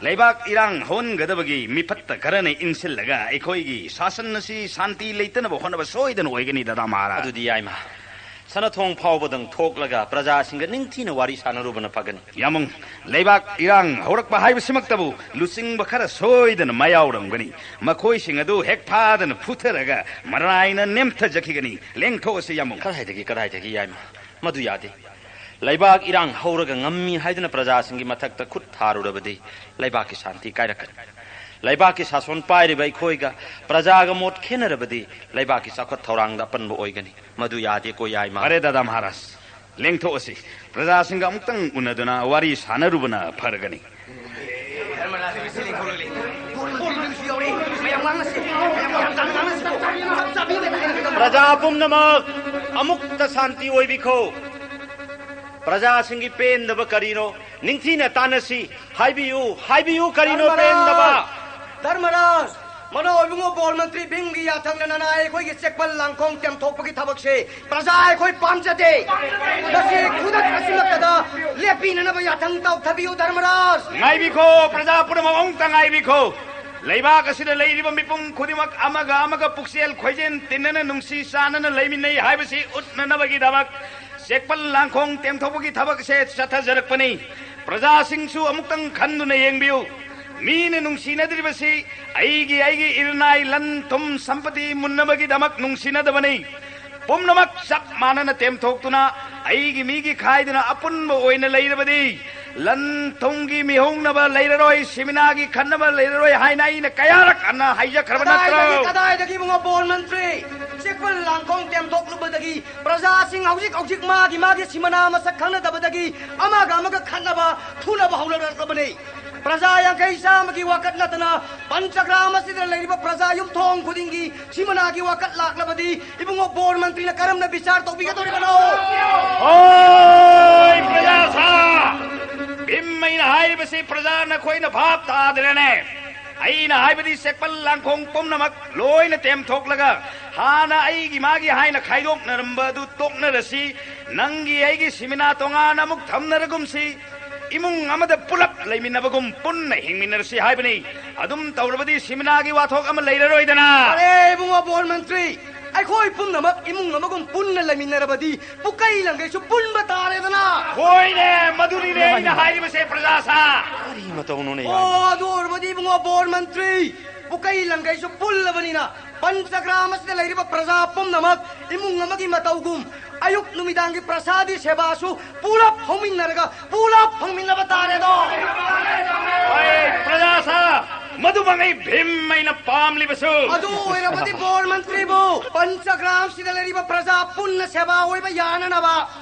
ꯂꯩꯕꯥꯛ ꯏꯔꯥꯡ ꯍꯧꯍꯟꯒꯗꯕꯒꯤ ꯃꯤꯐꯠꯇ ꯈꯔꯅ ꯏꯟꯁꯤꯜꯂꯒ ꯑꯩꯈꯣꯏꯒꯤ ꯁꯥꯁꯟ ꯑꯁꯤ ꯁꯥꯟꯇꯤ ꯂꯩꯇꯅꯕ ꯍꯣꯠꯅꯕ ꯁꯣꯏꯗꯅ ꯑꯣꯏꯒꯅꯤ, ꯗꯥꯗꯥ ꯃꯍꯥꯔꯥꯖ꯫ ꯑꯗꯨꯗꯤ ꯌꯥꯏꯃ, ꯁꯅꯥꯊꯣꯡ ꯐꯥꯎꯕꯗꯪ ꯊꯣꯛꯂꯒ ꯄ꯭ꯔꯖꯥꯁꯤꯡꯒ ꯅꯤꯡꯊꯤꯅ ꯋꯥꯔꯤ ꯁꯥꯟꯅꯔꯨꯕꯅ ꯐꯒꯅꯤ꯫ ꯌꯥꯃꯨꯡ, ꯂꯩꯕꯥꯛ ꯏꯔꯥꯡ ꯍꯧꯔꯛꯄ ꯍꯥꯏꯕꯁꯤꯃꯛꯇꯕꯨ ꯂꯨꯆꯤꯡꯕ ꯈꯔ ꯁꯣꯏꯗꯅ ꯃꯌꯥꯎꯔꯝꯒꯅꯤ꯫ ꯃꯈꯣꯏꯁꯤꯡ ꯑꯗꯨ ꯍꯦꯛ ꯐꯥꯗꯅ ꯐꯨꯊꯔꯒ ꯃꯔꯥꯏꯅ ꯅꯦꯝꯊꯖꯈꯤꯒꯅꯤ꯫ ꯂꯦꯡꯊꯣꯛꯑꯁꯤ, ꯌꯥꯃꯨꯡ꯫ ꯀꯗꯥꯏꯗꯒꯤ, ꯀꯗꯥꯏꯗꯒꯤ, ꯌꯥꯏꯃ? ꯃꯗꯨ ꯌꯥꯗꯦ꯫ ꯂꯩꯕꯥꯛ ꯏꯔꯥꯡ ꯍꯧꯔꯒ ꯉꯝꯃꯤ ꯍꯥꯏꯗꯨꯅ ꯄ꯭ꯔꯖꯥꯁꯤꯡꯒꯤ ꯃꯊꯛꯇ ꯈꯨꯠ ꯊꯥꯔꯨꯔꯕꯗꯤ ꯂꯩꯕꯥꯛꯀꯤ ꯁꯥꯟꯇꯤ ꯀꯥꯏꯔꯛꯀꯅꯤ꯫ ꯂꯩꯕꯥꯛꯀꯤ ꯁꯥꯁꯣꯟ ꯄꯥꯏꯔꯤꯕ ꯑꯩꯈꯣꯏꯒ ꯄ꯭ꯔꯖꯥꯒ ꯃꯣꯠ ꯈꯦꯠꯅꯔꯕꯗꯤ ꯂꯩꯕꯥꯛꯀꯤ ꯆꯥꯎꯈꯠ ꯊꯧꯔꯥꯡꯗ ꯑꯄꯟꯕ ꯑꯣꯏꯒꯅꯤ꯫ ꯃꯗꯨ ꯌꯥꯗꯦꯀꯣ, ꯌꯥꯏꯃ꯫ ꯐꯔꯦ, ꯗꯥꯗꯥ ꯃꯍꯥꯔꯥꯖ, ꯂꯦꯡꯊꯣꯛꯑꯁꯤ꯫ ꯄ꯭ꯔꯖꯥꯁꯤꯡꯒ ꯑꯃꯨꯛꯇꯪ ꯎꯅꯗꯨꯅ ꯋꯥꯔꯤ ꯁꯥꯟꯅꯔꯨꯕꯅ ꯐꯔꯒꯅꯤ꯫ ꯄ꯭ꯔꯖꯥ ꯄꯨꯝꯅꯃꯛ ꯑꯃꯨꯛꯇ ꯁꯥꯟꯇꯤ ꯑꯣꯏꯕꯤꯈꯣ꯫ ꯄ꯭ꯔꯖꯥꯁꯤꯡꯒꯤ ꯄꯦꯟꯗꯕ ꯀꯔꯤꯅꯣ? ꯅꯤꯡꯊꯤꯅ ꯇꯥꯟꯅꯁꯤ꯫ ꯍꯥꯏꯕꯤꯌꯨ, ꯍꯥꯏꯕꯤꯌꯨ, ꯀꯔꯤꯅꯣ ꯄꯦꯟꯗꯕ? ꯙꯔꯃꯔꯥꯖ, ꯃꯅꯣ ꯏꯕꯨꯡꯉꯣ ꯕꯣꯜ ꯃꯟꯇ꯭ꯔꯤ ꯚꯤꯝꯒꯤ ꯌꯥꯊꯪꯅ ꯅꯅꯥꯏ ꯑꯩꯈꯣꯏꯒꯤ ꯆꯦꯛꯄꯜ ꯂꯥꯡꯈꯣꯡ ꯇꯦꯝꯊꯣꯛꯄꯒꯤ ꯊꯕꯛꯁꯦ ꯄ꯭ꯔꯖꯥ ꯑꯩꯈꯣꯏ ꯄꯥꯝꯖꯗꯦ꯫ ꯃꯁꯤ ꯈꯨꯗꯛ ꯑꯁꯤꯃꯛꯇꯗ ꯂꯦꯞꯄꯤꯅꯅꯕ ꯌꯥꯊꯪ ꯇꯧꯊꯕꯤꯌꯨ, ꯙꯔꯃꯔꯥꯖ꯫ ꯉꯥꯏꯕꯤꯈꯣ, ꯄ꯭ꯔꯖꯥ ꯄꯨꯝꯅꯃꯛ ꯑꯃꯨꯛꯇ ꯉꯥꯏꯕꯤꯈꯣ꯫ ꯂꯩꯕꯥꯛ ꯑꯁꯤꯗ ꯂꯩꯔꯤꯕ ꯃꯤꯄꯨꯝ ꯈꯨꯗꯤꯡꯃꯛ ꯑꯃꯒ ꯑꯃꯒ ꯄꯨꯛꯆꯦꯜ ꯈꯣꯏꯖꯦꯜ ꯇꯤꯟꯅꯅ ꯅꯨꯡꯁꯤ ꯆꯥꯟꯅꯅ ꯂꯩꯃꯤꯟꯅꯩ ꯍꯥꯏꯕꯁꯤ ꯎꯠꯅꯅꯕꯒꯤꯗꯃꯛ ꯆꯦꯛꯄꯜ ꯂꯥꯡꯈꯣꯡ ꯇꯦꯝꯊꯣꯛꯄꯒꯤ ꯊꯕꯛꯁꯦ ꯆꯠꯊꯖꯔꯛꯄꯅꯤ꯫ ꯄ꯭ꯔꯖꯥꯁꯤꯡꯁꯨ ꯑꯃꯨꯛꯇꯪ ꯈꯟꯗꯨꯅ ꯌꯦꯡꯕꯤꯌꯨ꯫ ꯃꯤꯅ ꯅꯨꯡꯁꯤꯅꯗ꯭ꯔꯤꯕꯁꯤ ꯑꯩꯒꯤ, ꯑꯩꯒꯤ ꯏꯔꯅꯥꯏ, ꯂꯟ ꯊꯨꯝ ꯁꯝꯄꯇꯤ ꯃꯨꯟꯅꯕꯒꯤꯗꯃꯛ ꯅꯨꯡꯁꯤꯅꯗꯕꯅꯤ꯫ ꯄꯨꯝꯅꯃꯛ ꯆꯞ ꯃꯥꯟꯅꯅ ꯇꯦꯝꯊꯣꯛꯇꯨꯅ ꯑꯩꯒꯤ ꯃꯤꯒꯤ ꯈꯥꯏꯗꯨꯅ ꯑꯄꯨꯟꯕ ꯑꯣꯏꯅ ꯂꯩꯔꯕꯗꯤ ꯂꯟ ꯊꯨꯝꯒꯤ ꯃꯤꯍꯧꯅꯕ ꯂꯩꯔꯔꯣꯏ, ꯁꯤꯃꯤꯅꯥꯒꯤ ꯈꯠꯅꯕ ꯂꯩꯔꯔꯣꯏ ꯍꯥꯏꯅ ꯑꯩꯅ ꯀꯌꯥꯔꯛ ꯍꯟꯅ ꯍꯥꯏꯖꯈ꯭ꯔꯕ ꯅꯠꯇ꯭ꯔꯣ? ꯀꯗꯥꯏꯗꯒꯤ, ꯀꯗꯥꯏꯗꯒꯤ, ꯏꯕꯨꯡꯉꯣ ꯕꯣꯔ ꯃꯟꯇ꯭ꯔꯤ? ꯆꯦꯛꯄꯜ ꯂꯥꯡꯈꯣꯡ ꯇꯦꯝꯊꯣꯛꯂꯨꯕꯗꯒꯤ ꯄ꯭ꯔꯖꯥꯁꯤꯡ ꯍꯧꯖꯤꯛ ꯍꯧꯖꯤꯛ ꯃꯥꯒꯤ ꯃꯥꯒꯤ ꯁꯤꯃꯅꯥ ꯃꯁꯛ ꯈꯪꯅꯗꯕꯗꯒꯤ ꯑꯃꯒ ꯑꯃꯒ ꯈꯠꯅꯕ ꯐꯨꯅꯕ ꯍꯧꯅꯔꯛꯂꯕꯅꯤ꯫ ꯄ꯭ꯔꯖꯥ ꯌꯥꯡꯈꯩ ꯆꯥꯝꯃꯒꯤ ꯋꯥꯀꯠ ꯅꯠꯇꯅ ꯄꯟꯆꯒ꯭ꯔꯥꯝ ꯑꯁꯤꯗ ꯂꯩꯔꯤꯕ ꯄ꯭ꯔꯖꯥ ꯌꯨꯝꯊꯣꯡ ꯈꯨꯗꯤꯡꯒꯤ ꯁꯤꯃꯅꯥꯒꯤ ꯋꯥꯀꯠ ꯂꯥꯛꯂꯕꯗꯤ ꯏꯕꯨꯡꯉꯣ ꯕꯣꯔ ꯃꯟꯇ꯭ꯔꯤꯅ ꯀꯔꯝꯅ ꯕꯤꯆꯥꯔ ꯇꯧꯕꯤꯒꯗꯧꯔꯤꯕꯅꯣ? ꯍꯣꯏ, ꯄ꯭ꯔꯖꯥ ꯁꯥ! ꯚꯤꯝ, ꯑꯩꯅ ꯍꯥꯏꯔꯤꯕꯁꯤ ꯄ꯭ꯔꯖꯥ ꯅꯈꯣꯏꯅ ꯚꯥꯞ ꯇꯥꯗ꯭ꯔꯦꯅꯦ꯫ ꯑꯩꯅ ꯍꯥꯏꯕꯗꯤ ꯆꯦꯛꯄꯜ ꯂꯥꯡꯈꯣꯡ ꯄꯨꯝꯅꯃꯛ ꯂꯣꯏꯅ ꯇꯦꯝꯊꯣꯛꯂꯒ ꯍꯥꯟꯅ ꯑꯩꯒꯤ ꯃꯥꯒꯤ ꯍꯥꯏꯅ ꯈꯥꯏꯗꯣꯛꯅꯔꯝꯕ ꯑꯗꯨ ꯇꯣꯛꯅꯔꯁꯤ꯫ ꯅꯪꯒꯤ ꯑꯩꯒꯤ ꯁꯤꯃꯤꯅꯥ ꯇꯣꯉꯥꯟꯅ ꯑꯃꯨꯛ ꯊꯝꯅꯔꯒꯨꯝꯁꯤ꯫ ꯏꯃꯨꯡ ꯑꯃꯗ ꯄꯨꯂꯞ ꯂꯩꯃꯤꯟꯅꯕꯒꯨꯝ ꯄꯨꯟꯅ ꯍꯤꯡꯃꯤꯟꯅꯔꯁꯤ ꯍꯥꯏꯕꯅꯤ꯫ ꯑꯗꯨꯝ ꯇꯧꯔꯕꯗꯤ ꯁꯤꯃꯤꯅꯥꯒꯤ ꯋꯥꯊꯣꯛ ꯑꯃ ꯂꯩꯔꯔꯣꯏꯗꯅ꯫ ꯑꯔꯦ ꯏꯕꯨꯡꯉꯣ ꯕꯣꯔ ꯃꯟꯇ꯭ꯔꯤ, ꯑꯩꯈꯣꯏ ꯄꯨꯝꯅꯃꯛ ꯏꯃꯨꯡ ꯑꯃꯒꯨꯝ ꯄꯨꯟꯅ ꯂꯩꯃꯤꯟꯅꯔꯕꯗꯤ ꯄꯨꯀꯩ ꯂꯪꯒꯩꯁꯨ ꯄꯨꯟꯕ ꯇꯥꯔꯦꯗꯅ꯫ ꯍꯣꯏꯅꯦ, ꯃꯗꯨꯅꯤꯅꯦ ꯑꯩꯅ ꯍꯥꯏꯔꯤꯕꯁꯦ, ꯄ꯭ꯔꯖꯥ ꯁꯥ꯫ ꯀꯔꯤ ꯃꯇꯧꯅꯣꯅꯦ, ꯌꯥꯏꯃ? ꯑꯣ, ꯑꯗꯨ ꯑꯣꯏꯔꯕꯗꯤ ꯏꯕꯨꯡꯉꯣ ꯕꯣꯔ ꯃꯟꯇ꯭ꯔꯤ, ꯄꯨꯀꯩ ꯂꯪꯒꯩꯁꯨ ꯄꯨꯜꯂꯕꯅꯤꯅ ꯄꯟꯆꯒ꯭ꯔꯥꯝ ꯑꯁꯤꯗ ꯂꯩꯔꯤꯕ ꯄ꯭ꯔꯖꯥ ꯄꯨꯝꯅꯃꯛ ꯏꯃꯨꯡ ꯑꯃꯒꯤ ꯃꯇꯧꯒꯨꯝ ꯑꯌꯨꯛ ꯅꯨꯃꯤꯗꯥꯡꯒꯤ ꯄ꯭ꯔꯁꯥꯗꯤ ꯁꯦꯕꯥꯁꯨ ꯄꯨꯂꯞ ꯍꯧꯃꯤꯟꯅꯔꯒ ꯄꯨꯂꯞ ꯐꯪꯃꯤꯟꯅꯕ ꯇꯥꯔꯦꯗꯣ꯫ ꯍꯣꯏ, ꯄ꯭ꯔꯖꯥ ꯁꯥ, ꯃꯗꯨꯃꯛꯅꯤ ꯚꯤꯝ ꯑꯩꯅ ꯄꯥꯝꯂꯤꯕꯁꯨ꯫ ꯑꯗꯨ ꯑꯣꯏꯔꯕꯗꯤ ꯕꯣꯔ ꯃꯟꯇ꯭ꯔꯤꯕꯨ ꯄꯟꯆꯒ꯭ꯔꯥꯝꯁꯤꯗ ꯂꯩꯔꯤꯕ ꯄ꯭ꯔꯖꯥ ꯄꯨꯟꯅ ꯁꯦꯕꯥ ꯑꯣꯏꯕ ꯌꯥꯅꯅꯕ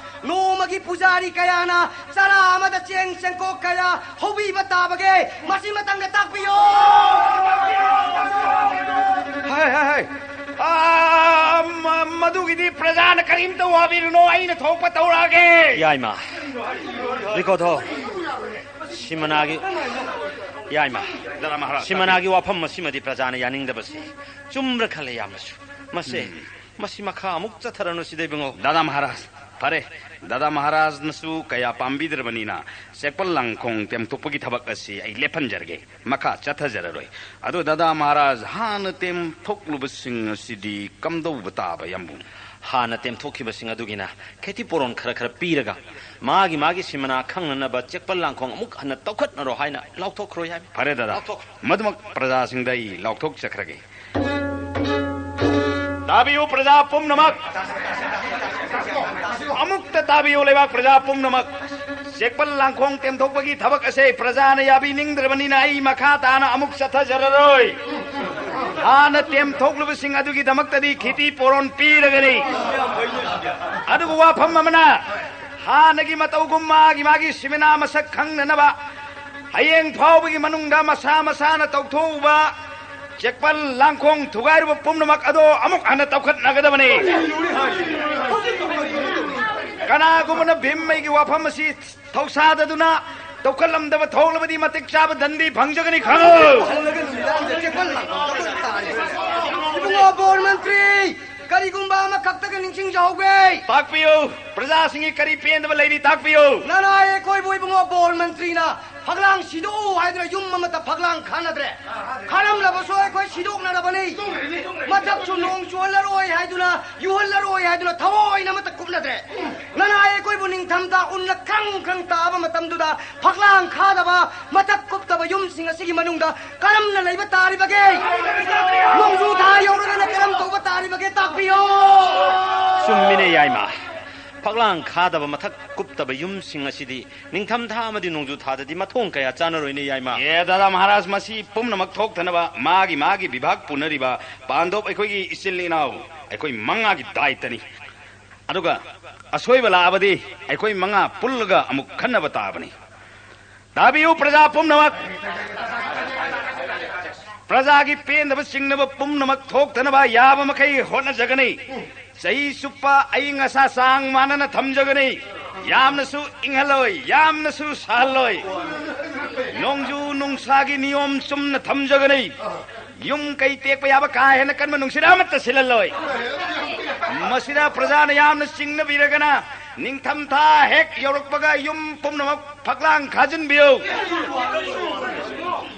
ꯅꯣꯡꯃꯒꯤ ꯄꯨꯖꯥꯔꯤ ꯀꯌꯥꯅ ꯆꯔꯥ ꯑꯃꯗ ꯆꯦꯡ ꯆꯦꯡꯀꯣꯛ ꯀꯌꯥ ꯍꯧꯕꯤꯕ ꯇꯥꯕꯒꯦ, ꯃꯁꯤ ꯃꯇꯝꯗ ꯇꯥꯛꯄꯤꯌꯣ꯫ ꯍꯥꯏ, ꯍꯥꯏ, ꯍꯥꯏ꯫ ꯑꯥ, ꯃ-, ꯃꯗꯨꯒꯤꯗꯤ ꯄ꯭ꯔꯖꯥꯅ ꯀꯔꯤꯝꯇ ꯋꯥꯕꯤꯔꯨꯅꯣ, ꯑꯩꯅ ꯊꯣꯛꯄ ꯇꯧꯔꯛꯑꯒꯦ꯫ ꯌꯥꯏꯃ, ꯔꯤꯀꯣꯗꯣ, ꯁꯤꯃꯅꯥꯒꯤ, ꯌꯥꯏꯃ, ꯗꯥꯗꯥ ꯃꯍꯥꯔꯥꯖ, ꯁꯤꯃꯅꯥꯒꯤ ꯋꯥꯐꯝ ꯑꯁꯤꯃꯗꯤ ꯄ꯭ꯔꯖꯥꯅ ꯌꯥꯅꯤꯡꯗꯕꯁꯤ ꯆꯨꯝꯕ꯭ꯔꯥ ꯈꯜꯂꯦ, ꯌꯥꯝꯅꯁꯨ꯫ ꯃꯁꯦ, ꯎꯝ꯫ ꯃꯁꯤ ꯃꯈꯥ ꯑꯃꯨꯛ ꯆꯠꯊꯔꯅꯨ ꯁꯤꯗ, ꯏꯕꯨꯡꯉꯣ꯫ ꯗꯥꯗꯥ ꯃꯍꯥꯔꯥꯖ, ꯐꯔꯦ, ꯗꯥꯗꯥ ꯃꯍꯥꯔꯥꯖꯅꯁꯨ ꯀꯌꯥ ꯄꯥꯝꯕꯤꯗ꯭ꯔꯕꯅꯤꯅ ꯆꯦꯛꯄꯜ ꯂꯥꯡꯈꯣꯡ ꯇꯦꯝꯊꯣꯛꯄꯒꯤ ꯊꯕꯛ ꯑꯁꯤ ꯑꯩ ꯂꯦꯞꯍꯟꯖꯔꯒꯦ, ꯃꯈꯥ ꯆꯠꯊꯖꯔꯔꯣꯏ꯫ ꯑꯗꯣ ꯗꯥꯗꯥ ꯃꯍꯥꯔꯥꯖ, ꯍꯥꯟꯅ ꯇꯦꯝꯊꯣꯛꯂꯨꯕꯁꯤꯡ ꯑꯁꯤꯗꯤ ꯀꯝꯗꯧꯕ ꯇꯥꯕ, ꯌꯥꯝꯕꯨꯡ? ꯍꯥꯟꯅ ꯇꯦꯝꯊꯣꯛꯈꯤꯕꯁꯤꯡ ꯑꯗꯨꯒꯤꯅ ꯈꯦꯇꯤ ꯄꯣꯔꯣꯟ ꯈꯔ ꯈꯔ ꯄꯤꯔꯒ ꯃꯥꯒꯤ ꯃꯥꯒꯤ ꯁꯤꯃꯅꯥ ꯈꯪꯅꯅꯕ ꯆꯦꯛꯄꯜ ꯂꯥꯡꯈꯣꯡ ꯑꯃꯨꯛ ꯍꯟꯅ ꯇꯧꯈꯠꯅꯔꯣ ꯍꯥꯏꯅ ꯂꯥꯎꯊꯣꯛꯈ꯭ꯔꯣ ꯌꯥꯏꯃ꯫ ꯐꯔꯦ ꯗꯥꯗꯥ, ꯂꯥꯎꯊꯣꯛꯈ꯭ꯔꯣ꯫ ꯃꯗꯨꯃꯛ ꯄ꯭ꯔꯖꯥꯁꯤꯡꯗ ꯑꯩ ꯂꯥꯎꯊꯣꯛꯆꯈ꯭ꯔꯒꯦ꯫ ꯇꯥꯕꯤꯌꯨ ꯄ꯭ꯔꯖꯥ ꯄꯨꯝꯅꯃꯛ, ꯑꯃꯨꯛꯇ ꯇꯥꯕꯤꯌꯨ ꯂꯩꯕꯥꯛ ꯄ꯭ꯔꯖꯥ ꯄꯨꯝꯅꯃꯛ꯫ ꯆꯦꯛꯄꯜ ꯂꯥꯡꯈꯣꯡ ꯇꯦꯝꯊꯣꯛꯄꯒꯤ ꯊꯕꯛ ꯑꯁꯦ ꯄ꯭ꯔꯖꯥꯅ ꯌꯥꯕꯤꯅꯤꯡꯗ꯭ꯔꯕꯅꯤꯅ ꯑꯩ ꯃꯈꯥ ꯇꯥꯅ ꯑꯃꯨꯛ ꯆꯠꯊꯖꯔꯔꯣꯏ꯫ ꯍꯥꯟꯅ ꯇꯦꯝꯊꯣꯛꯂꯨꯕꯁꯤꯡ ꯑꯗꯨꯒꯤꯗꯃꯛꯇꯗꯤ ꯈꯦꯇꯤ ꯄꯣꯔꯣꯟ ꯄꯤꯔꯒꯅꯤ꯫ ꯑꯗꯨꯕꯨ ꯋꯥꯐꯝ ꯑꯃꯅ, ꯍꯥꯟꯅꯒꯤ ꯃꯇꯧꯒꯨꯝ ꯃꯥꯒꯤ ꯃꯥꯒꯤ ꯁꯤꯃꯤꯅꯥ ꯃꯁꯛ ꯈꯪꯅꯅꯕ ꯍꯌꯦꯡ ꯐꯥꯎꯕꯒꯤ ꯃꯅꯨꯡꯗ ꯃꯁꯥ ꯃꯁꯥꯅ ꯇꯧꯊꯣꯛꯎꯕ ꯆꯦꯛꯄꯜ ꯂꯥꯡꯈꯣꯡ ꯊꯨꯒꯥꯏꯔꯨꯕ ꯄꯨꯝꯅꯃꯛ ꯑꯗꯣ ꯑꯃꯨꯛ ꯍꯟꯅ ꯇꯧꯈꯠꯅꯒꯗꯕꯅꯤ꯫ ꯀꯅꯥꯒꯨꯝꯕꯅ ꯚꯤꯝ ꯑꯩꯒꯤ ꯋꯥꯐꯝ ꯑꯁꯤ ꯊꯧꯁꯥꯗꯗꯨꯅ ꯇꯧꯈꯠꯂꯝꯗꯕ ꯊꯣꯛꯂꯕꯗꯤ ꯃꯇꯤꯛ ꯆꯥꯕ ꯗꯟꯗꯤ ꯐꯪꯖꯒꯅꯤ, ꯈꯪꯉꯨ꯫ ꯏꯕꯨꯡꯉꯣ ꯕꯣꯔ ꯃꯟꯇ꯭ꯔꯤ, ꯀꯔꯤꯒꯨꯝꯕ ꯑꯃꯈꯛꯇꯒ ꯅꯤꯡꯁꯤꯡꯖꯍꯧꯒꯦ꯫ ꯇꯥꯛꯄꯤꯌꯨ, ꯄ꯭ꯔꯖꯥꯁꯤꯡꯒꯤ ꯀꯔꯤ ꯄꯦꯟꯗꯕ ꯂꯩꯔꯤ, ꯇꯥꯛꯄꯤꯌꯨ꯫ ꯅꯅꯥꯏ ꯑꯩꯈꯣꯏꯕꯨ ꯏꯕꯨꯡꯉꯣ ꯕꯣꯔ ꯃꯟꯇ꯭ꯔꯤꯅ ꯐꯛꯂꯥꯡ ꯁꯤꯗꯣꯛꯎ ꯍꯥꯏꯗꯨꯅ ꯌꯨꯝ ꯑꯃꯠꯇ ꯐꯛꯂꯥꯡ ꯈꯥꯅꯗ꯭ꯔꯦ꯫ ꯈꯥꯔꯝꯂꯕꯁꯨ ꯑꯩꯈꯣꯏ ꯁꯤꯗꯣꯛꯅꯔꯕꯅꯤ꯫ ꯃꯊꯛꯁꯨ ꯅꯣꯡ ꯆꯨꯍꯜꯂꯔꯣꯏ ꯍꯥꯏꯗꯨꯅ, ꯌꯨꯍꯜꯂꯔꯣꯏ ꯍꯥꯏꯗꯨꯅ ꯊꯑꯣꯏꯅ ꯑꯃꯠꯇ ꯀꯨꯞꯅꯗ꯭ꯔꯦ꯫ ꯅꯅꯥꯏ ꯑꯩꯈꯣꯏꯕꯨ ꯅꯤꯡꯊꯝꯊꯥ ꯎꯟꯅ ꯈ꯭ꯔꯪ ꯈ꯭ꯔꯪ ꯇꯥꯕ ꯃꯇꯝꯗꯨꯗ ꯐꯛꯂꯥꯡ ꯈꯥꯗꯕ, ꯃꯊꯛ ꯀꯨꯞꯇꯕ ꯌꯨꯝꯁꯤꯡ ꯑꯁꯤꯒꯤ ꯃꯅꯨꯡꯗ ꯀꯔꯝꯅ ꯂꯩꯕ ꯇꯥꯔꯤꯕꯒꯦ? ꯅꯣꯡꯖꯨ ꯊꯥ ꯌꯧꯔꯒꯅ ꯀꯔꯝ ꯇꯧꯕ ꯇꯥꯔꯤꯕꯒꯦ? ꯇꯥꯛꯄꯤꯌꯨ꯫ ꯆꯨꯝꯃꯤꯅꯦ ꯌꯥꯏꯃ꯫ ꯐꯛꯂꯥꯡ ꯈꯥꯗꯕ, ꯃꯊꯛ ꯀꯨꯞꯇꯕ ꯌꯨꯝꯁꯤꯡ ꯑꯁꯤꯗꯤ ꯅꯤꯡꯊꯝꯊꯥ ꯑꯃꯗꯤ ꯅꯣꯡꯖꯨ ꯊꯥꯗꯗꯤ ꯃꯊꯣꯡ ꯀꯌꯥ ꯆꯥꯅꯔꯣꯏꯅꯦ ꯌꯥꯏꯃ꯫ ꯑꯦ ꯗꯥꯗꯥ ꯃꯍꯥꯔꯥꯖ, ꯃꯁꯤ ꯄꯨꯝꯅꯃꯛ ꯊꯣꯛꯇꯅꯕ ꯃꯥꯒꯤ ꯃꯥꯒꯤ ꯕꯤꯚꯥꯒ ꯄꯨꯅꯔꯤꯕ ꯄꯥꯟꯗꯣꯞ ꯑꯩꯈꯣꯏꯒꯤ ꯏꯆꯤꯜ ꯏꯅꯥꯎ ꯑꯩꯈꯣꯏ ꯃꯉꯥꯒꯤ ꯗꯥꯏꯇꯅꯤ꯫ ꯑꯗꯨꯒ ꯑꯁꯣꯏꯕ ꯂꯥꯛꯑꯕꯗꯤ ꯑꯩꯈꯣꯏ ꯃꯉꯥ ꯄꯨꯜꯂꯒ ꯑꯃꯨꯛ ꯈꯟꯅꯕ ꯇꯥꯕꯅꯤ꯫ ꯇꯥꯕꯤꯌꯨ ꯄ꯭ꯔꯖꯥ ꯄꯨꯝꯅꯃꯛ, ꯄ꯭ꯔꯖꯥꯒꯤ ꯄꯦꯟꯗꯕ ꯆꯤꯡꯅꯕ ꯄꯨꯝꯅꯃꯛ ꯊꯣꯛꯇꯅꯕ ꯌꯥꯕ ꯃꯈꯩ ꯍꯣꯠꯅꯖꯒꯅꯤ꯫ ꯆꯍꯤ ꯆꯨꯞꯄ ꯑꯏꯪ ꯑꯁꯥ ꯆꯥꯡ ꯃꯥꯟꯅꯅ ꯊꯝꯖꯒꯅꯤ꯫ ꯌꯥꯝꯅꯁꯨ ꯏꯪꯍꯜꯂꯣꯏ, ꯌꯥꯝꯅꯁꯨ ꯁꯥꯍꯜꯂꯣꯏ꯫ ꯅꯣꯡꯖꯨ ꯅꯨꯡꯁꯥꯒꯤ ꯅꯤꯌꯣꯝ ꯆꯨꯝꯅ ꯊꯝꯖꯒꯅꯤ꯫ ꯌꯨꯝ ꯀꯩ ꯇꯦꯛꯄ ꯌꯥꯕ ꯀꯥ ꯍꯦꯟꯅ ꯀꯟꯕ ꯅꯨꯡꯁꯤꯠ ꯑꯃꯠꯇ ꯁꯤꯜꯍꯜꯂꯣꯏ꯫ ꯃꯁꯤꯗ ꯄ꯭ꯔꯖꯥꯅ ꯌꯥꯝꯅ ꯆꯤꯡꯅꯕꯤꯔꯒꯅ, ꯅꯤꯡꯊꯝꯊꯥ ꯍꯦꯛ ꯌꯧꯔꯛꯄꯒ ꯌꯨꯝ ꯄꯨꯝꯅꯃꯛ ꯐꯛꯂꯥꯡ ꯈꯥꯖꯤꯟꯕꯤꯌꯨ꯫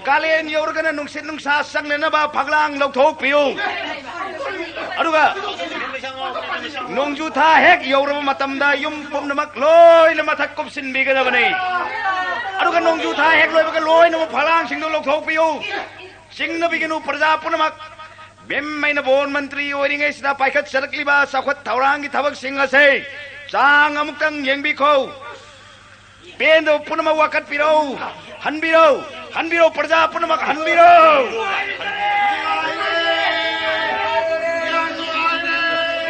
ꯀꯥꯂꯦꯟ ꯌꯧꯔꯒꯅ ꯅꯨꯡꯁꯤꯠ ꯅꯨꯡꯁꯥ ꯆꯪꯅꯅꯕ ꯐꯛꯂꯥꯡ ꯂꯧꯊꯣꯛꯄꯤꯌꯨ꯫ ꯑꯗꯨꯒ ꯅꯣꯡꯖꯨ ꯊꯥ ꯍꯦꯛ ꯌꯧꯔꯕ ꯃꯇꯝꯗ ꯌꯨꯝ ꯄꯨꯝꯅꯃꯛ ꯂꯣꯏꯅ ꯃꯊꯛ ꯀꯨꯞꯁꯤꯟꯕꯤꯒꯗꯕꯅꯤ꯫ ꯑꯗꯨꯒ ꯅꯣꯡꯖꯨ ꯊꯥ ꯍꯦꯛ ꯂꯣꯏꯕꯒ ꯂꯣꯏꯅꯃꯛ ꯐꯛꯂꯥꯡꯁꯤꯡꯗꯨ ꯂꯧꯊꯣꯛꯄꯤꯌꯨ꯫ ꯆꯤꯡꯅꯕꯤꯒꯅꯨ ꯄ꯭ꯔꯖꯥ ꯄꯨꯝꯅꯃꯛ꯫ ꯚꯤꯝ ꯑꯩꯅ ꯕꯣꯔ ꯃꯟꯇ꯭ꯔꯤ ꯑꯣꯏꯔꯤꯉꯩꯁꯤꯗ ꯄꯥꯏꯈꯠꯆꯔꯛꯂꯤꯕ ꯆꯥꯎꯈꯠ ꯊꯧꯔꯥꯡꯒꯤ ꯊꯕꯛꯁꯤꯡ ꯑꯁꯦ ꯆꯥꯡ ꯑꯃꯨꯛꯇꯪ ꯌꯦꯡꯕꯤꯈꯣ꯫ ꯄꯦꯟꯗꯕ ꯄꯨꯝꯅꯃꯛ ꯋꯥꯀꯠꯄꯤꯔꯧ, ꯍꯟꯕꯤꯔꯧ, ꯍꯟꯕꯤꯔꯧ, ꯄ꯭ꯔꯖꯥ ꯄꯨꯝꯅꯃꯛ ꯍꯟꯕꯤꯔꯧ꯫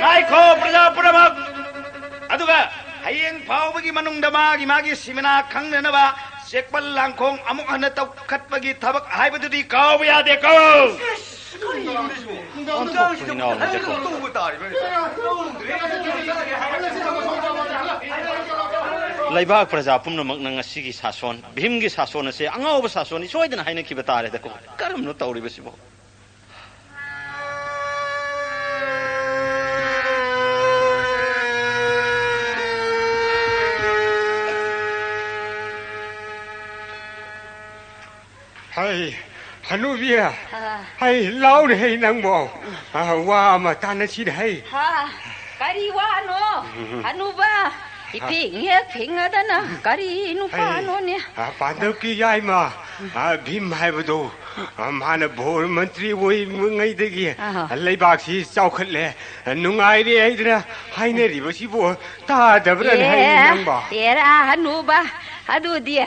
ꯉꯥꯏꯈꯣ, ꯄ꯭ꯔꯖꯥ ꯄꯨꯝꯅꯃꯛ꯫ ꯑꯗꯨꯒ ꯍꯌꯦꯡ ꯐꯥꯎꯕꯒꯤ ꯃꯅꯨꯡꯗ ꯃꯥꯒꯤ ꯃꯥꯒꯤ ꯁꯤꯃꯤꯅꯥ ꯈꯪꯅꯅꯕ ꯆꯦꯛꯄꯜ ꯂꯥꯡꯈꯣꯡ ꯑꯃꯨꯛ ꯍꯟꯅ ꯇꯧꯈꯠꯄꯒꯤ ꯊꯕꯛ ꯍꯥꯏꯕꯗꯨꯗꯤ ꯀꯥꯎꯕ ꯌꯥꯗꯦꯀꯣ꯫ ꯀꯔꯤꯅꯣꯅꯦ ꯁꯤꯕꯣ? ꯅꯨꯡꯗꯥꯡ ꯅꯨꯡꯗꯥꯡꯁꯤꯗ ꯑꯣꯟꯊꯣꯛꯄ ꯀꯔꯤꯅꯣ ꯍꯥꯏꯁꯤꯕꯣ? ꯇꯧꯕ ꯇꯥꯔꯤꯕ? ꯂꯩꯕꯥꯛ ꯄ꯭ꯔꯖꯥ ꯄꯨꯝꯅꯃꯛꯅ ꯉꯁꯤꯒꯤ ꯁꯥꯁꯣꯟ, ꯚꯤꯝꯒꯤ ꯁꯥꯁꯣꯟ ꯑꯁꯦ ꯑꯉꯥꯎꯕ ꯁꯥꯁꯣꯟꯅꯤ ꯁꯣꯏꯗꯅ ꯍꯥꯏꯅꯈꯤꯕ ꯇꯥꯔꯦꯗꯀꯣ꯫ ꯀꯔꯝꯅꯣ ꯇꯧꯔꯤꯕꯁꯤꯕꯣ? ꯍꯩ, ꯍꯅꯨꯕꯤ꯫ ꯑꯥ꯫ ꯍꯩ, ꯂꯥꯎꯅꯦ ꯍꯩ ꯅꯪꯕꯣ꯫ ꯑꯥ, ꯋꯥ ꯑꯃ ꯇꯥꯟꯅꯁꯤꯅꯦ ꯍꯩ꯫ ꯍꯥ? ꯀꯔꯤ ꯋꯥꯅꯣ? ꯎꯝ꯫ ꯍꯅꯨꯕ, ꯏꯐꯤꯡ ꯍꯦꯛ ꯐꯤꯡꯉꯗꯅ ꯀꯔꯤ ꯅꯨꯄꯥꯅꯣꯅꯦ? ꯍꯩ, ꯑꯥ, ꯄꯥꯟꯗꯧꯀꯤ ꯌꯥꯏꯃ, ꯑꯥ, ꯚꯤꯝ ꯍꯥꯏꯕꯗꯣ, ꯑꯥ, ꯃꯥꯅ ꯕꯣꯔ ꯃꯟꯇ꯭ꯔꯤ ꯑꯣꯏꯔꯤꯉꯩꯗꯒꯤ ꯑꯥ꯫ ꯂꯩꯕꯥꯛꯁꯤ ꯆꯥꯎꯈꯠꯂꯦ, ꯅꯨꯡꯉꯥꯏꯔꯦ ꯍꯥꯏꯗꯅ ꯍꯥꯏꯅꯔꯤꯕꯁꯤꯕꯨ ꯇꯥꯗꯕ꯭ꯔꯅꯦ ꯍꯩ ꯑꯦ, ꯅꯪꯕꯣ? ꯑꯦꯔꯥ ꯍꯅꯨꯕ, ꯑꯗꯨꯗꯤ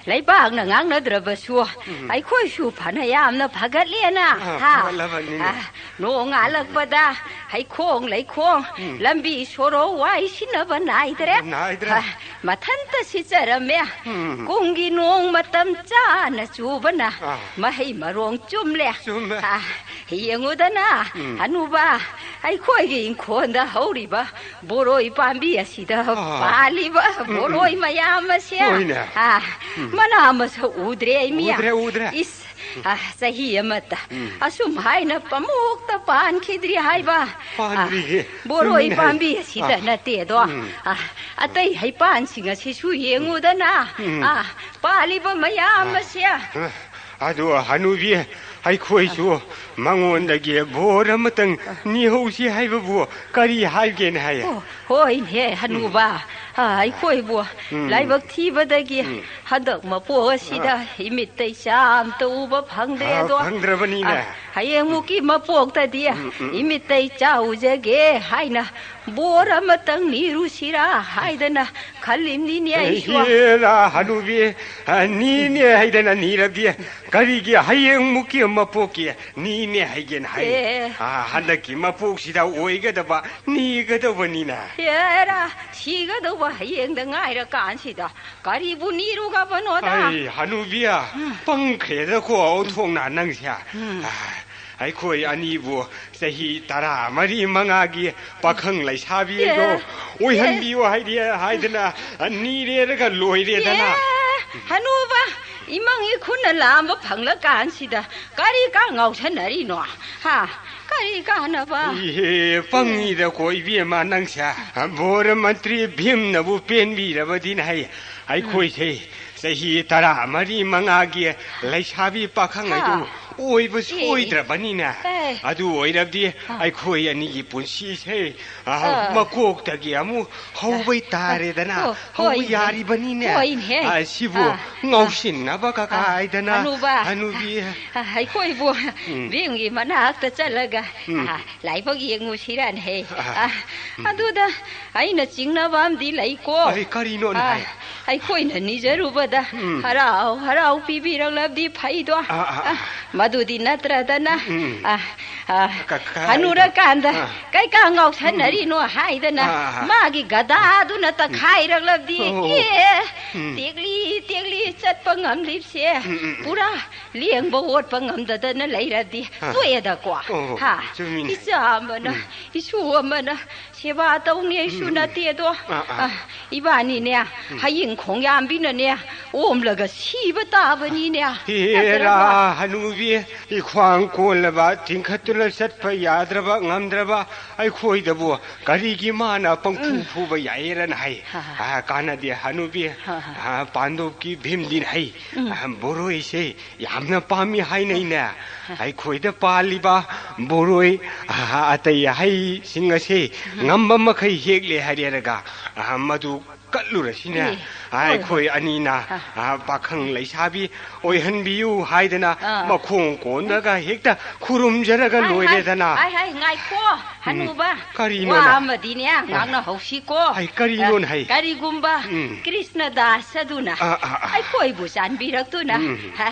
ꯂꯩꯕꯥꯛꯅ ꯉꯥꯡꯅꯗ꯭ꯔꯕꯁꯨ ꯎꯝ꯫ ꯑꯩꯈꯣꯏꯁꯨ ꯐꯅ ꯌꯥꯝꯅ ꯐꯒꯠꯂꯦꯅ, ꯑꯥ, ꯍꯥ? ꯐꯒꯠꯂꯕꯅꯤꯅꯦ꯫ ꯑꯥ, ꯅꯣꯡ ꯉꯥꯜꯂꯛꯄꯗ ꯍꯩꯈꯣꯡ ꯂꯩꯈꯣꯡ, ꯎꯝ꯫ ꯂꯝꯕꯤ ꯁꯣꯔꯣꯛ ꯋꯥꯏ ꯁꯤꯟꯅꯕ ꯅꯥꯏꯗ꯭ꯔꯦ꯫ ꯅꯥꯏꯗ꯭ꯔꯦ꯫ ꯑꯥ, ꯃꯊꯟꯇ ꯁꯤꯠꯆꯔꯝꯃꯦ꯫ ꯎꯝ꯫ ꯀꯨꯝꯒꯤ ꯅꯣꯡ ꯃꯇꯝ ꯆꯥꯅ ꯆꯨꯕꯅ ꯑꯥ꯫ ꯃꯍꯩ ꯃꯔꯣꯡ ꯆꯨꯝꯂꯦ꯫ ꯆꯨꯝꯃꯦ꯫ ꯑꯥ, ꯌꯦꯡꯉꯨꯗꯅ, ꯎꯝ꯫ ꯍꯅꯨꯕ, ꯑꯩꯈꯣꯏꯒꯤ ꯏꯪꯈꯣꯜꯗ ꯍꯧꯔꯤꯕ ꯕꯣꯔꯣꯏ ꯄꯥꯝꯕꯤ ꯑꯁꯤꯗ ꯑꯥ꯫ ꯄꯥꯜꯂꯤꯕ ꯎꯝ, ꯎꯝ꯫ ꯕꯣꯔꯣꯏ ꯃꯌꯥꯝ ꯑꯁꯦ, ꯍꯣꯏꯅꯦ꯫ ꯑꯥ, ꯎꯝ꯫ ꯃꯅꯥ ꯃꯁꯛ ꯎꯗ꯭ꯔꯦ, ꯃꯤ꯫ ꯎꯗ꯭ꯔꯦ, ꯎꯗ꯭ꯔꯦ꯫ ꯏꯁ, ꯑ, ꯆꯍꯤ ꯑꯃꯠꯇ ꯎꯝ꯫ ꯑꯁꯨꯝ ꯍꯥꯏꯅ ꯄꯥꯃꯨꯛꯇ ꯄꯥꯟꯈꯤꯗ꯭ꯔꯤ ꯍꯥꯏꯕ꯫ ꯄꯥꯟꯗ꯭ꯔꯤꯌꯦ꯫ ꯑ, ꯕꯣꯔꯣꯏ ꯆꯨꯝꯃꯤꯅꯦ꯫ ꯄꯥꯝꯕꯤ ꯑꯁꯤꯗ ꯑ꯫ ꯅꯠꯇꯦꯗꯣ꯫ ꯎꯝ꯫ ꯑ, ꯑꯇꯩ ꯍꯩꯄꯥꯟꯁꯤꯡ ꯑꯁꯤꯁꯨ ꯌꯦꯡꯉꯨꯗꯅ꯫ ꯎꯝ꯫ ꯑ, ꯄꯥꯜꯂꯤꯕ ꯃꯌꯥꯝ ꯑ꯫ ꯑꯁꯦ꯫ ꯑ, ꯑꯗꯣ ꯍꯅꯨꯕꯤ, ꯑꯩꯈꯣꯏꯁꯨ ꯃꯉꯣꯟꯗꯒꯤ ꯕꯣꯔ ꯑꯃꯇꯪ ꯅꯤꯍꯧꯁꯤ ꯍꯥꯏꯕꯕꯨ ꯀꯔꯤ ꯍꯥꯏꯒꯦꯅ ꯍꯥꯏ? ꯑꯣ, ꯍꯣꯏꯅꯦ, ꯍꯅꯨꯕ꯫ ꯎꯝ꯫ ꯑ, ꯑꯩꯈꯣꯏꯕꯨ ꯎꯝ꯫ ꯂꯥꯏꯕꯛ ꯊꯤꯕꯗꯒꯤ ꯎꯝ꯫ ꯍꯟꯗꯛ ꯃꯄꯣꯛ ꯑꯁꯤꯗ ꯑ꯫ ꯏꯃꯤꯠꯇ ꯏꯆꯥ ꯑꯝꯇ ꯎꯕ ꯐꯪꯗ꯭ꯔꯦ ꯑ, ꯑꯗꯣ꯫ ꯐꯪꯗ꯭ꯔꯕꯅꯤꯅꯦ꯫ ꯑ, ꯍꯌꯦꯡꯃꯨꯛꯀꯤ ꯃꯄꯣꯛꯇꯗꯤ ꯎꯝ, ꯎꯝ, ꯎꯝ꯫ ꯏꯃꯤꯠꯇ ꯏꯆꯥ ꯎꯖꯒꯦ ꯍꯥꯏꯅ ꯕꯣꯔ ꯑꯃꯇꯪ ꯅꯤꯔꯨꯁꯤꯔꯥ ꯍꯥꯏꯗꯅ ꯈꯜꯂꯤꯝꯅꯤꯅꯦ ꯑꯩꯁꯨ꯫ ꯍꯦꯔꯥ, ꯍꯅꯨꯕꯤ, ꯑ, ꯅꯤꯅꯦ ꯍꯥꯏꯗꯅ ꯅꯤꯔꯗꯤ ꯀꯔꯤꯒꯤ ꯍꯌꯦꯡꯃꯨꯛꯀꯤ ꯃꯄꯣꯛꯀꯤ ꯅꯤꯅꯦ ꯍꯥꯏꯒꯦꯅ ꯍꯥꯏ? ꯑꯦ꯫ ꯑ, ꯍꯟꯗꯛꯀꯤ ꯃꯄꯣꯛꯁꯤꯗ ꯑꯣꯏꯒꯗꯕ ꯅꯤꯒꯗꯕꯅꯤꯅ꯫ ꯍꯦꯔꯥ, ꯁꯤꯒꯗꯧꯕ ꯍꯌꯦꯡꯗ ꯉꯥꯏꯔꯀꯥꯟꯁꯤꯗ ꯀꯔꯤꯕꯨ ꯅꯤꯔꯨꯒꯕꯅꯣꯗ? ꯑꯩ, ꯍꯅꯨꯕꯤ, ꯎꯝ꯫ ꯄꯪꯈ꯭ꯔꯦꯗꯀꯣ, ꯑꯣꯟꯊꯣꯛꯅ ꯅꯪꯁꯦ꯫ ꯎꯝ꯫ ꯑ, ꯑꯩꯈꯣꯏ ꯑꯅꯤꯕꯨ ꯆꯍꯤ ꯇꯔꯥ ꯃꯔꯤ ꯃꯉꯥꯒꯤ ꯄꯥꯈꯪ ꯂꯩꯁꯥꯕꯤꯗꯣ ꯑꯦ, ꯑꯣꯏꯍꯟꯕꯤꯌꯨ ꯍꯥꯏꯗꯤ ꯍꯥꯏꯗꯅ ꯅꯤꯔꯦꯔꯒ ꯂꯣꯏꯔꯦꯗꯅ꯫ ꯑꯦ, ꯍꯅꯨꯕ, ꯏꯃꯪ ꯏꯈꯨꯟꯅ ꯂꯥꯝꯕ ꯐꯪꯂꯀꯥꯟꯁꯤꯗ ꯀꯔꯤ ꯀꯥ ꯉꯥꯎꯁꯟꯅꯔꯤꯅꯣ? ꯍꯥ? ꯀꯔꯤ ꯀꯥꯟꯅꯕ? ꯏꯍꯦ, ꯄꯪꯉꯤꯗꯀꯣ, ꯏꯕꯦꯝꯃ, ꯅꯪꯁꯦ꯫ ꯕꯣꯔ ꯃꯟꯇ꯭ꯔꯤ ꯚꯤꯝꯅꯕꯨ ꯄꯦꯟꯕꯤꯔꯕꯗꯤꯅ ꯍꯥꯏ꯫ ꯑꯩꯈꯣꯏꯁꯦ ꯆꯍꯤ ꯇꯔꯥ ꯃꯔꯤ ꯃꯉꯥꯒꯤ ꯂꯩꯁꯥꯕꯤ ꯄꯥꯈꯪ ꯍꯥꯏꯗꯨ ꯍꯥ꯫ ꯑꯣꯏꯕ ꯑꯦ꯫ ꯁꯣꯏꯗ꯭ꯔꯕꯅꯤꯅ꯫ ꯑꯦ꯫ ꯑꯗꯨ ꯑꯣꯏꯔꯕꯗꯤ ꯑꯥ꯫ ꯑꯩꯈꯣꯏ ꯑꯅꯤꯒꯤ ꯄꯨꯟꯁꯤꯁꯦ, ꯑꯥ, ꯑꯥ꯫ ꯃꯀꯣꯛꯇꯒꯤ ꯑꯃꯨꯛ ꯍꯧꯕꯩ ꯇꯥꯔꯦꯗꯅ꯫ ꯑꯣ, ꯍꯧꯕ ꯍꯣꯏꯅꯦ꯫ ꯌꯥꯔꯤꯕꯅꯤꯅꯦ꯫ ꯍꯣꯏꯅꯦ꯫ ꯑꯥ, ꯁꯤꯕꯨ ꯑꯥ꯫ ꯉꯥꯎꯁꯤꯟꯅꯕ ꯀꯀꯥ ꯑꯥ꯫ ꯍꯥꯏꯗꯅ ꯍꯅꯨꯕ꯫ ꯍꯅꯨꯕꯤ꯫ ꯑꯥ, ꯑꯩꯈꯣꯏꯕꯨ ꯎꯝ꯫ ꯚꯤꯝꯒꯤ ꯃꯅꯥꯛꯇ ꯆꯠꯂꯒ, ꯎꯝ꯫ ꯑꯥ, ꯂꯥꯏꯕꯛ ꯌꯦꯡꯉꯨꯁꯤꯔꯅꯦ꯫ ꯑꯥ꯫ ꯑꯥ, ꯎꯝ꯫ ꯑꯗꯨꯗ ꯑꯩꯅ ꯆꯤꯡꯅꯕ ꯑꯃꯗꯤ ꯂꯩꯀꯣ꯫ ꯑꯩ ꯀꯔꯤꯅꯣꯅꯦ ꯑꯥ, ꯍꯥꯏ? ꯑꯩꯈꯣꯏꯅ ꯅꯤꯖꯔꯨꯕꯗ ꯎꯝ꯫ ꯍꯔꯥꯎ ꯍꯔꯥꯎ ꯄꯤꯕꯤꯔꯛꯂꯕꯗꯤ ꯐꯩꯗꯣ꯫ ꯑꯥ, ꯑꯥ, ꯑꯥ, ꯑꯥ꯫ ꯃꯗꯨꯗꯤ ꯅꯠꯇ꯭ꯔꯗꯅ, ꯎꯝ꯫ ꯑꯥ, ꯑꯥ, ꯀ-, ꯀ-, ꯍꯅꯨꯔꯀꯥꯟꯗ ꯑꯥ꯫ ꯀꯩꯀꯥ ꯉꯥꯎꯁꯟꯅꯔꯤꯅꯣ ꯍꯥꯏꯗꯅ ꯑꯥ, ꯑꯥ, ꯑꯥ꯫ ꯃꯥꯒꯤ ꯒꯗꯥꯗꯨꯅ ꯇꯛꯈꯥꯏꯔꯛꯂꯕꯗꯤ, ꯑꯣ꯫ ꯑꯦ, ꯎꯝ꯫ ꯇꯦꯛꯂꯤ ꯇꯦꯛꯂꯤ ꯆꯠꯄ ꯉꯝꯂꯤꯕꯁꯦ ꯎꯝ, ꯎꯝ, ꯎꯝ꯫ ꯄꯨꯔꯥ ꯂꯦꯡꯕ ꯑꯣꯠꯄ ꯉꯝꯗꯗꯅ ꯂꯩꯔꯗꯤ ꯑꯥ꯫ ꯇꯣꯛꯑꯦꯗꯀꯣ꯫ ꯑꯣ, ꯍꯥ? ꯆꯨꯝꯃꯤꯅꯦ꯫ ꯏꯆꯥ ꯑꯃꯅ ꯎꯝ꯫ ꯏꯁꯨ ꯑꯃꯅ ꯁꯦꯕꯥ ꯇꯧꯅꯤ ꯑꯩꯁꯨ ꯎꯝ, ꯎꯝ꯫ ꯅꯠꯇꯦ ꯑꯗꯣ꯫ ꯑꯥ, ꯑꯥ꯫ ꯑ, ꯏꯕꯥꯅꯤꯅꯦ, ꯎꯝ꯫ ꯍꯌꯤꯡ ꯈꯣꯡꯌꯥꯝꯕꯤꯅꯅꯦ ꯑꯣꯝꯂꯒ ꯁꯤꯕ ꯇꯥꯕꯅꯤꯅꯦ꯫ ꯍꯦꯔꯥ, ꯍꯅꯨꯕꯤ, ꯏꯈ꯭ꯋꯥꯡ ꯀꯣꯜꯂꯕ, ꯆꯤꯡꯈꯠꯇꯨꯅ ꯆꯠꯄ ꯌꯥꯗ꯭ꯔꯕ, ꯉꯝꯗ꯭ꯔꯕ ꯑꯩꯈꯣꯏꯗꯕꯨ ꯀꯔꯤꯒꯤ ꯃꯥꯅ ꯄꯪꯐꯨ ꯎꯝ꯫ ꯐꯨꯕ ꯌꯥꯏꯌꯦꯔꯅ ꯍꯥꯏ꯫ ꯍꯥ, ꯍꯥ꯫ ꯑꯥ, ꯀꯥꯟꯅꯗꯦ, ꯍꯅꯨꯕꯤ꯫ ꯍꯥ, ꯍꯥ꯫ ꯑꯥ, ꯄꯥꯟꯗꯣꯞꯀꯤ ꯚꯤꯝꯗꯤꯅ ꯍꯥꯏ꯫ ꯎꯝ꯫ ꯑꯥ, ꯕꯣꯔꯣꯏꯁꯦ ꯌꯥꯝꯅ ꯄꯥꯝꯃꯤ ꯍꯥꯏꯅꯩꯅꯦ꯫ ꯍꯥ꯫ ꯑꯩꯈꯣꯏꯗ ꯄꯥꯜꯂꯤꯕ ꯕꯣꯔꯣꯏ, ꯑꯥ, ꯑꯇꯩ ꯍꯩꯁꯤꯡ ꯑꯁꯦ ꯎꯝ꯫ ꯉꯝꯕ ꯃꯈꯩ ꯍꯦꯛꯂꯦ ꯍꯥꯏꯔꯦꯔꯒ, ꯑꯥ, ꯃꯗꯨ ꯀꯠꯂꯨꯔꯁꯤꯅꯦ꯫ ꯑꯦ, ꯍꯣꯏ, ꯑꯩꯈꯣꯏ ꯍꯣꯏ꯫ ꯑꯅꯤꯅ, ꯑꯥ꯫ ꯑꯥ, ꯄꯥꯈꯪ ꯂꯩꯁꯥꯕꯤ ꯑꯣꯏꯍꯟꯕꯤꯌꯨ ꯍꯥꯏꯗꯅ ꯑꯥ꯫ ꯃꯈꯣꯡ ꯀꯣꯟꯗꯒ ꯍꯦꯛꯇ ꯈꯨꯔꯨꯝꯖꯔꯒ ꯍꯥꯏ, ꯍꯥꯏ, ꯂꯣꯏꯔꯦꯗꯅ꯫ ꯍꯥꯏ, ꯍꯥꯏ, ꯉꯥꯏꯈꯣ, ꯎꯝ꯫ ꯍꯅꯨꯕ꯫ ꯀꯔꯤꯅꯣꯅꯦ? ꯋꯥ ꯑꯃꯗꯤꯅꯦ, ꯑꯥ꯫ ꯉꯥꯡꯅꯍꯧꯁꯤꯀꯣ꯫ ꯍꯥꯏ, ꯀꯔꯤꯅꯣꯅꯦ ꯍꯥꯏ? ꯀꯔꯤꯒꯨꯝꯕ ꯎꯝ꯫ ꯀ꯭ꯔꯤꯁꯅꯗꯥꯁ ꯑꯗꯨꯅ ꯑꯥ, ꯑꯥ, ꯑꯥ꯫ ꯑꯩꯈꯣꯏꯕꯨ ꯆꯥꯟꯕꯤꯔꯛꯇꯨꯅ, ꯎꯝ꯫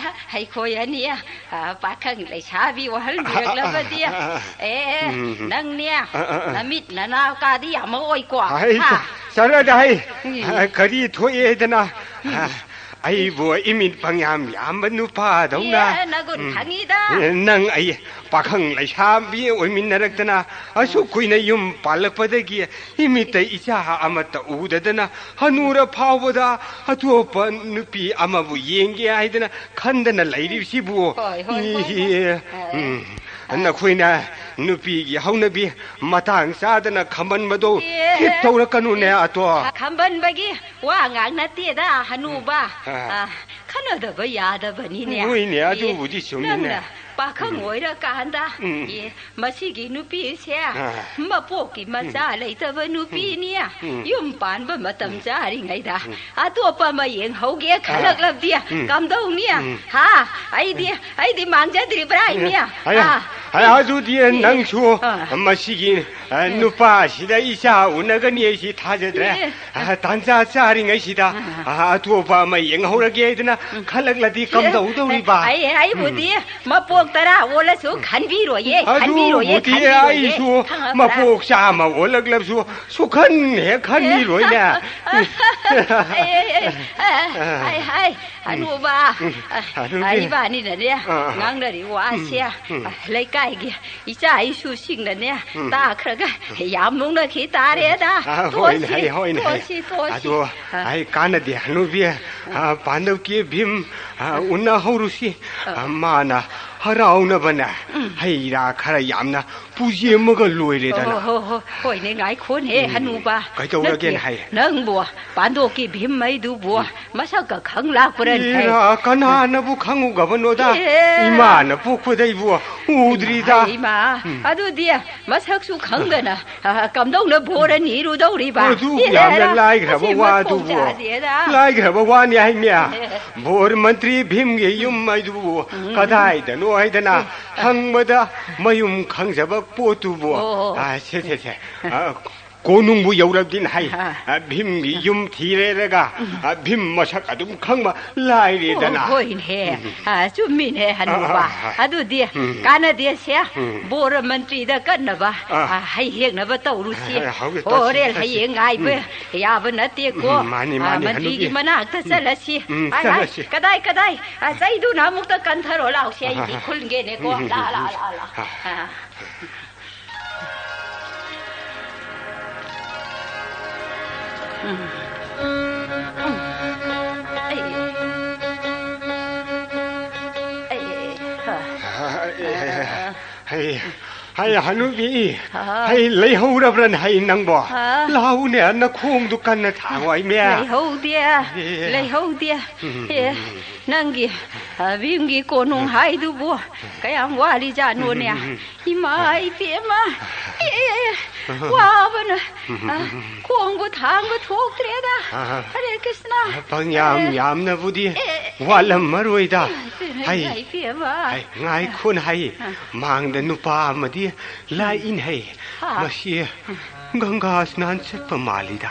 ꯑꯩꯈꯣꯏ ꯑꯅꯤ, ꯑꯥ, ꯄꯥꯈꯪ ꯂꯩꯁꯥꯕꯤ ꯑꯣꯏꯍꯟꯕꯤꯔꯛꯂꯕꯗꯤ, ꯑꯥ, ꯑꯥ, ꯑꯥ, ꯑꯥ꯫ ꯑꯦ, ꯎꯝ꯫ ꯅꯪꯅꯦ, ꯑꯥ, ꯑꯥ, ꯑꯥ꯫ ꯅꯃꯤꯠ ꯅꯅꯥ ꯀꯥꯗꯤ ꯌꯥꯝꯃꯛꯑꯣꯏꯀꯣ꯫ ꯍꯥꯏ, ꯍꯥ? ꯆꯠꯂꯗ ꯍꯥꯏ꯫ ꯎꯝ꯫ ꯑ, ꯀꯔꯤ ꯊꯣꯛꯑꯦꯗꯅ? ꯎꯝ꯫ ꯑ, ꯑꯩꯕꯨ ꯏꯃꯤꯠ ꯄꯪꯌꯥꯝ ꯌꯥꯝꯕ ꯅꯨꯄꯥꯗꯧꯅ꯫ ꯑꯦ, ꯅꯒꯨꯟ ꯎꯝ꯫ ꯈꯪꯉꯤꯗ꯫ ꯑꯦ, ꯅꯪ ꯑꯩ ꯄꯥꯈꯪ ꯂꯩꯁꯥꯕꯤ ꯑꯣꯏꯃꯤꯟꯅꯔꯛꯇꯅ ꯑꯁꯨꯛ ꯀꯨꯏꯅ ꯌꯨꯝ ꯄꯥꯜꯂꯛꯄꯗꯒꯤ ꯏꯃꯤꯠꯇ ꯏꯆꯥ ꯑꯃꯠꯇ ꯎꯗꯗꯅ ꯍꯅꯨꯔ ꯐꯥꯎꯕꯗ ꯑꯇꯣꯞꯄ ꯅꯨꯄꯤ ꯑꯃꯕꯨ ꯌꯦꯡꯒꯦ ꯍꯥꯏꯗꯅ ꯈꯟꯗꯅ ꯂꯩꯔꯤꯕꯁꯤꯕꯨ꯫ ꯍꯣꯏ, ꯍꯣꯏ, ꯍꯣꯏ, ꯍꯣꯏ꯫ ꯏ-, ꯎꯝ꯫ ꯅꯈꯣꯏꯅ ꯅꯨꯄꯤꯒꯤ ꯍꯧꯅꯕꯤ ꯃꯇꯥꯡ ꯆꯥꯗꯅ ꯈꯝꯕꯟꯕꯗꯣ ꯑꯦ꯫ ꯐꯤꯠ ꯇꯧꯔꯛꯀꯅꯨꯅꯦ, ꯑꯇꯣ꯫ ꯈꯝꯕꯟꯕꯒꯤ ꯋꯥ ꯉꯥꯡ ꯅꯠꯇꯦꯗ, ꯍꯅꯨꯕ꯫ ꯑꯥ꯫ ꯑꯥ, ꯈꯟꯅꯗꯕ ꯌꯥꯗꯕꯅꯤꯅꯦ꯫ ꯍꯣꯏꯅꯦ, ꯑꯦ, ꯑꯗꯨꯕꯨꯗꯤ ꯆꯨꯝꯃꯤꯅꯦ꯫ ꯅꯪꯅ ꯄꯥꯈꯪ ꯎꯝ꯫ ꯑꯣꯏꯔꯀꯥꯟꯗ, ꯎꯝ꯫ ꯑꯦ, ꯃꯁꯤꯒꯤ ꯅꯨꯄꯤꯁꯦ ꯑꯥ꯫ ꯃꯄꯣꯛꯀꯤ ꯃꯆꯥ ꯎꯝ꯫ ꯂꯩꯇꯕ ꯅꯨꯄꯤꯅꯤ꯫ ꯎꯝ꯫ ꯌꯨꯝ ꯄꯥꯟꯕ ꯃꯇꯝ ꯎꯝ꯫ ꯆꯥꯔꯤꯉꯩꯗ ꯎꯝ꯫ ꯑꯇꯣꯞꯄ ꯑꯃ ꯌꯦꯡꯍꯧꯒꯦ ꯑꯥ꯫ ꯈꯜꯂꯛꯂꯕꯗꯤ ꯎꯝ꯫ ꯀꯝꯗꯧꯅꯤ? ꯎꯝ꯫ ꯍꯥ? ꯑꯩꯗꯤ, ꯑꯩꯗꯤ ꯃꯥꯡꯖꯗ꯭ꯔꯤꯕ꯭ꯔꯥ, ꯏꯅꯦ? ꯑꯌꯥ, ꯑꯥ꯫ ꯑꯌꯥ, ꯑꯗꯨꯗꯤ ꯑꯦ꯫ ꯅꯪꯁꯨ ꯑꯥ꯫ ꯃꯁꯤꯒꯤ, ꯑ, ꯑꯦ꯫ ꯅꯨꯄꯥꯁꯤꯗ ꯏꯆꯥ ꯎꯅꯒꯅꯤ ꯑꯩꯁꯤ ꯊꯥꯖꯗ꯭ꯔꯦ꯫ ꯑꯦ꯫ ꯑ, ꯇꯥꯟꯖꯥ ꯆꯥꯔꯤꯉꯩꯁꯤꯗ, ꯑꯥ꯫ ꯑ, ꯑꯇꯣꯞꯄ ꯑꯃ ꯌꯦꯡꯍꯧꯔꯒꯦ ꯍꯥꯏꯗꯅ ꯎꯝ꯫ ꯈꯜꯂꯛꯂꯗꯤ ꯑꯦ꯫ ꯀꯝꯗꯧꯗꯧꯔꯤꯕ? ꯑꯩ, ꯑꯩꯕꯨꯗꯤ ꯎꯝ꯫ ꯃꯄꯣꯛ ꯇꯔꯥ ꯑꯣꯜꯂꯁꯨ ꯎꯝ꯫ ꯈꯟꯕꯤꯔꯣꯏꯌꯦ, ꯈꯟꯕꯤꯔꯣꯏꯌꯦ, ꯑꯗꯨꯕꯨꯗꯤ ꯈꯟꯕꯤꯔꯣꯏꯌꯦ꯫ ꯑꯩꯁꯨ ꯈꯪꯉꯕ꯭ꯔꯥ? ꯃꯄꯣꯛ ꯆꯥꯝꯃ ꯑꯣꯜꯂꯛꯂꯕꯁꯨ ꯁꯨꯈꯟ ꯍꯦꯛ ꯈꯟꯕꯤꯔꯣꯏꯅꯦ꯫ ꯑꯦ꯫ ꯑꯦ, ꯑꯦ, ꯑꯦ, ꯑꯦ, ꯑꯦ, ꯑꯦ, ꯑꯦ꯫ ꯍꯅꯨꯕ, ꯎꯝ, ꯑ, ꯍꯅꯨꯕꯤ꯫ ꯏꯕꯥꯅꯤꯅꯅꯦ, ꯑꯥ, ꯑꯥ꯫ ꯉꯥꯡꯅꯔꯤ ꯋꯥꯁꯦ, ꯎꯝ, ꯎꯝ꯫ ꯑ, ꯂꯩꯀꯥꯏꯒꯤ ꯏꯆꯥ ꯏꯁꯨꯁꯤꯡꯅꯅꯦ, ꯎꯝ꯫ ꯇꯥꯈ꯭ꯔꯒ ꯌꯥꯝ ꯅꯣꯛꯅꯈꯤ ꯇꯥꯔꯦꯗ꯫ ꯑꯥ, ꯍꯣꯏꯅꯦ, ꯇꯣꯛꯁꯤ, ꯍꯣꯏꯅꯦ꯫ ꯇꯣꯛꯁꯤ, ꯇꯣꯛꯁꯤ꯫ ꯑꯗꯣ, ꯑꯥ꯫ ꯑꯩ ꯀꯥꯟꯅꯗꯦ, ꯍꯅꯨꯕꯤ, ꯑꯥ, ꯄꯥꯟꯗꯧꯀꯤ ꯚꯤꯝ, ꯑꯥ, ꯎꯅꯍꯧꯔꯨꯁꯤ꯫ ꯑꯥ꯫ ꯑꯥ, ꯃꯥꯅ ꯍꯔꯥꯎꯅꯕꯅꯦ, ꯎꯝ꯫ ꯍꯩ ꯔꯥ ꯈꯔ ꯌꯥꯝꯅ ꯄꯨꯖꯦꯝꯃꯒ ꯂꯣꯏꯔꯦꯗꯅ꯫ ꯍꯣ, ꯍꯣ, ꯍꯣ, ꯍꯣꯏꯅꯦ, ꯉꯥꯏꯈꯣꯅꯦ, ꯎꯝ, ꯍꯅꯨꯕ꯫ ꯀꯩꯗꯧꯔꯒꯦꯅꯦ ꯅꯠꯇꯦ, ꯍꯥꯏ? ꯅꯪꯕꯨ ꯄꯥꯟꯗꯣꯛꯀꯤ ꯚꯤꯝ ꯍꯥꯏꯗꯨꯕꯨ ꯎꯝ꯫ ꯃꯁꯛꯀ ꯈꯪ ꯂꯥꯛꯄ꯭ꯔꯅꯦ? ꯏꯔꯥ, ꯀꯅꯥꯅꯕꯨ ꯈꯪꯉꯨꯒꯕꯅꯣꯗ? ꯑꯦ꯫ ꯏꯃꯥꯅ ꯄꯣꯛꯄꯗꯩꯕꯨ ꯎꯗ꯭ꯔꯤꯗ꯫ ꯏꯃꯥ, ꯏꯃꯥ, ꯎꯝ꯫ ꯑꯗꯨꯗꯤ ꯃꯁꯛꯁꯨ ꯈꯪꯗꯅ, ꯑ, ꯀꯝꯗꯧꯅ ꯕꯣꯔ ꯅꯤꯔꯨꯗꯧꯔꯤꯕ? ꯑꯗꯨ ꯌꯥꯝꯅ ꯂꯥꯏꯈ꯭ꯔꯕ ꯋꯥꯗꯨꯕꯨ꯫ ꯂꯥꯏꯈ꯭ꯔꯕ ꯋꯥꯅꯤ ꯍꯥꯏꯃꯤ꯫ ꯑꯦ꯫ ꯕꯣꯔ ꯃꯟꯇ꯭ꯔꯤ ꯚꯤꯝꯒꯤ ꯌꯨꯝ ꯍꯥꯏꯗꯨꯕꯨ ꯎꯝ꯫ ꯀꯗꯥꯏꯗꯅꯣ ꯍꯥꯏꯗꯅ ꯎꯝ꯫ ꯍꯪꯕꯗ ꯃꯌꯨꯝ ꯈꯪꯖꯕ ꯄꯣꯠꯇꯨꯕꯨ꯫ ꯑꯣ꯫ ꯑ, ꯁꯦ, ꯁꯦ, ꯁꯦ꯫ ꯑ, ꯀꯣꯅꯨꯡꯕꯨ ꯌꯧꯔꯕꯗꯤꯅ ꯍꯥꯏ꯫ ꯑ, ꯚꯤꯝꯒꯤ ꯌꯨꯝ ꯊꯤꯔꯦꯔꯒ, ꯎꯝ꯫ ꯑ, ꯚꯤꯝ ꯃꯁꯛ ꯑꯗꯨꯝ ꯈꯪꯕ ꯂꯥꯏꯔꯦꯗꯅ꯫ ꯑꯣ, ꯍꯣꯏꯅꯦ꯫ ꯎꯝ꯫ ꯑ, ꯆꯨꯝꯃꯤꯅꯦ, ꯍꯅꯨꯕ꯫ ꯑ, ꯑ, ꯑ꯫ ꯑꯗꯨꯗꯤ ꯎꯝ꯫ ꯀꯥꯟꯅꯗꯦꯁꯦ꯫ ꯎꯝ꯫ ꯕꯣꯔ ꯃꯟꯇ꯭ꯔꯤꯗ ꯀꯟꯅꯕ, ꯑ꯫ ꯑ, ꯍꯩ ꯍꯦꯛꯅꯕ ꯇꯧꯔꯨꯁꯤ꯫ ꯑ, ꯍꯧꯒꯦ, ꯇꯧꯁꯤ, ꯍꯣꯔꯦꯟ ꯇꯧꯁꯤ꯫ ꯍꯌꯦꯡ ꯉꯥꯏꯕ ꯎꯝ꯫ ꯌꯥꯕ ꯅꯠꯇꯦꯀꯣ꯫ ꯎꯝ, ꯃꯥꯅꯤ, ꯑ, ꯃꯥꯅꯤ, ꯃꯟꯇ꯭ꯔꯤꯒꯤ ꯍꯅꯨꯕꯤ꯫ ꯃꯅꯥꯛꯇ ꯎꯝ꯫ ꯆꯠꯂꯁꯤ꯫ ꯎꯝ, ꯑ, ꯑ, ꯆꯠꯂꯁꯤ꯫ ꯀꯗꯥꯏ, ꯀꯗꯥꯏ? ꯑ, ꯆꯩꯗꯨꯅ ꯑꯃꯨꯛꯇ ꯀꯟꯊꯔꯣ ꯂꯥꯎꯁꯦ, ꯑꯩꯗꯤ ꯑ, ꯑ꯫ ꯈꯨꯜꯒꯦꯅꯦꯀꯣ꯫ ꯎꯝ, ꯎꯝ, ꯂꯥ, ꯎꯝ, ꯂꯥ, ꯎꯝ꯫ ꯂꯥ, ꯂꯥ꯫ ꯑ꯫ ꯑ꯫ ꯎꯝ꯫ ꯎꯝ꯫ ꯑꯩ꯫ ꯑꯩ꯫ ꯑ꯫ ꯍꯩ, ꯍꯩ, ꯍꯩ, ꯍꯩ, ꯍꯅꯨꯕꯤ꯫ ꯍꯥ? ꯍꯩ, ꯂꯩꯍꯧꯔꯕ꯭ꯔꯅꯦ, ꯍꯩ, ꯅꯪꯕꯣ? ꯍꯥ? ꯂꯥꯎꯅꯦ, ꯅꯈꯣꯡꯗꯨ ꯀꯟꯅ ꯊꯥꯡꯉꯣ, ꯏꯃꯦ꯫ ꯂꯩꯍꯧꯗꯦ, ꯑꯦ꯫ ꯂꯩꯍꯧꯗꯦ꯫ ꯎꯝ꯫ ꯑꯦ, ꯅꯪꯒꯤ, ꯑ, ꯚꯤꯝꯒꯤ ꯀꯣꯅꯨꯡ ꯍꯥꯏꯗꯨꯕꯨ ꯀꯌꯥꯝ ꯋꯥꯠꯂꯤꯖꯥꯠꯅꯣꯅꯦ? ꯎꯝ꯫ ꯏꯃꯥ, ꯏꯕꯦꯝꯃ꯫ ꯑꯦ, ꯋꯥꯕꯅ, ꯑ, ꯈꯣꯡꯕꯨ ꯊꯥꯡꯕ ꯊꯣꯛꯇ꯭ꯔꯦꯗ꯫ ꯑ꯫ ꯍꯔꯦ ꯀ꯭ꯔꯤꯁꯅ꯫ ꯄꯪꯌꯥꯝ ꯑꯦ꯫ ꯌꯥꯝꯅꯕꯨꯗꯤ ꯑꯦ꯫ ꯋꯥꯠꯂꯝꯃꯔꯣꯏꯗ꯫ ꯑꯦ, ꯍꯩ, ꯏꯃꯥ, ꯏꯕꯦꯝꯃ꯫ ꯍꯩ, ꯉꯥꯏꯈꯣꯅ ꯍꯩ꯫ ꯑ꯫ ꯃꯥꯡꯗ ꯅꯨꯄꯥ ꯑꯃꯗꯤ ꯂꯥꯛꯏꯅ ꯍꯩ꯫ ꯍꯥ꯫ ꯃꯁꯤ ꯒꯪꯒꯥ ꯁ꯭ꯅꯥꯟ ꯆꯠꯄ ꯃꯥꯜꯂꯤꯗ꯫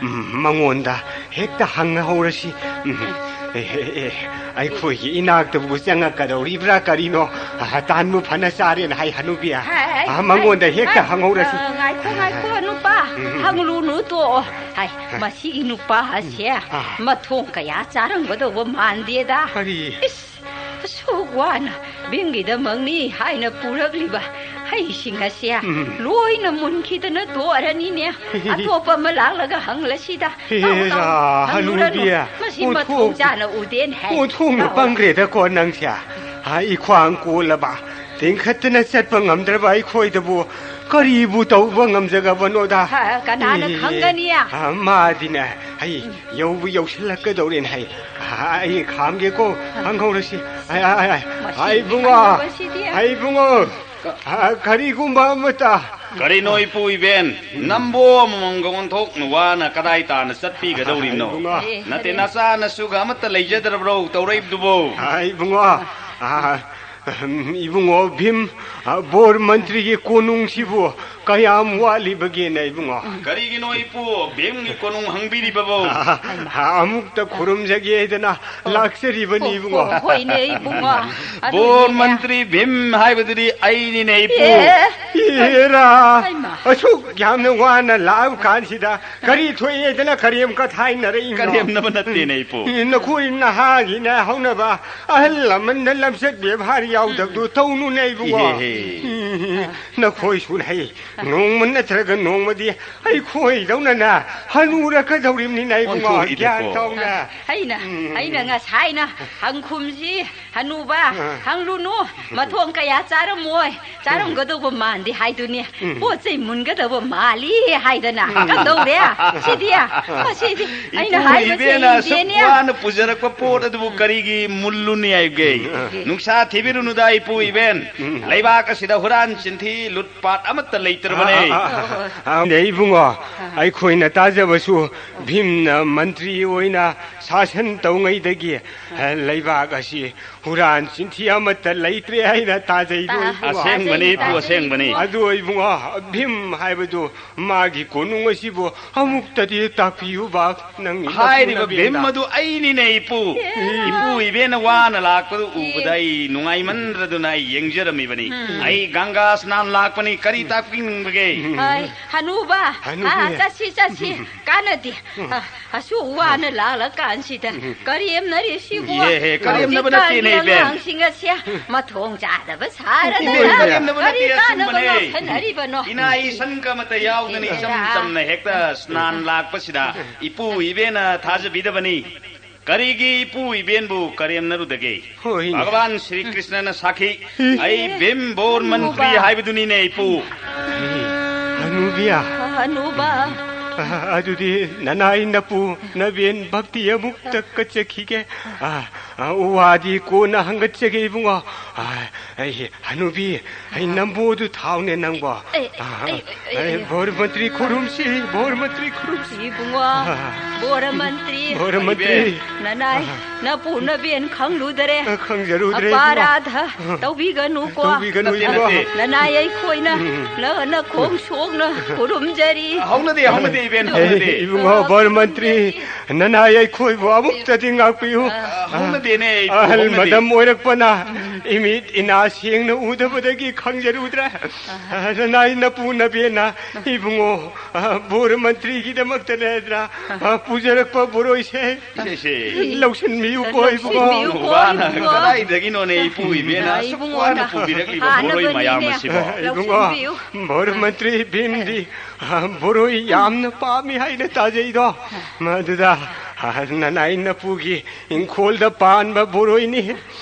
ꯎꯝ, ꯃꯉꯣꯟꯗ ꯍꯦꯛꯇ ꯍꯪꯍꯧꯔꯁꯤ꯫ ꯎꯝ, ꯑꯦ, ꯑꯦ, ꯑꯦ, ꯑꯩꯈꯣꯏꯒꯤ ꯏꯅꯥꯛꯇꯕꯨ ꯆꯪꯉꯛꯀꯗꯧꯔꯤꯕ꯭ꯔꯥ ꯀꯔꯤꯅꯣ? ꯇꯥꯟꯕꯨ ꯐꯅ ꯆꯥꯔꯦꯅ ꯍꯥꯏ ꯍꯅꯨꯕꯤ꯫ ꯍꯥꯏ, ꯑꯥ, ꯃꯉꯣꯟꯗ ꯍꯦꯛꯇ ꯍꯪꯍꯧꯔꯁꯤ꯫ ꯑꯥ, ꯉꯥꯏꯈꯣ, ꯉꯥꯏꯈꯣ, ꯅꯨꯄꯥ꯫ ꯎꯝ, ꯎꯝ꯫ ꯍꯪꯂꯨꯅꯨ, ꯇꯣꯛꯑꯣ꯫ ꯍꯥꯏ, ꯃꯁꯤꯒꯤ ꯅꯨꯄꯥ ꯑꯁꯦ ꯑꯥ꯫ ꯃꯊꯣꯡ ꯀꯌꯥ ꯆꯥꯔꯝꯒꯗꯧꯕ ꯃꯥꯟꯗꯦꯗ꯫ ꯀꯔꯤ? ꯏꯁ, ꯑꯁꯨꯛ ꯋꯥꯅ ꯚꯤꯝꯒꯤꯗꯃꯛꯅꯤ ꯍꯥꯏꯅ ꯄꯨꯔꯛꯂꯤꯕ ꯍꯩꯁꯤꯡ ꯑꯁꯦ ꯎꯝ꯫ ꯂꯣꯏꯅ ꯃꯨꯟꯈꯤꯗꯅ ꯇꯣꯛꯑꯔꯅꯤꯅꯦ꯫ ꯑꯇꯣꯞꯄ ꯑꯃ ꯂꯥꯛꯂꯒ ꯍꯪꯂꯁꯤꯗ꯫ ꯇꯥꯎ, ꯇꯥꯎ, ꯍꯦꯔꯥ, ꯍꯪꯂꯨꯔꯅꯨ꯫ ꯍꯅꯨꯕꯤ, ꯃꯁꯤ ꯃꯊꯣꯡ ꯑꯣꯟꯊꯣꯛ-, ꯆꯥꯅ ꯎꯗꯦꯅ ꯍꯥꯏ꯫ ꯑꯣꯟꯊꯣꯛꯅ ꯇꯥꯎ꯫ ꯄꯪꯈ꯭ꯔꯦꯗꯀꯣ ꯅꯪꯁꯦ꯫ ꯍꯥ, ꯏꯈ꯭ꯋꯥꯡ ꯀꯣꯜꯂꯕ, ꯇꯦꯡꯈꯠꯇꯅ ꯆꯠꯄ ꯉꯝꯗ꯭ꯔꯕ ꯑꯩꯈꯣꯏꯗꯕꯨ ꯀꯔꯤꯕꯨ ꯇꯧꯕ ꯉꯝꯖꯒꯕꯅꯣꯗ? ꯍꯥ, ꯀꯅꯥꯅ ꯑꯦ, ꯈꯪꯒꯅꯤ? ꯑꯥ, ꯃꯥꯗꯤꯅꯦ, ꯑꯩ ꯎꯝ꯫ ꯌꯧꯕ ꯌꯧꯁꯤꯜꯂꯛꯀꯗꯧꯔꯦꯅ ꯍꯥꯏ꯫ ꯑꯥ, ꯑꯩ ꯈꯥꯝꯒꯦꯀꯣ, ꯑꯥ꯫ ꯍꯪꯍꯧꯔꯁꯤ꯫ ꯑꯥꯏ, ꯑꯥꯏ, ꯑꯥꯏ, ꯑꯥꯏ꯫ ꯃꯁꯤ ꯑꯥꯏ, ꯏꯕꯨꯡꯉꯣ, ꯍꯅꯨꯕꯁꯤꯗꯤ꯫ ꯑꯥꯏ, ꯏꯕꯨꯡꯉꯣ, ꯑꯥ, ꯀꯔꯤꯒꯨꯝꯕ ꯑꯃꯇ꯫ ꯀꯔꯤꯅꯣ ꯏꯄꯨ ꯏꯕꯦꯟ? ꯅꯝꯕꯣ ꯑꯃꯃꯝꯒ ꯑꯣꯟꯊꯣꯛꯅ ꯋꯥꯅ ꯀꯗꯥꯏ ꯇꯥꯅ ꯆꯠꯄꯤꯒꯗꯧꯔꯤꯕꯅꯣ? ꯏꯕꯨꯡꯉꯣ꯫ ꯑꯦ, ꯅꯠꯇꯦ, ꯅꯆꯥ ꯅꯁꯨꯒ ꯑꯃꯠꯇ ꯂꯩꯖꯗ꯭ꯔꯕ꯭ꯔꯣ ꯇꯧꯔꯛꯏꯕꯗꯨꯕꯣ? ꯑꯥ, ꯏꯕꯨꯡꯉꯣ, ꯑꯥ, ꯏꯕꯨꯡꯉꯣ ꯚꯤꯝ, ꯑꯥ, ꯕꯣꯔ ꯃꯟꯇ꯭ꯔꯤꯒꯤ ꯀꯣꯅꯨꯡꯁꯤꯕꯨ ꯀꯌꯥꯝ ꯋꯥꯠꯂꯤꯕꯒꯦꯅ, ꯏꯕꯨꯡꯉꯣ? ꯀꯔꯤꯒꯤꯅꯣ ꯏꯄꯨ ꯚꯤꯝꯒꯤ ꯀꯣꯅꯨꯡ ꯍꯪꯕꯤꯔꯤꯕꯕꯣ? ꯑꯥ, ꯑꯥ, ꯑꯃꯨꯛꯇ ꯈꯨꯔꯨꯝꯖꯒꯦ ꯍꯥꯏꯗꯅ ꯑꯣ꯫ ꯂꯥꯛꯆꯔꯤꯕꯅꯤ, ꯑꯣ, ꯏꯕꯨꯡꯉꯣ꯫ ꯍꯣꯏꯅꯦ, ꯏꯕꯨꯡꯉꯣ꯫ ꯕꯣꯔ ꯑꯗꯨꯅꯤꯅꯦ꯫ ꯃꯟꯇ꯭ꯔꯤ ꯚꯤꯝ ꯍꯥꯏꯕꯗꯨꯗꯤ ꯑꯩꯅꯤꯅꯦ, ꯏꯄꯨ꯫ ꯑꯦ꯫ ꯏꯔꯥ, ꯍꯩꯃꯥ꯫ ꯑꯁꯨꯛ ꯌꯥꯝꯅ ꯋꯥꯅ ꯂꯥꯛꯑꯕ ꯀꯥꯟꯁꯤꯗ ꯀꯔꯤ ꯊꯣꯛꯑꯦꯗꯅ ꯀꯔꯦꯝ ꯀꯊꯥꯏꯅꯔꯛꯏꯅꯣ? ꯀꯔꯦꯝꯅꯕ ꯅꯠꯇꯦꯅꯦ, ꯏꯄꯨ꯫ ꯅꯈꯣꯏ ꯅꯍꯥꯒꯤꯅ ꯍꯧꯅꯕ ꯑꯍꯜ ꯂꯃꯟꯗ ꯂꯝꯆꯠ ꯕꯦꯕꯥꯔ ꯌꯥꯎꯗꯕꯗꯨ ꯇꯧꯅꯨꯅꯦ, ꯏꯕꯨꯡꯉꯣ꯫ ꯏꯍꯦ, ꯏꯍꯦ꯫ ꯅꯈꯣꯏꯁꯨ ꯍꯩ, ꯅꯣꯡꯃ ꯅꯠꯇ꯭ꯔꯒ ꯅꯣꯡꯃꯗꯤ ꯑꯩꯈꯣꯏꯗꯧꯅꯅꯦ ꯍꯅꯨꯔꯛꯀꯗꯧꯔꯤꯕꯅꯤꯅꯦ, ꯏꯕꯨꯡꯉꯣ꯫ ꯑꯣꯟꯊꯣꯛꯏꯗꯀꯣ꯫ ꯒ꯭ꯌꯥꯟ ꯇꯧꯅꯦ꯫ ꯑꯩꯅ, ꯎꯝ꯫ ꯑꯩꯅ ꯉꯁꯥꯏꯅ ꯍꯪꯈꯨꯝꯁꯤ ꯍꯅꯨꯕ, ꯑꯥ꯫ ꯍꯪꯂꯨꯅꯨ, ꯃꯊꯣꯡ ꯀꯌꯥ ꯆꯥꯔꯝꯃꯣꯏ, ꯆꯥꯔꯝꯒꯗꯧꯕ ꯃꯥꯟꯗꯦ ꯍꯥꯏꯗꯨꯅꯤ꯫ ꯎꯝ꯫ ꯄꯣꯠ ꯆꯩ ꯃꯨꯟꯒꯗꯧꯕ ꯃꯥꯜꯂꯤ ꯍꯥꯏꯗꯅ꯫ ꯎꯝ꯫ ꯀꯝꯗꯧꯔꯦ? ꯁꯤꯗꯤ, ꯃꯁꯤꯗꯤ ꯑꯩꯅ ꯏꯄꯨ ꯍꯥꯏꯕꯁꯦ ꯏꯕꯦꯟꯅ ꯑꯁꯨꯛ ꯏꯟꯗꯦꯅꯦ꯫ ꯋꯥꯅ ꯄꯨꯖꯔꯛꯄ ꯄꯣꯠ ꯑꯗꯨꯕꯨ ꯀꯔꯤꯒꯤ ꯃꯨꯜꯂꯨꯅꯤ ꯍꯥꯏꯕꯒꯦ? ꯎꯝ꯫ ꯅꯨꯡꯁꯥ ꯊꯤꯕꯤꯔꯨꯅꯨꯗ, ꯏꯄꯨ ꯏꯕꯦꯟ꯫ ꯎꯝ꯫ ꯂꯩꯕꯥꯛ ꯑꯁꯤꯗ ꯍꯨꯔꯥꯟ ꯆꯤꯟꯊꯤ, ꯂꯨꯠ ꯄꯥꯠ ꯑꯃꯠꯇ ꯂꯩꯇ꯭ꯔꯕꯅꯦ꯫ ꯑꯥ, ꯑꯥ, ꯑꯥ, ꯑꯥ, ꯏꯕꯨꯡꯉꯣ, ꯑꯩꯈꯣꯏꯅ ꯇꯥꯖꯕꯁꯨ ꯚꯤꯝꯅ ꯃꯟꯇ꯭ꯔꯤ ꯑꯣꯏꯅ ꯁꯥꯁꯟ ꯇꯧꯉꯩꯗꯒꯤ, ꯑ, ꯂꯩꯕꯥꯛ ꯑꯁꯤ ꯍꯨꯔꯥꯟ ꯆꯤꯟꯊꯤ ꯑꯃꯠꯇ ꯂꯩꯇ꯭ꯔꯦ ꯍꯥꯏꯅ ꯇꯥꯖꯩꯗꯣ, ꯏꯕꯨꯡꯉꯣ꯫ ꯑꯁꯦꯡꯕꯅꯤ, ꯏꯄꯨ, ꯑꯁꯦꯡꯕꯅꯤ꯫ ꯑꯗꯨ, ꯏꯕꯨꯡꯉꯣ, ꯚꯤꯝ ꯍꯥꯏꯕꯗꯨ, ꯃꯥꯒꯤ ꯀꯣꯅꯨꯡ ꯑꯁꯤꯕꯨ ꯑꯃꯨꯛꯇꯗꯤ ꯇꯥꯛꯄꯤꯌꯨꯕ, ꯅꯪ ꯏꯅ ꯍꯥꯏꯔꯤꯕ ꯄꯨꯅꯕꯤꯗ꯫ ꯚꯤꯝ ꯑꯗꯨ ꯑꯩꯅꯤꯅꯦ, ꯏꯄꯨ꯫ ꯏꯄꯨ ꯏꯕꯦꯟꯅ ꯋꯥꯅ ꯂꯥꯛꯄꯗꯨ ꯎꯕꯗ ꯑꯩ ꯅꯨꯡꯉꯥꯏꯃꯟꯗ꯭ꯔꯗꯨꯅ ꯑꯩ ꯌꯦꯡꯖꯔꯝꯃꯤꯕꯅꯤ꯫ ꯑꯩ ꯒꯪꯒꯥ ꯁ꯭ꯅꯥꯟ ꯂꯥꯛꯄꯅꯤ, ꯀꯔꯤ ꯇꯥꯛꯄꯤꯅꯤꯡꯕꯒꯦ? ꯍꯥꯏ, ꯍꯅꯨꯕ, ꯍꯅꯨꯕꯤ꯫ ꯑꯥ, ꯆꯠꯁꯤ, ꯆꯠꯁꯤ, ꯀꯥꯟꯅꯗꯦ꯫ ꯑꯥ, ꯑꯁꯨꯛ ꯋꯥꯅ ꯂꯥꯛꯂꯀꯥꯟꯁꯤꯗ ꯀꯔꯦꯝꯅꯔꯤꯁꯤꯕꯨ? ꯏꯍꯦ, ꯍꯦ, ꯀꯔꯦꯝꯅꯕ ꯍꯧꯖꯤꯛꯀꯥꯟꯒꯤ ꯅꯠꯇꯦꯅꯦ, ꯏꯕꯦꯟ꯫ ꯑꯉꯥꯡꯁꯤꯡ ꯑꯁꯦ ꯃꯊꯣꯡ ꯆꯥꯗꯕ ꯁꯥꯔꯗꯅ ꯏꯕꯦꯟ, ꯀꯔꯦꯝꯅꯕ ꯀꯔꯤ ꯅꯠꯇꯦ, ꯀꯥꯟꯅꯕ ꯑꯆꯨꯝꯕꯅꯦ꯫ ꯉꯥꯎꯁꯟꯅꯔꯤꯕꯅꯣ? ꯏꯅꯥ ꯏꯁꯟꯒ ꯑꯃꯠꯇ ꯌꯥꯎꯗꯅ ꯏꯆꯝ ꯏꯕꯦꯟ꯫ ꯆꯝꯅ ꯍꯦꯛꯇ ꯁ꯭ꯅꯥꯟ ꯂꯥꯛꯄꯁꯤꯗ ꯏꯄꯨ ꯏꯕꯦꯟꯅ ꯊꯥꯖꯕꯤꯗꯕꯅꯤ꯫ ꯀꯔꯤꯒꯤ ꯏꯄꯨ ꯏꯕꯦꯟꯕꯨ ꯀꯔꯦꯝꯅꯔꯨꯗꯒꯦ? ꯍꯣꯏꯅꯦ꯫ ꯚꯒꯋꯥꯟ ꯁ꯭ꯔꯤ ꯀ꯭ꯔꯤꯁꯅꯅ ꯁꯥꯈꯤ, ꯑꯩ ꯚꯤꯝ ꯕꯣꯔ ꯃꯟꯇ꯭ꯔꯤ ꯍꯥꯏꯕꯗꯨꯅꯤꯅꯦ, ꯏꯄꯨ꯫ ꯍꯅꯨꯕꯤꯌꯥ꯫ ꯍꯅꯨꯕ꯫ ꯑ, ꯑꯗꯨꯗꯤ ꯅꯅꯥꯏ ꯅꯄꯨ ꯅꯕꯦꯟ ꯚꯛꯇꯤ ꯑꯃꯨꯛꯇ ꯀꯠꯆꯈꯤꯒꯦ꯫ ꯑ, ꯑ, ꯋꯥꯗꯤ ꯀꯣꯟꯅ ꯍꯪꯒꯠꯆꯒꯦ, ꯏꯕꯨꯡꯉꯣ꯫ ꯑ, ꯑꯩ, ꯍꯅꯨꯕꯤ, ꯑꯩ ꯅꯝꯕꯣꯗꯨ ꯊꯥꯎꯅꯦ ꯅꯪꯕꯣ꯫ ꯑꯦ, ꯑ, ꯑꯦ, ꯑꯦ, ꯑꯩ ꯑꯦ꯫ ꯕꯣꯔ ꯃꯟꯇ꯭ꯔꯤ ꯈꯨꯔꯨꯝꯁꯤ, ꯕꯣꯔ ꯃꯟꯇ꯭ꯔꯤ ꯈꯨꯔꯨꯝꯁꯤ꯫ ꯏꯕꯨꯡꯉꯣ, ꯑ, ꯕꯣꯔ ꯃꯟꯇ꯭ꯔꯤ꯫ ꯕꯣꯔ ꯃꯟꯇ꯭ꯔꯤ꯫ ꯅꯅꯥꯏ ꯅꯄꯨ ꯅꯕꯦꯟ ꯈꯪꯂꯨꯗꯔꯦ꯫ ꯑ, ꯈꯪꯖꯔꯨꯗ꯭ꯔꯦ, ꯏꯕꯨꯡꯉꯣ꯫ ꯑꯄꯔꯥꯙ ꯇꯧꯕꯤꯒꯅꯨꯀꯣ꯫ ꯇꯧꯕꯤꯒꯅꯨ, ꯅꯠꯇꯦ, ꯏꯕꯨꯡꯉꯣ꯫ ꯅꯠꯇꯦ꯫ ꯅꯅꯥꯏ ꯑꯩꯈꯣꯏꯅ ꯎꯝ꯫ ꯅ-, ꯅꯈꯣꯡ ꯁꯣꯛꯅ ꯈꯨꯔꯨꯝꯖꯔꯤ꯫ ꯍꯧꯅꯗꯦ, ꯍꯧꯅꯗꯦ, ꯏꯕꯦꯟ, ꯍꯧꯅꯗꯦ꯫ ꯏꯕꯨꯡꯉꯣ ꯕꯣꯔ ꯃꯟꯇ꯭ꯔꯤ, ꯅꯅꯥꯏ ꯑꯩꯈꯣꯏꯕꯨ ꯑꯃꯨꯛꯇꯗꯤ ꯉꯥꯛꯄꯤꯌꯨ꯫ ꯑ, ꯍꯧꯅꯗꯦꯅꯦ, ꯏꯕꯨꯡꯉꯣ, ꯑꯍꯜ ꯍꯧꯅꯗꯦ꯫ ꯃꯗꯝ ꯑꯣꯏꯔꯛꯄꯅ ꯏꯃꯤꯠ ꯏꯅꯥ ꯁꯦꯡꯅ ꯎꯗꯕꯗꯒꯤ ꯈꯪꯖꯔꯨꯗ꯭ꯔꯦ꯫ ꯅꯅꯥꯏ ꯅꯄꯨ ꯅꯕꯦꯟꯅ ꯏꯕꯨꯡꯉꯣ, ꯑ, ꯕꯣꯔ ꯃꯟꯇ꯭ꯔꯤꯒꯤꯗꯃꯛꯇꯅꯦꯗ꯭ꯔꯥ, ꯑ, ꯄꯨꯖꯔꯛꯄ ꯕꯣꯔꯣꯏꯁꯦ ꯁꯦ, ꯁꯦ꯫ ꯂꯧꯁꯤꯟꯕꯤꯌꯨꯀꯣ, ꯏꯕꯨꯡꯉꯣ꯫ ꯂꯧꯁꯤꯟꯕꯤꯌꯨꯀꯣ, ꯅꯨꯄꯥꯅ ꯏꯕꯨꯡꯉꯣ꯫ ꯀꯗꯥꯏꯗꯒꯤꯅꯣꯅꯦ, ꯏꯄꯨ ꯏꯕꯦꯟꯅ ꯑꯁꯨꯛ ꯏꯕꯨꯡꯉꯣꯅ ꯋꯥꯅ ꯄꯨꯕꯤꯔꯛꯂꯤꯕ ꯕꯣꯔꯣꯏ ꯃꯌꯥꯝ ꯍꯥꯟꯅꯕꯅꯤꯅꯦ꯫ ꯑꯁꯤꯕꯣ? ꯏꯕꯨꯡꯉꯣ, ꯂꯧꯁꯤꯟꯕꯤꯌꯨ꯫ ꯕꯣꯔ ꯃꯟꯇ꯭ꯔꯤ ꯚꯤꯝꯗꯤ, ꯑ, ꯕꯣꯔꯣꯏ ꯌꯥꯝꯅ ꯄꯥꯝꯃꯤ ꯍꯥꯏꯅ ꯇꯥꯖꯩꯗꯣ꯫ ꯃꯗꯨꯗ, ꯑ, ꯅꯅꯥꯏ ꯅꯄꯨꯒꯤ ꯏꯪꯈꯣꯜꯗ ꯄꯥꯟꯕ ꯕꯣꯔꯣꯏꯅꯤ꯫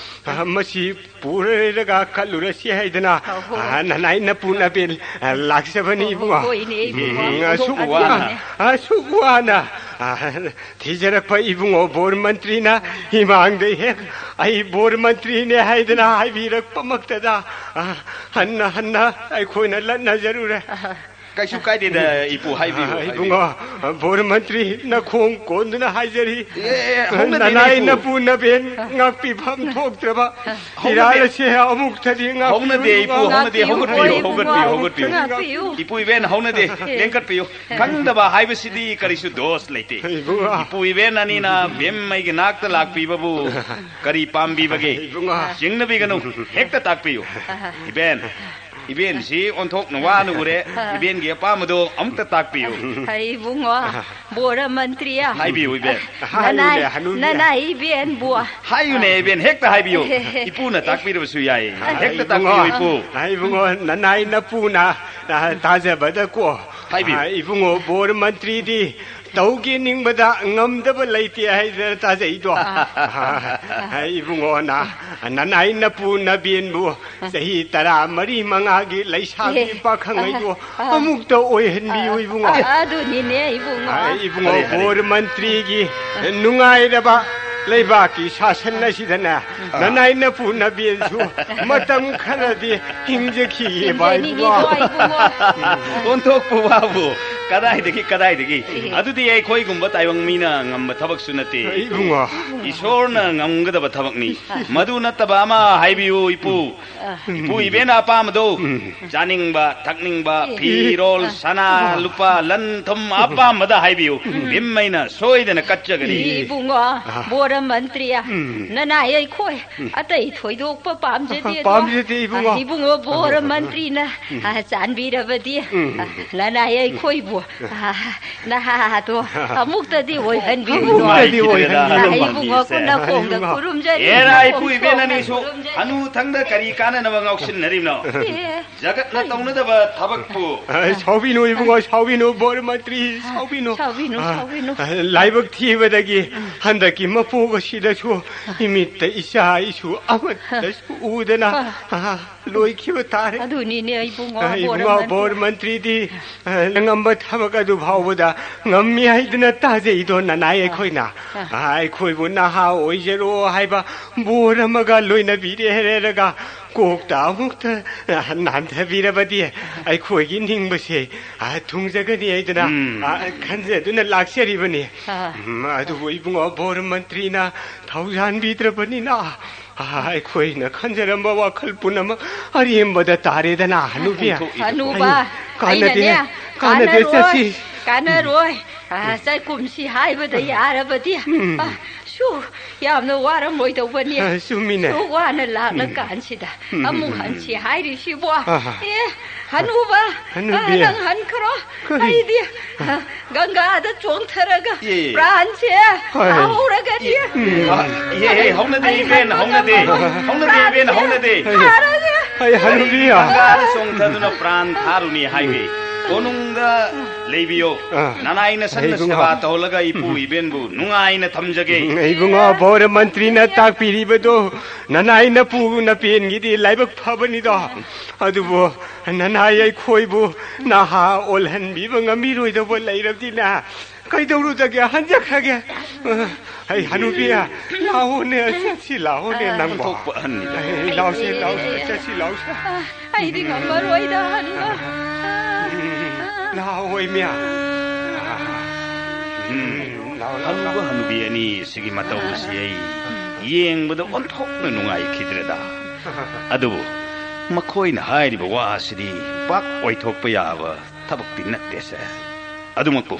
ꯑ, ꯃꯁꯤ ꯄꯨꯔꯒ ꯀꯠꯂꯨꯔꯁꯤ ꯍꯥꯏꯗꯅ, ꯑꯍꯣ꯫ ꯑ, ꯅꯅꯥꯏ ꯅꯄꯨ ꯅꯕꯦꯟ, ꯑ, ꯂꯥꯛꯆꯕꯅꯤ, ꯏꯕꯨꯡꯉꯣ꯫ ꯍꯣꯏꯅꯦ, ꯏꯕꯨꯡꯉꯣ꯫ ꯎꯝ, ꯑꯁꯨꯛ ꯑꯗꯨꯅꯦ꯫ ꯋꯥꯅ, ꯑꯁꯨꯛ ꯋꯥꯅ, ꯑ, ꯊꯤꯖꯔꯛꯄ ꯏꯕꯨꯡꯉꯣ ꯕꯣꯔ ꯃꯟꯇ꯭ꯔꯤꯅ ꯏꯃꯥꯡꯗ ꯍꯦꯛ ꯑꯩ ꯕꯣꯔ ꯃꯟꯇ꯭ꯔꯤꯅꯦ ꯍꯥꯏꯗꯅ ꯍꯥꯏꯕꯤꯔꯛꯄꯃꯛꯇꯗ, ꯑ, ꯍꯟꯅ ꯍꯟꯅ ꯑꯩꯈꯣꯏꯅ ꯂꯠꯅꯖꯔꯨꯔꯦ꯫ ꯑꯍ꯫ ꯀꯩꯁꯨ ꯀꯥꯏꯗꯦꯗ, ꯏꯄꯨ, ꯍꯥꯏꯕꯤꯌꯨ, ꯍꯥꯏꯕꯤꯌꯨ꯫ ꯏꯕꯨꯡꯉꯣ, ꯕꯣꯔ ꯃꯟꯇ꯭ꯔꯤ, ꯅꯈꯣꯡ ꯀꯣꯟꯗꯨꯅ ꯍꯥꯏꯖꯔꯤ꯫ ꯑꯦ, ꯑꯦ, ꯍꯧꯅꯗꯦ, ꯅꯅꯥꯏ ꯏꯄꯨ꯫ ꯅꯄꯨ ꯅꯕꯦꯟ ꯉꯥꯛꯄꯤꯐꯝ ꯊꯣꯛꯇ꯭ꯔꯕ ꯍꯧꯅꯗꯦ꯫ ꯏꯔꯥꯜ ꯑꯁꯦ ꯑꯃꯨꯛꯇꯗꯤ ꯉꯥꯛꯄꯤꯌꯨ, ꯍꯧꯅꯗꯦ, ꯏꯄꯨ, ꯏꯕꯨꯡꯉꯣ꯫ ꯍꯧꯅꯗꯦ, ꯉꯥꯛꯄꯤꯌꯨ, ꯍꯧꯒꯠꯄꯤꯌꯨ, ꯏꯕꯨꯡꯉꯣ, ꯍꯧꯒꯠꯄꯤꯌꯨ, ꯍꯧꯒꯠꯄꯤꯌꯨ꯫ ꯉꯥꯛꯄꯤꯌꯨ꯫ ꯏꯄꯨ ꯏꯕꯦꯟ, ꯍꯧꯅꯗꯦ, ꯂꯦꯡꯈꯠꯄꯤꯌꯨ꯫ ꯈꯪꯗꯕ ꯍꯥꯏꯕꯁꯤꯗꯤ ꯀꯔꯤꯁꯨ ꯗꯣꯁ ꯂꯩꯇꯦ꯫ ꯏꯕꯨꯡꯉꯣ꯫ ꯏꯄꯨ ꯏꯕꯦꯟ ꯑꯅꯤꯅ ꯕꯦꯝꯃꯩꯒꯤ ꯅꯥꯛꯇ ꯂꯥꯛꯄꯤꯕꯕꯨ ꯀꯔꯤ ꯄꯥꯝꯕꯤꯕꯒꯦ? ꯏꯕꯨꯡꯉꯣ꯫ ꯆꯤꯡꯅꯕꯤꯒꯅꯨ, ꯍꯦꯛꯇ ꯇꯥꯛꯄꯤꯌꯨ꯫ ꯏꯕꯦꯟ, ꯏꯕꯦꯟꯁꯤ ꯑꯣꯟꯊꯣꯛꯅ ꯋꯥꯅ ꯎꯔꯦ꯫ ꯏꯕꯦꯟꯒꯤ ꯑꯄꯥꯝꯕꯗꯣ ꯑꯃꯨꯛꯇ ꯇꯥꯛꯄꯤꯌꯨ꯫ ꯍꯩ ꯏꯕꯨꯡꯉꯣ, ꯕꯣꯔ ꯃꯟꯇ꯭ꯔꯤ꯫ ꯍꯥꯏꯕꯤꯌꯨ, ꯏꯕꯦꯟ꯫ ꯍꯥꯏꯌꯨꯅꯦ, ꯅꯅꯥꯏ, ꯍꯅꯨꯕꯤ꯫ ꯅꯅꯥꯏ ꯏꯕꯦꯟꯕꯨ꯫ ꯍꯥꯏꯌꯨꯅꯦ, ꯏꯕꯦꯟ, ꯍꯦꯛꯇ ꯍꯥꯏꯕꯤꯌꯨ꯫ ꯏꯄꯨꯅ ꯇꯥꯛꯄꯤꯔꯕꯁꯨ ꯌꯥꯏ꯫ ꯍꯦꯛꯇ ꯏꯕꯨꯡꯉꯣ, ꯇꯥꯛꯄꯤꯌꯨ, ꯏꯄꯨ꯫ ꯏꯕꯨꯡꯉꯣ, ꯅꯅꯥꯏ ꯅꯄꯨꯅ, ꯑ, ꯇꯥꯖꯕꯗꯀꯣ꯫ ꯍꯥꯏꯕꯤꯌꯨ꯫ ꯑ, ꯏꯕꯨꯡꯉꯣ, ꯕꯣꯔ ꯃꯟꯇ꯭ꯔꯤꯗꯤ ꯇꯧꯒꯦ ꯅꯤꯡꯕꯗ ꯉꯝꯗꯕ ꯂꯩꯇꯦ ꯍꯥꯏꯗꯅ ꯇꯥꯖꯩꯗꯣ꯫ ꯑ, ꯏꯕꯨꯡꯉꯣꯅ ꯅꯅꯥꯏ ꯅꯄꯨ ꯅꯕꯦꯟꯕꯨ ꯆꯍꯤ ꯇꯔꯥ ꯃꯔꯤ ꯃꯉꯥꯒꯤ ꯂꯩꯁꯥꯕꯤ ꯑꯦ꯫ ꯄꯥꯈꯪ ꯑꯩꯕꯨ ꯑ꯫ ꯑꯃꯨꯛꯇ ꯑꯣꯏꯍꯟꯕꯤꯌꯨ, ꯏꯕꯨꯡꯉꯣ꯫ ꯑ-, ꯑꯗꯨꯅꯤꯅꯦ ꯏꯕꯨꯡꯉꯣ꯫ ꯑ, ꯏꯕꯨꯡꯉꯣ, ꯍꯔꯦ, ꯍꯔꯦ꯫ ꯕꯣꯔ ꯃꯟꯇ꯭ꯔꯤꯒꯤ ꯅꯨꯡꯉꯥꯏꯔꯕ ꯂꯩꯕꯥꯛꯀꯤ ꯁꯥꯁꯟ ꯑꯁꯤꯗꯅꯦ, ꯅꯅꯥꯏ ꯅꯄꯨ ꯅꯕꯦꯟꯁꯨ ꯃꯇꯝ ꯈꯔꯗꯤ ꯍꯤꯡꯖꯈꯤꯑꯕ, ꯍꯤꯡꯖꯅꯤꯡꯉꯤꯀꯣ, ꯏꯕꯨꯡꯉꯣ꯫ ꯏꯕꯨꯡꯉꯣ꯫ ꯑꯣꯟꯊꯣꯛꯄ ꯋꯥꯕꯨ ꯀꯗꯥꯏꯗꯒꯤ, ꯀꯗꯥꯏꯗꯒꯤ? ꯑꯦ꯫ ꯑꯗꯨꯗꯤ ꯑꯩꯈꯣꯏꯒꯨꯝꯕ ꯇꯥꯏꯕꯪ ꯃꯤꯅ ꯉꯝꯕ ꯊꯕꯛꯁꯨ ꯅꯠꯇꯦ꯫ ꯏꯕꯨꯡꯉꯣ꯫ ꯏꯁꯣꯔꯅ ꯉꯝꯒꯗꯕ ꯊꯕꯛꯅꯤ꯫ ꯃꯗꯨ ꯅꯠꯇꯕ ꯑꯃ ꯍꯥꯏꯕꯤꯌꯨ, ꯏꯄꯨ꯫ ꯏꯄꯨ ꯏꯕꯦꯟꯅ ꯑꯄꯥꯝꯕꯗꯣ, ꯆꯥꯅꯤꯡꯕ, ꯊꯛꯅꯤꯡꯕ, ꯑꯦ꯫ ꯐꯤꯔꯣꯜ, ꯁꯅꯥ, ꯂꯨꯄꯥ, ꯂꯟ ꯊꯨꯝ ꯑꯄꯥꯝꯕꯗ ꯍꯥꯏꯕꯤꯌꯨ꯫ ꯕꯤꯝꯃꯩꯅ ꯁꯣꯏꯗꯅ ꯀꯠꯆꯒꯅꯤ꯫ ꯏꯕꯨꯡꯉꯣ, ꯕꯣꯔ ꯃꯟꯇ꯭ꯔꯤ, ꯅꯅꯥꯏ ꯑꯩꯈꯣꯏ ꯑꯇꯩ ꯊꯣꯏꯗꯣꯛꯄ ꯄꯥꯝꯖꯗꯦꯗꯣ꯫ ꯄꯥꯝꯖꯗꯦ, ꯏꯕꯨꯡꯉꯣ꯫ ꯏꯕꯨꯡꯉꯣ, ꯕꯣꯔ ꯃꯟꯇ꯭ꯔꯤꯅ, ꯑ, ꯆꯥꯟꯕꯤꯔꯕꯗꯤ, ꯅꯅꯥꯏ ꯑꯩꯈꯣꯏꯕꯨ, ꯑ, ꯅꯍꯥꯗꯣ ꯑꯃꯨꯛꯇꯗꯤ ꯑꯣꯏꯍꯟꯕꯤꯌꯨ꯫ ꯑꯃꯨꯛꯇꯗꯤ ꯑꯣꯏꯍꯟꯕꯤꯌꯨ꯫ ꯑ, ꯏꯕꯨꯡꯉꯣ, ꯅꯈꯣꯡꯗ ꯈꯨꯔꯨꯝꯖꯔꯤ, ꯑꯦꯔꯥ, ꯏꯄꯨ ꯅꯈꯣꯡꯗ ꯏꯕꯦꯟ ꯑꯅꯤꯁꯨ ꯈꯨꯔꯨꯝꯖꯔꯤ꯫ ꯍꯅꯨ ꯊꯪꯗ ꯀꯔꯤ ꯀꯥꯟꯅꯅꯕ ꯉꯥꯎꯁꯤꯟꯅꯔꯤꯕꯅꯣ? ꯑꯦ, ꯖꯒꯠꯅ ꯇꯧꯅꯗꯕ ꯊꯕꯛꯄꯨ꯫ ꯑ, ꯁꯥꯎꯕꯤꯅꯨ, ꯏꯕꯨꯡꯉꯣ, ꯁꯥꯎꯕꯤꯅꯨ, ꯕꯣꯔ ꯃꯟꯇ꯭ꯔꯤ, ꯁꯥꯎꯕꯤꯅꯨ꯫ ꯁꯥꯎꯕꯤꯅꯨ, ꯑ, ꯁꯥꯎꯕꯤꯅꯨ꯫ ꯑ, ꯂꯥꯏꯕꯛ ꯊꯤꯕꯗꯒꯤ ꯍꯟꯗꯛꯀꯤ ꯃꯄꯣꯛ ꯑꯁꯤꯗꯁꯨ ꯏꯃꯤꯠꯇ ꯏꯆꯥ ꯏꯁꯨ ꯑꯃꯠꯇꯁꯨ ꯎꯗꯅ, ꯑ, ꯂꯣꯏꯈꯤꯕ ꯇꯥꯔꯦ꯫ ꯑꯗꯨꯅꯤꯅꯦ, ꯏꯕꯨꯡꯉꯣ, ꯑ, ꯕꯣꯔ ꯏꯕꯨꯡꯉꯣ, ꯃꯟꯇ꯭ꯔꯤ꯫ ꯕꯣꯔ ꯃꯟꯇ꯭ꯔꯤꯗꯤ, ꯑ, ꯉꯝꯕ ꯊꯕꯛ ꯑꯗꯨ ꯐꯥꯎꯕꯗ ꯉꯝꯃꯤ ꯍꯥꯏꯗꯨꯅ ꯇꯥꯖꯩꯗꯣ, ꯅꯅꯥꯏ ꯑꯩꯈꯣꯏꯅ꯫ ꯑ, ꯑꯩꯈꯣꯏꯕꯨ ꯅꯍꯥ ꯑꯣꯏꯖꯔꯣ ꯍꯥꯏꯕ ꯕꯣꯔ ꯑꯃꯒ ꯂꯣꯏꯅꯕꯤꯔꯦ ꯍꯥꯏꯔꯒ ꯀꯣꯛꯇ ꯑꯃꯨꯛꯇ ꯅꯥꯟꯊꯕꯤꯔꯕꯗꯤ ꯑꯩꯈꯣꯏꯒꯤ ꯅꯤꯡꯕꯁꯦ, ꯑ, ꯊꯨꯡꯖꯒꯅꯤ ꯍꯥꯏꯗꯅ, ꯎꯝ꯫ ꯑ, ꯈꯟꯖꯗꯨꯅ ꯂꯥꯛꯆꯔꯤꯕꯅꯤ꯫ ꯑꯥ꯫ ꯎꯝ, ꯑꯗꯨꯕꯨ ꯏꯕꯨꯡꯉꯣ ꯕꯣꯔ ꯃꯟꯇ꯭ꯔꯤꯅ ꯊꯧꯖꯥꯟꯕꯤꯗ꯭ꯔꯕꯅꯤꯅ, ꯑ, ꯑꯩꯈꯣꯏꯅ ꯈꯟꯖꯔꯝꯕ ꯋꯥꯈꯜ ꯄꯨꯝꯅꯃꯛ ꯑꯔꯦꯝꯕꯗ ꯇꯥꯔꯦꯗꯅ, ꯍꯅꯨꯕꯤ꯫ ꯑꯣꯟꯊꯣꯛꯏ꯫ ꯍꯅꯨꯕ, ꯀꯥꯟꯅꯗꯦ, ꯑꯩꯅꯅꯦ, ꯀꯥꯟꯅꯗꯦ, ꯀꯥꯟꯅꯔꯣꯏ, ꯆꯠꯁꯤ꯫ ꯀꯥꯟꯅꯔꯣꯏ꯫ ꯑ, ꯆꯥꯛꯈꯨꯝꯁꯤ ꯍꯥꯏꯕꯗ ꯌꯥꯔꯕꯗꯤ, ꯎꯝ꯫ ꯑ, ꯁꯨ ꯌꯥꯝꯅ ꯋꯥꯔꯝꯂꯣꯏꯗꯧꯕꯅꯤ꯫ ꯑ, ꯆꯨꯝꯃꯤꯅꯦ꯫ ꯁꯨ ꯋꯥꯅ ꯂꯥꯛꯂ ꯎꯝ꯫ ꯀꯥꯟꯁꯤꯗ ꯎꯝ꯫ ꯑꯃꯨꯛ ꯍꯟꯁꯤ ꯍꯥꯏꯔꯤꯁꯤꯕꯣ? ꯑꯍ꯫ ꯑꯦ, ꯍꯅꯨꯕ, ꯍꯅꯨꯕꯤ꯫ ꯑ, ꯅꯪ ꯍꯟꯈ꯭ꯔꯣ꯫ ꯀꯔꯤ? ꯑꯩꯗꯤ, ꯑ, ꯒꯪꯒꯥꯗ ꯆꯣꯡꯊꯔꯒ ꯌꯦ꯫ ꯄ꯭ꯔꯥꯟꯁꯦ ꯍꯣꯏ꯫ ꯊꯥꯍꯧꯔꯒꯗꯤ꯫ ꯎꯝ꯫ ꯑ, ꯌꯦ, ꯌꯦ, ꯍꯧꯅꯗꯦ, ꯑꯩ ꯏꯕꯦꯟ, ꯍꯟꯕ ꯍꯧꯅꯗꯦ꯫ ꯉꯝꯃꯣꯏ꯫ ꯍꯧꯅꯗꯦ, ꯏꯕꯦꯟ, ꯄ꯭ꯔꯥꯟꯁꯦ ꯍꯧꯅꯗꯦ꯫ ꯊꯥꯔꯒꯦ꯫ ꯑꯩ ꯍꯅꯨꯕꯤ꯫ ꯒꯪꯒꯥꯗ ꯆꯣꯡꯊꯗꯨꯅ ꯄ꯭ꯔꯥꯟ ꯊꯥꯔꯨꯅꯤ ꯍꯥꯏꯕꯤ꯫ ꯀꯣꯅꯨꯡꯗ ꯂꯩꯕꯤꯌꯣ꯫ ꯑ꯫ ꯅꯅꯥꯏ ꯅꯁꯟꯅ ꯑꯩꯕꯨ ꯁꯦꯕꯥ ꯉꯥꯎ-, ꯇꯧꯍꯜꯂꯒ ꯏꯄꯨ ꯎꯝ꯫ ꯏꯕꯦꯟꯕꯨ ꯅꯨꯡꯉꯥꯏꯅ ꯊꯝꯖꯒꯦ꯫ ꯎꯝ, ꯑꯩꯕꯨ ꯉꯥꯎ-, ꯕꯣꯔ ꯃꯟꯇ꯭ꯔꯤꯅ ꯇꯥꯛꯄꯤꯔꯤꯕꯗꯣ ꯅꯅꯥꯏ ꯅꯄꯨ ꯅꯄꯦꯟꯒꯤꯗꯤ ꯂꯥꯏꯕꯛ ꯐꯕꯅꯤꯗꯣ꯫ ꯑꯗꯨꯕꯨ ꯅꯅꯥꯏ ꯑꯩꯈꯣꯏꯕꯨ ꯅꯍꯥ ꯑꯣꯜꯍꯟꯕꯤꯕ ꯉꯝꯕꯤꯔꯣꯏꯗꯧꯕ ꯂꯩꯔꯕꯗꯤꯅ ꯀꯩꯗꯧꯔꯨꯖꯒꯦ? ꯍꯟꯖꯈ꯭ꯔꯒꯦ꯫ ꯑ, ꯑꯩ ꯍꯅꯨꯕꯤ, ꯂꯥꯛꯑꯣꯅꯦ, ꯆꯠꯁꯤ ꯂꯥꯛꯑꯣꯅꯦ ꯑ꯫ ꯅꯪꯕꯣ꯫ ꯑꯣꯟꯊꯣꯛꯄ ꯑꯍꯟꯅꯤꯗ꯫ ꯑꯦ, ꯂꯥꯛꯑꯣꯁꯦ, ꯂꯥꯛꯑꯣꯁꯦ, ꯆꯠꯁꯤ ꯂꯥꯛꯑꯣꯁꯦ꯫ ꯑ, ꯑꯩꯗꯤ ꯉꯝꯃꯔꯣꯏꯗ, ꯍꯟꯕ꯫ ꯎꯝ, ꯂꯥꯛꯑꯣ, ꯏꯃ꯭ꯌꯥ꯫ ꯎꯝ, ꯂꯥꯛꯑꯣ, ꯂꯥꯛꯑꯣ, ꯍꯅꯨꯕ ꯂꯥꯛꯑꯣ꯫ ꯍꯅꯨꯕꯤ ꯑꯅꯤ ꯑꯁꯤꯒꯤ ꯃꯇꯧ ꯑꯁꯤ ꯑꯩ ꯌꯦꯡꯕꯗ ꯑꯣꯟꯊꯣꯛꯅ ꯅꯨꯡꯉꯥꯏꯈꯤꯗ꯭ꯔꯦꯗ꯫ ꯑꯗꯨꯕꯨ ꯃꯈꯣꯏꯅ ꯍꯥꯏꯔꯤꯕ ꯋꯥ ꯑꯁꯤꯗꯤ ꯄꯥꯛ ꯑꯣꯏꯊꯣꯛꯄ ꯌꯥꯕ ꯊꯕꯛꯇꯤ ꯅꯠꯇꯦꯁꯦ꯫ ꯑꯗꯨꯃꯛꯄꯨ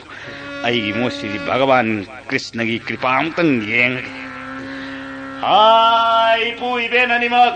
ꯑꯩꯒꯤ ꯃꯣꯠꯁꯤꯗꯤ ꯚꯒꯋꯥꯟ ꯀ꯭ꯔꯤꯁꯅꯒꯤ ꯀ꯭ꯔꯤꯄꯥ ꯑꯃꯨꯛꯇꯪ ꯌꯦꯡꯉꯒꯦ꯫ ꯍꯥꯏ, ꯏꯄꯨ ꯏꯕꯦꯟ ꯑꯅꯤꯃꯛ,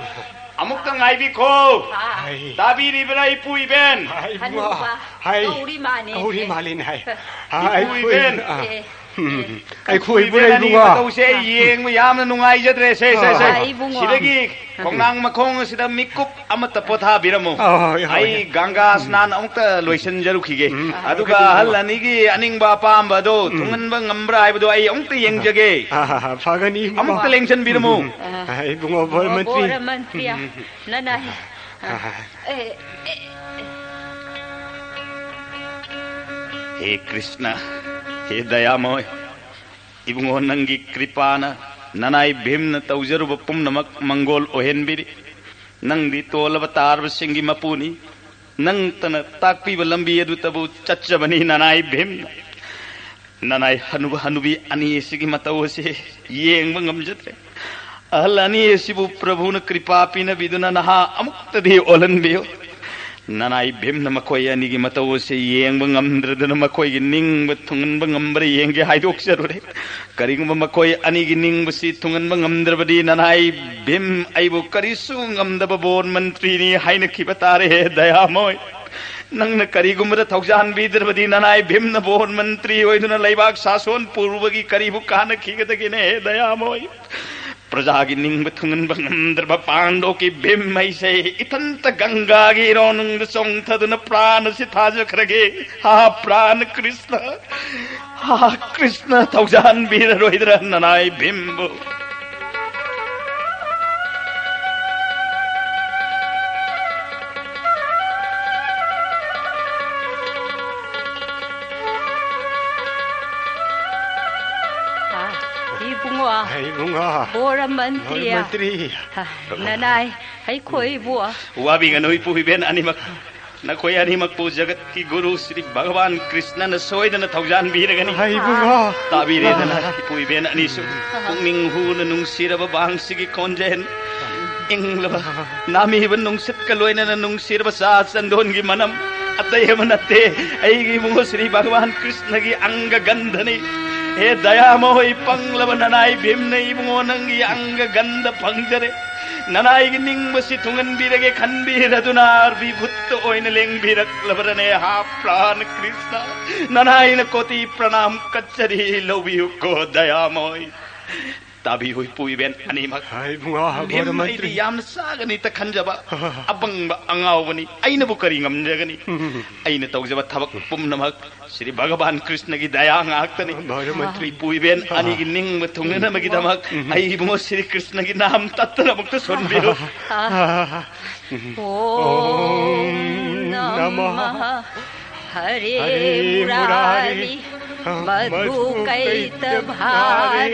ꯑꯃꯨꯛꯇꯪ ꯉꯥꯏꯕꯤꯈꯣ꯫ ꯍꯥꯏ꯫ ꯇꯥꯕꯤꯔꯤꯕ꯭ꯔꯥ, ꯏꯄꯨ ꯏꯕꯦꯟ? ꯍꯥꯏ, ꯏꯕꯨꯡꯉꯣ꯫ ꯍꯅꯨꯕ, ꯍꯥꯏ꯫ ꯀꯧꯔꯤ ꯃꯥꯜꯂꯦ꯫ ꯀꯧꯔꯤ ꯃꯥꯜꯂꯦꯅꯦ, ꯍꯥꯏ꯫ ꯏꯄꯨ ꯍꯥꯏ, ꯏꯕꯦꯟ꯫ ꯑ, ꯑꯦ, ꯎꯝ, ꯑꯦ꯫ ꯑꯩꯈꯣꯏ ꯏꯄꯨ ꯏꯕꯦꯟ ꯑꯅꯤ ꯏꯕꯨꯡꯉꯣ꯫ ꯃꯇꯧꯁꯦ ꯑꯩ ꯌꯦꯡꯕ ꯌꯥꯝꯅ ꯅꯨꯡꯉꯥꯏꯖꯗ꯭ꯔꯦ꯫ ꯁꯦ, ꯁꯦ, ꯁꯦ꯫ ꯑ, ꯏꯕꯨꯡꯉꯣ꯫ ꯁꯤꯗꯒꯤ ꯈꯣꯡꯅꯥꯡ ꯃꯈꯣꯡ ꯑꯁꯤꯗ ꯃꯤꯀꯨꯞ ꯑꯃꯠꯇ ꯄꯣꯊꯥꯕꯤꯔꯝꯃꯨ꯫ ꯑ, ꯍꯣꯏ, ꯍꯣꯏ꯫ ꯑꯩ ꯒꯪꯒꯥ ꯁ꯭ꯅꯥꯟ ꯑꯃꯨꯛꯇ ꯂꯣꯏꯁꯤꯟꯖꯔꯨꯈꯤꯒꯦ꯫ ꯎꯝ꯫ ꯑꯗꯨꯒ ꯑꯍꯜ ꯑꯅꯤꯒꯤ ꯑꯅꯤꯡꯕ ꯑꯄꯥꯝꯕ ꯑꯗꯨ ꯎꯝ꯫ ꯊꯨꯡꯍꯟꯕ ꯉꯝꯕ꯭ꯔꯥ ꯍꯥꯏꯕꯗꯨ ꯑꯩ ꯑꯃꯨꯛꯇ ꯌꯦꯡꯖꯒꯦ꯫ ꯑ, ꯐꯒꯅꯤ, ꯏꯕꯨꯡꯉꯣ꯫ ꯑꯃꯨꯛꯇ ꯂꯦꯡꯁꯤꯟꯕꯤꯔꯝꯃꯨ꯫ ꯎꯝ꯫ ꯑ, ꯏꯕꯨꯡꯉꯣ ꯕꯣꯔ ꯃꯟꯇ꯭ꯔꯤ꯫ ꯕꯣꯔ ꯃꯟꯇ꯭ꯔꯤ꯫ ꯎꯝ꯫ ꯅꯅꯥꯏ꯫ ꯑ, ꯑ꯫ ꯑꯦ, ꯑꯦ꯫ ꯍꯦ ꯀ꯭ꯔꯤꯁꯅ, ꯍꯦ ꯗꯌꯥꯃꯣꯏ, ꯏꯕꯨꯡꯉꯣ, ꯅꯪꯒꯤ ꯀ꯭ꯔꯤꯄꯥꯅ ꯅꯅꯥꯏ ꯚꯤꯝꯅ ꯇꯧꯖꯔꯨꯕ ꯄꯨꯝꯅꯃꯛ ꯃꯪꯒꯣꯜ ꯑꯣꯏꯍꯟꯕꯤꯔꯤ꯫ ꯅꯪꯗꯤ ꯇꯣꯜꯂꯕ ꯇꯥꯔꯕꯁꯤꯡꯒꯤ ꯃꯄꯨꯅꯤ꯫ ꯅꯪꯇꯅ ꯇꯥꯛꯄꯤꯕ ꯂꯝꯕꯤ ꯑꯗꯨꯇꯕꯨ ꯆꯠꯆꯕꯅꯤ ꯅꯅꯥꯏ ꯚꯤꯝ꯫ ꯅꯅꯥꯏ ꯍꯅꯨꯕ ꯍꯅꯨꯕꯤ ꯑꯅꯤ ꯑꯁꯤꯒꯤ ꯃꯇꯧ ꯑꯁꯤ ꯌꯦꯡꯕ ꯉꯝꯖꯗ꯭ꯔꯦ꯫ ꯑꯍꯜ ꯑꯅꯤ ꯑꯁꯤꯕꯨ ꯄ꯭ꯔꯚꯨꯅ ꯀ꯭ꯔꯤꯄꯥ ꯄꯤꯅꯕꯤꯗꯨꯅ ꯅꯍꯥ ꯑꯃꯨꯛꯇꯗꯤ ꯑꯣꯜꯍꯟꯕꯤꯌꯨ꯫ ꯅꯅꯥꯏ ꯚꯤꯝꯅ ꯃꯈꯣꯏ ꯑꯅꯤꯒꯤ ꯃꯇꯧ ꯑꯁꯤ ꯌꯦꯡꯕ ꯉꯝꯗ꯭ꯔꯗꯨꯅ ꯃꯈꯣꯏꯒꯤ ꯅꯤꯡꯕ ꯊꯨꯡꯍꯟꯕ ꯉꯝꯕ꯭ꯔꯥ ꯌꯦꯡꯒꯦ ꯍꯥꯏꯗꯣꯛꯆꯔꯨꯔꯦ꯫ ꯀꯔꯤꯒꯨꯝꯕ ꯃꯈꯣꯏ ꯑꯅꯤꯒꯤ ꯅꯤꯡꯕꯁꯤ ꯊꯨꯡꯍꯟꯕ ꯉꯝꯗ꯭ꯔꯕꯗꯤ ꯅꯅꯥꯏ ꯚꯤꯝ ꯑꯩꯕꯨ ꯀꯔꯤꯁꯨ ꯉꯝꯗꯕ ꯕꯣꯟ ꯃꯟꯇ꯭ꯔꯤꯅꯤ ꯍꯥꯏꯅꯈꯤꯕ ꯇꯥꯔꯦ ꯗꯌꯥꯃꯣꯏ꯫ ꯅꯪꯅ ꯀꯔꯤꯒꯨꯝꯕꯗ ꯊꯧꯖꯥꯟꯕꯤꯗ꯭ꯔꯕꯗꯤ ꯅꯅꯥꯏ ꯚꯤꯝꯅ ꯕꯣꯟ ꯃꯟꯇ꯭ꯔꯤ ꯑꯣꯏꯗꯨꯅ ꯂꯩꯕꯥꯛ ꯁꯥꯁꯣꯟ ꯄꯨꯔꯨꯕꯒꯤ ꯀꯔꯤꯕꯨ ꯀꯥꯟꯅꯈꯤꯒꯗꯒꯦꯅꯦ ꯗꯌꯥꯃꯣꯏ? ꯄ꯭ꯔꯖꯥꯒꯤ ꯅꯤꯡꯕ ꯊꯨꯡꯍꯟꯕ ꯉꯝꯗ꯭ꯔꯕ ꯄꯥꯟꯗꯣꯛꯀꯤ ꯚꯤꯝ ꯑꯩꯁꯦ ꯏꯊꯟꯇ ꯒꯪꯒꯥꯒꯤ ꯏꯔꯣꯟꯅꯨꯡꯗ ꯆꯣꯡꯊꯗꯨꯅ ꯄ꯭ꯔꯥꯟ ꯑꯁꯤ ꯊꯥꯖꯈ꯭ꯔꯒꯦ꯫ ꯍꯥ ꯄ꯭ꯔꯥꯟ ꯀ꯭ꯔꯤꯁꯅ, ꯍꯥ ꯀ꯭ꯔꯤꯁꯅ ꯊꯧꯖꯥꯟꯕꯤꯔꯔꯣꯏꯗ꯭ꯔꯥ ꯅꯅꯥꯏ ꯚꯤꯝꯕꯨ? ꯏꯕꯨꯡꯉꯣ, ꯏꯕꯨꯡꯉꯣ, ꯕꯣꯔ ꯃꯟꯇ꯭ꯔꯤ꯫ ꯕꯣꯔ ꯃꯟꯇ꯭ꯔꯤ꯫ ꯅꯅꯥꯏ, ꯑꯩꯈꯣꯏꯕꯨ꯫ ꯋꯥꯕꯤꯒꯅꯨ ꯏꯄꯨ ꯏꯕꯦꯟ ꯑꯅꯤꯃꯛ꯫ ꯅꯈꯣꯏ ꯑꯅꯤꯃꯛꯄꯨ ꯖꯒꯠꯀꯤ ꯒꯨꯔꯨ ꯁ꯭ꯔꯤ ꯚꯒꯋꯥꯟ ꯀ꯭ꯔꯤꯁꯅꯅ ꯁꯣꯏꯗꯅ ꯊꯧꯖꯥꯟꯕꯤꯔꯒꯅꯤ꯫ ꯍꯥꯏꯕ꯫ ꯇꯥꯕꯤꯔꯦꯗꯅ ꯏꯄꯨ ꯏꯕꯦꯟ ꯑꯅꯤꯁꯨ꯫ ꯄꯨꯛꯅꯤꯡ ꯍꯨꯅ ꯅꯨꯡꯁꯤꯔꯕ ꯕꯥꯡꯁꯤꯒꯤ ꯈꯣꯟꯖꯦꯜ, ꯏꯪꯂꯕ ꯅꯥꯃꯤꯕ ꯅꯨꯡꯁꯤꯠꯀ ꯂꯣꯏꯅꯅ ꯅꯨꯡꯁꯤꯔꯕ ꯆꯥ ꯆꯟꯗꯣꯟꯒꯤ ꯃꯅꯝ ꯑꯇꯩ ꯑꯃ ꯅꯠꯇꯦ, ꯑꯩꯒꯤ ꯏꯕꯨꯡꯉꯣ ꯁ꯭ꯔꯤ ꯚꯒꯋꯥꯟ ꯀ꯭ꯔꯤꯁꯅꯒꯤ ꯑꯪꯒ ꯒꯟꯙꯅꯤ꯫ ꯍꯦ ꯗꯌꯥꯃꯣꯏ, ꯄꯪꯂꯕ ꯅꯅꯥꯏ ꯚꯤꯝꯅ ꯏꯕꯨꯡꯉꯣ ꯅꯪꯒꯤ ꯑꯪꯒ ꯒꯟꯙ ꯐꯪꯖꯔꯦ꯫ ꯅꯅꯥꯏꯒꯤ ꯅꯤꯡꯕꯁꯤ ꯊꯨꯡꯍꯟꯕꯤꯔꯒꯦ ꯈꯟꯕꯤꯔꯗꯨꯅ ꯕꯤꯚꯨꯠꯇ ꯑꯣꯏꯅ ꯂꯦꯡꯕꯤꯔꯛꯂꯕ꯭ꯔꯅꯦ? ꯍꯥ ꯄ꯭ꯔꯥꯟ ꯀ꯭ꯔꯤꯁꯅ, ꯅꯅꯥꯏꯅ ꯀꯣꯇꯤ ꯄ꯭ꯔꯅꯥꯝ ꯀꯠꯆꯔꯤ, ꯂꯧꯕꯤꯌꯨꯀꯣ ꯗꯌꯥꯃꯣꯏ꯫ ꯇꯥꯕꯤꯌꯨ ꯏꯄꯨ ꯏꯕꯦꯟ ꯑꯅꯤꯃꯛ꯫ ꯍꯥꯏ ꯏꯕꯨꯡꯉꯣ, ꯚꯤꯝ ꯕꯣꯔ ꯑꯩꯗꯤ ꯃꯟꯇ꯭ꯔꯤ꯫ ꯌꯥꯝꯅ ꯆꯥꯒꯅꯤꯇ ꯈꯟꯖꯕ ꯑꯄꯪꯕ ꯑꯉꯥꯎꯕꯅꯤ꯫ ꯑꯩꯅꯕꯨ ꯀꯔꯤ ꯉꯝꯖꯒꯅꯤ? ꯑꯩꯅ ꯇꯧꯖꯕ ꯊꯕꯛ ꯄꯨꯝꯅꯃꯛ ꯁ꯭ꯔꯤ ꯚꯒꯋꯥꯟ ꯀ꯭ꯔꯤꯁꯅꯒꯤ ꯗꯌꯥ ꯉꯥꯛꯇꯅꯤ꯫ ꯕꯣꯔ ꯃꯟꯇ꯭ꯔꯤ꯫ ꯏꯄꯨ ꯏꯕꯦꯟ ꯑꯅꯤꯒꯤ ꯅꯤꯡꯕ ꯊꯨꯡꯅꯅꯕꯒꯤꯗꯃꯛ ꯑꯩ ꯏꯕꯨꯡꯉꯣ ꯁ꯭ꯔꯤ ꯀ꯭ꯔꯤꯁꯅꯒꯤ ꯅꯥꯝ ꯇꯠꯇꯅ ꯑꯃꯨꯛꯇ ꯁꯣꯟꯕꯤꯌꯨ꯫ ॐ नमः हरे मुरारी मधुकैतभारे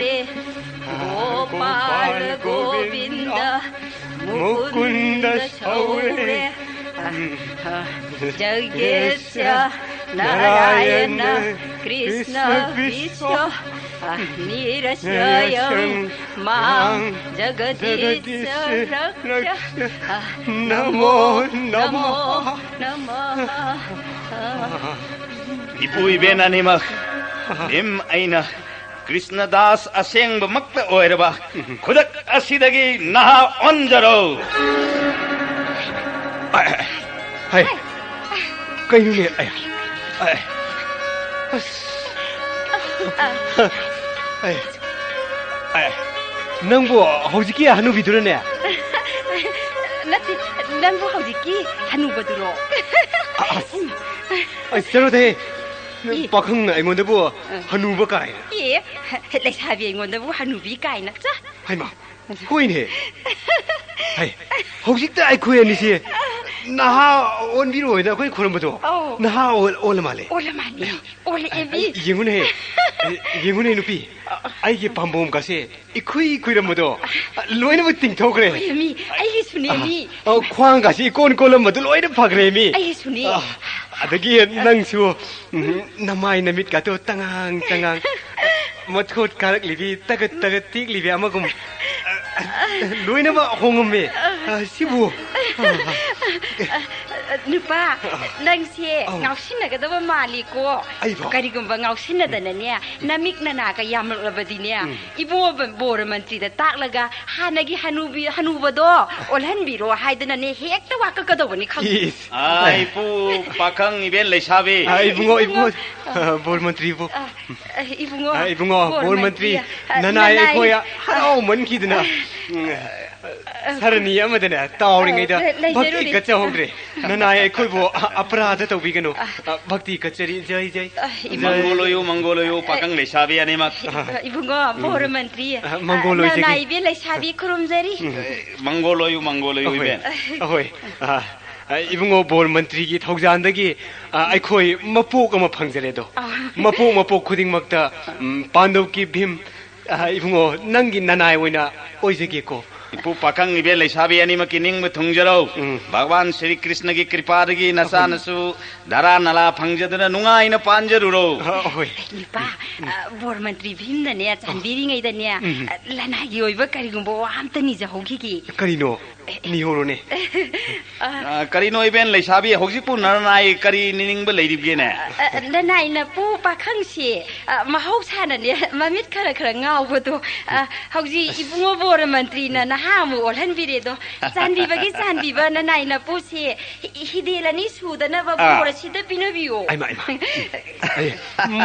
गोपाल गोविन्द ꯃꯨꯀꯨꯟꯗ ꯁꯧꯔꯦ꯫ ꯖꯒꯦꯁ꯭ꯌ ꯅꯥꯔꯥꯌꯅ ꯀ꯭ꯔꯤꯁ꯭ꯅ ꯕꯤꯁ꯭ꯋ ꯅꯤꯔꯁ꯭ꯌ ꯌꯝ ꯃꯥꯡ ꯖꯒꯗꯤꯁ ꯔꯛ꯭ꯁꯌ ꯅꯃꯣ ꯅꯃꯣ ꯅꯃꯣ꯫ ꯏꯄꯨ ꯏꯕꯦꯟ ꯑꯅꯤꯃꯛ, ꯚꯤꯝ ꯑꯩꯅ ꯀ꯭ꯔꯤꯁꯅꯗꯥꯁ ꯑꯁꯦꯡꯕꯃꯛꯇ ꯑꯣꯏꯔꯕ ꯈꯨꯗꯛ ꯑꯁꯤꯗꯒꯤ ꯅꯍꯥ ꯑꯣꯟꯖꯔꯣ꯫ ꯍꯩ, ꯀꯩꯅꯣꯅꯦ? ꯑꯩ, ꯑꯩ, ꯑꯁ꯫ ꯑꯩ, ꯑꯩ, ꯅꯪꯕꯨ ꯍꯧꯖꯤꯛꯀꯤ ꯍꯅꯨꯕꯤꯗꯨꯔꯅꯦ? ꯅꯠꯇꯦ, ꯅꯪꯕꯨ ꯍꯧꯖꯤꯛꯀꯤ ꯍꯅꯨꯕꯗꯨꯔꯣ? ꯑꯁ, ꯑꯩ ꯆꯠꯂꯣꯗꯦ꯫ ꯏ꯫ ꯄꯥꯈꯪꯅ ꯑꯩꯉꯣꯟꯗꯕꯨ ꯑ꯫ ꯍꯅꯨꯕ ꯀꯥꯏꯅ꯫ ꯑꯦ, ꯂꯩꯁꯥꯕꯤ ꯑꯩꯉꯣꯟꯗꯕꯨ ꯍꯅꯨꯕꯤ ꯀꯥꯏꯅ, ꯆꯥ꯫ ꯍꯩꯃꯥ, ꯍꯣꯏꯅꯦ꯫ ꯍꯩ, ꯍꯧꯖꯤꯛꯇ ꯑꯩꯈꯣꯏ ꯑꯅꯤꯁꯦ ꯅꯍꯥ ꯑꯣꯟꯕꯤꯔꯣ ꯍꯥꯏꯅ ꯑꯩꯈꯣꯏ ꯈꯨꯔꯝꯕꯗꯣ ꯑꯧ꯫ ꯅꯍꯥ ꯑꯣꯜ-, ꯑꯣꯜꯂ ꯃꯥꯜꯂꯦ꯫ ꯑꯣꯜꯂ ꯃꯥꯜꯂꯦ, ꯑꯦ, ꯑꯣꯜꯂꯦ, ꯑꯦ, ꯑꯦꯕꯤ꯫ ꯌꯦꯡꯉꯨꯅꯦ, ꯑꯦ, ꯌꯦꯡꯉꯨꯅꯦ ꯅꯨꯄꯤ, ꯑꯩꯒꯤ ꯄꯥꯝꯕꯣꯝꯒꯁꯦ ꯏꯈꯨꯏ ꯈꯨꯏꯔꯝꯕꯗꯣ ꯂꯣꯏꯅꯃꯛ ꯇꯤꯡꯊꯣꯛꯈ꯭ꯔꯦ꯫ ꯍꯣꯏ, ꯃꯤ, ꯑꯩꯒꯤꯁꯨꯅꯦ, ꯑ, ꯃꯤ꯫ ꯑ, ꯈ꯭ꯋꯥꯡꯒꯁꯦ ꯏꯀꯣꯟ ꯀꯣꯜꯂꯝꯕꯗꯣ ꯂꯣꯏꯅ ꯐꯈ꯭ꯔꯦ, ꯃꯤ꯫ ꯑꯩꯒꯤꯁꯨꯅꯦ꯫ ꯑ, ꯑꯗꯒꯤ ꯅꯪꯁꯨ, ꯎꯝ, ꯅꯃꯥꯏ ꯅꯃꯤꯠꯀꯥꯗꯣ ꯇꯉꯥꯡ ꯇꯉꯥꯡ, ꯃꯊꯣꯠ ꯀꯥꯔꯛꯂꯤꯕꯤ, ꯇꯒꯠ ꯇꯒꯠ ꯇꯦꯛꯂꯤꯕꯤ ꯑꯃꯒꯨꯝ, ꯑ, ꯑ, ꯂꯣꯏꯅꯃꯛ ꯍꯣꯡꯉꯝꯃꯦ꯫ ꯑ, ꯁꯤꯕꯨ, ꯑ, ꯅꯨꯄꯥ, ꯅꯪꯁꯦ ꯑꯧ꯫ ꯉꯥꯎꯁꯤꯟꯅꯒꯗꯕ ꯃꯥꯜꯂꯤꯀꯣ꯫ ꯑꯩꯕꯣ? ꯀꯔꯤꯒꯨꯝꯕ ꯉꯥꯎꯁꯤꯟꯅꯗꯅꯅꯦ, ꯅꯃꯤꯠ ꯅꯅꯥꯒ ꯌꯥꯝꯂꯛꯂꯕꯗꯤꯅꯦ, ꯎꯝ꯫ ꯏꯕꯨꯡꯉꯣ ꯕꯣꯔ ꯃꯟꯇ꯭ꯔꯤꯗ ꯇꯥꯛꯂꯒ ꯍꯥꯟꯅꯒꯤ ꯍꯅꯨꯕꯤ, ꯍꯅꯨꯕꯗꯣ ꯑꯣꯜꯍꯟꯕꯤꯔꯣ ꯍꯥꯏꯗꯅꯅꯦ ꯍꯦꯛꯇ ꯋꯥꯀꯛꯀꯗꯧꯕꯅꯤ, ꯈꯪꯕ꯭ꯔꯥ? ꯏꯁ꯫ ꯑꯥ, ꯏꯄꯨ, ꯄꯥꯈꯪ ꯏꯕꯦꯟ ꯂꯩꯁꯥꯕꯤ꯫ ꯑꯥ, ꯏꯕꯨꯡꯉꯣ, ꯏꯕꯨꯡꯉꯣ, ꯏꯕꯨꯡꯉꯣ꯫ ꯑꯥ, ꯕꯣꯔ ꯃꯟꯇ꯭ꯔꯤꯕꯨ꯫ ꯑꯥ, ꯑꯥ, ꯏꯕꯨꯡꯉꯣ, ꯑꯥ, ꯏꯕꯨꯡꯉꯣ, ꯕꯣꯔ ꯕꯣꯔ ꯃꯟꯇ꯭ꯔꯤ, ꯃꯟꯇ꯭ꯔꯤ, ꯑꯥ, ꯅꯅꯥꯏ ꯅꯅꯥꯏ꯫ ꯑꯩꯈꯣꯏ ꯍꯔꯥꯎꯃꯟꯈꯤꯗꯅ, ꯑꯥ, ꯎꯝ, ꯑꯥ, ꯁꯔꯅꯤ ꯑꯃꯗꯅꯦ ꯇꯥꯎꯔꯤꯉꯩꯗ ꯑꯥ, ꯂꯩ-, ꯂꯩꯖꯔꯨꯔꯦ꯫ ꯚꯛꯇꯤ ꯀꯠꯆꯍꯧꯗ꯭ꯔꯦ꯫ ꯅꯅꯥꯏ ꯑꯩꯈꯣꯏꯕꯨ ꯑ-, ꯑꯄꯔꯥꯙ ꯇꯧꯕꯤꯒꯅꯨ꯫ ꯑ, ꯚꯛꯇꯤ ꯀꯠꯆꯔꯤ, ꯖꯩ, ꯖꯩ꯫ ꯑ, ꯏꯃꯥ꯫ ꯖꯩ꯫ ꯃꯪꯒꯣꯜ ꯑꯣꯏꯌꯨ, ꯃꯪꯒꯣꯜ ꯑꯣꯏꯌꯨ, ꯄꯥꯈꯪ ꯂꯩꯁꯥꯕꯤ ꯑꯅꯤꯃꯛ꯫ ꯑ, ꯏꯕꯨꯡꯉꯣ, ꯎꯝ꯫ ꯕꯣꯔ ꯃꯟꯇ꯭ꯔꯤ꯫ ꯑ, ꯃꯪꯒꯣꯜ ꯑ, ꯑꯣꯏꯖꯒꯦ꯫ ꯅꯅꯥꯏ ꯏꯕꯦꯟ ꯂꯩꯁꯥꯕꯤ ꯈꯨꯔꯨꯝꯖꯔꯤ꯫ ꯎꯝ꯫ ꯑꯦ, ꯃꯪꯒꯣꯜ ꯑꯣꯏꯌꯨ, ꯃꯪꯒꯣꯜ ꯑꯣꯏꯌꯨ, ꯑꯍꯣꯏ, ꯏꯕꯦꯟ꯫ ꯑꯍꯣꯏ꯫ ꯑ, ꯑ, ꯏꯕꯨꯡꯉꯣ, ꯕꯣꯔ ꯃꯟꯇ꯭ꯔꯤꯒꯤ ꯊꯧꯖꯥꯟꯗꯒꯤ, ꯑ, ꯑꯩꯈꯣꯏ ꯃꯄꯣꯛ ꯑꯃ ꯐꯪꯖꯔꯦꯗꯣ꯫ ꯑ꯫ ꯃꯄꯣꯛ, ꯃꯄꯣꯛ ꯈꯨꯗꯤꯡꯃꯛꯇ, ꯎꯝ, ꯄꯥꯟꯗꯕꯀꯤ ꯚꯤꯝ, ꯑ, ꯏꯕꯨꯡꯉꯣ, ꯅꯪꯒꯤ ꯅꯅꯥꯏ ꯑꯣꯏꯅ ꯑꯣꯏꯖꯒꯦꯀꯣ꯫ ꯏꯄꯨ ꯄꯥꯈꯪ ꯏꯕꯦꯟ ꯂꯩꯁꯥꯕꯤ ꯑꯅꯤꯃꯛꯀꯤ ꯅꯤꯡꯕ ꯊꯨꯡꯖꯔꯧ꯫ ꯎꯝ꯫ ꯚꯒꯋꯥꯟ ꯁ꯭ꯔꯤ ꯀ꯭ꯔꯤꯁꯅꯒꯤ ꯀ꯭ꯔꯤꯄꯥꯗꯒꯤ ꯅꯆꯥꯅꯁꯨ ꯙꯔꯥ ꯅꯂꯥ ꯐꯪꯖꯗꯨꯅ ꯅꯨꯡꯉꯥꯏꯅ ꯄꯥꯟꯖꯔꯨꯔꯣ꯫ ꯑ, ꯍꯣꯏ꯫ ꯅꯤꯄꯥ, ꯎꯝ꯫ ꯑ, ꯕꯣꯔ ꯃꯟꯇ꯭ꯔꯤ ꯚꯤꯝꯅꯅꯦ ꯆꯥꯟꯕꯤꯔꯤꯉꯩꯗꯅꯦ, ꯎꯝ꯫ ꯑ, ꯂꯅꯥꯏꯒꯤ ꯑꯣꯏꯕ ꯀꯔꯤꯒꯨꯝꯕ ꯋꯥ ꯑꯝꯇ ꯅꯤꯖꯍꯧꯈꯤꯒꯦ꯫ ꯀꯔꯤꯅꯣ? ꯅꯤꯍꯧꯔꯣꯅꯦ꯫ ꯑ, ꯀꯔꯤꯅꯣ ꯏꯕꯦꯟ ꯂꯩꯁꯥꯕꯤ, ꯍꯧꯖꯤꯛꯄꯨ ꯅꯔꯅꯥꯏ ꯀꯔꯤ ꯅꯤꯅꯤꯡꯕ ꯂꯩꯔꯤꯕꯒꯦꯅꯦ? ꯑ, ꯑ, ꯅꯅꯥꯏ ꯅꯄꯨ ꯄꯥꯈꯪꯁꯦ, ꯑ, ꯃꯍꯧꯁꯥꯅꯅꯦ ꯃꯃꯤꯠ ꯈꯔ ꯈꯔ ꯉꯥꯎꯕꯗꯣ, ꯑ, ꯍꯧꯖꯤꯛ ꯏꯕꯨꯡꯉꯣ ꯕꯣꯔ ꯃꯟꯇ꯭ꯔꯤꯅ ꯅꯍꯥ ꯑꯃꯨꯛ ꯑꯣꯜꯍꯟꯕꯤꯔꯦꯗꯣ꯫ ꯆꯥꯟꯕꯤꯕꯒꯤ ꯆꯥꯟꯕꯤꯕ ꯅꯅꯥꯏ ꯅꯄꯨꯁꯦ ꯍꯤ-, ꯍꯤꯗꯦꯜ ꯑꯅꯤ ꯁꯨꯗꯅꯕ ꯑꯥ꯫ ꯕꯣꯔ ꯑꯁꯤꯗ ꯄꯤꯅꯕꯤꯌꯣ꯫ ꯑꯩꯃ, ꯑꯩꯃ꯫ ꯑꯦ,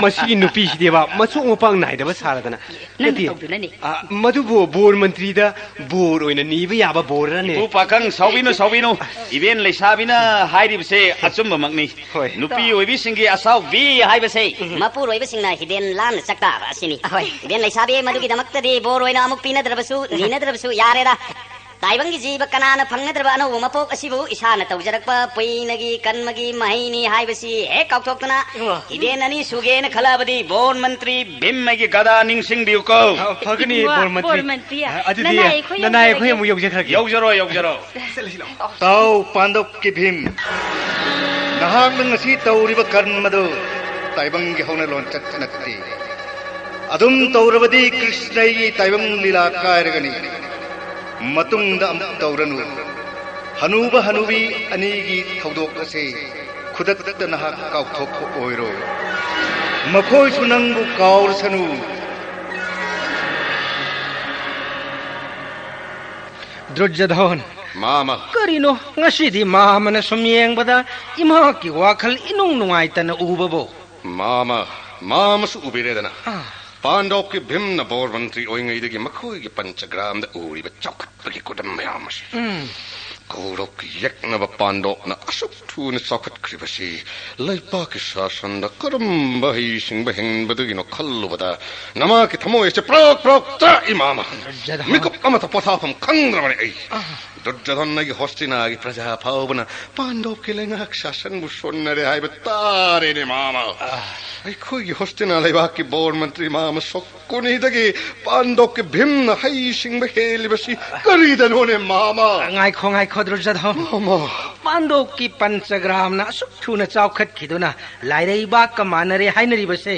ꯃꯁꯤꯒꯤ ꯅꯨꯄꯤꯁꯤꯗꯤꯕ ꯃꯆꯣꯛ ꯃꯄꯥꯡ ꯅꯥꯏꯗꯕ ꯁꯥꯔꯗꯅ꯫ ꯅꯪꯅ ꯅꯠꯇꯦ꯫ ꯇꯧꯗꯨꯅꯅꯦ꯫ ꯑ, ꯃꯗꯨꯕꯨ ꯕꯣꯔ ꯃꯟꯇ꯭ꯔꯤꯗ ꯕꯣꯔ ꯑꯣꯏꯅ ꯅꯤꯕ ꯌꯥꯕ ꯕꯣꯔꯔꯅꯦ? ꯏꯄꯨ ꯄꯥꯈꯪ, ꯁꯥꯎꯕꯤꯅꯨ, ꯁꯥꯎꯕꯤꯅꯨ꯫ ꯏꯕꯦꯟ ꯂꯩꯁꯥꯕꯤꯅ ꯍꯥꯏꯔꯤꯕꯁꯦ ꯑꯆꯨꯝꯕꯃꯛꯅꯤ꯫ ꯍꯣꯏ꯫ ꯅꯨꯄꯤ ꯑꯣꯏꯕꯤꯁꯤꯡꯒꯤ ꯑꯁꯥꯎꯕꯤ ꯍꯥꯏꯕꯁꯦ꯫ ꯎꯝ꯫ ꯃꯄꯨꯔꯣꯏꯕꯁꯤꯡꯅ ꯍꯤꯗꯦꯟ ꯂꯥꯟꯅ ꯆꯥꯛꯇꯥꯕ ꯑꯁꯤꯅꯤ꯫ ꯍꯣꯏ꯫ ꯏꯕꯦꯟ ꯂꯩꯁꯥꯕꯤ, ꯃꯗꯨꯒꯤꯗꯃꯛꯇꯗꯤ ꯕꯣꯔ ꯑꯣꯏꯅ ꯑꯃꯨꯛ ꯄꯤꯅꯗ꯭ꯔꯕꯁꯨ, ꯅꯤꯅꯗ꯭ꯔꯕꯁꯨ ꯌꯥꯔꯦꯗ꯫ ꯇꯥꯏꯕꯪꯒꯤ ꯖꯤꯕ ꯀꯅꯥꯅ ꯐꯪꯅꯗ꯭ꯔꯕ ꯑꯅꯧꯕ ꯃꯄꯣꯛ ꯑꯁꯤꯕꯨ ꯏꯁꯥꯅ ꯇꯧꯖꯔꯛꯄ ꯄꯨꯏꯅꯒꯤ ꯀꯟꯃꯒꯤ ꯃꯍꯩꯅꯤ ꯍꯥꯏꯕꯁꯤ ꯍꯦꯛ ꯀꯥꯎꯊꯣꯛꯇꯨꯅ, ꯏꯃꯥ꯫ ꯍꯤꯗꯦꯟ ꯑꯅꯤ ꯁꯨꯒꯦꯅ ꯈꯜꯂꯕꯗꯤ ꯕꯣꯔ ꯃꯟꯇ꯭ꯔꯤ ꯚꯤꯝ ꯑꯩꯒꯤ ꯒꯗꯥ ꯅꯤꯡꯁꯤꯡꯕꯤꯌꯨꯀꯣ꯫ ꯑ, ꯐꯒꯅꯤ, ꯏꯕꯨꯡꯉꯣ, ꯕꯣꯔ ꯃꯟꯇ꯭ꯔꯤ꯫ ꯕꯣꯔ ꯃꯟꯇ꯭ꯔꯤ꯫ ꯑ, ꯑꯗꯨꯗꯤ ꯅꯅꯥꯏ ꯑꯩꯈꯣꯏ ꯅꯅꯥꯏ ꯑꯩꯈꯣꯏ ꯌꯧꯖꯔꯒꯦ꯫ ꯑꯃꯨꯛ ꯌꯧꯖꯈ꯭ꯔꯒꯦ꯫ ꯌꯧꯖꯔꯣ, ꯌꯧꯖꯔꯣ꯫ ꯆꯠꯂꯁꯤ ꯂꯥꯛꯑꯣ꯫ ꯇꯥꯎ ꯄꯥꯟꯗꯧꯀꯤ ꯚꯤꯝ, ꯅꯍꯥꯛꯅ ꯉꯁꯤ ꯇꯧꯔꯤꯕ ꯀꯔꯃꯗꯨ ꯇꯥꯏꯕꯪꯒꯤ ꯍꯧꯅ ꯂꯣꯟꯆꯠ ꯅꯠꯇꯦ꯫ ꯑꯗꯨꯝ ꯇꯧꯔꯕꯗꯤ ꯀ꯭ꯔꯤꯁꯅꯒꯤ ꯇꯥꯏꯕꯪ ꯂꯤꯂꯥ ꯀꯥꯏꯔꯒꯅꯤ꯫ ꯃꯇꯨꯡꯗ ꯑꯃꯨꯛ ꯇꯧꯔꯅꯨ꯫ ꯍꯅꯨꯕ ꯍꯅꯨꯕꯤ ꯑꯅꯤꯒꯤ ꯊꯧꯗꯣꯛ ꯑꯁꯤ ꯈꯨꯗꯛꯇ ꯅꯍꯥꯛ ꯀꯥꯎꯊꯣꯛꯄ ꯑꯣꯏꯔꯣ꯫ ꯃꯈꯣꯏꯁꯨ ꯅꯪꯕꯨ ꯀꯥꯎꯔꯁꯅꯨ꯫ ꯗꯨꯔꯖꯣꯙꯟ꯫ ꯃꯥꯃ꯫ ꯀꯔꯤꯅꯣ? ꯉꯁꯤꯗꯤ ꯃꯥꯃꯅ ꯁꯨꯝ ꯌꯦꯡꯕꯗ ꯏꯃꯥꯀꯤ ꯋꯥꯈꯜ ꯏꯅꯨꯡ ꯅꯨꯡꯉꯥꯏꯇꯅ ꯎꯕꯕꯨ꯫ ꯃꯥꯃ, ꯃꯥꯃꯁꯨ ꯎꯕꯤꯔꯦꯗꯅ꯫ ꯑꯥ꯫ ꯄꯥꯟꯗꯧꯀꯤ ꯚꯤꯝꯅ ꯕꯣꯔ ꯃꯟꯇ꯭ꯔꯤ ꯑꯣꯏꯉꯩꯗꯒꯤ ꯃꯈꯣꯏꯒꯤ ꯄꯟꯆꯒ꯭ꯔꯥꯝꯗ ꯎꯔꯤꯕ ꯆꯥꯎꯈꯠꯄꯒꯤ ꯈꯨꯗꯝ ꯃꯌꯥꯝ ꯑꯁꯤ꯫ ꯎꯝ꯫ ꯀꯧꯔꯧꯒꯤ ꯌꯦꯛꯅꯕ ꯄꯥꯟꯗꯧꯅ ꯑꯁꯨꯛ ꯊꯨꯅ ꯆꯥꯎꯈꯠꯈ꯭ꯔꯤꯕꯁꯤ ꯂꯩꯄꯥꯛꯀꯤ ꯁꯥꯁꯟꯗ ꯀꯔꯝꯕ ꯍꯩꯁꯤꯡꯕ ꯍꯤꯡꯕꯗꯒꯤꯅꯣ ꯈꯜꯂꯨꯕꯗ ꯅꯃꯥꯒꯤ ꯊꯃꯣꯏ ꯑꯁꯤ ꯄ꯭ꯔꯣꯛ ꯄ꯭ꯔꯣꯛ ꯆꯥꯛꯏ, ꯃꯥꯃ꯫ ꯖꯗ-꯫ ꯃꯤꯀꯨꯞ ꯑꯃꯇ ꯄꯣꯊꯥꯐꯝ ꯈꯪꯗ꯭ꯔꯕꯅꯤ ꯑꯩ꯫ ꯑꯥ꯫ ꯗꯨꯔꯖꯣꯙꯟ ꯑꯩꯒꯤ ꯍꯣꯁꯇꯤꯅꯥꯒꯤ ꯄ꯭ꯔꯖꯥ ꯐꯥꯎꯕꯅ ꯄꯥꯟꯗꯧꯀꯤ ꯂꯩꯉꯥꯛ ꯁꯥꯁꯟꯕꯨ ꯁꯣꯟꯅꯔꯦ ꯍꯥꯏꯕ ꯇꯥꯔꯦꯅꯦ, ꯃꯥꯃ꯫ ꯑꯥ꯫ ꯑꯩꯈꯣꯏꯒꯤ ꯍꯣꯁꯇꯤꯅꯥ ꯂꯩꯕꯥꯛꯀꯤ ꯕꯣꯔ ꯃꯟꯇ꯭ꯔꯤ ꯃꯥꯃ ꯁꯣꯛ ꯀꯨꯅꯤꯗꯒꯤ ꯄꯥꯟꯗꯣꯞꯀꯤ ꯚꯤꯝꯅ ꯍꯩ ꯁꯤꯡꯕ ꯍꯦꯜꯂꯤꯕꯁꯤ ꯀꯔꯤꯗꯅꯣꯅꯦ, ꯃꯥꯃ? ꯉꯥꯏꯈꯣ, ꯉꯥꯏꯈꯣ, ꯗꯨꯔꯖꯣꯙꯣꯟ꯫ ꯃꯥꯃ꯫ ꯄꯥꯟꯗꯣꯞꯀꯤ ꯄꯟꯆꯒ꯭ꯔꯥꯝꯅ ꯑꯁꯨꯛ ꯊꯨꯅ ꯆꯥꯎꯈꯠꯈꯤꯗꯨꯅ ꯂꯥꯏꯔꯩꯕꯥꯛꯀ ꯃꯥꯟꯅꯔꯦ ꯍꯥꯏꯅꯔꯤꯕꯁꯦ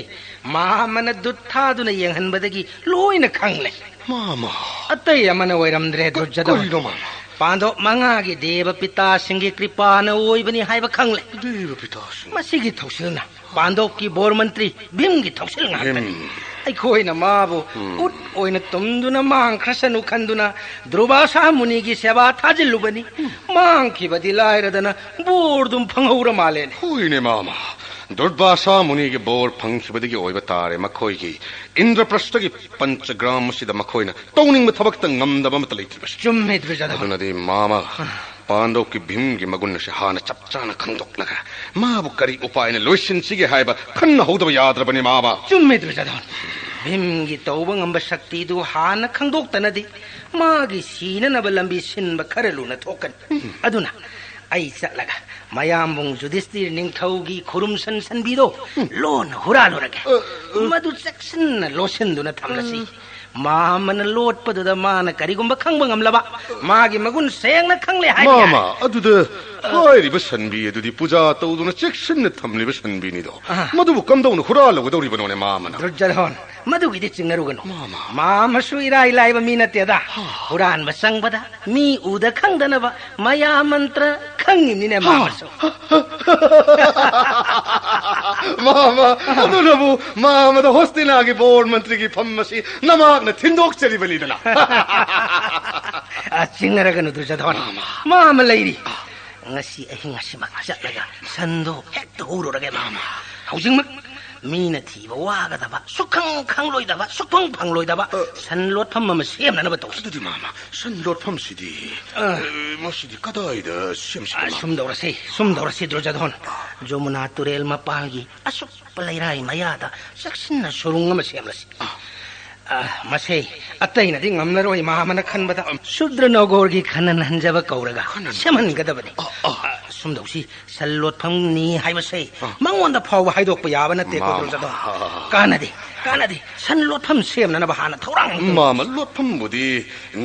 ꯃꯥꯃꯅ ꯗꯨꯠ ꯊꯥꯗꯨꯅ ꯌꯦꯡꯍꯟꯕꯗꯒꯤ ꯂꯣꯏꯅ ꯈꯪꯂꯦ꯫ ꯃꯥꯃ꯫ ꯑꯇꯩ ꯑꯃꯅ ꯑꯣꯏꯔꯝꯗ꯭ꯔꯦ, ꯀ-, ꯗꯨꯔꯖꯣꯙꯣꯟ꯫ ꯀꯔꯤꯅꯣ, ꯃꯥꯃ? ꯄꯥꯟꯗꯣꯞ ꯃꯉꯥꯒꯤ ꯗꯦꯕ ꯄꯤꯇꯥꯁꯤꯡꯒꯤ ꯀ꯭ꯔꯤꯄꯥꯅ ꯑꯣꯏꯕꯅꯤ ꯍꯥꯏꯕ ꯈꯪꯂꯦ꯫ ꯗꯦꯕ ꯄꯤꯇꯥꯁꯤꯡ? ꯃꯁꯤꯒꯤ ꯊꯧꯁꯤꯜꯅ ꯄꯥꯟꯗꯣꯞꯀꯤ ꯕꯣꯔ ꯃꯟꯇ꯭ꯔꯤ ꯚꯤꯝꯒꯤ ꯊꯧꯁꯤꯜ ꯉꯥꯛꯇꯅꯤ꯫ ꯚꯤꯝ꯫ ꯑꯩꯈꯣꯏꯅ ꯃꯥꯕꯨ ꯎꯝ꯫ ꯎꯠ ꯑꯣꯏꯅ ꯇꯨꯝꯗꯨꯅ ꯃꯥꯡꯈ꯭ꯔꯁꯅꯨ ꯈꯟꯗꯨꯅ ꯗꯨꯔꯚꯥꯁꯥ ꯃꯨꯅꯤꯒꯤ ꯁꯦꯕꯥ ꯊꯥꯖꯤꯜꯂꯨꯕꯅꯤ꯫ ꯎꯝ꯫ ꯃꯥꯡꯈꯤꯕꯗꯤ ꯂꯥꯏꯔꯗꯅ ꯕꯣꯔꯗꯨꯝ ꯐꯪꯍꯧꯔ ꯃꯥꯜꯂꯦꯅꯦ꯫ ꯍꯣꯏꯅꯦ, ꯃꯥꯃ꯫ ꯗꯨꯔꯚꯥꯁꯥ ꯃꯨꯅꯤꯒꯤ ꯕꯣꯔ ꯐꯪꯈꯤꯕꯗꯒꯤ ꯑꯣꯏꯕ ꯇꯥꯔꯦ ꯃꯈꯣꯏꯒꯤ ꯏꯟꯗ꯭ꯔꯄ꯭ꯔꯁꯊꯒꯤ ꯄꯟꯆꯒ꯭ꯔꯥꯝ ꯑꯁꯤꯗ ꯃꯈꯣꯏꯅ ꯇꯧꯅꯤꯡꯕ ꯊꯕꯛꯇ ꯉꯝꯗꯕ ꯑꯃꯠꯇ ꯂꯩꯇ꯭ꯔꯤꯕꯁꯤ꯫ ꯆꯨꯝꯃꯦ, ꯗꯨꯔꯖꯣꯙꯣꯟ꯫ ꯑꯗꯨꯅꯗꯤ ꯃꯥꯃ, ꯄꯥꯟꯗꯣꯞꯀꯤ ꯚꯤꯝꯒꯤ ꯃꯒꯨꯟ ꯑꯁꯤ ꯍꯥꯟꯅ ꯆꯞ ꯆꯥꯅ ꯈꯪꯗꯣꯛꯂꯒ ꯃꯥꯕꯨ ꯀꯔꯤ ꯎꯄꯥꯏꯅ ꯂꯣꯏꯁꯤꯟꯁꯤꯒꯦ ꯍꯥꯏꯕ ꯈꯟꯅꯍꯧꯗꯕ ꯌꯥꯗ꯭ꯔꯕꯅꯤ, ꯃꯥꯃ꯫ ꯆꯨꯝꯃꯦ, ꯗꯨꯔꯖꯣꯙꯣꯟ꯫ ꯚꯤꯝꯒꯤ ꯇꯧꯕ ꯉꯝꯕ ꯁꯛꯇꯤꯗꯨ ꯍꯥꯟꯅ ꯈꯪꯗꯣꯛꯇꯅꯗꯤ ꯃꯥꯒꯤ ꯁꯤꯅꯅꯕ ꯂꯝꯕꯤ ꯁꯤꯟꯕ ꯈꯔ ꯂꯨꯅ ꯊꯣꯛꯀꯅꯤ꯫ ꯎꯝ꯫ ꯑꯗꯨꯅ ꯑꯩ ꯆꯠꯂꯒ ꯃꯌꯥꯝꯕꯨꯡ ꯖꯨꯙꯤꯁꯇꯤꯔ ꯅꯤꯡꯊꯧꯒꯤ ꯈꯨꯔꯨꯝꯁꯟ ꯁꯟꯕꯤꯗꯣ ꯎꯝ꯫ ꯂꯣꯟꯅ ꯍꯨꯔꯥꯜꯂꯨꯔꯒꯦ꯫ ꯑ, ꯑ꯫ ꯃꯗꯨ ꯆꯦꯛꯁꯤꯟꯅ ꯂꯣꯠꯁꯤꯟꯗꯨꯅ ꯊꯝꯂꯁꯤ꯫ ꯎꯝ꯫ ꯃꯥꯃꯅ ꯂꯣꯠꯄꯗꯨꯗ ꯃꯥꯅ ꯀꯔꯤꯒꯨꯝꯕ ꯈꯪꯕ ꯉꯝꯂꯕ, ꯃꯥꯒꯤ ꯃꯒꯨꯟ ꯁꯦꯡꯅ ꯈꯪꯂꯦ ꯍꯥꯏꯕ ꯌꯥꯔꯦ꯫ ꯃꯥꯃ, ꯑꯗꯨꯗ ꯍꯥꯏꯔꯤꯕ ꯁꯟꯕꯤ ꯑꯗꯨꯗꯤ ꯄꯨꯖꯥ ꯇꯧꯗꯨꯅ ꯆꯦꯛꯁꯤꯟꯅ ꯊꯝꯂꯤꯕ ꯁꯟꯕꯤꯅꯤꯗꯣ꯫ ꯑꯍ꯫ ꯃꯗꯨꯕꯨ ꯀꯝꯗꯧꯅ ꯍꯨꯔꯥꯜꯂꯨꯒꯗꯧꯔꯤꯕꯅꯣꯅꯦ, ꯃꯥꯃꯅ? ꯗꯨꯔꯖꯣꯙꯣꯟ, ꯃꯗꯨꯒꯤꯗꯤ ꯆꯤꯡꯅꯔꯨꯒꯅꯨ꯫ ꯃꯥꯃ꯫ ꯃꯥꯃꯁꯨ ꯏꯔꯥꯏ ꯂꯥꯏꯕ ꯃꯤ ꯅꯠꯇꯦꯗ꯫ ꯍꯥ꯫ ꯍꯨꯔꯥꯟꯕ ꯆꯪꯕꯗ ꯃꯤ ꯎꯗ ꯈꯪꯗꯅꯕ ꯃꯌꯥ ꯃꯟꯇ꯭ꯔ ꯈꯪꯉꯤꯕꯅꯤꯅꯦ ꯍꯥ꯫ ꯃꯥꯃꯁꯨ꯫ ꯃꯥꯃ, ꯑꯗꯨꯅꯕꯨ ꯃꯥꯃꯗ ꯍꯣꯁꯇꯤꯅꯥꯒꯤ ꯕꯣꯔ ꯃꯟꯇ꯭ꯔꯤꯒꯤ ꯐꯝ ꯑꯁꯤ ꯅꯃꯥꯛꯅ ꯊꯤꯟꯗꯣꯛꯆꯔꯤꯕꯅꯤꯗꯅ꯫ ꯑ, ꯆꯤꯡꯅꯔꯒꯅꯨ, ꯗꯨꯔꯖꯣꯙꯣꯟ꯫ ꯃꯥꯃ꯫ ꯃꯥꯃ ꯂꯩꯔꯤ꯫ ꯉꯁꯤ ꯑꯍꯤꯡ ꯑꯁꯤꯃꯛ ꯆꯠꯂꯒ ꯁꯟꯗꯣ ꯍꯦꯛꯇ ꯍꯧꯔꯨꯔꯒꯦ, ꯃꯥꯃ꯫ ꯍꯧꯖꯤꯛꯃꯛ ꯃꯤꯅ ꯊꯤꯕ ꯋꯥꯒꯗꯕ, ꯁꯨꯛꯈꯪ ꯈꯪꯂꯣꯏꯗꯕ, ꯁꯨꯛꯐꯪ ꯐꯪꯂꯣꯏꯗꯕ ꯑ꯫ ꯁꯟ ꯂꯣꯠꯐꯝ ꯑꯃ ꯁꯦꯝꯅꯅꯕ ꯇꯧꯁꯤ꯫ ꯑꯗꯨꯗꯤ, ꯃꯥꯃ, ꯁꯟ ꯂꯣꯠꯐꯝꯁꯤꯗꯤ, ꯑ꯫ ꯑ, ꯃꯁꯤꯗꯤ ꯀꯗꯥꯏꯗ ꯁꯦꯝꯁꯤꯒꯦ, ꯑ, ꯃꯥꯃ? ꯁꯨꯝ ꯇꯧꯔꯁꯤ, ꯁꯨꯝ ꯇꯧꯔꯁꯤ, ꯗꯨꯔꯖꯣꯙꯣꯟ꯫ ꯖꯃꯨꯅꯥ ꯇꯨꯔꯦꯜ ꯃꯄꯥꯟꯒꯤ ꯑꯁꯨꯛꯄ ꯂꯩꯔꯥꯏ ꯃꯌꯥꯗ ꯆꯦꯛꯁꯤꯟꯅ ꯁꯨꯔꯨꯡ ꯑꯃ ꯁꯦꯝꯂꯁꯤ꯫ ꯑ꯫ ꯑ, ꯃꯁꯦ ꯑꯇꯩꯅꯗꯤ ꯉꯝꯂꯔꯣꯏ, ꯃꯥꯃꯅ ꯈꯟꯕꯗ ꯁꯨꯗ꯭ꯔꯅꯒꯣꯔꯒꯤ ꯈꯟꯅꯟ ꯍꯟꯖꯕ ꯀꯧꯔꯒ ꯈꯟꯅꯟ ꯁꯦꯝꯍꯟꯒꯗꯕꯅꯤ꯫ ꯑ, ꯑ꯫ ꯑ, ꯁꯨꯝ ꯇꯧꯁꯤ, ꯁꯟ ꯂꯣꯠꯐꯝꯅꯤ ꯍꯥꯏꯕꯁꯦ ꯑ꯫ ꯃꯉꯣꯟꯗ ꯐꯥꯎꯕ ꯍꯥꯏꯗꯣꯛꯄ ꯌꯥꯕ ꯅꯠꯇꯦꯀꯣ, ꯃꯥꯃ꯫ ꯗꯨꯔꯖꯣꯙꯣꯟ꯫ ꯑ, ꯑ, ꯑ꯫ ꯀꯥꯟꯅꯗꯦ꯫ ꯀꯥꯟꯅꯗꯦ꯫ ꯁꯟ ꯂꯣꯠꯐꯝ ꯁꯦꯝꯅꯅꯕ ꯍꯥꯟꯅ ꯊꯧꯔꯥꯡ ꯑꯃ ꯇꯧ꯫ ꯃꯥꯃ, ꯂꯣꯠꯐꯝꯕꯨꯗꯤ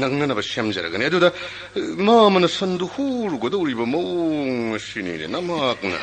ꯅꯪꯅꯅꯕ ꯁꯦꯝꯖꯔꯒꯅꯤ꯫ ꯑꯗꯨꯗ, ꯑ, ꯃꯥꯃꯅ ꯁꯟꯗꯨ ꯍꯨꯔꯨꯒꯗꯧꯔꯤꯕ ꯃꯑꯣꯡ ꯑꯁꯤꯅꯤꯅꯦ ꯅꯃꯥꯛꯅ,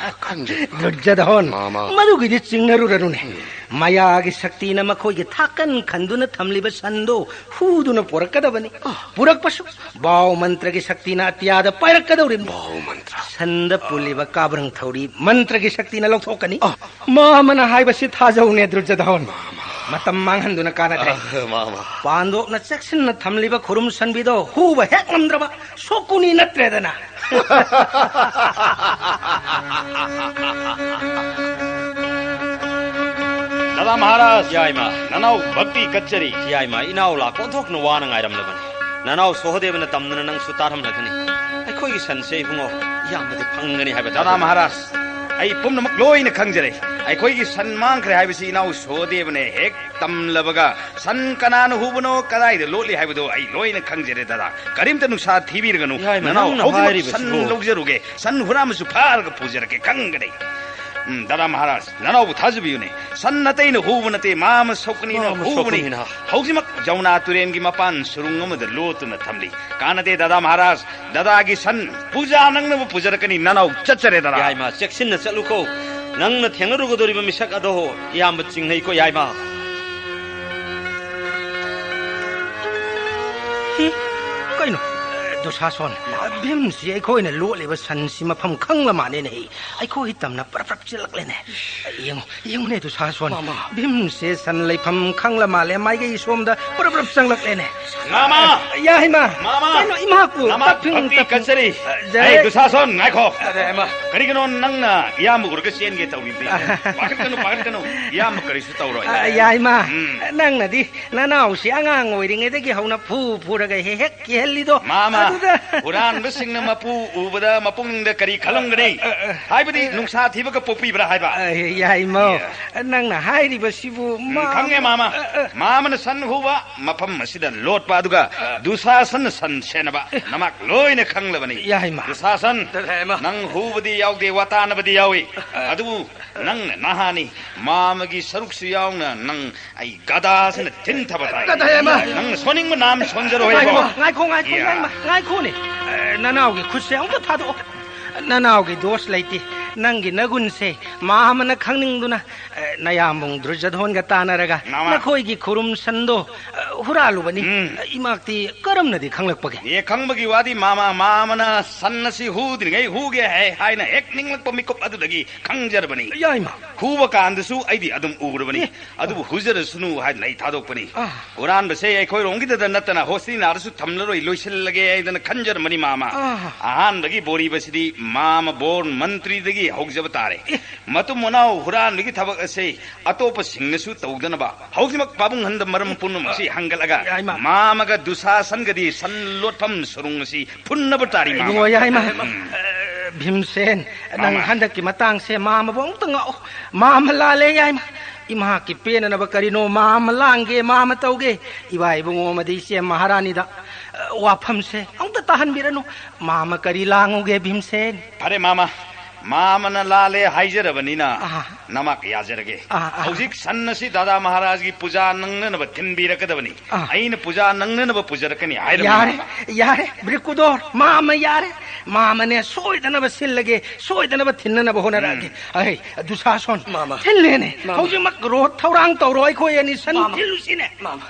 ꯑ, ꯈꯟꯖꯩ꯫ ꯗꯨꯔꯖꯣꯙꯣꯟ, ꯃꯥꯃ꯫ ꯃꯗꯨꯒꯤꯗꯤ ꯆꯤꯡꯅꯔꯨꯔꯅꯨꯅꯦ꯫ ꯎꯝ꯫ ꯃꯌꯥꯒꯤ ꯁꯛꯇꯤꯅ ꯃꯈꯣꯏꯒꯤ ꯊꯥꯀꯟ ꯈꯟꯗꯨꯅ ꯊꯝꯂꯤꯕ ꯁꯟꯗꯣ ꯍꯨꯗꯨꯅ ꯄꯨꯔꯛꯀꯗꯕꯅꯤ꯫ ꯑ꯫ ꯄꯨꯔꯛꯄꯁꯨ ꯕꯥꯎ ꯃꯟꯇ꯭ꯔꯒꯤ ꯁꯛꯇꯤꯅ ꯑꯇꯤꯌꯥꯗ ꯄꯥꯏꯔꯛꯀꯗꯧꯔꯤꯕꯅꯤ꯫ ꯕꯥꯎ ꯃꯟꯇ꯭ꯔ꯫ ꯁꯟꯗ ꯄꯨꯜꯂꯤꯕ ꯀꯥꯕ꯭ꯔꯪ ꯊꯧꯔꯤ ꯃꯟꯇ꯭ꯔꯒꯤ ꯁꯛꯇꯤꯅ ꯂꯧꯊꯣꯛꯀꯅꯤ꯫ ꯑ꯫ ꯃꯥꯃꯅ ꯍꯥꯏꯕꯁꯤ ꯊꯥꯖꯧꯅꯦ, ꯗꯨꯔꯖꯣꯙꯣꯟ꯫ ꯃꯥꯃ꯫ ꯃꯇꯝ ꯃꯥꯡꯍꯟꯗꯨꯅ ꯀꯥꯟꯅꯗ꯭ꯔꯦ꯫ ꯑ, ꯃꯥꯃ꯫ ꯄꯥꯟꯗꯣꯞꯅ ꯆꯦꯛꯁꯤꯟꯅ ꯊꯝꯂꯤꯕ ꯈꯨꯔꯨꯝ ꯁꯟꯕꯤꯗꯣ ꯍꯨꯕ ꯍꯦꯛ ꯉꯝꯗ꯭ꯔꯕ ꯁꯣꯀꯨꯅꯤ ꯅꯠꯇ꯭ꯔꯦꯗꯅ꯫ ꯗꯥꯗꯥ ꯃꯍꯥꯔꯥꯖ꯫ ꯌꯥꯏꯃ꯫ ꯅꯅꯥꯎ ꯚꯛꯇꯤ ꯀꯠꯆꯔꯤ꯫ ꯌꯥꯏꯃ, ꯏꯅꯥꯎ ꯂꯥꯛꯄ ꯑꯣꯟꯊꯣꯛꯅ ꯋꯥꯅ ꯉꯥꯏꯔꯝꯂꯕꯅꯤ꯫ ꯅꯅꯥꯎ ꯁꯣꯍꯗꯦꯕꯅ ꯇꯝꯗꯨꯅ ꯅꯪꯁꯨ ꯇꯥꯔꯝꯂꯒꯅꯤ꯫ ꯑꯩꯈꯣꯏꯒꯤ ꯁꯟꯁꯦ ꯏꯕꯨꯡꯉꯣ, ꯏꯌꯥꯝꯕꯗꯤ ꯐꯪꯒꯅꯤ ꯍꯥꯏꯕ ꯗꯥꯗꯥ ꯊꯥꯖꯩ꯫ ꯃꯍꯥꯔꯥꯖ, ꯑꯩ ꯄꯨꯝꯅꯃꯛ ꯂꯣꯏꯅ ꯈꯪꯖꯔꯦ꯫ ꯑꯩꯈꯣꯏꯒꯤ ꯁꯟ ꯃꯥꯡꯈ꯭ꯔꯦ ꯍꯥꯏꯕꯁꯤ ꯏꯅꯥꯎ ꯁꯣꯍꯗꯦꯕꯅ ꯍꯦꯛ ꯇꯝꯂꯕꯒ, ꯁꯟ ꯀꯅꯥꯅ ꯍꯨꯕꯅꯣ, ꯀꯗꯥꯏꯗ ꯂꯣꯠꯂꯤ ꯍꯥꯏꯕꯗꯣ ꯑꯩ ꯂꯣꯏꯅ ꯈꯪꯖꯔꯦ ꯗꯥꯗꯥ꯫ ꯀꯔꯤꯝꯇ ꯅꯨꯡꯁꯥ ꯊꯤꯕꯤꯔꯒꯅꯨ꯫ ꯌꯥꯏꯃ, ꯅꯅꯥꯎ ꯅꯪꯅ ꯍꯧꯖꯤꯛꯃꯛ ꯍꯥꯏꯔꯤꯕꯁꯤꯕꯨ? ꯁꯟ ꯂꯧꯖꯔꯨꯒꯦ꯫ ꯁꯟ ꯍꯨꯔꯥꯟꯕꯁꯨ ꯐꯥꯔꯒ ꯄꯨꯖꯔꯛꯀꯦ, ꯈꯪꯒꯅꯤ꯫ ꯎꯝ, ꯗꯥꯗꯥ ꯃꯍꯥꯔꯥꯖ, ꯅꯅꯥꯎꯕꯨ ꯊꯥꯖꯕꯤꯌꯨꯅꯦ꯫ ꯁꯟ ꯑꯇꯩꯅ ꯍꯨꯕ ꯅꯠꯇꯦ, ꯃꯥꯃ ꯁꯣꯀꯨꯅꯤꯅ ꯃꯥꯃ ꯍꯨꯕꯅꯤ꯫ ꯁꯣꯀꯨꯅꯤꯅ꯫ ꯍꯧꯖꯤꯛꯃꯛ ꯖꯃꯨꯅꯥ ꯇꯨꯔꯦꯟꯒꯤ ꯃꯄꯥꯟ ꯁꯨꯔꯨꯡ ꯑꯃꯗ ꯂꯣꯠꯇꯨꯅ ꯊꯝꯂꯤ꯫ ꯀꯥꯟꯅꯗꯦ, ꯗꯥꯗꯥ ꯃꯍꯥꯔꯥꯖ, ꯗꯥꯗꯥꯒꯤ ꯁꯟ ꯄꯨꯖꯥ ꯅꯪꯅꯕ ꯄꯨꯖꯔꯛꯀꯅꯤ, ꯅꯅꯥꯎ ꯆꯠꯆꯔꯦ, ꯗꯥꯗꯥ꯫ ꯌꯥꯏꯃ, ꯆꯦꯛꯁꯤꯟꯅ ꯆꯠꯂꯨꯀꯣ꯫ ꯅꯪꯅ ꯊꯦꯡꯅꯔꯨꯒꯗꯧꯔꯤꯕ ꯃꯤꯁꯛ ꯑꯗꯣ ꯌꯥꯝꯕ ꯆꯤꯡꯅꯩꯀꯣ, ꯌꯥꯏꯃ꯫ ꯍꯤ, ꯀꯩꯅꯣ? ꯗꯨꯁꯥꯁꯣꯟ, ꯚꯤꯝꯁꯤ ꯑꯩꯈꯣꯏꯅ ꯂꯣꯠꯂꯤꯕ ꯁꯟꯁꯤ ꯃꯐꯝ ꯈꯪꯂ ꯃꯥꯜꯂꯦꯅꯦ꯫ ꯑꯩꯈꯣꯏ ꯇꯝꯅ ꯄ꯭ꯔꯞ ꯄ꯭ꯔꯞ ꯆꯦꯜꯂꯛꯂꯦꯅꯦ꯫ ꯌꯦꯡꯉꯨ, ꯌꯦꯡꯉꯨꯅꯦ, ꯗꯨꯁꯥꯁꯣꯟ꯫ ꯃꯥꯃ꯫ ꯚꯤꯝꯁꯦ ꯁꯟ ꯂꯩꯐꯝ ꯈꯪꯂ ꯃꯥꯜꯂꯦ, ꯃꯥꯏꯀꯩ ꯁꯣꯝꯗ ꯄ꯭ꯔꯞ ꯄ꯭ꯔꯞ ꯆꯪꯂꯛꯂꯦꯅꯦ꯫ ꯃꯥꯃ! ꯌꯥꯏꯃ! ꯃꯥꯃ! ꯀꯩꯅꯣ, ꯏꯃꯥꯄꯨ? ꯅꯃꯥ ꯇꯞꯐꯤꯡ ꯚꯛꯇꯤ ꯇꯞꯐꯤꯡ꯫ ꯀꯠꯆꯔꯤ꯫ ꯑ, ꯖꯔꯦ꯫ ꯑꯩ ꯗꯨꯁꯥꯁꯣꯟ, ꯉꯥꯏꯈꯣ꯫ ꯑꯗ, ꯏꯃꯥ꯫ ꯀꯔꯤꯒꯤꯅꯣ ꯅꯪꯅ ꯏꯌꯥꯝꯕ ꯎꯔꯒ ꯆꯦꯟꯒꯦ ꯇꯧꯔꯤꯕꯗꯤ? ꯄꯥꯈꯠꯀꯅꯨ, ꯄꯥꯈꯠꯀꯅꯨ꯫ ꯏꯌꯥꯝꯕ ꯀꯔꯤꯁꯨ ꯇꯧꯔꯣꯏ꯫ ꯑ, ꯌꯥꯏꯃ, ꯎꯝ꯫ ꯅꯪꯅꯗꯤ ꯅꯅꯥꯎꯁꯤ ꯑꯉꯥꯡ ꯑꯣꯏꯔꯤꯉꯩꯗꯒꯤ ꯍꯧꯅ ꯐꯨ ꯐꯨꯔꯒ ꯍꯦꯛ ꯍꯦꯛ ꯀꯤꯍꯜꯂꯤꯗꯣ꯫ ꯃꯥꯃ, ꯑꯗꯨꯗ ꯍꯨꯔꯥꯟꯕꯁꯤꯡꯅ ꯃꯄꯨ ꯎꯕꯗ ꯃꯄꯨꯛꯅꯤꯡꯗ ꯀꯔꯤ ꯈꯜꯂꯝꯒꯅꯤ? ꯑ, ꯑ, ꯍꯥꯏꯕꯗꯤ ꯑ, ꯅꯨꯡꯁꯥ ꯊꯤꯕꯒ ꯄꯣꯛꯄꯤꯕ꯭ꯔꯥ ꯍꯥꯏꯕ? ꯑ, ꯌꯥꯏꯃ, ꯌꯥ꯫ ꯅꯪꯅ ꯍꯥꯏꯔꯤꯕꯁꯤꯕꯨ ꯎꯝ, ꯃꯥ-, ꯈꯪꯉꯦ, ꯃꯥꯃ꯫ ꯑ, ꯑ꯫ ꯃꯥꯃꯅ ꯁꯟ ꯍꯨꯕ ꯃꯐꯝ ꯑꯁꯤꯗ ꯂꯣꯠꯄ, ꯑꯗꯨꯒ ꯑ꯫ ꯗꯨꯁꯥꯁꯟꯅ ꯁꯟ ꯁꯦꯟꯅꯕ, ꯑ꯫ ꯅꯃꯥꯛ ꯂꯣꯏꯅ ꯈꯪꯂꯕꯅꯤ꯫ ꯌꯥꯏꯃ꯫ ꯗꯨꯁꯥꯁꯟ, ꯌꯥꯏꯃ꯫ ꯅꯪ ꯍꯨꯕꯗꯤ ꯌꯥꯎꯗꯦ, ꯋꯥꯇꯥꯅꯕꯗꯤ ꯌꯥꯎꯏ꯫ ꯑ꯫ ꯑꯗꯨꯕꯨ ꯅꯪꯅ ꯅꯍꯥꯅꯤ, ꯃꯥꯃꯒꯤ ꯁꯔꯨꯛꯁꯨ ꯌꯥꯎꯅ ꯅꯪ ꯑꯩ ꯒꯗꯥꯁꯤꯅ ꯊꯤꯟꯊꯕ ꯇꯥꯏ꯫ ꯒꯗꯥ, ꯌꯥꯏꯃ꯫ ꯅꯪꯅ ꯁꯣꯟꯅꯤꯡꯕ ꯅꯥꯝ ꯁꯣꯟꯖꯔꯣ, ꯍꯥꯏꯕꯣ꯫ ꯉꯥꯏꯈꯣ, ꯉꯥꯏꯈꯣ, ꯉꯥꯏꯈꯣ, ꯌꯥ꯫ ꯌꯥꯏꯃ, ꯉꯥꯏꯈꯣꯅꯦ꯫ ꯑ, ꯅꯅꯥꯎꯒꯤ ꯈꯨꯠꯁꯦ ꯑꯃꯨꯛꯇ ꯊꯥꯗꯣꯛꯑꯣ꯫ ꯅꯅꯥꯎꯒꯤ ꯗꯣꯁ ꯂꯩꯇꯦ꯫ ꯅꯪꯒꯤ ꯅꯒꯨꯟꯁꯦ ꯃꯥꯃꯅ ꯈꯪꯅꯤꯡꯗꯨꯅ, ꯑ, ꯅꯌꯥꯝꯕꯨꯡ ꯗꯨꯔꯖꯙꯣꯟꯒ ꯇꯥꯟꯅꯔꯒ ꯃꯥꯃ꯫ ꯅꯈꯣꯏꯒꯤ ꯈꯨꯔꯨꯝꯁꯟꯗꯣ, ꯑ, ꯍꯨꯔꯥꯜꯂꯨꯕꯅꯤ꯫ ꯎꯝ꯫ ꯏꯃꯥꯛꯇꯤ ꯀꯔꯝꯅꯗꯤ ꯈꯪꯂꯛꯄꯒꯦ? ꯑꯦ, ꯈꯪꯕꯒꯤ ꯋꯥꯗꯤ ꯃꯥꯃ, ꯃꯥꯃꯅ ꯁꯟ ꯑꯁꯤ ꯍꯨꯗ꯭ꯔꯤꯉꯩ ꯍꯨꯒꯦ ꯍꯥꯏ ꯍꯥꯏꯅ ꯍꯦꯛ ꯅꯤꯡꯂꯛꯄ ꯃꯤꯀꯨꯞ ꯑꯗꯨꯗꯒꯤ ꯈꯪꯖꯔꯕꯅꯤ꯫ ꯌꯥꯏꯃ꯫ ꯍꯨꯕ ꯀꯥꯟꯗꯁꯨ ꯑꯩꯗꯤ ꯑꯗꯨꯝ ꯎꯔꯕꯅꯤ꯫ ꯑꯦ꯫ ꯑꯗꯨꯕꯨ ꯍꯨꯖꯔꯁꯅꯨ ꯍꯥꯏꯗꯅ ꯑꯩ ꯊꯥꯗꯣꯛꯄꯅꯤ꯫ ꯑꯥ꯫ ꯍꯨꯔꯥꯟꯕꯁꯦ ꯑꯩꯈꯣꯏꯔꯣꯝꯒꯤꯗꯗ ꯅꯠꯇꯅ ꯍꯣꯁꯇꯤꯅꯥꯗꯁꯨ ꯊꯝꯂꯔꯣꯏ, ꯂꯣꯏꯁꯤꯜꯂꯒꯦ ꯍꯥꯏꯗꯅ ꯈꯟꯖꯔꯕꯅꯤ, ꯃꯥꯃ꯫ ꯑꯥ꯫ ꯑꯍꯥꯟꯕꯒꯤ ꯕꯣꯔꯤꯕꯁꯤꯗꯤ ꯃꯥꯃ ꯕꯣꯔ ꯃꯟꯇ꯭ꯔꯤꯗꯒꯤ ꯍꯧꯖꯕ ꯇꯥꯔꯦ꯫ ꯑꯦ꯫ ꯃꯇꯨꯡ ꯃꯅꯥꯎ ꯍꯨꯔꯥꯟꯕꯒꯤ ꯊꯕꯛ ꯑꯁꯦ ꯑꯇꯣꯞꯄꯁꯤꯡꯅꯁꯨ ꯇꯧꯗꯅꯕ ꯍꯧꯖꯤꯛꯃꯛ ꯄꯥꯕꯨꯡ ꯍꯟꯗ ꯃꯔꯝ ꯄꯨꯝꯅꯃꯛꯁꯤ ꯍꯪꯒꯠꯂꯒ ꯌꯥꯏꯃ꯫ ꯃꯥꯃꯒ ꯗꯨꯁꯥꯁꯟꯒꯗꯤ ꯁꯟ ꯂꯣꯠꯐꯝ ꯁꯨꯔꯨꯡ ꯑꯁꯤ ꯐꯨꯟꯅꯕ ꯇꯥꯔꯤ, ꯃꯥꯃ꯫ ꯏꯕꯨꯡꯉꯣ ꯌꯥꯏꯃ, ꯎꯝ꯫ ꯑ, ꯚꯤꯝꯁꯦꯟ, ꯅꯪ ꯃꯥꯃ꯫ ꯍꯟꯗꯛꯀꯤ ꯃꯇꯥꯡꯁꯦ ꯃꯥꯃꯕꯨ ꯑꯃꯨꯛꯇ ꯉꯥꯛꯑꯣ꯫ ꯃꯥꯃ ꯂꯥꯜꯂꯦ ꯌꯥꯏꯃ꯫ ꯏꯃꯥꯀꯤ ꯄꯦꯟꯅꯅꯕ ꯀꯔꯤꯅꯣ ꯃꯥꯃ ꯂꯥꯡꯒꯦ, ꯃꯥꯃ ꯇꯧꯒꯦ꯫ ꯏꯕꯥ ꯏꯕꯨꯡꯉꯣ ꯑꯃꯗꯤ ꯏꯆꯦ ꯃꯍꯥꯔꯥꯅꯤꯗ, ꯑ, ꯋꯥꯐꯝꯁꯦ ꯑꯃꯨꯛꯇ ꯇꯥꯍꯟꯕꯤꯔꯅꯨ꯫ ꯃꯥꯃ ꯀꯔꯤ ꯂꯥꯡꯉꯨꯒꯦ ꯚꯤꯝꯁꯦꯟ? ꯐꯔꯦ ꯃꯥꯃ, ꯃꯥꯃꯅ ꯂꯥꯜꯂꯦ ꯍꯥꯏꯖꯔꯕꯅꯤꯅ ꯑꯍꯥ꯫ ꯅꯃꯥꯛ ꯌꯥꯖꯔꯒꯦ꯫ ꯑꯥ, ꯑꯥ꯫ ꯍꯧꯖꯤꯛ ꯁꯟ ꯑꯁꯤ ꯗꯥꯗꯥ ꯃꯍꯥꯔꯥꯖꯒꯤ ꯄꯨꯖꯥ ꯅꯪꯅꯅꯕ ꯊꯤꯟꯕꯤꯔꯛꯀꯗꯕꯅꯤ꯫ ꯑꯥ꯫ ꯑꯩꯅ ꯄꯨꯖꯥ ꯅꯪꯅꯅꯕ ꯄꯨꯖꯔꯛꯀꯅꯤ ꯍꯥꯏꯔꯕꯅꯤ, ꯌꯥꯔꯦ, ꯃꯥꯃ꯫ ꯌꯥꯔꯦ, ꯕ꯭ꯔꯤꯀꯨꯗꯣꯔ, ꯃꯥꯃ ꯌꯥꯔꯦ꯫ ꯃꯥꯃꯅꯦ ꯁꯣꯏꯗꯅꯕ ꯁꯤꯜꯂꯒꯦ, ꯁꯣꯏꯗꯅꯕ ꯊꯤꯟꯅꯅꯕ ꯍꯣꯠꯅꯔꯛꯑꯒꯦ꯫ ꯎꯝ꯫ ꯑꯩ, ꯗꯨꯁꯥꯁꯣꯟ, ꯃꯥꯃ꯫ ꯊꯤꯜꯂꯦꯅꯦ꯫ ꯃꯥꯃ꯫ ꯍꯧꯖꯤꯛꯃꯛ ꯔꯣꯠ ꯊꯧꯔꯥꯡ ꯇꯧꯔꯣ, ꯑꯩꯈꯣꯏ ꯑꯅꯤ ꯁꯟ ꯃꯥꯃ꯫ ꯊꯤꯜꯂꯨꯁꯤꯅꯦ꯫ ꯃꯥꯃ꯫